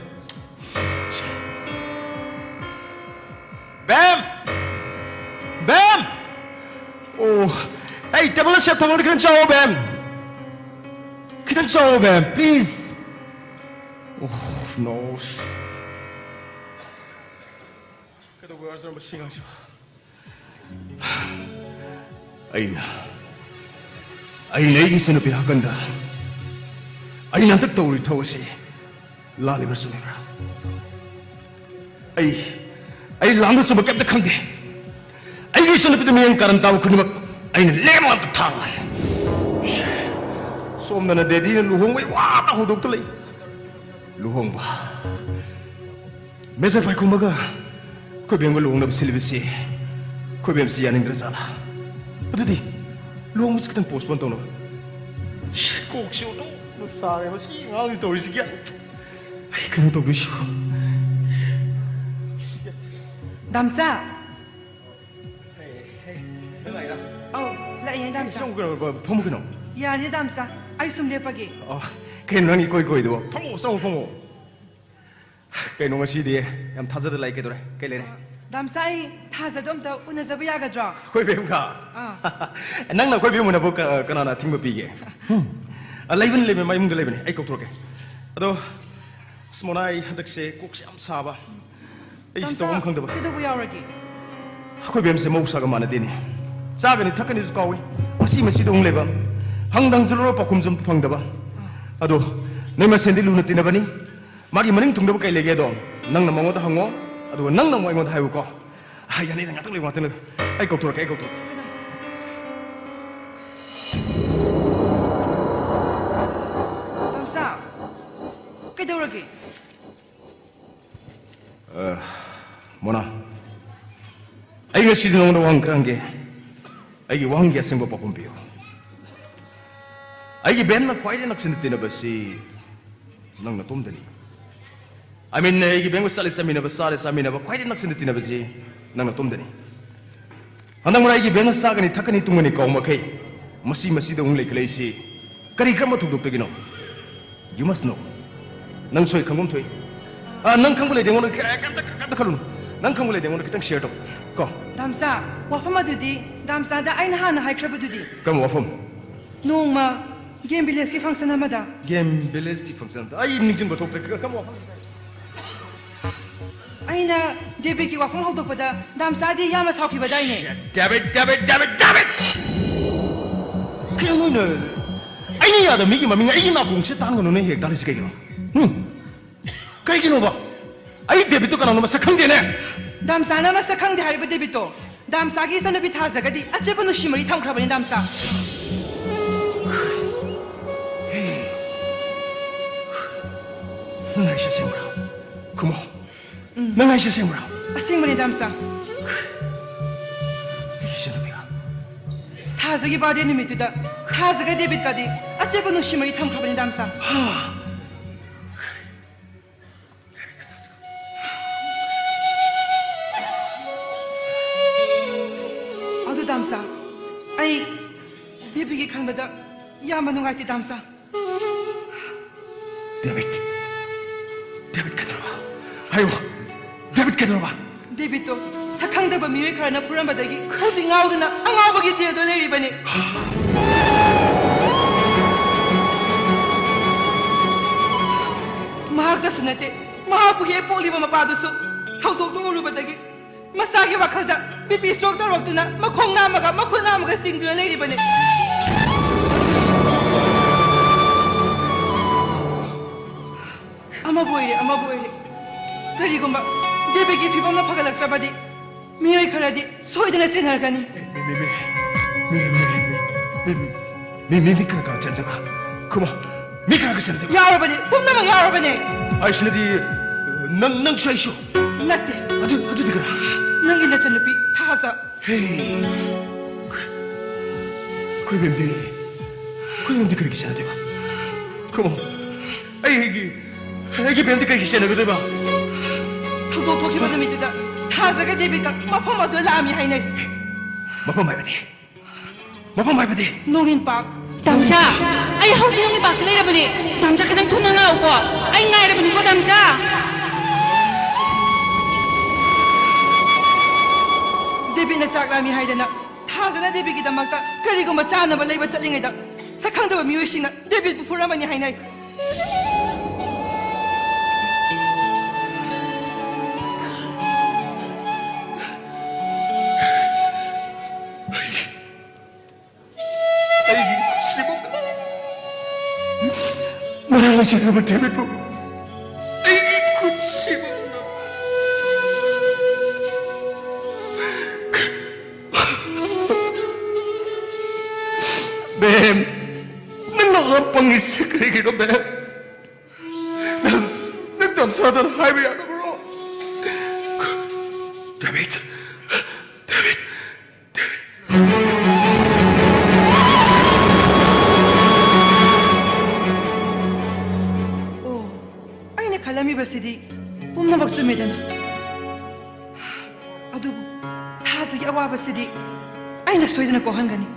ꯕꯦꯝ! ꯕꯦꯝ! ꯑꯣ, ꯑꯩ ꯇꯦꯕꯜꯗ ꯁꯦꯠ ꯊꯝꯃꯣ, ꯈꯤꯇꯪ ꯆꯥꯎꯑꯣ, ꯕꯦꯝ꯫ ꯈꯤꯇꯪ ꯆꯥꯎꯑꯣ, ꯕꯦꯝ, please. ꯑꯣ, no. ꯀꯩꯗꯧꯕ ꯌꯥꯎꯔꯖꯥꯠꯅꯣ ꯃꯁꯤ ꯑꯉꯥꯡꯁꯤꯕꯣ? ꯑꯩꯅ, ꯑꯩꯅ ꯑꯩꯒꯤ ꯏꯆꯟꯅꯨꯄꯤ ꯍꯥꯀꯟꯗ ꯑꯩꯅ ꯍꯟꯗꯛ ꯇꯧꯔꯤ ꯊꯕꯛ ꯑꯁꯤ ꯂꯥꯜꯂꯤꯕ꯭ꯔꯥ ꯆꯨꯝꯃꯤꯕ꯭ꯔꯥ? ꯑꯩ, ꯑꯩ ꯂꯥꯟꯕ ꯆꯨꯝꯕ ꯀꯩꯝꯇ ꯈꯪꯗꯦ꯫ ꯑꯩꯒꯤ ꯏꯆꯟꯅꯨꯄꯤꯗ ꯃꯤꯠꯌꯦꯡ ꯀꯥꯔꯟ ꯇꯥꯕ ꯈꯨꯗꯤꯡꯃꯛ ꯑꯩꯅ ꯂꯦꯝ ꯉꯥꯛꯇ ꯊꯥꯔꯣꯏ꯫ ꯁꯣꯝꯗꯅ ꯗꯦꯗꯤꯅ ꯂꯨꯍꯣꯡꯕꯩ ꯋꯥꯗ ꯍꯧꯗꯣꯛꯇ ꯂꯩ꯫ ꯂꯨꯍꯣꯡꯕ? ꯃꯦꯖꯔ ꯄꯥꯏꯈꯣꯝꯕꯒ ꯑꯩꯈꯣꯏ ꯕꯦꯝꯒ ꯂꯨꯍꯣꯡꯅꯕ ꯁꯤꯜꯂꯤꯕꯁꯤ ꯑꯩꯈꯣꯏ ꯕꯦꯝꯁꯤ ꯌꯥꯅꯤꯡꯗ꯭ꯔꯖꯥꯠꯂꯥ? ꯑꯗꯨꯗꯤ ꯂꯨꯍꯣꯡꯕꯁꯤ ꯈꯤꯇꯪ postpone ꯇꯧꯅꯕ꯫ ꯁꯤ ꯀꯣꯛꯁꯤ ꯑꯣꯟꯊꯣꯛꯅ ꯁꯥꯔꯦ ꯃꯁꯤ ꯑꯉꯥꯡꯁꯤ ꯇꯧꯔꯤꯁꯤ ꯒ꯭ꯌꯥꯟ꯫ ꯑꯩ ꯀꯩꯅꯣ ꯇꯧꯗꯣꯏꯁꯤꯕꯣ? ꯗꯥꯝꯆꯥ꯫ ꯑꯧ, ꯂꯥꯛꯑꯦ, ꯗꯥꯝꯆꯥ꯫ ꯁꯣꯝ ꯀꯩꯅꯣ, ꯐꯝꯃꯨ ꯀꯩꯅꯣ꯫ ꯌꯥꯔꯦ, ꯗꯥꯝꯆꯥ꯫ ꯑꯩ ꯁꯨꯝ ꯂꯦꯞꯄꯒꯦ꯫ ꯑꯣ, ꯀꯩꯅꯣ ꯅꯪ ꯏꯀꯣꯏ ꯀꯣꯏꯗꯨꯕꯣ? ꯐꯝꯃꯣ, ꯆꯪꯉꯣ, ꯐꯝꯃꯣ꯫ ꯀꯩꯅꯣ ꯉꯁꯤꯗꯤ ꯌꯥꯝ ꯊꯥꯖꯗ ꯂꯥꯛꯑꯦ, ꯀꯩꯗꯧꯔꯦ? ꯀꯩ ꯂꯩꯔꯦ? ꯑ, ꯗꯥꯝꯆꯥ, ꯑꯩ ꯊꯥꯖꯗꯣ ꯑꯝꯇ ꯎꯅꯖꯕ ꯌꯥꯒꯗ꯭ꯔꯣ? ꯑꯩꯈꯣꯏ ꯕꯦꯝꯒ? ꯑꯥ꯫ ꯅꯪꯅ ꯑꯩꯈꯣꯏ ꯕꯦꯝ ꯎꯅꯕ ꯀ-, ꯀꯅꯥꯅ ꯑꯊꯤꯡꯕ ꯄꯤꯒꯦ? ꯍꯨꯝ꯫ ꯑ, ꯂꯩꯕꯅꯤ, ꯂꯩꯕꯅꯤ, ꯃꯌꯨꯝꯗ ꯂꯩꯕꯅꯤ꯫ ꯑꯩ ꯀꯧꯊꯣꯔꯛꯀꯦ꯫ ꯑꯗꯣ, ꯑꯁ, ꯃꯣꯅꯥ, ꯑꯩ ꯍꯟꯗꯛꯁꯦ ꯀꯣꯛꯁꯦ ꯌꯥꯝ ꯁꯥꯕ꯫ ꯑꯩ ꯁꯤ ꯗꯥꯝꯆꯥ, ꯇꯧꯐꯝ ꯈꯪꯗꯕ꯫ ꯀꯩꯗꯧꯕ ꯌꯥꯎꯔꯒꯦ? ꯑꯩꯈꯣꯏ ꯕꯦꯝꯁꯦ ꯃꯍꯧꯁꯥꯒ ꯃꯥꯟꯅꯗꯦꯅꯦ꯫ ꯆꯥꯒꯅꯤ ꯊꯛꯀꯅꯤꯁꯨ ꯀꯥꯎꯏ꯫ ꯃꯁꯤ ꯃꯁꯤꯗ ꯑꯃꯨꯛ ꯂꯩꯕ꯫ ꯍꯪꯗꯪꯁꯨ ꯂꯧꯔ ꯄꯥꯎꯈꯨꯝꯁꯨ ꯑꯝꯇ ꯐꯪꯗꯕ꯫ ꯑꯗꯣ ꯅꯣꯏ ꯃꯁꯦꯟꯗꯤ ꯂꯨꯅ ꯇꯤꯟꯅꯕꯅꯤ꯫ ꯃꯥꯒꯤ ꯃꯅꯤꯡ ꯊꯨꯡꯗꯕ ꯀꯩ ꯂꯩꯒꯦꯗꯣ ꯅꯪꯅ ꯃꯉꯣꯟꯗ ꯍꯪꯉꯣ꯫ ꯑꯗꯨꯒ ꯅꯪꯅ ꯑꯃꯨꯛ ꯑꯩꯉꯣꯟꯗ ꯍꯥꯏꯌꯨꯀꯣ꯫ ꯑ, ꯌꯥꯅꯤ, ꯌꯥꯅꯤ, ꯉꯥꯛꯇꯪ ꯂꯩꯌꯨ, ꯉꯥꯛꯇꯪ ꯂꯩꯌꯨ꯫ ꯑꯩ ꯀꯧꯊꯣꯔꯛꯀꯦ, ꯑꯩ ꯀꯧꯊꯣꯔꯛꯀꯦ꯫ ꯗꯥꯝꯆꯥ, ꯀꯩꯗꯧꯔꯒꯦ? ꯑ, ꯃꯣꯅꯥ, ꯑꯩ ꯉꯁꯤꯗꯤ ꯅꯉꯣꯟꯗ ꯋꯥꯍꯪ ꯈꯔ ꯍꯪꯒꯦ꯫ ꯑꯩꯒꯤ ꯋꯥꯍꯪꯒꯤ ꯑꯁꯦꯡꯕ ꯄꯥꯎꯈꯨꯝ ꯄꯤꯌꯨ꯫ ꯑꯩꯒꯤ ꯕꯦꯝꯅ ꯈ꯭ꯋꯥꯏꯗꯒꯤ ꯅꯛꯁꯤꯟꯅ ꯇꯤꯟꯅꯕꯁꯤ ꯅꯪ ꯅꯇꯣꯝꯗꯅꯤ꯫ I mean, ꯑꯩꯒꯤ ꯕꯦꯝꯒ ꯆꯠꯂꯦ ꯆꯠꯃꯤꯟꯅꯕ, ꯆꯥꯔꯦ ꯆꯥꯃꯤꯟꯅꯕ, ꯈ꯭ꯋꯥꯏꯗꯒꯤ ꯅꯛꯁꯤꯟꯅ ꯇꯤꯟꯅꯕꯁꯤ ꯅꯪ ꯅꯇꯣꯝꯗꯅꯤ꯫ ꯍꯟꯗꯛ ꯃꯔꯛ ꯑꯩꯒꯤ ꯕꯦꯝꯅ ꯆꯥꯒꯅꯤ, ꯊꯛꯀꯅꯤ, ꯇꯨꯝꯒꯅꯤ ꯀꯥꯎ ꯃꯈꯩ ꯃꯁꯤ ꯃꯁꯤꯗ ꯑꯃꯨꯛ ꯂꯩꯈꯠꯂꯛꯏꯁꯤ ꯀꯔꯤ ꯀꯔꯝꯕ ꯊꯧꯗꯣꯛꯇꯒꯤꯅꯣ? You must know. ꯅꯪꯁꯨ ꯑꯩ ꯈꯪꯐꯝ ꯊꯣꯛꯏ꯫ ꯑ, ꯅꯪ ꯈꯪꯕ ꯂꯩꯗꯤ ꯑꯩꯉꯣꯟꯗ ꯀ-, ꯀꯩꯝꯇ, ꯀꯩꯝꯇ ꯈꯜꯂꯨꯅꯨ꯫ ꯅꯪ ꯈꯪꯕ ꯂꯩꯗꯤ ꯑꯩꯉꯣꯟꯗ ꯈꯤꯇꯪ share ꯇꯧ ꯀꯣ꯫ ꯗꯥꯝꯆꯥ, ꯋꯥꯐꯝ ꯑꯗꯨꯗꯤ ꯗꯥꯝꯆꯥꯗ ꯑꯩꯅ ꯍꯥꯟꯅ ꯍꯥꯏꯈ꯭ꯔꯕꯗꯨꯗꯤ꯫ ꯀꯔꯝꯕ ꯋꯥꯐꯝ? ꯅꯣꯡꯃ Game Villageꯀꯤ function ꯑꯃꯗ꯫ Game Villageꯀꯤ function ꯑꯃꯗ? ꯑꯩ ꯅꯤꯡꯁꯤꯡꯕ ꯊꯣꯛꯇ꯭ꯔꯦ꯫ ꯀ-, ꯀꯔꯝꯕ ꯋꯥꯐꯝ? ꯑꯩꯅ ꯗꯦꯕꯤꯠꯀꯤ ꯋꯥꯐꯝ ꯍꯧꯗꯣꯛꯄꯗ ꯗꯥꯝꯆꯥꯗꯤ ꯌꯥꯝꯅ ꯁꯥꯎꯈꯤꯕꯗꯥꯏꯅꯦ? David, David, David, David! ꯀꯩꯅꯣ ꯅꯣꯏꯅ ꯑꯩꯅ ꯌꯥꯗꯕ ꯃꯤꯒꯤ ꯃꯃꯤꯡ ꯑꯩꯒꯤ ꯅꯥꯀꯣꯡꯁꯤꯗ ꯇꯥꯡꯒꯅꯨ ꯅꯣꯏ ꯍꯦꯛ ꯇꯥꯜꯂꯤꯁꯤ ꯀꯩꯒꯤꯅꯣ? ꯍꯨꯝ? ꯀꯩꯒꯤꯅꯣꯕ? ꯑꯩ ꯗꯦꯕꯤꯠꯇꯣ ꯀꯅꯥꯅꯣ ꯃꯁꯛ ꯈꯪꯗꯦꯅꯦ꯫ ꯗꯥꯝꯆꯥꯅ ꯃꯁꯛ ꯈꯪꯗꯦ ꯍꯥꯏꯔꯤꯕ ꯗꯦꯕꯤꯠꯇꯣ ꯗꯥꯝꯆꯥꯒꯤ ꯏꯆꯟꯅꯨꯄꯤ ꯊꯥꯖꯒꯗꯤ ꯑꯆꯦꯠꯄ ꯅꯨꯡꯁꯤ ꯃꯔꯤ ꯊꯝꯈ꯭ꯔꯕꯅꯤ ꯗꯥꯝꯆꯥ꯫ ꯅꯪ ꯍꯥꯏꯁꯦ ꯑꯁꯦꯡꯕ꯭ꯔꯥ? ꯈꯨꯝꯃꯣ꯫ ꯎꯝ꯫ ꯅꯪ ꯍꯥꯏꯁꯦ ꯑꯁꯦꯡꯕ꯭ꯔꯥ? ꯑꯁꯦꯡꯕꯅꯤ ꯗꯥꯝꯆꯥ꯫ ꯑꯩꯒꯤ ꯏꯆꯟꯅꯨꯄꯤꯒ꯫ ꯊꯥꯖꯒꯤ birthday ꯅꯨꯃꯤꯠꯇꯨꯗ ꯊꯥꯖꯒ ꯗꯦꯕꯤꯠꯀꯗꯤ ꯑꯆꯦꯠꯄ ꯅꯨꯡꯁꯤ ꯃꯔꯤ ꯊꯝꯈ꯭ꯔꯕꯅꯤ ꯗꯥꯝꯆꯥ꯫ ꯍꯥ? ꯑꯗꯨ ꯗꯥꯝꯆꯥ, ꯑꯩ ꯗꯦꯕꯤꯠꯀꯤ ꯈꯟꯕꯗ ꯌꯥꯝꯅ ꯅꯨꯡꯉꯥꯏꯇꯦ ꯗꯥꯝꯆꯥ꯫ ꯗꯦꯕꯤꯠ, ꯗꯦꯕꯤꯠ ꯀꯩꯗꯧꯔꯕ? ꯍꯥꯏꯌꯣ, ꯗꯦꯕꯤꯠ ꯀꯩꯗꯧꯔꯕ? ꯗꯦꯕꯤꯠꯇꯣ ꯁꯛꯈꯪꯗꯕ ꯃꯤꯑꯣꯏ ꯈꯔꯅ ꯐꯨꯔꯝꯕꯗꯒꯤ ꯍꯧꯖꯤꯛ ꯉꯥꯎꯗꯨꯅ ꯑꯉꯥꯎꯕꯒꯤ ꯖꯦꯜꯗ ꯂꯩꯔꯤꯕꯅꯤ꯫ ꯃꯍꯥꯛꯇꯁꯨ ꯅꯠꯇꯦ, ꯃꯍꯥꯛꯄꯨ ꯍꯦꯛ ꯄꯣꯛꯂꯤꯕ ꯃꯄꯥꯗꯨꯁꯨ ꯊꯧꯗꯣꯛꯇꯨ ꯎꯔꯨꯕꯗꯒꯤ ꯃꯆꯥꯒꯤ ꯋꯥꯈꯜꯗ BP stroke ꯇꯧꯔꯛꯇꯨꯅ ꯃꯈꯣꯡ ꯅꯥꯝꯃꯒ ꯃꯈꯨꯠ ꯅꯥꯝꯃꯒ ꯆꯤꯡꯗꯨꯅ ꯂꯩꯔꯤꯕꯅꯤ꯫ ꯑꯃꯕꯨ ꯑꯣꯏꯔꯦ, ꯑꯃꯕꯨ ꯑꯣꯏꯔꯦ, ꯀꯔꯤꯒꯨꯝꯕ ꯗꯦꯕꯤꯠꯀꯤ ꯐꯤꯕꯝꯅ ꯐꯒꯠꯂꯛꯇ꯭ꯔꯕꯗꯤ ꯃꯤꯑꯣꯏ ꯈꯔꯗꯤ ꯁꯣꯏꯗꯅ ꯆꯦꯟꯅꯔꯛꯀꯅꯤ꯫ ꯃꯤ, ꯃꯤ, ꯃꯤ ꯀꯅꯥ ꯀꯅꯥ ꯆꯦꯟꯗꯣꯏꯕ? ꯈꯨꯝꯃꯣ, ꯃꯤ ꯀꯅꯥ ꯀꯅꯥ ꯆꯦꯟꯗꯣꯏꯕ? ꯌꯥꯎꯔꯕꯅꯤ, ꯄꯨꯝꯅꯃꯛ ꯌꯥꯎꯔꯕꯅꯤ꯫ ꯑꯩꯁꯤꯅꯗꯤ, ꯅꯪ, ꯅꯪꯁꯨ ꯑꯩꯁꯨ? ꯅꯠꯇꯦ꯫ ꯑꯗꯨ, ꯑꯗꯨꯗꯤ ꯀꯅꯥ? ꯅꯪꯒꯤ ꯅꯆꯟꯅꯨꯄꯤ ꯊꯥꯖ꯫ ꯍꯦ꯫ ꯑꯩꯈꯣꯏ ꯕꯦꯝꯗꯤ, ꯑꯩꯈꯣꯏ ꯕꯦꯝꯗꯤ ꯀꯔꯤꯒꯤ ꯆꯦꯟꯅꯗꯣꯏꯕ? ꯈꯨꯝꯃꯣ꯫ ꯑꯩꯒꯤ, ꯑꯩꯒꯤ ꯕꯦꯝꯗꯤ ꯀꯔꯤꯒꯤ ꯆꯦꯟꯅꯒꯗꯣꯏꯕ? ꯊꯧꯗꯣꯛ ꯊꯣꯛꯈꯤꯕ ꯅꯨꯃꯤꯠꯇꯨꯗ ꯊꯥꯖꯒ ꯗꯦꯕꯤꯠꯀ ꯃꯐꯝ ꯑꯗꯨꯗ ꯂꯥꯛꯑꯝꯃꯤ ꯍꯥꯏꯅꯩ꯫ ꯃꯐꯝ ꯍꯥꯏꯕꯗꯤ? ꯃꯐꯝ ꯍꯥꯏꯕꯗꯤ? ꯅꯣꯡꯏꯟ ꯄꯥꯛ꯫ ꯇꯥꯝꯆꯥ, ꯑꯩ ꯍꯧꯖꯤꯛ ꯅꯣꯡꯏꯟ ꯄꯥꯛꯇ ꯂꯩꯔꯕꯅꯤ꯫ ꯇꯥꯝꯆꯥ, ꯈꯤꯇꯪ ꯊꯨꯅ ꯂꯥꯛꯎꯀꯣ꯫ ꯑꯩ ꯉꯥꯏꯔ ꯀꯣꯗꯝꯆꯥ! ꯗꯦꯕꯤꯠꯅ ꯆꯥꯛ ꯂꯥꯝꯃꯤ ꯍꯥꯏꯗꯅ ꯊꯥꯖꯅ ꯗꯦꯕꯤꯠꯀꯤꯗꯃꯛꯇ ꯀꯔꯤꯒꯨꯝꯕ ꯆꯥꯅꯕ ꯂꯩꯕ ꯆꯠꯂꯤꯉꯩꯗ ꯁꯛꯈꯪꯗꯕ ꯃꯤꯑꯣꯏꯁꯤꯡꯅ ꯗꯦꯕꯤꯠꯄꯨ ꯐꯨꯔꯝꯃꯅꯤ ꯍꯥꯏꯅꯩ꯫ ꯑꯩꯒꯤ ꯈꯨꯠꯁꯤꯃꯛꯅ ꯃꯔꯥꯜ ꯂꯩꯖꯗ꯭ꯔꯕ ꯗꯦꯕꯤꯠꯄꯨ ꯑꯩꯒꯤ ꯈꯨꯠꯁꯤꯃꯛꯅ꯫ ꯕꯦꯝ, ꯅꯪ ꯂꯥꯛꯂ ꯄꯪꯉꯤꯁꯤ ꯀꯔꯤꯒꯤꯅꯣ, ꯕꯦꯝ? ꯅꯪ, ꯅꯪ ꯇꯝꯁꯥꯗꯅ ꯍꯥꯏꯕ ꯌꯥꯗꯕ꯭ꯔꯣ? Debit, debit, debit. ꯑꯣ, ꯑꯩꯅ ꯈꯜꯂꯝꯃꯤꯕꯁꯤꯗꯤ ꯄꯨꯝꯅꯃꯛ ꯆꯨꯝꯃꯦꯗꯅ꯫ ꯑꯗꯨꯕꯨ ꯊꯥꯖꯒꯤ ꯑꯋꯥꯕꯁꯤꯗꯤ ꯑꯩꯅ ꯁꯣꯏꯗꯅ ꯀꯣꯛꯍꯟꯒꯅꯤ꯫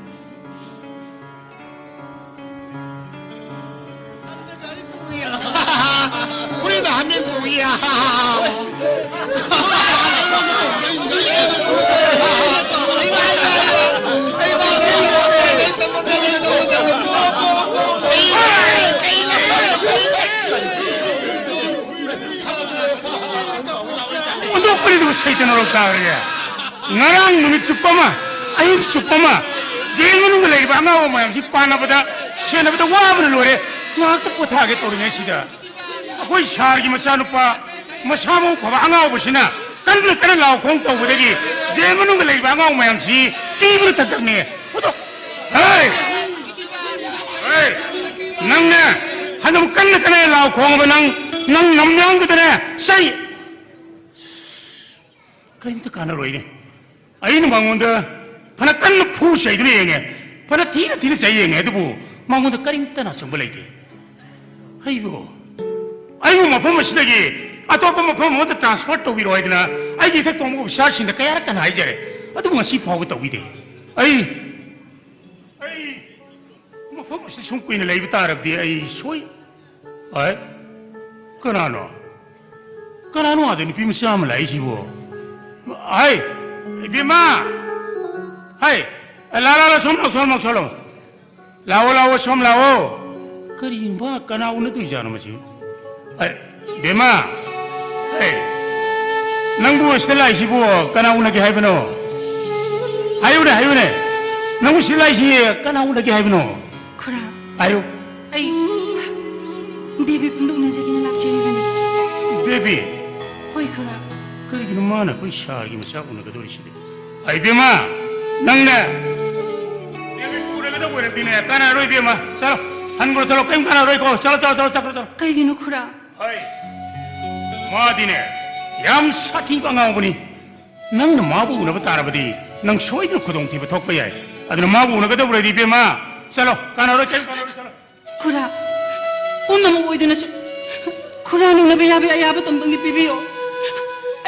ꯑꯣꯟꯊꯣꯛꯄꯅꯤꯗꯨꯕꯨ ꯁꯩꯇ ꯅꯣꯔꯣꯛ ꯇꯥꯈ꯭ꯔꯦ꯫ ꯉꯔꯥꯡ ꯅꯨꯃꯤꯠ ꯆꯨꯞꯄ ꯑꯃ, ꯑꯍꯤꯡ ꯆꯨꯞꯄ ꯑꯃ ꯖꯦꯜ ꯃꯅꯨꯡꯗ ꯂꯩꯔꯤꯕ ꯑꯉꯥꯎꯕ ꯃꯌꯥꯝꯁꯤ ꯄꯥꯟꯅꯕꯗ, ꯁꯦꯟꯅꯕꯗ ꯋꯥꯕꯅ ꯂꯣꯏꯔꯦ꯫ ꯉꯥꯏꯍꯥꯛꯇ ꯄꯣꯊꯥꯒꯦ ꯇꯧꯔꯤꯉꯩꯁꯤꯗ ꯑꯩꯈꯣꯏ ꯁꯥꯔꯒꯤ ꯃꯆꯥꯅꯨꯄꯥ ꯃꯁꯥ ꯃꯎ ꯐꯕ ꯑꯉꯥꯎꯕꯁꯤꯅ ꯀꯟꯅ ꯀꯟꯅ ꯂꯥꯎ ꯈꯣꯡ ꯇꯧꯕꯗꯒꯤ ꯖꯦꯜ ꯃꯅꯨꯡꯗ ꯂꯩꯔꯤꯕ ꯑꯉꯥꯎ ꯃꯌꯥꯝꯁꯤ ꯀꯤꯕꯅ ꯇꯠꯇꯕꯅꯦ꯫ ꯍꯣꯏ! ꯍꯦ! ꯅꯪꯅꯦ! ꯐꯅꯕ ꯀꯟꯅ ꯀꯟꯅ ꯂꯥꯎ ꯈꯣꯡꯉꯕ ꯅꯪ, ꯅꯪ ꯉꯝ ꯌꯥꯎꯗꯗꯅꯦ ꯆꯩ! ꯀꯔꯤꯝꯇ ꯀꯥꯟꯅꯔꯣꯏꯅꯦ꯫ ꯑꯩꯅ ꯃꯉꯣꯟꯗ ꯐꯅ ꯀꯟꯅ ꯐꯨ ꯆꯩꯗꯨꯅ ꯌꯦꯡꯉꯦ, ꯐꯅ ꯊꯤꯅ ꯊꯤꯅ ꯆꯩ ꯌꯦꯡꯉꯦ, ꯑꯗꯨꯕꯨ ꯃꯉꯣꯟꯗ ꯀꯔꯤꯝꯇ ꯑꯆꯨꯝꯕ ꯂꯩꯇꯦ꯫ ꯑꯩꯕꯨ, ꯑꯩꯕꯨ ꯃꯐꯝ ꯑꯁꯤꯗꯒꯤ ꯑꯇꯣꯞꯄ ꯃꯐꯝ ꯑꯃꯗ transfer ꯇꯧꯕꯤꯔꯣ ꯍꯥꯏꯗꯅ ꯑꯩꯒꯤ ꯏꯊꯛ ꯊꯣꯡꯕ officerꯁꯤꯡꯗ ꯀꯌꯥꯔꯛ ꯀꯟꯅ ꯍꯥꯏꯖꯔꯦ, ꯑꯗꯨꯕꯨ ꯉꯁꯤ ꯐꯥꯎꯕ ꯇꯧꯕꯤꯗꯦ꯫ ꯑꯩ, ꯑꯩ ꯃꯐꯝ ꯑꯁꯤꯗ ꯁꯨꯝ ꯀꯨꯏꯅ ꯂꯩꯕ ꯇꯥꯔꯕꯗꯤ ꯑꯩ ꯁꯣꯏ-, ꯍꯣꯏ꯫ ꯀꯅꯥꯅꯣ? ꯀꯅꯥꯅꯣ ꯑꯥꯗ ꯅꯨꯄꯤ ꯃꯆꯥ ꯑꯃ ꯂꯥꯛꯏꯁꯤꯕꯣ? ꯍꯩ, ꯏꯕꯦꯝꯃ! ꯍꯩ, ꯂꯥ, ꯂꯥ, ꯂꯥ, ꯁꯣꯝ ꯂꯥꯎ, ꯁꯣꯝ ꯂꯥꯎ, ꯁꯣꯝ ꯂꯥꯎ꯫ ꯂꯥꯛꯑꯣ, ꯂꯥꯛꯑꯣ, ꯁꯣꯝ ꯂꯥꯛꯑꯣ꯫ ꯀꯔꯤꯒꯨꯝꯕ ꯀꯅꯥ ꯎꯅꯗꯣꯏꯖꯥꯠꯅꯣ ꯃꯁꯤ? ꯑꯩ, ꯕꯦꯝꯃ! ꯑꯩ, ꯅꯪꯕꯨ ꯁꯤꯗ ꯂꯥꯛꯏꯁꯤꯕꯨ ꯀꯅꯥ ꯎꯅꯒꯦ ꯍꯥꯏꯕꯅꯣ? ꯍꯥꯏꯌꯨꯅꯦ, ꯍꯥꯏꯌꯨꯅꯦ꯫ ꯅꯪꯕꯨ ꯁꯤꯗ ꯂꯥꯛꯏꯁꯤ ꯀꯅꯥ ꯎꯅꯒꯦ ꯍꯥꯏꯕꯅꯣ? ꯈꯨꯔꯥ꯫ ꯍꯥꯏꯌꯨ꯫ ꯑꯩ ꯗꯦꯕꯤꯞꯅ ꯎꯅꯖꯒꯦꯅ ꯂꯥꯛꯆꯔꯤꯕꯅꯤ꯫ ꯗꯦꯕꯤ? ꯍꯣꯏ, ꯈꯨꯔꯥ꯫ ꯀꯔꯤꯒꯤꯅꯣ ꯃꯥꯅ ꯑꯩꯈꯣꯏ ꯁꯥꯔꯒꯤ ꯃꯆꯥ ꯎꯅꯒꯗꯧꯔꯤꯁꯤꯗꯤ? ꯑꯩ ꯕꯦꯝꯃ, ꯅꯪꯅꯦ ꯗꯦꯕꯤꯞꯇꯨ ꯎꯅꯒꯗꯧꯕ ꯑꯣꯏꯔꯗꯤꯅꯦ, ꯀꯥꯟꯅꯔꯣꯏ ꯏꯕꯦꯝꯃ꯫ ꯆꯠꯂꯣ, ꯍꯟꯈ꯭ꯔꯣ, ꯆꯠꯂꯣ, ꯀꯔꯤꯝ ꯀꯥꯟꯅꯔꯣꯏꯀꯣ꯫ ꯆꯠꯂꯣ, ꯆꯠꯂꯣ, ꯆꯠꯂꯣ, ꯆꯠꯈ꯭ꯔꯣ, ꯆꯠꯂꯣ꯫ ꯀꯩꯒꯤꯅꯣ ꯈꯨꯔꯥ? ꯍꯣꯏ, ꯃꯥꯗꯤꯅꯦ ꯌꯥꯝ ꯁꯥꯊꯤꯕ ꯑꯉꯥꯎꯕꯅꯤ꯫ ꯅꯪꯅ ꯃꯥꯕꯨ ꯎꯅꯕ ꯇꯥꯔꯕꯗꯤ ꯅꯪ ꯁꯣꯏꯗꯅ ꯈꯨꯗꯣꯡꯊꯤꯕ ꯊꯣꯛꯄ ꯌꯥꯏ꯫ ꯑꯗꯨꯅ ꯃꯥꯕꯨ ꯎꯅꯒꯗꯧꯕ ꯂꯩꯔꯗꯤ ꯏꯕꯦꯝꯃ, ꯆꯠꯂꯣ, ꯀꯥꯟꯅꯔꯣꯏ, ꯀꯔꯤꯝ ꯀꯥꯟꯅꯔꯣꯏ, ꯆꯠꯂꯣ꯫ ꯈꯨꯔꯥ, ꯄꯨꯝꯅꯃꯛ ꯑꯣꯏꯗꯨꯅꯁꯨ ꯈꯨꯔꯥ ꯅꯨꯡꯅꯕ ꯌꯥꯕ ꯑꯌꯥꯕ ꯇꯝꯕꯪꯗꯤ ꯄꯤꯕꯤꯌꯣ꯫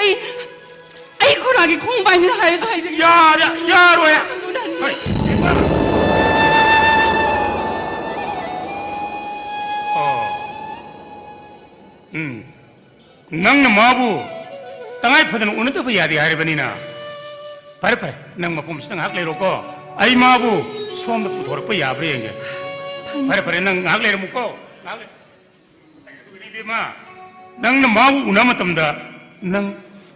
ꯑꯩ, ꯑꯩ ꯈꯨꯔꯥꯒꯤ ꯈꯣꯡ ꯄꯥꯏꯅꯤꯅ ꯍꯥꯏꯔꯁꯨ ꯍꯥꯏꯖꯒꯦ꯫ ꯌꯥꯔꯦ, ꯌꯥꯔꯣꯏ꯫ ꯍꯣꯏ, ꯏꯕꯦꯝꯃ꯫ ꯑꯣ꯫ ꯎꯝ꯫ ꯅꯪꯅ ꯃꯥꯕꯨ ꯇꯉꯥꯏ ꯐꯗꯅ ꯎꯅꯗꯕ ꯌꯥꯗꯦ ꯍꯥꯏꯔꯕꯅꯤꯅ, ꯐꯔꯦ, ꯐꯔꯦ, ꯅꯪ ꯃꯐꯝꯁꯤꯗ ꯉꯥꯏꯍꯥꯛ ꯂꯩꯔꯣꯀꯣ꯫ ꯑꯩ ꯃꯥꯕꯨ ꯁꯣꯝꯗ ꯄꯨꯊꯣꯔꯛꯄ ꯌꯥꯕ꯭ꯔꯥ ꯌꯦꯡꯒꯦ꯫ ꯐꯔꯦ, ꯐꯔꯦ, ꯅꯪ ꯉꯥꯏꯍꯥꯛ ꯂꯩꯔꯝꯃꯨꯀꯣ, ꯉꯥꯏꯍꯥꯛ ꯂꯩ-, ꯏꯕꯦꯝꯃ, ꯅꯪꯅ ꯃꯥꯕꯨ ꯎꯅꯕ ꯃꯇꯝꯗ ꯅꯪ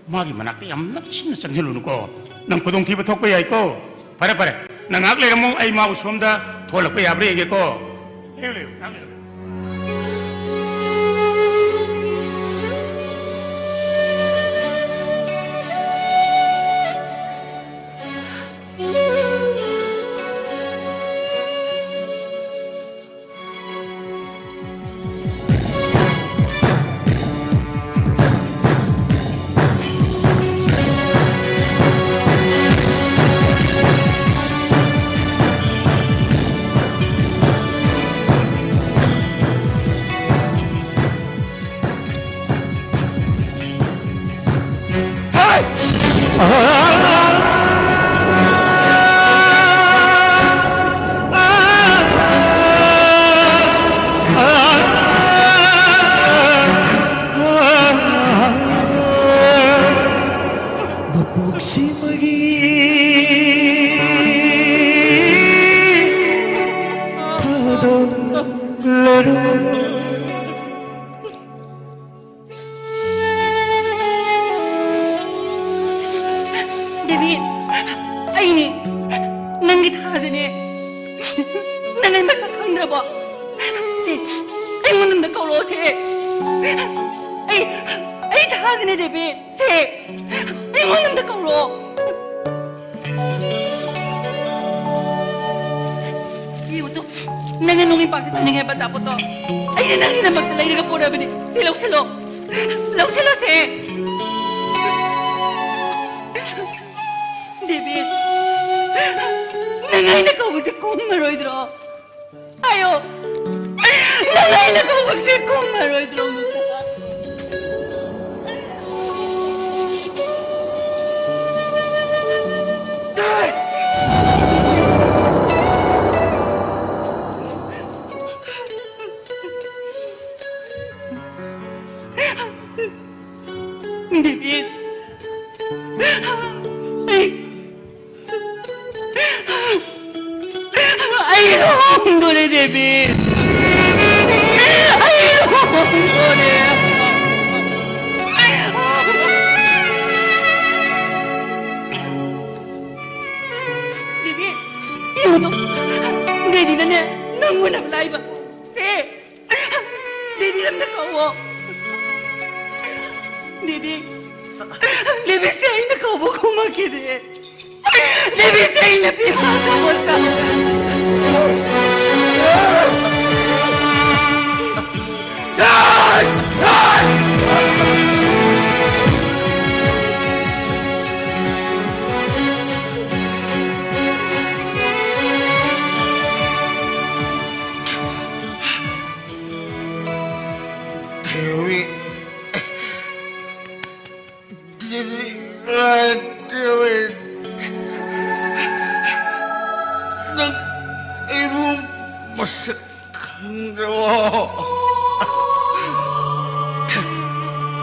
ꯃꯥꯒꯤ ꯃꯅꯥꯛꯇ ꯌꯥꯝ ꯅꯛꯁꯤꯟꯅ ꯆꯪꯁꯤꯜꯂꯨꯅꯨꯀꯣ꯫ ꯅꯪ ꯈꯨꯗꯣꯡꯊꯤꯕ ꯊꯣꯛꯄ ꯌꯥꯏꯀꯣ꯫ ꯐꯔꯦ, ꯐꯔꯦ, ꯅꯪ ꯉꯥꯏꯍꯥꯛ ꯂꯩꯔꯝꯃꯨ, ꯑꯩ ꯃꯥꯕꯨ ꯁꯣꯝꯗ ꯊꯣꯛꯍꯜꯂꯛꯄ ꯌꯥꯕ꯭ꯔꯥ ꯌꯦꯡꯒꯦꯀꯣ꯫ ꯂꯩꯌꯨ, ꯂꯩꯌꯨ, ꯉꯥꯏꯍꯥꯛ ꯂꯩꯌꯨ꯫ ꯑꯩ, ꯑꯩ ꯊꯥꯖꯤꯅꯦ, ꯗꯦꯕꯤꯠ꯫ ꯁꯦ, ꯑꯩꯉꯣꯟꯗ ꯑꯝꯇ ꯀꯧꯔꯛꯑꯣ꯫ ꯌꯦꯡꯉꯨ ꯇꯨ, ꯅꯪꯅ ꯅꯣꯡꯃꯩ ꯄꯥꯛꯇ ꯆꯥꯅꯤꯡꯉꯦ ꯍꯥꯏꯕ ꯑꯆꯥꯄꯣꯠꯇꯣ ꯑꯩꯅ ꯅꯪꯒꯤꯗꯃꯛꯇ ꯂꯩꯔꯒ ꯄꯨꯔꯕꯅꯤ꯫ ꯁꯤ ꯂꯧꯁꯤꯜꯂꯣ, ꯂꯧꯁꯤꯜꯂꯣ ꯁꯦ꯫ ꯗꯦꯕꯤꯠ, ꯅꯪ ꯑꯩꯅ ꯀꯧꯕꯁꯦ ꯈꯨꯝꯃꯔꯣꯏꯗ꯭ꯔꯣ? ꯍꯥꯏꯌꯣ, ꯅꯪ ꯑꯩꯅ ꯀꯧꯕꯁꯦ ꯈꯨꯝꯃꯔꯣꯏꯗ꯭ꯔꯣ? ꯗꯦꯕꯤꯠ, ꯑꯩ ꯑꯩ ꯂꯨꯍꯣꯡꯗꯣꯔꯦ, ꯗꯦꯕꯤꯠ꯫ ꯑꯩ ꯂꯨꯍꯣꯡꯗꯣꯔꯦ꯫ ꯗꯦꯕꯤꯠ, ꯌꯦꯡꯉꯨ ꯇꯨ, ꯗꯦꯗꯤꯅꯅꯦ, ꯅꯪ ꯎꯅꯕ ꯂꯥꯛꯏꯕ꯫ ꯁꯦ, ꯗꯦꯗꯤ ꯑꯝꯇ ꯀꯧꯋꯣ꯫ ꯗꯦꯗꯤ, ꯂꯤꯕꯤꯁꯦ ꯑꯩꯅ ꯀꯧꯕ ꯈꯨꯝꯃꯛꯈꯤꯗꯦ꯫ ꯂꯤꯕꯤꯁꯦ ꯑꯩꯅ ꯄꯤꯕ ꯑꯆꯥꯄꯣꯠ ꯆꯥꯕ꯫ ꯊꯤꯑꯣꯔꯤ꯫ Daddy, theory. ꯅꯪ ꯑꯩꯕꯨ ꯃꯁꯛ ꯈꯪꯗ꯭ꯔꯕꯣ?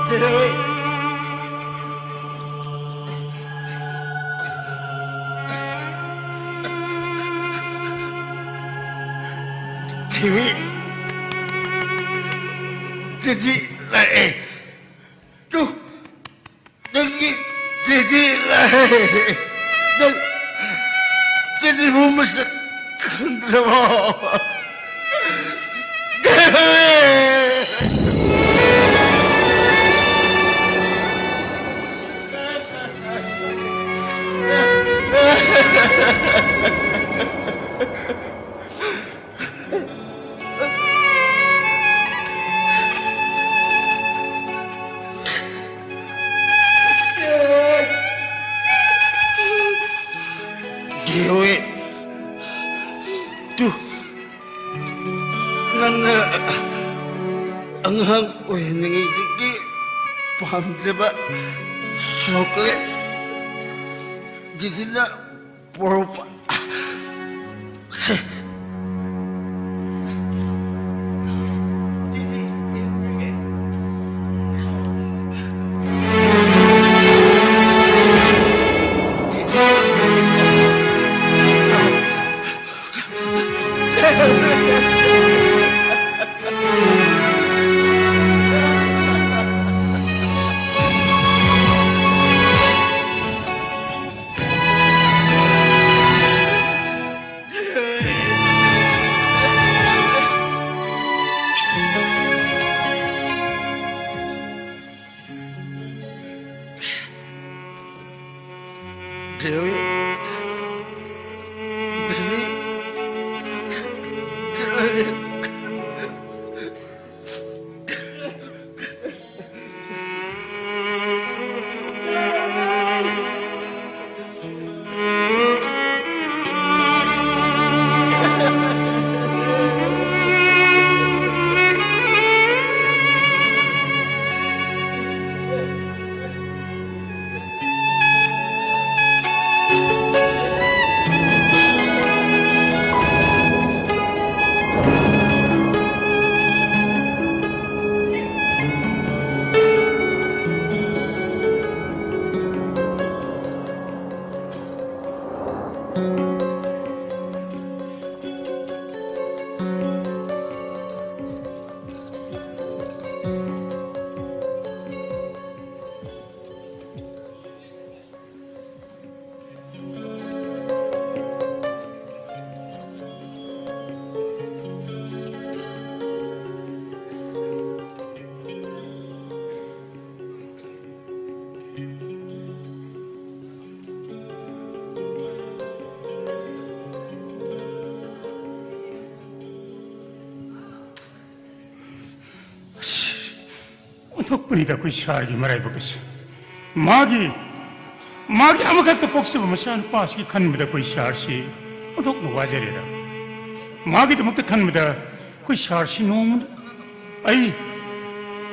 ꯊꯤꯑꯣꯔꯤ꯫ ꯊꯤꯑꯣꯔꯤ꯫ ꯗꯦꯗꯤ ꯂꯥꯛꯑꯦ꯫ ꯇꯨ, ꯅꯪꯒꯤ ꯗꯦꯗꯤ ꯂꯥꯛꯑꯦ꯫ ꯅꯪ ꯗꯦꯗꯤꯕꯨ ꯃꯁꯛ ꯈꯪꯗ꯭ꯔꯕꯣ? ꯗꯦꯗꯤ! ꯑꯉꯥꯡ ꯑꯣꯏꯔꯤꯉꯩꯗꯒꯤ ꯄꯥꯝꯖꯕ ꯆꯣꯀ꯭ꯂꯦꯠ ꯗꯤꯗꯤꯅ ꯄꯣꯔꯛꯄ꯫ ꯁꯦ꯫ ꯗꯦꯕꯤ, ꯗꯦꯕꯤ, ꯀꯔꯤ? ꯑꯁ, ꯑꯣꯟꯊꯣꯛꯄꯅꯤꯗ ꯑꯩꯈꯣꯏ ꯁꯥꯔꯒꯤ ꯃꯔꯥꯏꯕꯛ ꯑꯁꯤ꯫ ꯃꯥꯒꯤ, ꯃꯥꯒꯤ ꯑꯃꯈꯛꯇ ꯄꯣꯛꯆꯕ ꯃꯆꯥꯅꯨꯄꯥꯁꯤꯒꯤ ꯈꯟꯕꯗ ꯑꯩꯈꯣꯏ ꯁꯥꯔꯁꯤ ꯑꯣꯟꯊꯣꯛꯅ ꯋꯥꯖꯔꯦꯗ꯫ ꯃꯥꯒꯤꯗꯃꯛꯇ ꯈꯟꯕꯗ ꯑꯩꯈꯣꯏ ꯁꯥꯔꯁꯤ ꯅꯣꯡꯃ ꯑꯩ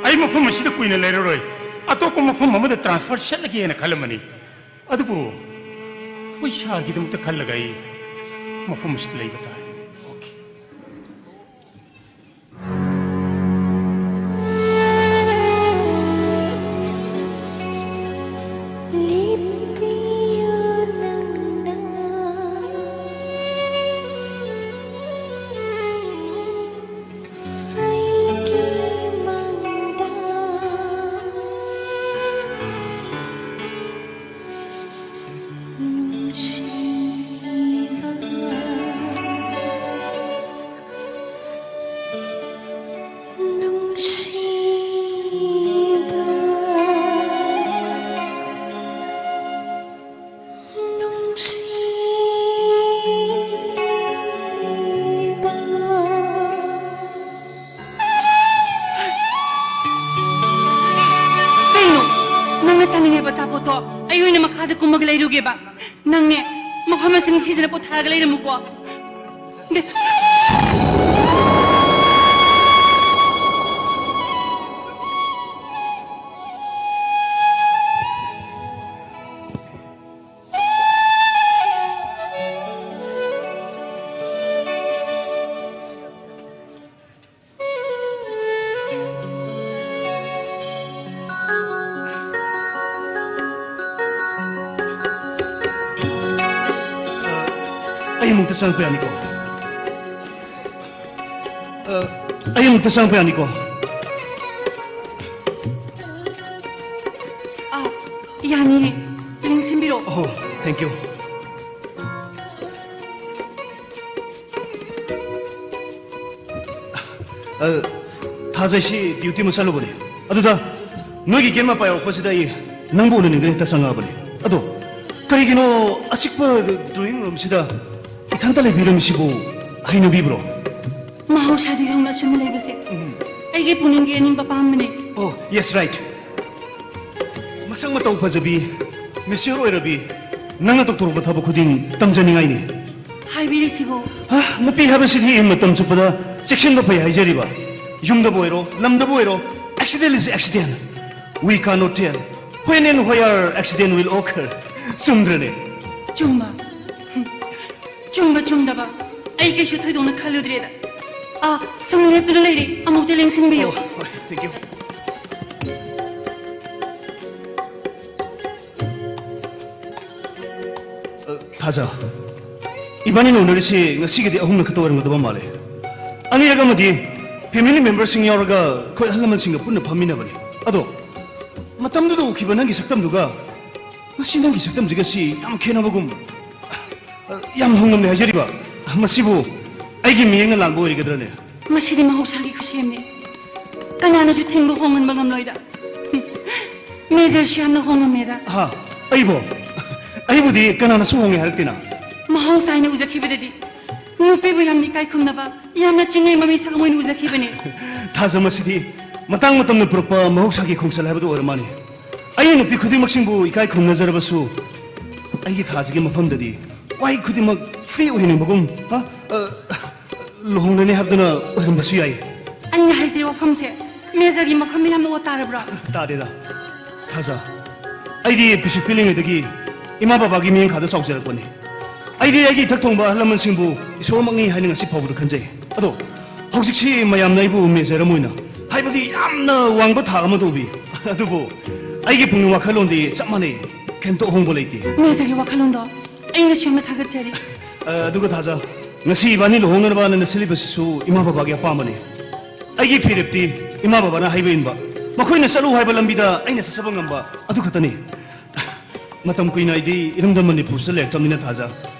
ꯑꯩ ꯃꯐꯝ ꯑꯁꯤꯗ ꯀꯨꯏꯅ ꯂꯩꯔꯔꯣꯏ꯫ ꯑꯇꯣꯞꯄ ꯃꯐꯝ ꯑꯃꯗ ꯇ꯭ꯔꯥꯟꯁꯐꯔ ꯆꯠꯂꯒꯦꯅ ꯈꯜꯂꯝꯕꯅꯤ꯫ ꯑꯗꯨꯕꯨ ꯄꯩꯁꯥꯒꯤꯗꯃꯛꯇ ꯈꯜꯂꯒ ꯑꯩ ꯃꯐꯝ ꯑꯁꯤꯗ ꯂꯩꯕ ꯇꯥꯔꯦ꯫ ꯑꯣꯀꯦ꯫ ꯂꯦꯞꯄꯤꯌꯨ ꯅꯪꯅ ꯑꯩꯒꯤ ꯃꯪꯗ꯫ ꯅꯨꯡꯁꯤꯕ, ꯅꯨꯡꯁꯤꯕ, ꯅꯨꯡꯁꯤꯕ꯫ ꯀꯩꯅꯣ? ꯅꯪꯅ ꯆꯥꯅꯤꯡꯉꯦꯕ ꯑꯆꯥꯄꯣꯠꯇꯣ? ꯑꯩ ꯑꯣꯏꯅ ꯃꯈꯥꯗ ꯀꯨꯝꯃꯒ ꯂꯩꯔꯨꯒꯦꯕ꯫ ꯅꯪꯅꯦ, ꯃꯐꯝ ꯑꯁꯤ ꯅꯤꯡꯁꯤꯡꯗꯅ ꯄꯣꯊꯥꯔꯒ ꯂꯩꯔꯝꯃꯨꯀꯣ꯫ ꯑꯩ ꯑꯃꯨꯛꯇ ꯆꯪꯉꯛꯄ ꯌꯥꯅꯤꯀꯣ? ꯑ, ꯑꯩ ꯑꯃꯨꯛꯇ ꯆꯪꯉꯛꯄ ꯌꯥꯅꯤꯀꯣ? ꯑꯥ, ꯌꯥꯅꯤꯌꯦ꯫ ꯂꯦꯡꯁꯤꯟꯕꯤꯔꯣ꯫ ꯑꯣ, thank you꯫ ꯑ, ꯊꯥꯖꯩꯁꯤ duty ꯑꯃ ꯆꯠꯂꯨꯕꯅꯦ꯫ ꯑꯗꯨꯗ ꯅꯣꯏꯒꯤ gate ꯃꯄꯥ ꯌꯧꯔꯛꯄꯁꯤꯗ ꯑꯩ ꯅꯪꯕꯨ ꯎꯅꯅꯤꯡꯗꯅ ꯍꯦꯛꯇ ꯆꯪꯉꯛꯑꯕꯅꯦ꯫ ꯑꯗꯣ ꯀꯔꯤꯒꯤꯅꯣ ꯑꯆꯤꯛꯄ drawing roomꯁꯤꯗ ꯏꯊꯟꯇ ꯂꯩꯕꯤꯔꯝꯃꯤꯁꯤꯕꯨ? ꯍꯩꯅꯕꯤꯕ꯭ꯔꯣ? ꯃꯍꯧꯁꯥꯗꯒꯤ ꯍꯧꯅ ꯑꯁꯨꯝꯅ ꯂꯩꯕꯁꯦ ꯎꯝ꯫ ꯑꯩꯒꯤ ꯄꯨꯛꯅꯤꯡꯒꯤ ꯑꯅꯤꯡꯕ ꯄꯥꯝꯕꯅꯦ꯫ Oh, yes, right꯫ ꯃꯁꯛ ꯃꯇꯧ ꯐꯖꯕꯤ, mature ꯑꯣꯏꯔꯕꯤ, ꯅꯪꯅ ꯇꯧꯊꯣꯔꯛꯄ ꯊꯕꯛ ꯈꯨꯗꯤꯡ ꯇꯝꯖꯅꯤꯡꯉꯥꯏꯅꯤ꯫ ꯍꯥꯏꯕꯤꯔꯤꯁꯤꯕꯨ? ꯍꯥ, ꯅꯨꯄꯤ ꯍꯥꯏꯕꯁꯤꯗꯤ ꯃꯇꯝ ꯆꯨꯞꯄꯗ ꯆꯦꯛꯁꯤꯟꯕ ꯐꯩ ꯍꯥꯏꯖꯔꯤꯕ꯫ ꯌꯨꯝꯗꯕꯨ ꯑꯣꯏꯔꯣ, ꯂꯝꯗꯕꯨ ꯑꯣꯏꯔꯣ, Accident is accident. We cannot tell when and where accident will occur. ꯆꯨꯝꯗ꯭ꯔꯅꯦ? ꯆꯨꯝꯕ? ꯍꯨꯝ꯫ ꯆꯨꯝꯕ ꯆꯨꯝꯗꯕ ꯑꯩ ꯀꯩꯁꯨ ꯊꯣꯏꯗꯣꯛꯅ ꯈꯜꯂꯨꯗ꯭ꯔꯦꯗ꯫ ꯑꯥ, ꯁꯨꯝ ꯂꯦꯞꯇꯨꯅ ꯂꯩꯔꯦ, ꯑꯃꯨꯛꯇ ꯂꯦꯡꯁꯤꯟꯕꯤꯌꯨ꯫ ꯑꯣ, ꯍꯣꯏ, thank you. ꯑ, ꯊꯥꯖ, ꯏꯕꯥꯅꯤꯅ ꯎꯅꯔꯤꯁꯤ ꯉꯁꯤꯒꯤꯗꯤ ꯑꯍꯨꯝꯂꯛ ꯈꯛꯇ ꯑꯣꯏꯔꯝꯒꯗꯕ ꯃꯥꯜꯂꯦ꯫ ꯑꯅꯤꯔꯛ ꯑꯃꯗꯤ family memberꯁꯤꯡ ꯌꯥꯎꯔꯒ ꯑꯩꯈꯣꯏ ꯑꯍꯜ ꯂꯃꯟꯁꯤꯡꯒ ꯄꯨꯟꯅ ꯐꯝꯃꯤꯟꯅꯕꯅꯤ꯫ ꯑꯗꯣ, ꯃꯇꯝꯗꯨꯗ ꯎꯈꯤꯕ ꯅꯪꯒꯤ ꯁꯛꯇꯝꯗꯨꯒ ꯉꯁꯤ ꯅꯪꯒꯤ ꯁꯛꯇꯝꯁꯤꯒ ꯁꯤ ꯌꯥꯝ ꯈꯦꯠꯅꯕꯒꯨꯝ꯫ ꯑ, ꯌꯥꯝ ꯍꯣꯡꯉꯝꯂꯦ ꯍꯥꯏꯖꯔꯤꯕ꯫ ꯃꯁꯤꯕꯨ ꯑꯩꯒꯤ ꯃꯤꯠꯌꯦꯡꯅ ꯂꯥꯟꯕ ꯑꯣꯏꯔꯒꯗ꯭ꯔꯅꯦ? ꯃꯁꯤꯗꯤ ꯃꯍꯧꯁꯥꯒꯤ ꯈꯨꯁꯦꯝꯅꯤ꯫ ꯀꯅꯥꯅꯁꯨ ꯊꯤꯡꯕ ꯍꯣꯡꯍꯟꯕ ꯉꯝꯂꯣꯏꯗ꯫ ꯃꯦꯖꯔꯁꯨ ꯌꯥꯝꯅ ꯍꯣꯡꯉꯝꯃꯦꯗ꯫ ꯍꯥ? ꯑꯩꯕꯣ? ꯑꯩꯕꯨꯗꯤ ꯀꯅꯥꯅꯁꯨ ꯍꯣꯡꯉꯦ ꯍꯥꯏꯔꯛꯇꯦꯅ꯫ ꯃꯍꯧꯁꯥ ꯍꯥꯏꯅ ꯎꯖꯈꯤꯕꯗꯗꯤ ꯅꯨꯄꯤꯕꯨ ꯌꯥꯝꯅ ꯏꯀꯥꯏ ꯈꯨꯝꯅꯕ, ꯌꯥꯝꯅ ꯆꯤꯡꯂꯦꯝꯕ ꯃꯤꯁꯛ ꯑꯃ ꯑꯣꯏꯅ ꯎꯖꯈꯤꯕꯅꯤ꯫ ꯊꯥꯖ, ꯃꯁꯤꯗꯤ ꯃꯇꯥꯡ ꯃꯇꯝꯅ ꯄꯨꯔꯛꯄ ꯃꯍꯧꯁꯥꯒꯤ ꯈꯣꯡꯆꯠ ꯍꯥꯏꯕꯗꯨ ꯑꯣꯏꯔ ꯃꯥꯜꯂꯤ꯫ ꯑꯩꯅ ꯅꯨꯄꯤ ꯈꯨꯗꯤꯡꯃꯛꯁꯤꯡꯕꯨ ꯏꯀꯥꯏ ꯈꯨꯝꯅꯖꯔꯕꯁꯨ, ꯑꯩꯒꯤ ꯊꯥꯖꯒꯤ ꯃꯐꯝꯗꯗꯤ ꯋꯥꯍꯩ ꯈꯨꯗꯤꯡꯃꯛ free ꯑꯣꯏꯍꯟꯅꯤꯡꯕꯒꯨꯝ, ꯍꯥ? ꯑ, ꯂꯨꯍꯣꯡꯂꯅꯤ ꯍꯥꯏꯕꯗꯨꯅ ꯑꯣꯏꯔꯝꯕꯁꯨ ꯌꯥꯏ꯫ ꯑꯩꯅ ꯍꯥꯏꯖꯔꯤꯕ ꯋꯥꯐꯝꯁꯦ ꯃꯦꯖꯔꯒꯤ ꯃꯐꯝꯗ ꯌꯥꯝꯅ ꯑꯣꯠ ꯇꯥꯔꯕ꯭ꯔꯥ? ꯇꯥꯗꯦꯗ꯫ ꯊꯥꯖ, ꯑꯩꯗꯤ ꯄꯤꯁꯛ ꯄꯤꯛꯂꯤꯉꯩꯗꯒꯤ ꯏꯃꯥ ꯕꯕꯥꯒꯤ ꯃꯤꯠꯌꯦꯡꯈꯥꯗ ꯆꯥꯎꯖꯔꯛꯄꯅꯤ꯫ ꯑꯩꯗꯤ ꯑꯩꯒꯤ ꯏꯊꯛ ꯊꯣꯡꯕ ꯑꯍꯜ ꯂꯃꯟꯁꯤꯡꯕꯨ ꯏꯁꯣꯔꯃꯛꯅꯤ ꯍꯥꯏꯅ ꯉꯁꯤ ꯐꯥꯎꯕꯗ ꯈꯟꯖꯩ꯫ ꯑꯗꯣ ꯍꯧꯖꯤꯛꯁꯤ ꯃꯌꯥꯝꯅ ꯑꯩꯕꯨ ꯃꯦꯖꯔ ꯑꯃ ꯑꯣꯏꯅ, ꯍꯥꯏꯕꯗꯤ ꯌꯥꯝꯅ ꯋꯥꯡꯕ ꯊꯥꯛ ꯑꯃꯗ ꯎꯕꯤ꯫ ꯑꯗꯨꯕꯨ ꯑꯩꯒꯤ ꯄꯨꯛꯅꯤꯡ ꯋꯥꯈꯜꯂꯣꯟꯗꯤ ꯆꯞ ꯃꯥꯟꯅꯩ, ꯀꯩꯝꯇ ꯑꯍꯣꯡꯕ ꯂꯩꯇꯦ꯫ ꯃꯦꯖꯔꯒꯤ ꯋꯥꯈꯜꯂꯣꯟꯗꯣ ꯑꯩꯅꯁꯨ ꯌꯥꯝꯅ ꯊꯥꯒꯠꯆꯔꯤ꯫ ꯑ, ꯑꯗꯨꯒ ꯊꯥꯖ, ꯉꯁꯤ ꯏꯕꯥꯅꯤ ꯂꯨꯍꯣꯡꯅꯅꯕꯅ ꯁꯤꯜꯂꯤꯕꯁꯤꯁꯨ ꯏꯃꯥ ꯕꯕꯥꯒꯤ ꯑꯄꯥꯝꯕꯅꯤ꯫ ꯑꯩꯒꯤ ꯐꯤꯔꯦꯞꯇꯤ ꯏꯃꯥ ꯕꯕꯥꯅ ꯍꯥꯏꯕ ꯏꯟꯕ, ꯃꯈꯣꯏꯅ ꯆꯠꯂꯨ ꯍꯥꯏꯕ ꯂꯝꯕꯤꯗ ꯑꯩꯅ ꯆꯠꯆꯕ ꯉꯝꯕ, ꯑꯗꯨ ꯈꯛꯇꯅꯤ꯫ ꯃꯇꯝ ꯀꯨꯏꯅ ꯑꯩꯗꯤ ꯏꯔꯝꯗꯝ ꯃꯅꯤꯄꯨꯔꯁꯤꯗ ꯂꯩꯔꯛꯇꯕꯅꯤꯅ ꯊꯥꯖ,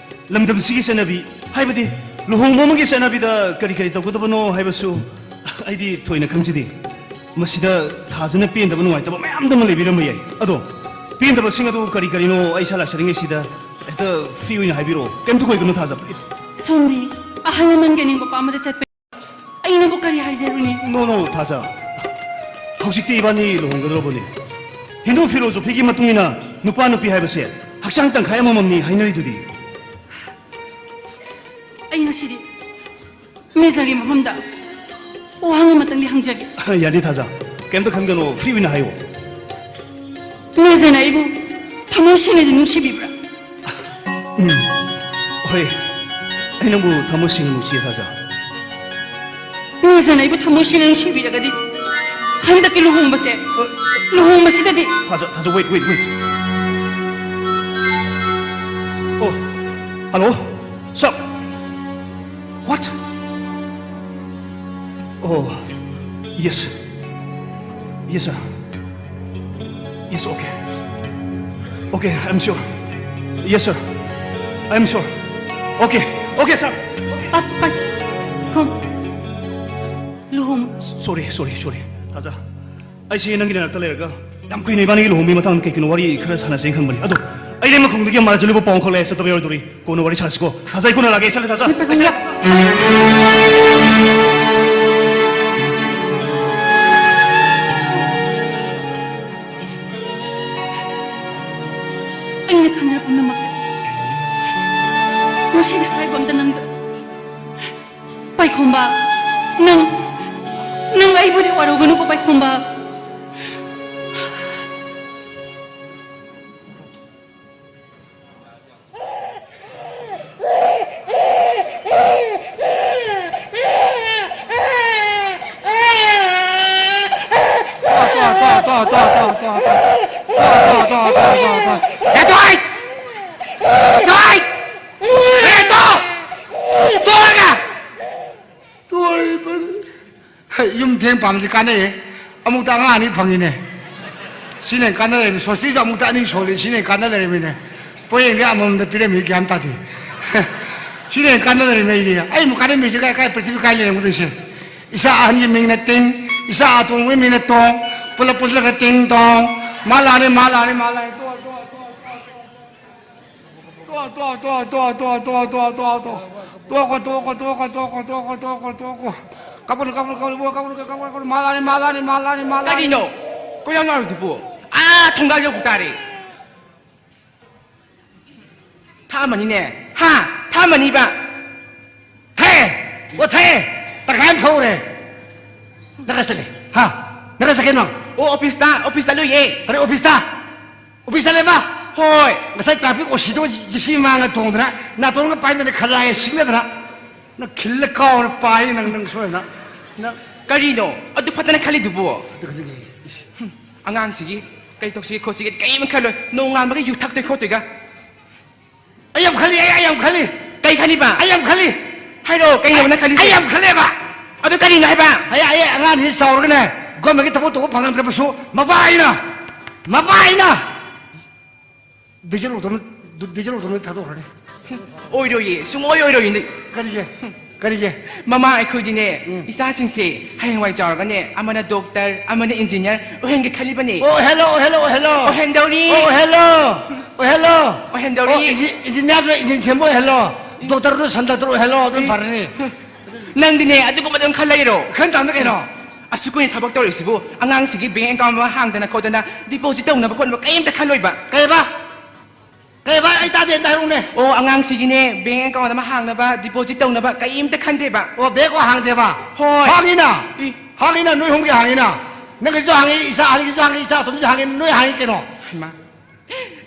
ꯂꯝꯗꯝꯁꯤꯒꯤ ꯆꯠꯅꯕꯤ, ꯍꯥꯏꯕꯗꯤ ꯂꯨꯍꯣꯡꯕ ꯑꯃꯒꯤ ꯆꯠꯅꯕꯤꯗ ꯀꯔꯤ ꯀꯔꯤ ꯇꯧꯒꯗꯕꯅꯣ ꯍꯥꯏꯕꯁꯨ ꯑꯩꯗꯤ ꯊꯣꯏꯅ ꯈꯪꯖꯗꯦ꯫ ꯃꯁꯤꯗ ꯊꯥꯖꯅ ꯄꯦꯟꯗꯕ ꯅꯨꯡꯉꯥꯏꯇꯕ ꯃꯌꯥꯝꯗ ꯑꯃ ꯂꯩꯕꯤꯔꯝꯕ ꯌꯥꯏ꯫ ꯑꯗꯣ ꯄꯦꯟꯗꯕꯁꯤꯡ ꯑꯗꯨ ꯀꯔꯤ ꯀꯔꯤꯅꯣ ꯑꯩ ꯏꯁꯥ ꯂꯥꯛꯆꯔꯤꯉꯩꯁꯤꯗ ꯍꯦꯛꯇ free ꯑꯣꯏꯅ ꯍꯥꯏꯕꯤꯔꯛꯑꯣ꯫ ꯀꯩꯝꯇ ꯀꯣꯏꯒꯅꯨ ꯊꯥꯖ, please꯫ ꯁꯣꯝꯗꯤ ꯑꯍꯜ ꯂꯃꯟꯒꯤ ꯑꯅꯤꯡꯕ ꯄꯥꯝꯕꯗ ꯆꯠꯄ, ꯑꯩꯅꯕꯨ ꯀꯔꯤ ꯍꯥꯏꯖꯔꯨꯅꯤ? No, no, ꯊꯥꯖ꯫ ꯍꯧꯖꯤꯛꯇꯤ ꯏꯕꯥꯅꯤ ꯂꯨꯍꯣꯡꯒꯗꯧꯔꯕꯅꯤ꯫ ꯍꯤꯟꯗꯨ ꯐꯤꯂꯣꯁꯣꯐꯤꯒꯤ ꯃꯇꯨꯡ ꯏꯟꯅ ꯅꯨꯄꯥ ꯅꯨꯄꯤ ꯍꯥꯏꯕꯁꯦ ꯍꯛꯆꯥꯡ ꯇꯪꯈꯥꯏ ꯑꯃꯃꯝꯅꯤ ꯍꯥꯏꯅꯔꯤꯗꯨꯗꯤ꯫ ꯑꯩ ꯉꯁꯤꯗꯤ ꯃꯦꯖꯔꯒꯤ ꯃꯐꯝꯗ ꯋꯥꯍꯪ ꯑꯃꯇꯪꯗꯤ ꯍꯪꯖꯒꯦ꯫ ꯌꯥꯅꯤ ꯊꯥꯖ꯫ ꯀꯩꯝꯇ ꯈꯟꯒꯅꯣ, ꯐ꯭ꯔꯤ ꯑꯣꯏꯅ ꯍꯥꯏꯌꯣ꯫ ꯃꯦꯖꯔꯅ ꯑꯩꯕꯨ ꯊꯃꯣꯏ ꯁꯦꯡꯅꯗꯤ ꯅꯨꯡꯁꯤꯕꯤꯕ꯭ꯔꯥ? ꯎꯝ, ꯍꯣꯏ, ꯑꯩ ꯅꯪꯕꯨ ꯊꯃꯣꯏ ꯁꯦꯡꯅ ꯅꯨꯡꯁꯤꯌꯦ, ꯊꯥꯖ꯫ ꯃꯦꯖꯔꯅ ꯑꯩꯕꯨ ꯊꯃꯣꯏ ꯁꯦꯡꯅ ꯅꯨꯡꯁꯤꯕꯤꯔꯒꯗꯤ ꯍꯟꯗꯛꯀꯤ ꯂꯨꯍꯣꯡꯕꯁꯦ, ꯂꯨꯍꯣꯡꯕꯁꯤꯗꯗꯤ ꯊꯥꯖ, ꯊꯥꯖ, wait, wait, wait. Oh, hello, sir. What? Oh, yes. Yes, sir. Yes, okay. Okay, I'm sure. Yes, sir. I'm sure. Okay, okay, sir. ꯑ, ꯄꯥꯏꯈꯣꯝ꯫ ꯂꯨꯍꯣꯡ꯫ Sorry, sorry, sorry. ꯊꯥꯖ, ꯑꯩꯁꯦ ꯅꯪꯒꯤ ꯅꯥꯛꯇ ꯂꯩꯔꯒ ꯌꯥꯝ ꯀꯨꯏꯅ ꯏꯕꯥꯅꯤꯒꯤ ꯂꯨꯍꯣꯡꯕꯒꯤ ꯃꯇꯥꯡꯗ ꯀꯩ ꯀꯩꯅꯣ ꯋꯥꯔꯤ ꯈꯔ ꯁꯥꯟꯅꯁꯦꯅ ꯈꯟꯕꯅꯤ꯫ ꯑꯗꯣ ꯑꯩ ꯂꯩꯃꯈꯣꯡꯗꯒꯤ ꯃꯥꯔꯖꯂꯨꯕ ꯄꯥꯎ ꯑꯃꯈꯛ ꯂꯥꯛꯑꯦ, ꯆꯠꯇꯕ ꯌꯥꯔꯣꯏꯗꯧꯔꯤ꯫ ꯀꯣꯟꯅ ꯋꯥꯔꯤ ꯁꯥꯁꯤꯀꯣ꯫ ꯊꯥꯖ, ꯑꯩ ꯀꯣꯟꯅ ꯂꯥꯛꯑꯒꯦ, ꯑꯩ ꯆꯠꯂꯦ, ꯊꯥꯖ꯫ ꯍꯣꯏ, ꯄꯥꯏꯈꯣꯝ, ꯂꯥꯛ-꯫ ꯑꯩꯅ ꯈꯟꯖꯕ ꯄꯨꯝꯅꯃꯛꯁꯦ ꯉꯁꯤꯗꯤ ꯍꯥꯏꯕ ꯑꯝꯇ ꯅꯪꯗ꯭ꯔꯦ꯫ ꯄꯥꯏꯈꯣꯝꯕ, ꯅꯪ, ꯅꯪ ꯑꯩꯕꯨꯗꯤ ꯋꯥꯔꯧꯒꯅꯨꯀꯣ, ꯄꯥꯏꯈꯣꯝꯕ꯫ ꯇꯣ, ꯇꯣ, ꯇꯣ, ꯇꯣ, ꯇꯣ, ꯇꯣ, ꯇꯣ꯫ ꯇꯣ, ꯇꯣ, ꯇꯣ, ꯇꯣ, ꯇꯣ, ꯇꯣ꯫ ꯍꯦ, ꯇꯣ! ꯍꯦ, ꯇꯣ! ꯇꯣꯛꯑꯒ! ꯇꯣꯛꯑꯦ, ꯐꯔꯦ꯫ ꯍꯩ, ꯌꯨꯝ ꯊꯦꯡ ꯄꯥꯟꯕꯁꯤ ꯀꯥꯟꯅꯩꯍꯦ꯫ ꯑꯃꯨꯛꯇ ꯑꯉꯥꯡ ꯑꯅꯤ ꯐꯪꯉꯤꯅꯦ꯫ ꯁꯤꯅ ꯍꯦꯟꯅ ꯀꯥꯟꯅ ꯂꯩꯔꯝꯃꯤ꯫ ꯁꯣꯁꯇꯤꯁꯨ ꯑꯃꯨꯛꯇ ꯑꯅꯤ ꯁꯣꯜꯂꯤ꯫ ꯁꯤꯅ ꯍꯦꯟꯅ ꯀꯥꯟꯅ ꯂꯩꯔꯝꯃꯤꯅꯦ꯫ ꯄꯣꯌꯦꯡꯗꯤ ꯑꯃꯃꯝꯗ ꯄꯤꯔꯝꯃꯤ, ꯒ꯭ꯌꯥꯟ ꯇꯥꯗꯦ꯫ ꯁꯤꯅ ꯍꯦꯟꯅ ꯀꯥꯟꯅ ꯂꯩꯔꯝꯃꯤ ꯑꯩꯗꯤ꯫ ꯑꯩ ꯑꯃꯨꯛ ꯀꯥꯟꯅꯔꯝꯃꯤꯁꯦ ꯀꯥꯏ, ꯀꯥꯏ, ꯄ꯭ꯔꯤꯊꯤꯕꯤ ꯀꯥꯏ ꯂꯩꯔꯝꯒꯗꯣꯏꯁꯦ? ꯏꯆꯥ ꯑꯍꯟꯒꯤ ꯃꯤꯡꯅ ꯇꯤꯡ, ꯏꯆꯥ ꯑꯇꯣꯝꯕꯒꯤ ꯃꯤꯡꯅ ꯇꯣꯡ, ꯄꯨꯂꯞ ꯄꯨꯜꯂꯒ ꯇꯤꯡ ꯇꯣꯡ꯫ ꯃꯥ ꯂꯥꯛꯑꯅꯤ, ꯃꯥ ꯂꯥꯛꯑꯅꯤ, ꯃꯥ ꯂꯥꯛꯑꯅꯤ꯫ ꯇꯣꯛ, ꯇꯣꯛ, ꯇꯣꯛ꯫ ꯇꯣꯛ, ꯇꯣꯛ, ꯇꯣꯛ, ꯇꯣꯛ, ꯇꯣꯛ, ꯇꯣꯛ꯫ ꯇꯣꯛꯈꯣ, ꯇꯣꯛꯈꯣ, ꯇꯣꯛꯈꯣ, ꯇꯣꯛꯈꯣ, ꯇꯣꯛꯈꯣ, ꯇꯣꯛꯈꯣ, ꯇꯣꯛꯈꯣ꯫ ꯀꯞꯀꯅꯨ, ꯀꯞꯀꯅꯨ, ꯀꯞꯀꯅꯨ, ꯏꯕꯨꯡꯉꯣ, ꯀꯞꯀꯅꯨ, ꯀꯞꯀꯅꯨ, ꯀꯞꯀꯅꯨ꯫ ꯃꯥ ꯂꯥꯛꯑꯅꯤ, ꯃꯥ ꯂꯥꯛꯑꯅꯤ, ꯃꯥ ꯂꯥꯛꯑꯅꯤ, ꯃꯥ ꯂꯥꯛꯑꯅꯤ꯫ ꯀꯔꯤꯅꯣ? ꯀꯣꯏꯂꯥꯎ ꯂꯥꯎꯔꯤꯗꯨꯕꯨ? ꯑꯥ, ꯊꯣꯡꯒꯥꯜ ꯌꯧꯕ ꯇꯥꯔꯦ꯫ ꯊꯥꯛꯑꯝꯃꯅꯤꯅꯦ꯫ ꯍꯥ? ꯊꯥꯛꯑꯝꯃꯅꯤꯕ꯫ ꯊꯥꯛꯑꯦ! ꯑꯣ, ꯊꯥꯛꯑꯦ! ꯇꯪꯈꯥꯏ ꯑꯃ ꯊꯧꯔꯦ꯫ ꯅꯪ ꯀꯥꯏ ꯆꯠꯂꯦ? ꯍꯥ? ꯅꯪ ꯀꯥꯏ ꯆꯠꯀꯦ ꯅꯪ? ꯑꯣ, ꯑꯣꯐꯤꯁꯇ, ꯑꯣꯐꯤꯁ ꯆꯠꯂꯨꯏꯌꯦ꯫ ꯑꯔꯦ, ꯑꯣꯐꯤꯁꯇ? ꯑꯣꯐꯤꯁ ꯆꯠꯂꯦꯕ? ꯍꯣꯏ꯫ ꯉꯁꯥꯏ ꯇ꯭ꯔꯥꯐꯤꯛ ꯑꯣꯁꯤꯗꯣ ꯖꯤꯞꯁꯤ ꯃꯥꯡꯉ ꯇꯣꯡꯗꯅ, ꯅꯥꯇꯣꯟꯒ ꯄꯥꯏꯗꯅ ꯈꯖꯥꯏ ꯁꯤꯡꯅꯗꯅ꯫ ꯅꯪ ꯈꯤꯜꯂ ꯀꯥꯎꯔ ꯄꯥꯏ ꯅꯪ, ꯅꯪ ꯁꯣꯏꯗꯅ꯫ ꯅꯪ ꯀꯔꯤꯅꯣ ꯑꯗꯨ ꯐꯠꯇꯅ ꯈꯜꯂꯤꯗꯨꯕꯨ? ꯑꯗꯨ ꯈꯜꯂꯤꯅꯦ꯫ ꯏꯁ꯫ ꯍꯨꯝ, ꯑꯉꯥꯡꯁꯤꯒꯤ ꯀꯩ ꯇꯧꯁꯤꯒꯦ ꯈꯣꯠꯁꯤꯒꯦ ꯀꯔꯤꯝ ꯈꯜꯂꯣꯏ꯫ ꯅꯣꯡꯉꯥꯟꯕꯒ ꯌꯨ ꯊꯛꯇꯣꯏ ꯈꯣꯠꯇꯣꯏꯒ꯫ ꯑꯩ ꯌꯥꯝ ꯈꯜꯂꯤ, ꯑꯩ, ꯑꯩ ꯌꯥꯝ ꯈꯜꯂꯤ꯫ ꯀꯩ ꯈꯜꯂꯤꯕ? ꯑꯩ ꯌꯥꯝ ꯈꯜꯂꯤ꯫ ꯍꯥꯏꯔꯛꯑꯣ, ꯀꯩꯅꯣ ꯅꯪ ꯈꯜꯂꯤꯁꯦ? ꯑꯩ ꯌꯥꯝ ꯈꯜꯂꯦꯕ꯫ ꯑꯗꯨ ꯀꯔꯤꯅꯣ ꯍꯥꯏꯕ? ꯑꯩ, ꯑꯩ ꯑꯉꯥꯡꯁꯤ ꯆꯥꯎꯔꯒꯅꯦ, ꯒꯣꯔꯃꯦꯟꯒꯤ ꯊꯕꯛ ꯇꯧꯕ ꯐꯪꯍꯟꯗ꯭ꯔꯕꯁꯨ, ꯃꯄꯥ ꯑꯩꯅ, ꯃꯄꯥ ꯑꯩꯅ ꯗꯤꯖꯜ ꯑꯣꯇꯣꯅ, ꯗꯤꯖꯜ ꯑꯣꯇꯣꯅ ꯊꯥꯗꯣꯛꯈ꯭ꯔꯅꯤ꯫ ꯑꯣꯏꯔꯣꯏꯌꯦ, ꯁꯨꯡꯑꯣꯏ ꯑꯣꯏꯔꯣꯏꯌꯦ꯫ ꯀꯔꯤꯒꯤ? ꯀꯔꯤꯒꯤ? ꯃꯃꯥ, ꯑꯩꯈꯣꯏꯗꯤꯅꯦ, ꯎꯝ꯫ ꯏꯆꯥꯁꯤꯡꯁꯦ ꯍꯌꯦꯡꯋꯥꯏ ꯆꯥꯎꯔꯒꯅꯦ, ꯑꯃꯅ ꯗꯣꯛꯇꯔ, ꯑꯃꯅ ꯏꯟꯖꯤꯅꯤꯌꯥꯔ ꯑꯣꯏꯍꯟꯒꯦ ꯈꯜꯂꯤꯕꯅꯦ꯫ ꯑꯣ, ꯍꯦꯜꯂꯣ, ꯍꯦꯜꯂꯣ, ꯍꯦꯜꯂꯣ꯫ ꯑꯣꯏꯍꯟꯗꯧꯔꯤ꯫ ꯑꯣ, ꯍꯦꯜꯂꯣ꯫ ꯑꯣꯏꯍꯜꯂꯣ꯫ ꯑꯣꯏꯍꯟꯗꯧꯔꯤ꯫ ꯑꯣ, ꯏꯟꯖꯤ-, ꯏꯟꯖꯤꯅꯤꯌꯥꯔꯗꯣ ꯏꯟꯖꯤꯟ ꯁꯦꯝꯕ ꯑꯣꯏꯍꯜꯂꯣ꯫ ꯗꯣꯛꯇꯔꯗꯣ ꯁꯟ ꯗꯣꯛꯇꯔ ꯑꯣꯏꯍꯜꯂꯣ꯫ ꯑꯗꯨꯝ ꯐꯔꯅꯤ꯫ ꯅꯪꯗꯤꯅꯦ, ꯑꯗꯨꯒꯨꯝꯕꯗꯪ ꯈꯜ ꯂꯩꯔꯣ꯫ ꯈꯟ ꯇꯥꯕꯅꯤ ꯀꯩꯅꯣ꯫ ꯑꯁꯨꯛ ꯀꯨꯏꯅ ꯊꯕꯛ ꯇꯧꯔꯤꯁꯤꯕꯨ, ꯑꯉꯥꯡꯁꯤꯒꯤ ꯕꯦꯡ ꯑꯦꯀꯥꯎꯟ ꯑꯃ ꯍꯥꯡꯗꯅ ꯈꯣꯠꯇꯅ, ꯗꯤꯄꯣꯖꯤꯠ ꯇꯧꯅꯕ ꯈꯣꯠꯅꯕ ꯀꯔꯤꯝꯇ ꯈꯜꯂꯣꯏꯕ꯫ ꯀꯩꯕ? ꯀꯩꯕ? ꯑꯩ ꯇꯥꯗꯦ, ꯑꯝꯇ ꯍꯥꯏꯔꯛꯎꯅꯦ꯫ ꯑꯣ, ꯑꯉꯥꯡꯁꯤꯒꯤꯅꯦ, ꯕꯦꯡ ꯑꯦꯀꯥꯎꯟ ꯑꯃ ꯍꯥꯡꯅꯕ, ꯗꯤꯄꯣꯖꯤꯠ ꯇꯧꯅꯕ ꯀꯔꯤꯝꯇ ꯈꯟꯗꯦꯕ꯫ ꯑꯣ, ꯕꯦꯡ ꯑꯦꯀꯥꯎꯟ ꯍꯥꯡꯗꯦꯕ? ꯍꯣꯏ꯫ ꯍꯥꯡꯉꯤꯅ? ꯏ꯫ ꯍꯥꯡꯉꯤꯅ, ꯅꯣꯏ ꯑꯍꯨꯝꯒꯤ ꯍꯥꯡꯉꯤꯅ꯫ ꯅꯪꯒꯤꯁꯨ ꯍꯥꯡꯉꯤ, ꯏꯆꯥ ꯑꯍꯟꯒꯤꯁꯨ ꯍꯥꯡꯉꯤ, ꯏꯆꯥ ꯑꯇꯣꯝꯒꯤꯁꯨ ꯍꯥꯡꯉꯤ, ꯅꯣꯏ ꯍꯥꯡꯉꯤ ꯀꯩꯅꯣ? ꯍꯩꯃꯥ꯫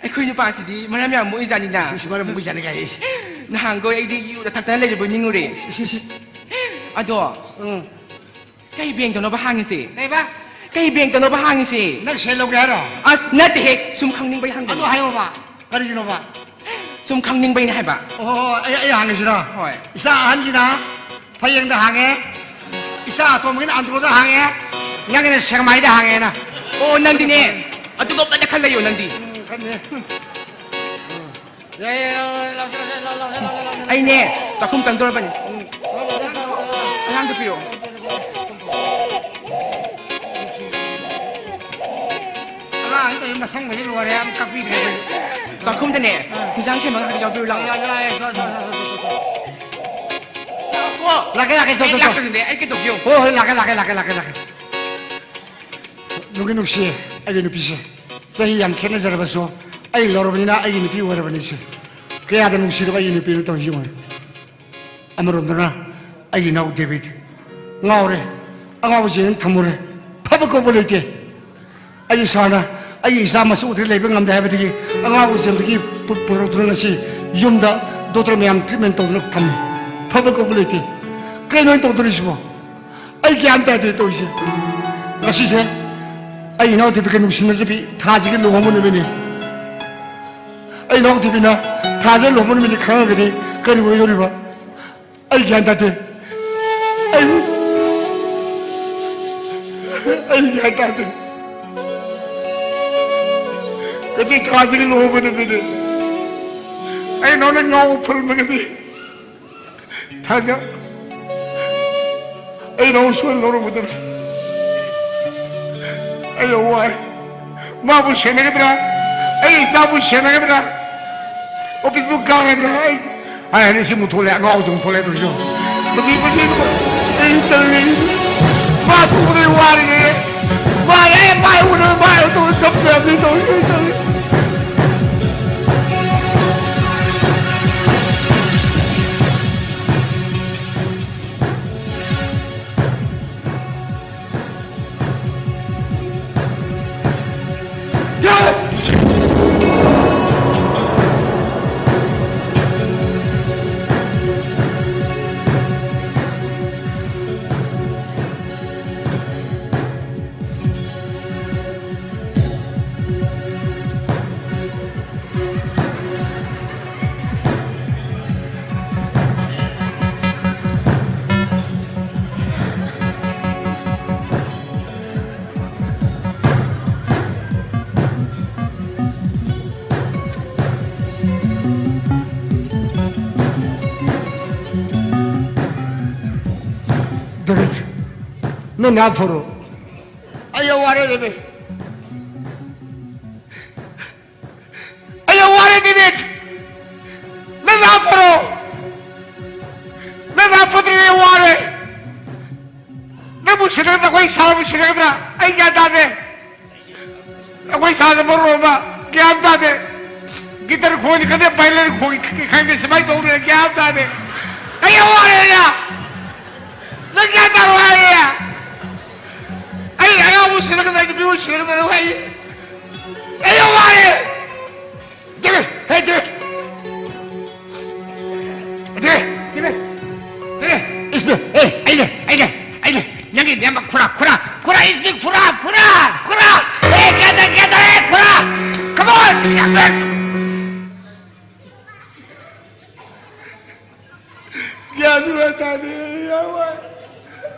ꯑꯩꯈꯣꯏ ꯅꯨꯄꯥꯁꯤꯗꯤ ꯃꯔꯝ ꯌꯥꯝ ꯃꯣꯛꯏꯖꯥꯠꯅꯤꯅ꯫ ꯏꯁ, ꯃꯔꯝ ꯃꯣꯛꯏꯖꯥꯠꯅꯤ ꯀꯥꯏ꯫ ꯅꯍꯥꯟꯈꯣꯏ ꯑꯩꯗꯤ ꯌꯨꯗ ꯊꯛꯇꯅ ꯂꯩꯔꯕꯣꯏ ꯅꯤꯡꯉꯨꯔꯦ꯫ ꯏꯁ, ꯏꯁ, ꯏꯁ꯫ ꯑꯗꯣ, ꯎꯝ꯫ ꯀꯩ ꯕꯦꯡꯛꯇꯅꯣꯕ ꯍꯥꯡꯉꯤꯁꯦ? ꯀꯩꯕ? ꯀꯩ ꯕꯦꯡꯛꯇꯅꯣꯕ ꯍꯥꯡꯉꯤꯁꯦ? ꯅꯪ ꯁꯦꯜ ꯂꯧꯒꯦ ꯍꯥꯏꯔꯣ? ꯑꯁ, ꯅꯠꯇꯦꯍꯦ, ꯁꯨꯝ ꯈꯪꯅꯤꯡꯕꯩ ꯍꯪꯕꯅꯤ꯫ ꯑꯗꯨ ꯍꯥꯏꯌꯣꯕ, ꯀꯔꯤꯒꯤꯅꯣꯕ? ꯁꯨꯝ ꯈꯪꯅꯤꯡꯕꯩꯅꯦ ꯍꯥꯏꯕ꯫ ꯑꯣ, ꯑꯩ, ꯑꯩ ꯍꯥꯡꯉꯤꯁꯤꯔꯣ? ꯍꯣꯏ꯫ ꯏꯆꯥ ꯑꯍꯟꯒꯤꯅ ꯐꯌꯦꯡꯗ ꯍꯥꯡꯉꯦ, ꯏꯆꯥ ꯑꯇꯣꯝꯕꯒꯤꯅ ꯑꯟꯗ꯭ꯔꯣꯗ ꯍꯥꯡꯉꯦ, ꯅꯪꯒꯤꯅ ꯁꯦꯛꯃꯥꯏꯗ ꯍꯥꯡꯉꯦꯅ꯫ ꯑꯣ, ꯅꯪꯗꯤꯅꯦ, ꯑꯗꯨꯒꯨꯝꯕꯗ ꯈꯜ ꯂꯩꯌꯣ ꯅꯪꯗꯤ꯫ ꯎꯝ, ꯈꯟꯗꯦ꯫ ꯎꯝ꯫ ꯌꯥꯏ, ꯌꯥꯏ, ꯂꯥꯎ, ꯂꯥꯎ, ꯂꯥꯎ, ꯂꯥꯎ, ꯂꯥꯎ, ꯂꯥꯎ, ꯂꯥꯎ, ꯂꯥꯎ, ꯂꯥꯎ, ꯂꯥꯎ꯫ ꯑꯩꯅꯦ, ꯆꯥꯛꯈꯨꯝ ꯆꯪꯗꯣꯔꯕꯅꯤ꯫ ꯎꯝ꯫ ꯑꯉꯥꯡꯗꯣ ꯄꯤꯔꯛꯑꯣ꯫ ꯑꯉꯥꯡꯁꯤ ꯇꯧꯔꯤꯁꯦ ꯃꯁꯪꯕꯁꯤ ꯂꯣꯏꯔꯦ, ꯑꯃ ꯀꯛꯄꯤꯗ꯭ꯔꯦ ꯑꯩꯈꯣꯏꯗꯤ꯫ ꯆꯥꯛꯈꯨꯝꯗꯅꯦ, ꯑꯥ꯫ ꯍꯤꯟꯖꯥꯡ ꯁꯦꯝꯃꯒ ꯍꯥꯏꯐꯦꯠ ꯌꯥꯎꯕꯤꯔꯨ ꯂꯥꯛꯑꯣ꯫ ꯌꯥꯏ, ꯌꯥꯏ, ꯌꯥꯏ, ꯁꯣ, ꯁꯣ, ꯁꯣ, ꯁꯣ, ꯁꯣ꯫ ꯂꯥꯛꯑꯣꯀꯣ꯫ ꯂꯥꯛꯀꯦ, ꯂꯥꯛꯀꯦ, ꯆꯣ, ꯑꯩ ꯆꯣ, ꯆꯣ꯫ ꯂꯥꯛꯇ꯭ꯔꯗꯤꯅꯦ, ꯑꯩ ꯀꯩꯗꯧꯒꯦ ꯌꯦꯡꯉꯨ꯫ ꯍꯣꯏ, ꯍꯣꯏ, ꯂꯥꯛꯀꯦ, ꯂꯥꯛꯀꯦ, ꯂꯥꯛꯀꯦ, ꯂꯥꯛꯀꯦ, ꯂꯥꯛꯀꯦ꯫ ꯅꯨꯡꯒꯤ ꯅꯨꯡꯁꯤꯌꯦ ꯑꯩꯒꯤ ꯅꯨꯄꯤꯁꯦ꯫ ꯆꯍꯤ ꯌꯥꯝ ꯈꯦꯠꯅꯖꯔꯕꯁꯨ ꯑꯩ ꯂꯧꯔꯕꯅꯤꯅ ꯑꯩꯒꯤ ꯅꯨꯄꯤ ꯑꯣꯏꯔꯕꯅꯤ ꯁꯦ꯫ ꯀꯌꯥꯗ ꯅꯨꯡꯁꯤꯔꯕ ꯑꯩꯒꯤ ꯅꯨꯄꯤꯅꯣ ꯇꯧꯔꯤꯁꯤ ꯌꯦꯡꯉꯨꯅꯦ꯫ ꯑꯃꯔꯣꯝꯗꯅ ꯑꯩꯒꯤ ꯏꯅꯥꯎ ꯗꯦꯕꯤꯠ ꯉꯥꯎꯔꯦ, ꯑꯉꯥꯎꯕ ꯖꯦꯟ ꯊꯝꯃꯨꯔꯦ꯫ ꯀꯧꯕ ꯂꯩꯇꯦ꯫ ꯑꯩ ꯏꯁꯥꯅ ꯑꯩꯒꯤ ꯏꯆꯥ ꯃꯁꯨ ꯎꯗ꯭ꯔꯦ, ꯂꯩꯕ ꯉꯝꯗꯦ ꯍꯥꯏꯕꯗꯒꯤ ꯑꯉꯥꯡ ꯎꯖꯦꯜꯗꯒꯤ ꯄꯨ-, ꯄꯨꯔꯛꯇꯨꯅ ꯉꯁꯤ ꯌꯨꯝꯗ ꯗꯣꯛꯇꯔ ꯃꯌꯥꯝ ꯇ꯭ꯔꯤꯠꯃꯦꯟ ꯇꯧꯗꯨꯅ ꯊꯝꯃꯤ꯫ ꯐꯕ ꯀꯧꯕ ꯂꯩꯇꯦ꯫ ꯀꯩꯅꯣ ꯑꯩꯅ ꯇꯧꯗꯣꯔꯤꯁꯤꯕꯣ? ꯑꯩ ꯒ꯭ꯌꯥꯟ ꯇꯥꯗꯦ ꯇꯧꯔꯤꯁꯦ꯫ ꯉꯁꯤꯁꯦ ꯑꯩ ꯏꯅꯥꯎ ꯗꯦꯕꯤꯀꯥ ꯅꯨꯡꯁꯤꯅꯖꯕꯤ ꯊꯥꯁꯤꯒꯤ ꯂꯨꯍꯣꯡꯕ ꯅꯨꯃꯤꯠꯅꯤ꯫ ꯑꯩ ꯏꯅꯥꯎ ꯗꯦꯕꯤꯅ ꯊꯥꯁꯤꯒꯤ ꯂꯨꯍꯣꯡꯕ ꯅꯨꯃꯤꯠꯅꯤ ꯈꯪꯉꯒꯗꯤ ꯀꯔꯤ ꯑꯣꯏꯗꯣꯔꯤꯕ? ꯑꯩ ꯒ꯭ꯌꯥꯟ ꯇꯥꯗꯦ꯫ ꯑꯩ, ꯑꯩ ꯒ꯭ꯌꯥꯟ ꯇꯥꯗꯦ꯫ ꯉꯁꯤ ꯊꯥꯁꯤꯒꯤ ꯂꯨꯍꯣꯡꯕ ꯅꯨꯃꯤꯠꯅꯤ꯫ ꯑꯩ ꯅꯉꯣꯟꯗ ꯉꯥꯎꯕ ꯐꯨꯜꯃꯒꯗꯤ ꯊꯥꯖ꯫ ꯑꯩ ꯅꯉꯣꯟ ꯁꯣꯏꯗꯅ ꯂꯧꯔꯝꯒꯗꯕꯅꯤ꯫ ꯑꯩ ꯌꯥꯝ ꯋꯥꯏ꯫ ꯃꯥꯕꯨ ꯁꯦꯟꯅꯒꯗ꯭ꯔꯥ? ꯑꯩ ꯏꯆꯥꯕꯨ ꯁꯦꯟꯅꯒꯗ꯭ꯔꯥ? ꯑꯣꯐꯤꯁꯄꯨ ꯀꯥꯒꯗ꯭ꯔꯥ? ꯑꯩ ꯍꯥꯏ ꯍꯥꯏꯅ ꯁꯤ ꯃꯨꯛ ꯊꯣꯛꯂꯦ, ꯑꯉꯥꯎꯕꯗꯨ ꯑꯃꯨꯛ ꯊꯣꯛꯂꯦ ꯇꯧꯔꯤꯁꯤ ꯌꯦꯡꯉꯨ꯫ ꯃꯁꯤ, ꯃꯁꯤ ꯑꯩ ꯇꯜꯂꯤ꯫ ꯃꯥ ꯊꯣꯛꯄꯗ ꯑꯩ ꯋꯥꯔꯤꯅꯦ꯫ ꯃꯥ ꯑꯦ, ꯃꯥ ꯎꯅꯕ ꯃꯥ ꯇꯧꯔ ꯀꯞꯄꯦ ꯍꯥꯏꯕꯅꯤ ꯇꯧꯔꯤꯁꯤ ꯑꯩ ꯇꯜꯂꯤ꯫ ꯗꯦꯕꯤꯠ, ꯅꯪ ꯅꯥ ꯐꯔꯣ꯫ ꯑꯩ ꯌꯥꯝ ꯋꯥꯔꯦ ꯗꯦꯕꯤꯠ꯫ ꯑꯩ ꯌꯥꯝ ꯋꯥꯔꯦ ꯗꯦꯕꯤꯠ꯫ ꯅꯪ ꯅꯥ ꯐꯔꯣ꯫ ꯅꯪ ꯅꯥ ꯐꯠꯇ꯭ꯔꯗꯤ ꯑꯩ ꯋꯥꯔꯦ꯫ ꯅꯪꯕꯨ ꯁꯤꯟꯅꯒꯗ꯭ꯔꯥ, ꯑꯩꯈꯣꯏ ꯁꯥꯔꯕꯨ ꯁꯤꯟꯅꯒꯗ꯭ꯔꯥ? ꯑꯩ ꯒ꯭ꯌꯥꯟ ꯇꯥꯗꯦ꯫ ꯑꯩꯈꯣꯏ ꯁꯥꯔꯅ ꯃꯔꯣꯜ ꯑꯃ ꯒ꯭ꯌꯥꯟ ꯇꯥꯗꯦ꯫ ꯒꯤꯇꯔ ꯈꯣꯡꯅꯤ ꯈꯪꯗꯦ, ꯚꯥꯏꯂꯤꯟ ꯈꯣꯡꯅꯤ ꯈꯪꯗꯦ, ꯁꯨꯃꯥꯏꯅ ꯇꯧꯗꯅ ꯒ꯭ꯌꯥꯟ ꯇꯥꯗꯦ꯫ ꯑꯩ ꯌꯥꯝ ꯋꯥꯔꯦ ꯑꯩ꯫ ꯅꯪ ꯒ꯭ꯌꯥꯟ ꯇꯥꯔꯣ ꯍꯥꯏꯌꯦ꯫ ꯑꯩ ꯑꯉꯥꯡꯕꯨ ꯁꯤꯔꯛꯀꯗ꯭ꯔꯥ, ꯅꯨꯄꯤꯕꯨ ꯁꯤꯔꯛꯀꯗ꯭ꯔꯥ, ꯑꯩ, ꯑꯩ ꯌꯥꯝ ꯋꯥꯔꯦ꯫ ꯗꯦꯕꯦ, ꯍꯦ, ꯗꯦꯕꯦ꯫ ꯗꯦꯕꯦ, ꯗꯦꯕꯦ, ꯗꯦꯕꯦ꯫ It's me. ꯑꯦ, ꯑꯩꯅꯦ, ꯑꯩꯅꯦ, ꯑꯩꯅꯦ꯫ ꯅꯪꯒꯤ ꯅꯌꯥꯝꯕ ꯈꯨꯔꯥ, ꯈꯨꯔꯥ, ꯈꯨꯔꯥ, it's me, Khura, Khura, Khura. A, ꯀꯦꯟꯗ꯭ꯔꯦ, ꯀꯦꯟꯗ꯭ꯔꯦ, Khura. Come on, come on꯫ ꯒ꯭ꯌꯥꯟ ꯁꯨꯡꯇꯥ ꯇꯥꯗꯦ꯫ ꯑꯩ ꯌꯥꯝ ꯋꯥꯔꯦ꯫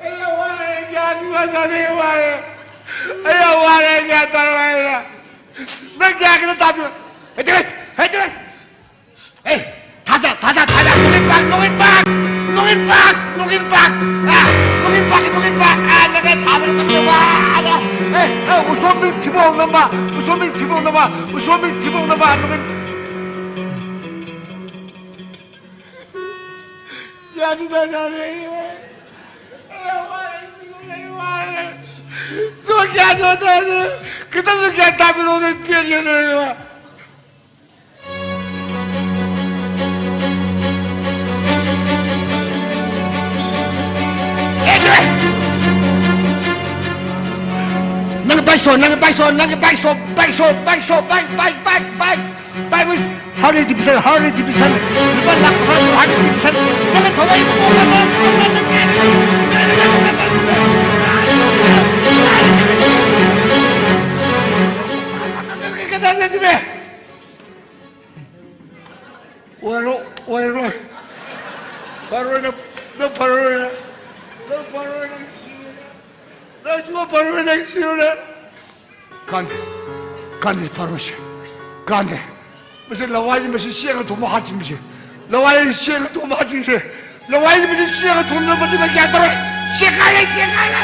ꯑꯩ ꯌꯥꯝ ꯋꯥꯔꯦ꯫ ꯒ꯭ꯌꯥꯟ ꯁꯨꯡꯇꯥ ꯇꯥꯗꯦ꯫ ꯑꯩ ꯌꯥꯝ ꯋꯥꯔꯦ꯫ ꯑꯩ ꯌꯥꯝ ꯋꯥꯔꯦ꯫ ꯒ꯭ꯌꯥꯟ ꯇꯥꯔꯣ ꯍꯥꯏꯔ꯫ ꯅꯪ ꯒ꯭ꯌꯥꯟ ꯈꯤꯇ ꯇꯥꯕꯤꯌꯨ꯫ ꯍꯩꯇꯔꯦ꯫ ꯍꯩꯇꯔꯦ꯫ ꯑꯦ, ꯊꯥꯖ, ꯊꯥꯖ, ꯊꯥꯖ꯫ ꯅꯣꯡꯏꯟ ꯄꯥꯛ, ꯅꯣꯡꯏꯟ ꯄꯥꯛ, ꯅꯣꯡꯏꯟ ꯄꯥꯛ, ꯅꯣꯡꯏꯟ ꯄꯥꯛ꯫ ꯑ, ꯅꯣꯡꯏꯟ ꯄꯥꯛ, ꯅꯣꯡꯏꯟ ꯄꯥꯛ꯫ ꯑ, ꯅꯪ ꯊꯥꯖ ꯆꯠꯄ ꯋꯥ꯫ ꯑ, ꯑꯦ, ꯑꯦ, ꯎꯁꯣꯝꯕꯤ ꯊꯤꯕꯣꯡ ꯅꯝꯕ, ꯎꯁꯣꯝꯕꯤ ꯊꯤꯕꯣꯡ ꯅꯝꯕ, ꯎꯁꯣꯝꯕꯤ ꯊꯤꯕꯣꯡ ꯅꯝꯕ, ꯅꯣꯡꯏꯟ ꯌꯥꯅꯤ, ꯌꯥꯅꯤ, ꯌꯥꯅꯤ꯫ ꯑꯩ ꯋꯥꯔꯦ, ꯑꯩ ꯋꯥꯔꯦ꯫ ꯁꯣ ꯒ꯭ꯌꯥꯟ ꯁꯣ ꯇꯥꯗꯦ꯫ ꯈꯤꯇꯪꯁꯨ ꯒ꯭ꯌꯥꯟ ꯇꯥꯕꯤꯔꯛꯑꯣ, ꯑꯩ ꯄꯦꯟꯒꯦ ꯂꯣꯏꯔꯦ꯫ ꯅꯪ ꯕꯥꯏꯛ ꯁꯣ, ꯅꯪ ꯕꯥꯏꯛ ꯁꯣ, ꯅꯪ ꯕꯥꯏꯛ ꯁꯣ, ꯕꯥꯏꯛ ꯁꯣ, ꯕꯥꯏꯛ ꯁꯣ, bike, bike, bike, bike. Bibles, Harley Davidson, Harley Davidson, ꯂꯨꯄꯥ ꯂꯥꯛ ꯀꯨꯟꯊ꯭ꯔꯥ ꯄꯤꯕ Harley Davidson, ꯅꯪꯅ ꯊꯧꯕ ꯍꯩꯕ ꯃꯑꯣꯡꯗ ꯅꯪ, ꯅꯪ, ꯅꯪ, ꯅꯪ, ꯅꯪ, ꯅꯪ, ꯑꯣꯏꯔꯣ-, ꯑꯣꯏꯔꯣꯏ꯫ ꯐꯔꯣꯏ ꯅꯪ, ꯅꯪ ꯐꯔꯣꯏ ꯅꯪ꯫ ꯅꯪ ꯐꯔꯣꯏ ꯅꯪ ꯁꯤꯔꯦ꯫ ꯅꯪ ꯁꯨꯡꯐ ꯐꯔꯣꯏ ꯅꯪ ꯁꯤꯔꯦ꯫ ꯀꯥꯟꯗꯦ꯫ ꯀꯥꯟꯗꯦ ꯐꯔꯣꯏꯁꯦ꯫ ꯀꯥꯟꯗꯦ꯫ ꯃꯁꯤ ꯂꯋꯥꯏꯁꯦ ꯃꯁꯤ ꯆꯦꯡꯒ ꯊꯣꯡꯕ ꯍꯥꯠꯈꯤꯕꯁꯦ꯫ ꯂꯋꯥꯏꯁꯦ ꯆꯦꯡꯒ ꯊꯣꯡꯕ ꯍꯥꯠꯈꯤꯕꯁꯦ꯫ ꯂꯋꯥꯏꯁꯦ ꯃꯁꯤ ꯆꯦꯡꯒ ꯊꯣꯡꯕ ꯃꯇꯨꯡꯗ ꯒ꯭ꯌꯥꯟ ꯇꯧꯔꯦ꯫ ꯆꯦꯈꯥꯏꯔꯦ, ꯆꯦꯈꯥꯏꯔꯦ꯫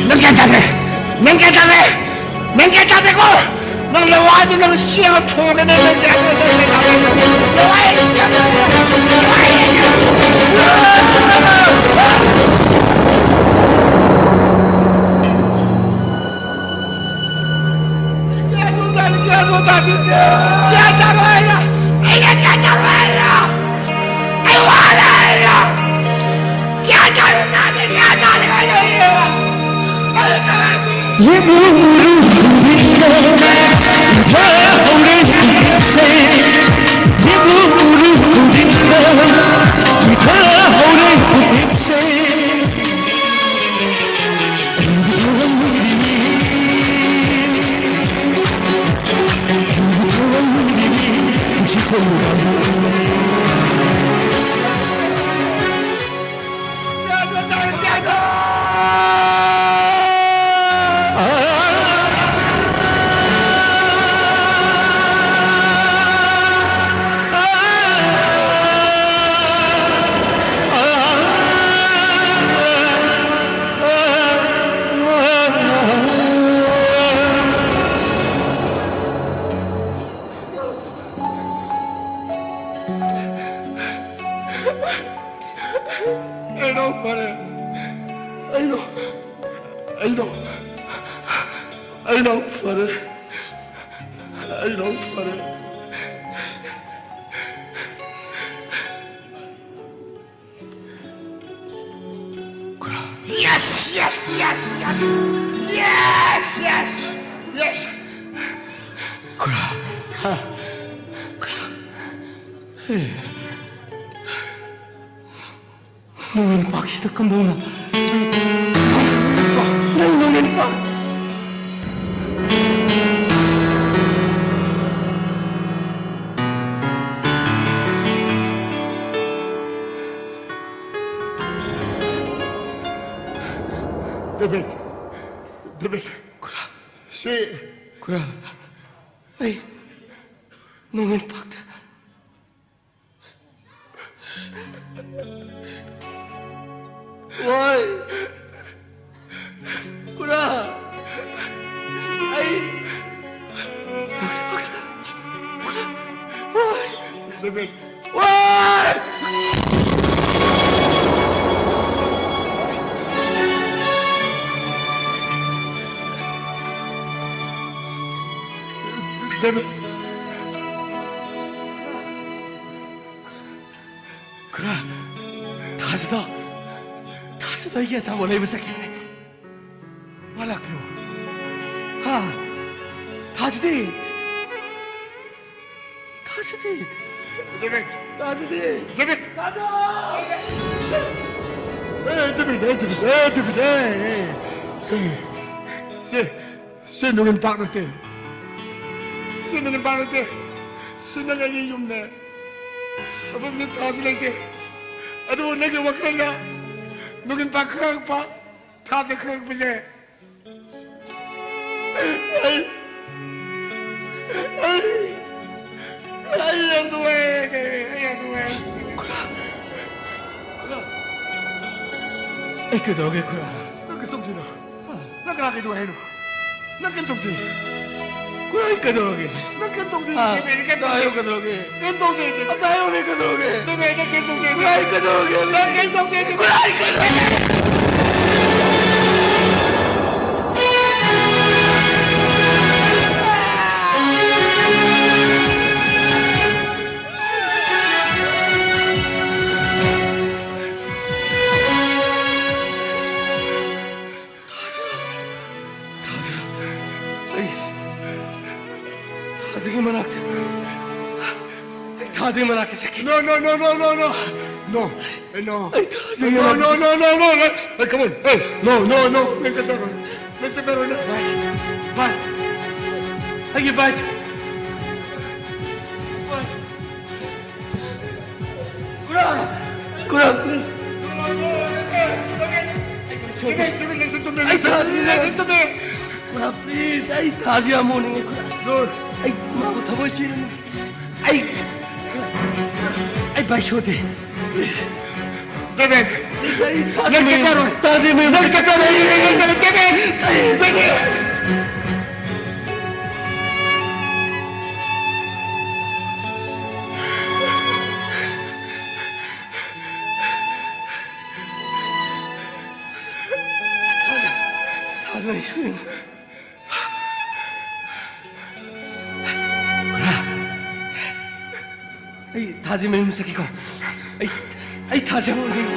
ꯅꯪ ꯒ꯭ꯌꯥꯟ ꯇꯥꯗ꯭ꯔꯦ꯫ ꯅꯪ ꯒ꯭ꯌꯥꯟ ꯇꯥꯗ꯭ꯔꯦ꯫ ꯅꯪ ꯒ꯭ꯌꯥꯟ ꯇꯥꯗ꯭ꯔꯦꯀꯣ? ꯅꯪ ꯂꯋꯥꯏꯗꯨ ꯅꯪ ꯆꯦꯡꯒ ꯊꯣꯡꯒꯅꯤ, ꯅꯪ ꯒ꯭ꯌꯥꯟ ꯇꯥꯗ꯭ꯔꯦ꯫ ꯂꯋꯥꯏ ꯆꯦꯡꯒ ꯊꯣꯡꯒꯅꯤ꯫ ꯒ꯭ꯌꯥꯟ ꯇꯥꯔꯣ ꯍꯥꯏꯔ? ꯑꯩꯅ ꯒ꯭ꯌꯥꯟ ꯇꯥꯔꯣ ꯍꯥꯏꯔ? ꯑꯩ ꯋꯥꯔꯦ ꯍꯥꯏꯔ? ꯒ꯭ꯌꯥꯟ ꯇꯥꯔꯣ ꯅꯪꯗꯤ, ꯒ꯭ꯌꯥꯟ ꯇꯥꯔꯣ ꯍꯥꯏꯔ? ꯑꯩ ꯀꯃꯥꯏ ꯌꯦꯡꯉꯨ ꯎꯔꯨ ꯎꯔꯤꯡꯗ ꯃꯤꯊ ꯍꯧꯔꯦ ꯄꯨꯛꯅꯤꯡꯁꯦ꯫ ꯌꯦꯡꯉꯨ ꯎꯔꯨ ꯎꯔꯤꯡꯗ ꯃꯤꯊ ꯍꯧꯔꯦ ꯄꯨꯛꯅꯤꯡꯁꯦ꯫ ꯑꯩ ꯅꯥꯎ ꯐꯔꯦ꯫ ꯑꯩ ꯅꯥꯎ, ꯑꯩ ꯅꯥꯎ, ꯑꯩ ꯅꯥꯎ ꯐꯔꯦ꯫ ꯑꯩ ꯅꯥꯎ ꯐꯔꯦ꯫ ꯈꯨꯔꯥ꯫ Yes, yes, yes, yes. Yes, yes, yes. ꯈꯨꯔꯥ꯫ ꯍꯥ? ꯈꯨꯔꯥ꯫ ꯍꯦ꯫ ꯅꯣꯡꯉꯤꯟ ꯄꯥꯛꯁꯤꯗ ꯀꯝꯗꯧꯅ? ꯅꯪ ꯅꯣꯡꯉꯤꯟ ꯄꯥꯛ꯫ Debit, debit. ꯈꯨꯔꯥ꯫ ꯁꯤ꯫ ꯈꯨꯔꯥ, ꯑꯩ ꯅꯣꯡꯉꯤꯟ ꯄꯥꯛꯇ꯫ ꯋꯥꯏ꯫ ꯈꯨꯔꯥ꯫ ꯑꯩ꯫ ꯈꯨꯔꯥ꯫ ꯋꯥꯏ꯫ ꯗꯦꯕꯤꯠ꯫ ꯋꯥꯏ꯫ ꯗꯦꯕꯤꯠ! ꯈꯨꯔꯥ, ꯊꯥꯖꯗꯣ, ꯊꯥꯖꯗꯣ ꯑꯩꯒꯤ ꯑꯆꯥꯄꯣꯠ ꯂꯩꯕ ꯆꯠꯈꯤꯕꯅꯦ꯫ ꯃꯥ ꯂꯥꯛꯇ꯭ꯔꯤꯕꯣ? ꯍꯥ? ꯊꯥꯖꯗꯤ! ꯊꯥꯖꯗꯤ! ꯗꯦꯕꯤꯠ! ꯊꯥꯖꯗꯤ! ꯗꯦꯕꯤꯠ! ꯊꯥꯖ! ꯑꯦ, ꯗꯦꯕꯤꯠ, ꯑꯦ, ꯗꯦꯕꯤꯠ, ꯑꯦ, ꯗꯦꯕꯤꯠ, ꯑꯦ, ꯑꯦ, ꯑꯦ꯫ ꯁꯦ, ꯁꯤ ꯅꯨꯡꯉꯟ ꯄꯥꯛ ꯅꯠꯇꯦ꯫ ꯁꯤ ꯅꯨꯡꯉꯟ ꯄꯥꯛ ꯅꯠꯇꯦ꯫ ꯁꯤ ꯅꯪ ꯑꯩꯒꯤ ꯌꯨꯝꯅꯦ꯫ ꯃꯐꯝꯁꯤ ꯊꯥꯁꯨ ꯂꯩꯇꯦ꯫ ꯑꯗꯨꯕꯨ ꯅꯪꯒꯤ ꯋꯥꯈꯜꯅ ꯅꯨꯡꯉꯟ ꯄꯥꯛ ꯈꯪꯉꯛꯄ, ꯊꯥꯁꯨ ꯈꯪꯉꯛꯄꯁꯦ꯫ ꯑꯩ, ꯑꯩ, ꯑꯩ ꯌꯥꯝ ꯅꯨꯡꯉꯥꯏꯔꯦ, ꯑꯩ ꯌꯥꯝ ꯅꯨꯡꯉꯥꯏꯔꯦ꯫ ꯈꯨꯔꯥ, ꯈꯨꯔꯥ, ꯑꯩ ꯀꯩꯗꯧꯔꯒꯦ, ꯈꯨꯔꯥ? ꯅꯪ ꯀꯩꯁꯨ ꯇꯧꯗꯦꯅ꯫ ꯅꯪ ꯀꯅꯥ ꯀꯩꯗꯧ ꯍꯥꯏꯅꯣ? ꯅꯪ ꯀꯩꯝ ꯇꯧꯗꯦ꯫ ꯈꯨꯔꯥ, ꯑꯩ ꯀꯩꯗꯧꯔꯒꯦ? ꯅꯪ ꯀꯩꯝ ꯇꯧꯗꯦ꯫ ꯑꯥ, ꯀꯩꯝ ꯇꯧꯗꯦ꯫ ꯀꯩꯝ ꯇꯧꯗꯦ꯫ ꯀꯩꯝ ꯇꯧꯗꯦ꯫ ꯑꯝꯇ ꯍꯥꯏꯌꯨꯅꯦ, ꯀꯩꯗꯧꯔꯒꯦ? ꯅꯪ ꯀꯩꯝ ꯇꯧꯗꯦ꯫ ꯈꯨꯔꯥ, ꯑꯩ ꯀꯩꯗꯧꯔꯒꯦ? ꯅꯪ ꯀꯩꯝ ꯇꯧꯗꯦ꯫ ꯈꯨꯔꯥ, ꯑꯩ ꯀꯩꯗꯧꯔꯒꯦ? ꯊꯥꯖ, ꯊꯥꯖ, ꯑꯩ ꯊꯥꯖꯒꯤ ꯃꯅꯥꯛꯇ, ꯑꯩ ꯊꯥꯖꯒꯤ ꯃꯅꯥꯛꯇ ꯆꯠꯀꯦ꯫ No, no, no, no, no, no. No. No. ꯑꯩ ꯊꯥꯖꯒꯤ No, ꯃꯅꯥꯛꯇ no, no, no, no, no. Hey, come on. Hey, no, no, no. Let's go. Let's go. Bye. Bye. ꯑꯩꯒꯤ bike. Bike. Khura! Khura, please. Khura, please, ꯑꯩ ꯊꯥꯁꯤ ꯌꯥꯝ ꯑꯣꯟꯅꯤꯡꯉꯦ, ꯈꯨꯔꯥ꯫ ꯑꯩ ꯃꯥꯕꯨ ꯊꯃꯣꯏ ꯁꯦꯡꯅ, ꯑꯩ, ꯑꯩ ꯚꯥꯏ ꯁꯣꯗꯦ꯫ Please. ꯗꯦꯕꯤꯠ! Please, ꯑꯩ ꯊꯥꯁꯤ ꯅꯪ ꯆꯠꯄ ꯌꯥꯔꯣꯏ꯫ ꯊꯥꯁꯤ ꯅꯪ ꯆꯠꯄ ꯌꯥꯔꯣꯏ꯫ ꯑꯩ ꯅꯪ ꯆꯠꯄ ꯌꯥꯔꯣꯏ꯫ ꯗꯦꯕꯤꯠ! ꯗꯦꯕꯤꯠ! ꯊꯥꯖ, ꯑꯩ ꯁꯣꯏꯗꯅ꯫ ꯊꯥꯁꯤ ꯃꯌꯨꯝ ꯆꯠꯈꯤꯀꯣ꯫ ꯑꯩ, ꯑꯩ ꯊꯥꯁꯤ ꯑꯃꯨꯛ ꯎꯅꯤꯡ-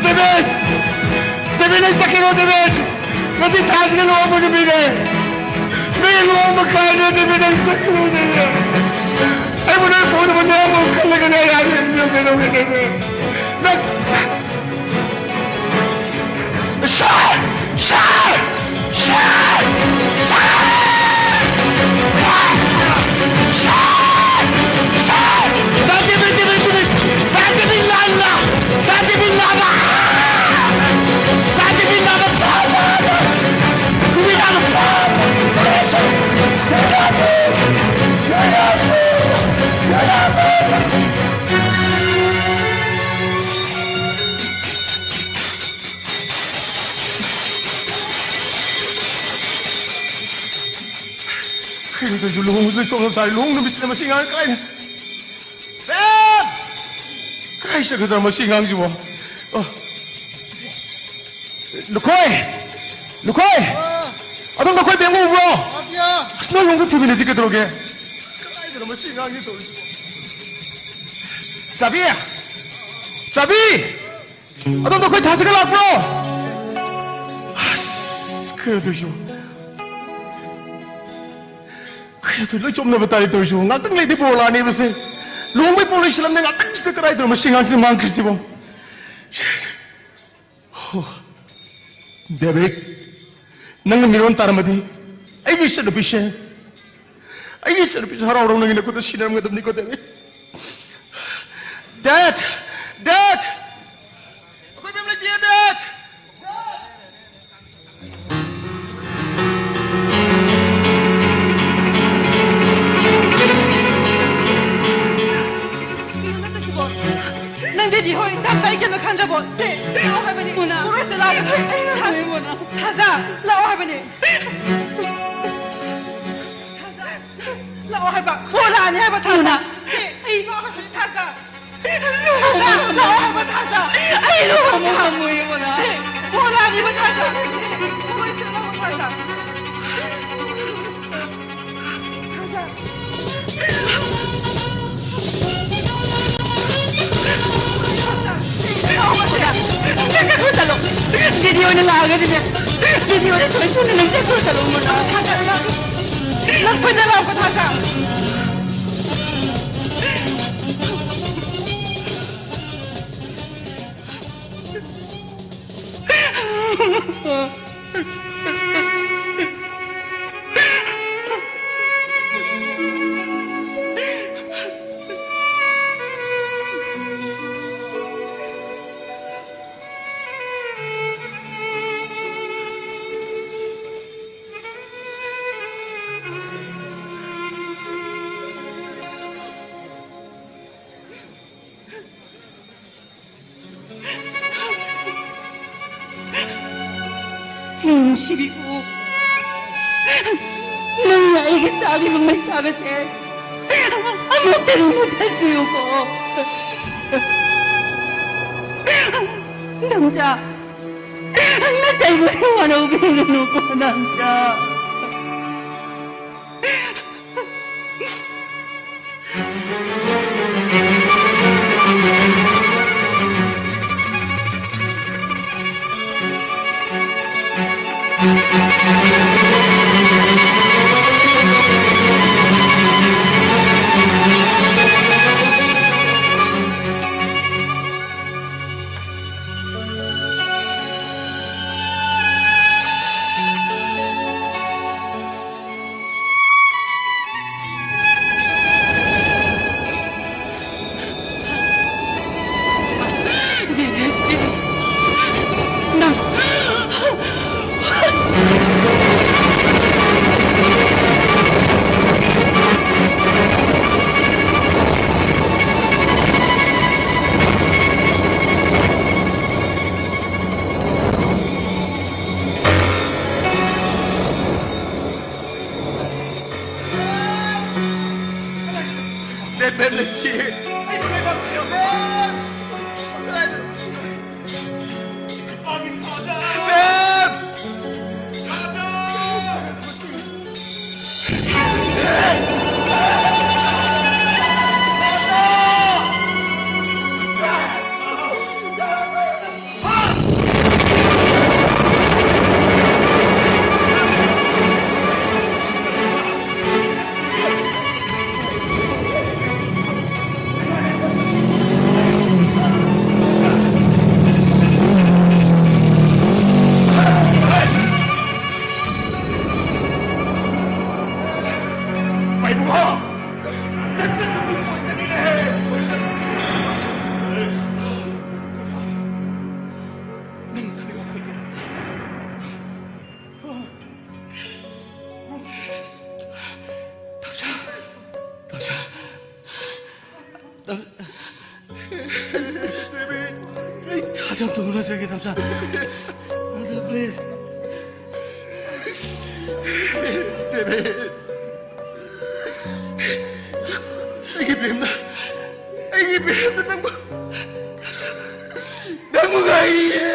ꯗꯦꯕꯤꯠ! ꯗꯦꯕꯤꯠ, ꯑꯩ ꯆꯠꯈꯤꯔꯣ, ꯗꯦꯕꯤꯠ! ꯉꯁꯤ ꯊꯥꯁꯤꯒ ꯂꯨꯍꯣꯡꯕ ꯅꯨꯃꯤꯠꯅꯦ! ꯅꯪꯒꯤ ꯂꯨꯍꯣꯡꯕ ꯀꯥꯏꯅ, ꯗꯦꯕꯤꯠ, ꯑꯩ ꯆꯠꯈꯤꯔꯣ, ꯗꯦꯕꯤꯠ! ꯑꯩꯕꯨ ꯅꯪ ꯐꯪꯅꯕ ꯅꯌꯥꯝꯕ ꯑꯃ ꯈꯜꯂꯒꯅꯦ ꯑꯩ ꯍꯥꯏꯔꯤꯕꯅꯤ, ꯀꯩꯗꯧꯒꯦ, ꯗꯦꯕꯤꯠ? ꯅꯪ ꯀꯩꯅꯣ ꯇꯧꯔꯤꯁꯤꯕꯨ? ꯂꯨꯍꯣꯡꯕꯁꯨ ꯂꯣꯏ ꯇꯣꯛꯅ ꯇꯥꯔꯦ꯫ ꯂꯨꯍꯣꯡ ꯅꯨꯃꯤꯠꯁꯤꯗ ꯃꯁꯤ ꯑꯉꯥꯡ ꯀꯥꯏꯅ꯫ ꯕꯦꯝ! ꯀꯥꯏ ꯆꯠꯈ꯭ꯔꯖꯥꯠꯅꯣ ꯃꯁꯤ ꯑꯉꯥꯡꯁꯤꯕꯣ? ꯑ꯫ ꯂꯨꯈꯣꯏ! ꯂꯨꯈꯣꯏ! ꯑꯗꯣꯝ ꯂꯨꯈꯣꯏ ꯕꯦꯝ ꯎꯕ꯭ꯔꯣ? ꯑꯁ, ꯅꯣꯏ ꯂꯣꯝꯗ ꯊꯤꯃꯤꯟꯅꯁꯤ ꯀꯩꯗꯧꯔꯒꯦ? ꯀꯗꯥꯏꯗꯅꯣ ꯃꯁꯤ ꯑꯉꯥꯡꯁꯤ ꯇꯧꯔꯤꯁꯤꯕꯣ? ꯆꯥꯕꯤ! ꯆꯥꯕꯤ! ꯑꯗꯣꯝꯗ ꯑꯩꯈꯣꯏ ꯊꯥꯁꯤꯒ ꯂꯥꯛꯄ꯭ꯔꯣ? ꯑꯁ, ꯀꯩꯅꯣ ꯇꯧꯔꯤꯁꯤꯕꯣ? ꯀꯩꯅꯣ ꯇꯧꯔꯤ? ꯂꯣꯏ ꯆꯣꯞꯅꯕ ꯇꯥꯔꯦ ꯇꯧꯔꯤꯁꯤꯕꯣ? ꯉꯥꯛꯇꯪ ꯂꯩꯗꯤ ꯕꯣꯔ ꯂꯥꯛꯑꯅꯦꯕꯁꯦ꯫ ꯂꯨꯍꯣꯡꯕꯩ ꯄꯣꯠ ꯂꯣꯏꯁꯤꯜꯂꯝꯅꯦ, ꯉꯥꯛꯇꯪꯁꯤꯗ ꯀꯗꯥꯏꯗꯅꯣ ꯃꯁꯤ ꯑꯉꯥꯡꯁꯤꯅ ꯃꯥꯡꯈ꯭ꯔꯤꯁꯤꯕꯣ? ꯍꯣ, ꯗꯦꯕꯤꯠ, ꯅꯪꯅ ꯃꯤꯔꯣꯟ ꯇꯥꯔꯝꯃꯗꯤ ꯑꯩꯒꯤ ꯏꯆꯟꯅꯨꯄꯤꯁꯦ, ꯑꯩꯒꯤ ꯏꯆꯟꯅꯨꯄꯤꯁꯦ ꯍꯔꯥꯎ ꯍꯔꯥꯎ ꯅꯪꯒꯤ ꯅꯈꯨꯠꯇ ꯁꯤꯟꯅꯔꯝꯒꯗꯕꯅꯤꯀꯣ, ꯗꯦꯕꯤꯠ꯫ ꯗꯦꯠ! ꯗꯦꯠ! ꯑꯩꯈꯣꯏ ꯃꯦꯝ ꯂꯩꯇꯤꯌꯦ, ꯗꯦꯠ! ꯊꯥꯖ, ꯂꯥꯛꯑꯣ ꯍꯥꯏꯕꯅꯦ꯫ ꯊꯥꯖ, ꯂꯥꯛꯑꯣ ꯍꯥꯏꯕ꯫ ꯄꯣꯂꯥꯅꯤ ꯍꯥꯏꯕ ꯊꯥꯖ꯫ ꯁꯦ, ꯑꯩ ꯂꯥꯛꯑꯣ ꯍꯥꯏꯕꯅꯦ ꯊꯥꯖ꯫ ꯊꯥꯖ, ꯂꯥꯛꯑꯣ ꯍꯥꯏꯕ ꯊꯥꯖ꯫ ꯑꯩ ꯂꯨꯍꯣꯡꯕ ꯉꯝꯃꯣꯏꯌꯦ ꯄꯣꯂꯥ꯫ ꯁꯦ, ꯄꯣꯂꯥꯅꯤꯕ ꯊꯥꯖ꯫ ꯁꯦ, ꯄꯣꯂꯥꯁꯦ ꯂꯥꯛꯑꯣ ꯊꯥꯖ꯫ ꯅꯪ ꯆꯠꯈ꯭ꯔꯣ ꯆꯠꯂꯣ꯫ ꯗꯤꯗꯤ ꯑꯣꯏꯅ ꯂꯥꯛꯑꯒꯗꯤꯅꯦ꯫ ꯗꯤꯗꯤ ꯑꯣꯏꯅ ꯁꯣꯏ ꯁꯣꯏꯅ ꯅꯪ ꯆꯠꯈ꯭ꯔꯣ ꯆꯠꯂꯣ ꯃꯣꯅꯥ꯫ ꯅꯪ ꯁꯣꯏꯗ ꯂꯥꯛꯑꯣ ꯊꯥꯖ꯫ ꯅꯨꯡꯁꯤꯕꯤꯕꯨ, ꯅꯪꯅ ꯑꯩꯒꯤ ꯆꯥꯈꯤꯕ ꯃꯩꯆꯥꯛ ꯑꯁꯦ ꯑꯃꯨꯛꯇꯗꯤ ꯃꯨꯊꯠꯄꯤꯌꯨꯀꯣ꯫ ꯅꯝꯆꯥ, ꯅꯆꯜꯕꯨ ꯋꯥꯔꯧꯕꯤꯒꯅꯨꯀꯣ, ꯅꯝꯆꯥ꯫ ꯃꯦꯝ ꯂꯩꯁꯤ꯫ ꯑꯩꯕꯨ ꯂꯩꯕꯥꯛ ꯄꯤꯌꯣ, ꯃꯦꯝ꯫ ꯀꯗꯥꯏꯗꯅꯣ? ꯃꯦꯝ! ꯇꯝꯆꯥ! ꯇꯝꯆꯥ! ꯇꯝ-, ꯑꯩ ꯊꯥꯖꯕ ꯇꯧꯅ ꯆꯠꯀꯦ, ꯇꯝꯆꯥ꯫ ꯇꯝꯆꯥ, please꯫ ꯗꯦꯕꯤꯠ! ꯑꯩꯒꯤ ꯕꯦꯝꯅ, ꯑꯩꯒꯤ ꯕꯦꯝꯅ ꯅꯪꯕꯨ, ꯅꯪꯕꯨ ꯉꯥꯏꯔꯤꯌꯦ꯫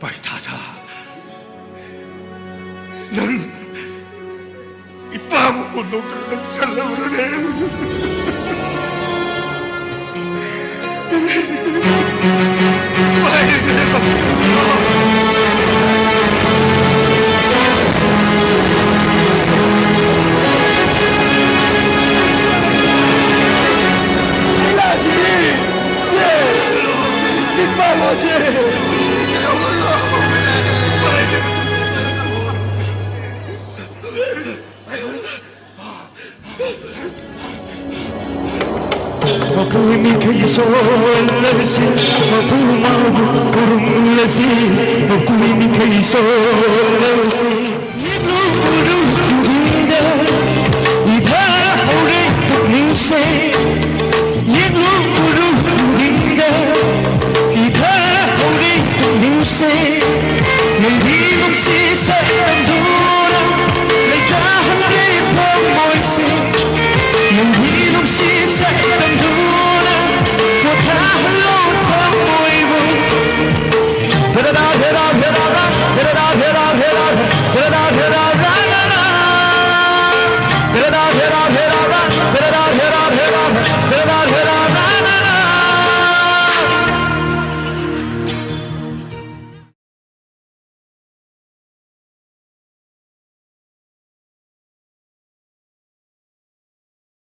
ꯚꯥꯏ ꯊꯥꯖ, ꯅꯪ ꯏꯄꯥꯕꯨ ꯍꯨꯟꯗꯣꯛꯇꯨꯅ ꯅꯪ ꯆꯠꯂꯕ꯭ꯔꯅꯦ? ꯃꯄꯨ ꯃꯤꯈꯩ ꯏꯁꯣꯔ ꯂꯧꯁꯤ, ꯃꯄꯨ ꯃꯥꯕꯨ ꯈꯨꯔꯨꯝꯂꯁꯤ, ꯃꯄꯨ ꯃꯤꯈꯩ ꯏꯁꯣꯔ ꯂꯧꯁꯤ꯫ ꯌꯦꯡꯂꯨ ꯎꯔꯨ ꯈꯨꯗꯤꯡꯗ ꯏꯊꯥ ꯍꯧꯔꯦ ꯄꯨꯛꯅꯤꯡꯁꯦ, ꯌꯦꯡꯂꯨ ꯎꯔꯨ ꯈꯨꯗꯤꯡꯗ ꯏꯊꯥ ꯍꯧꯔꯦ ꯄꯨꯛꯅꯤꯡꯁꯦ꯫ ꯅꯪꯒꯤ ꯅꯨꯡꯁꯤ ꯁꯛꯇꯝꯗꯨꯅ ꯂꯩꯇꯥꯍꯟꯒꯦ ꯊꯃꯣꯏꯁꯦ꯫ ꯅꯪꯒꯤ ꯅꯨꯡꯁꯤ ꯁꯛꯇꯝꯗꯨꯅ ꯄꯣꯊꯥꯍꯜꯂꯣ ꯊꯃꯣꯏꯕꯨ꯫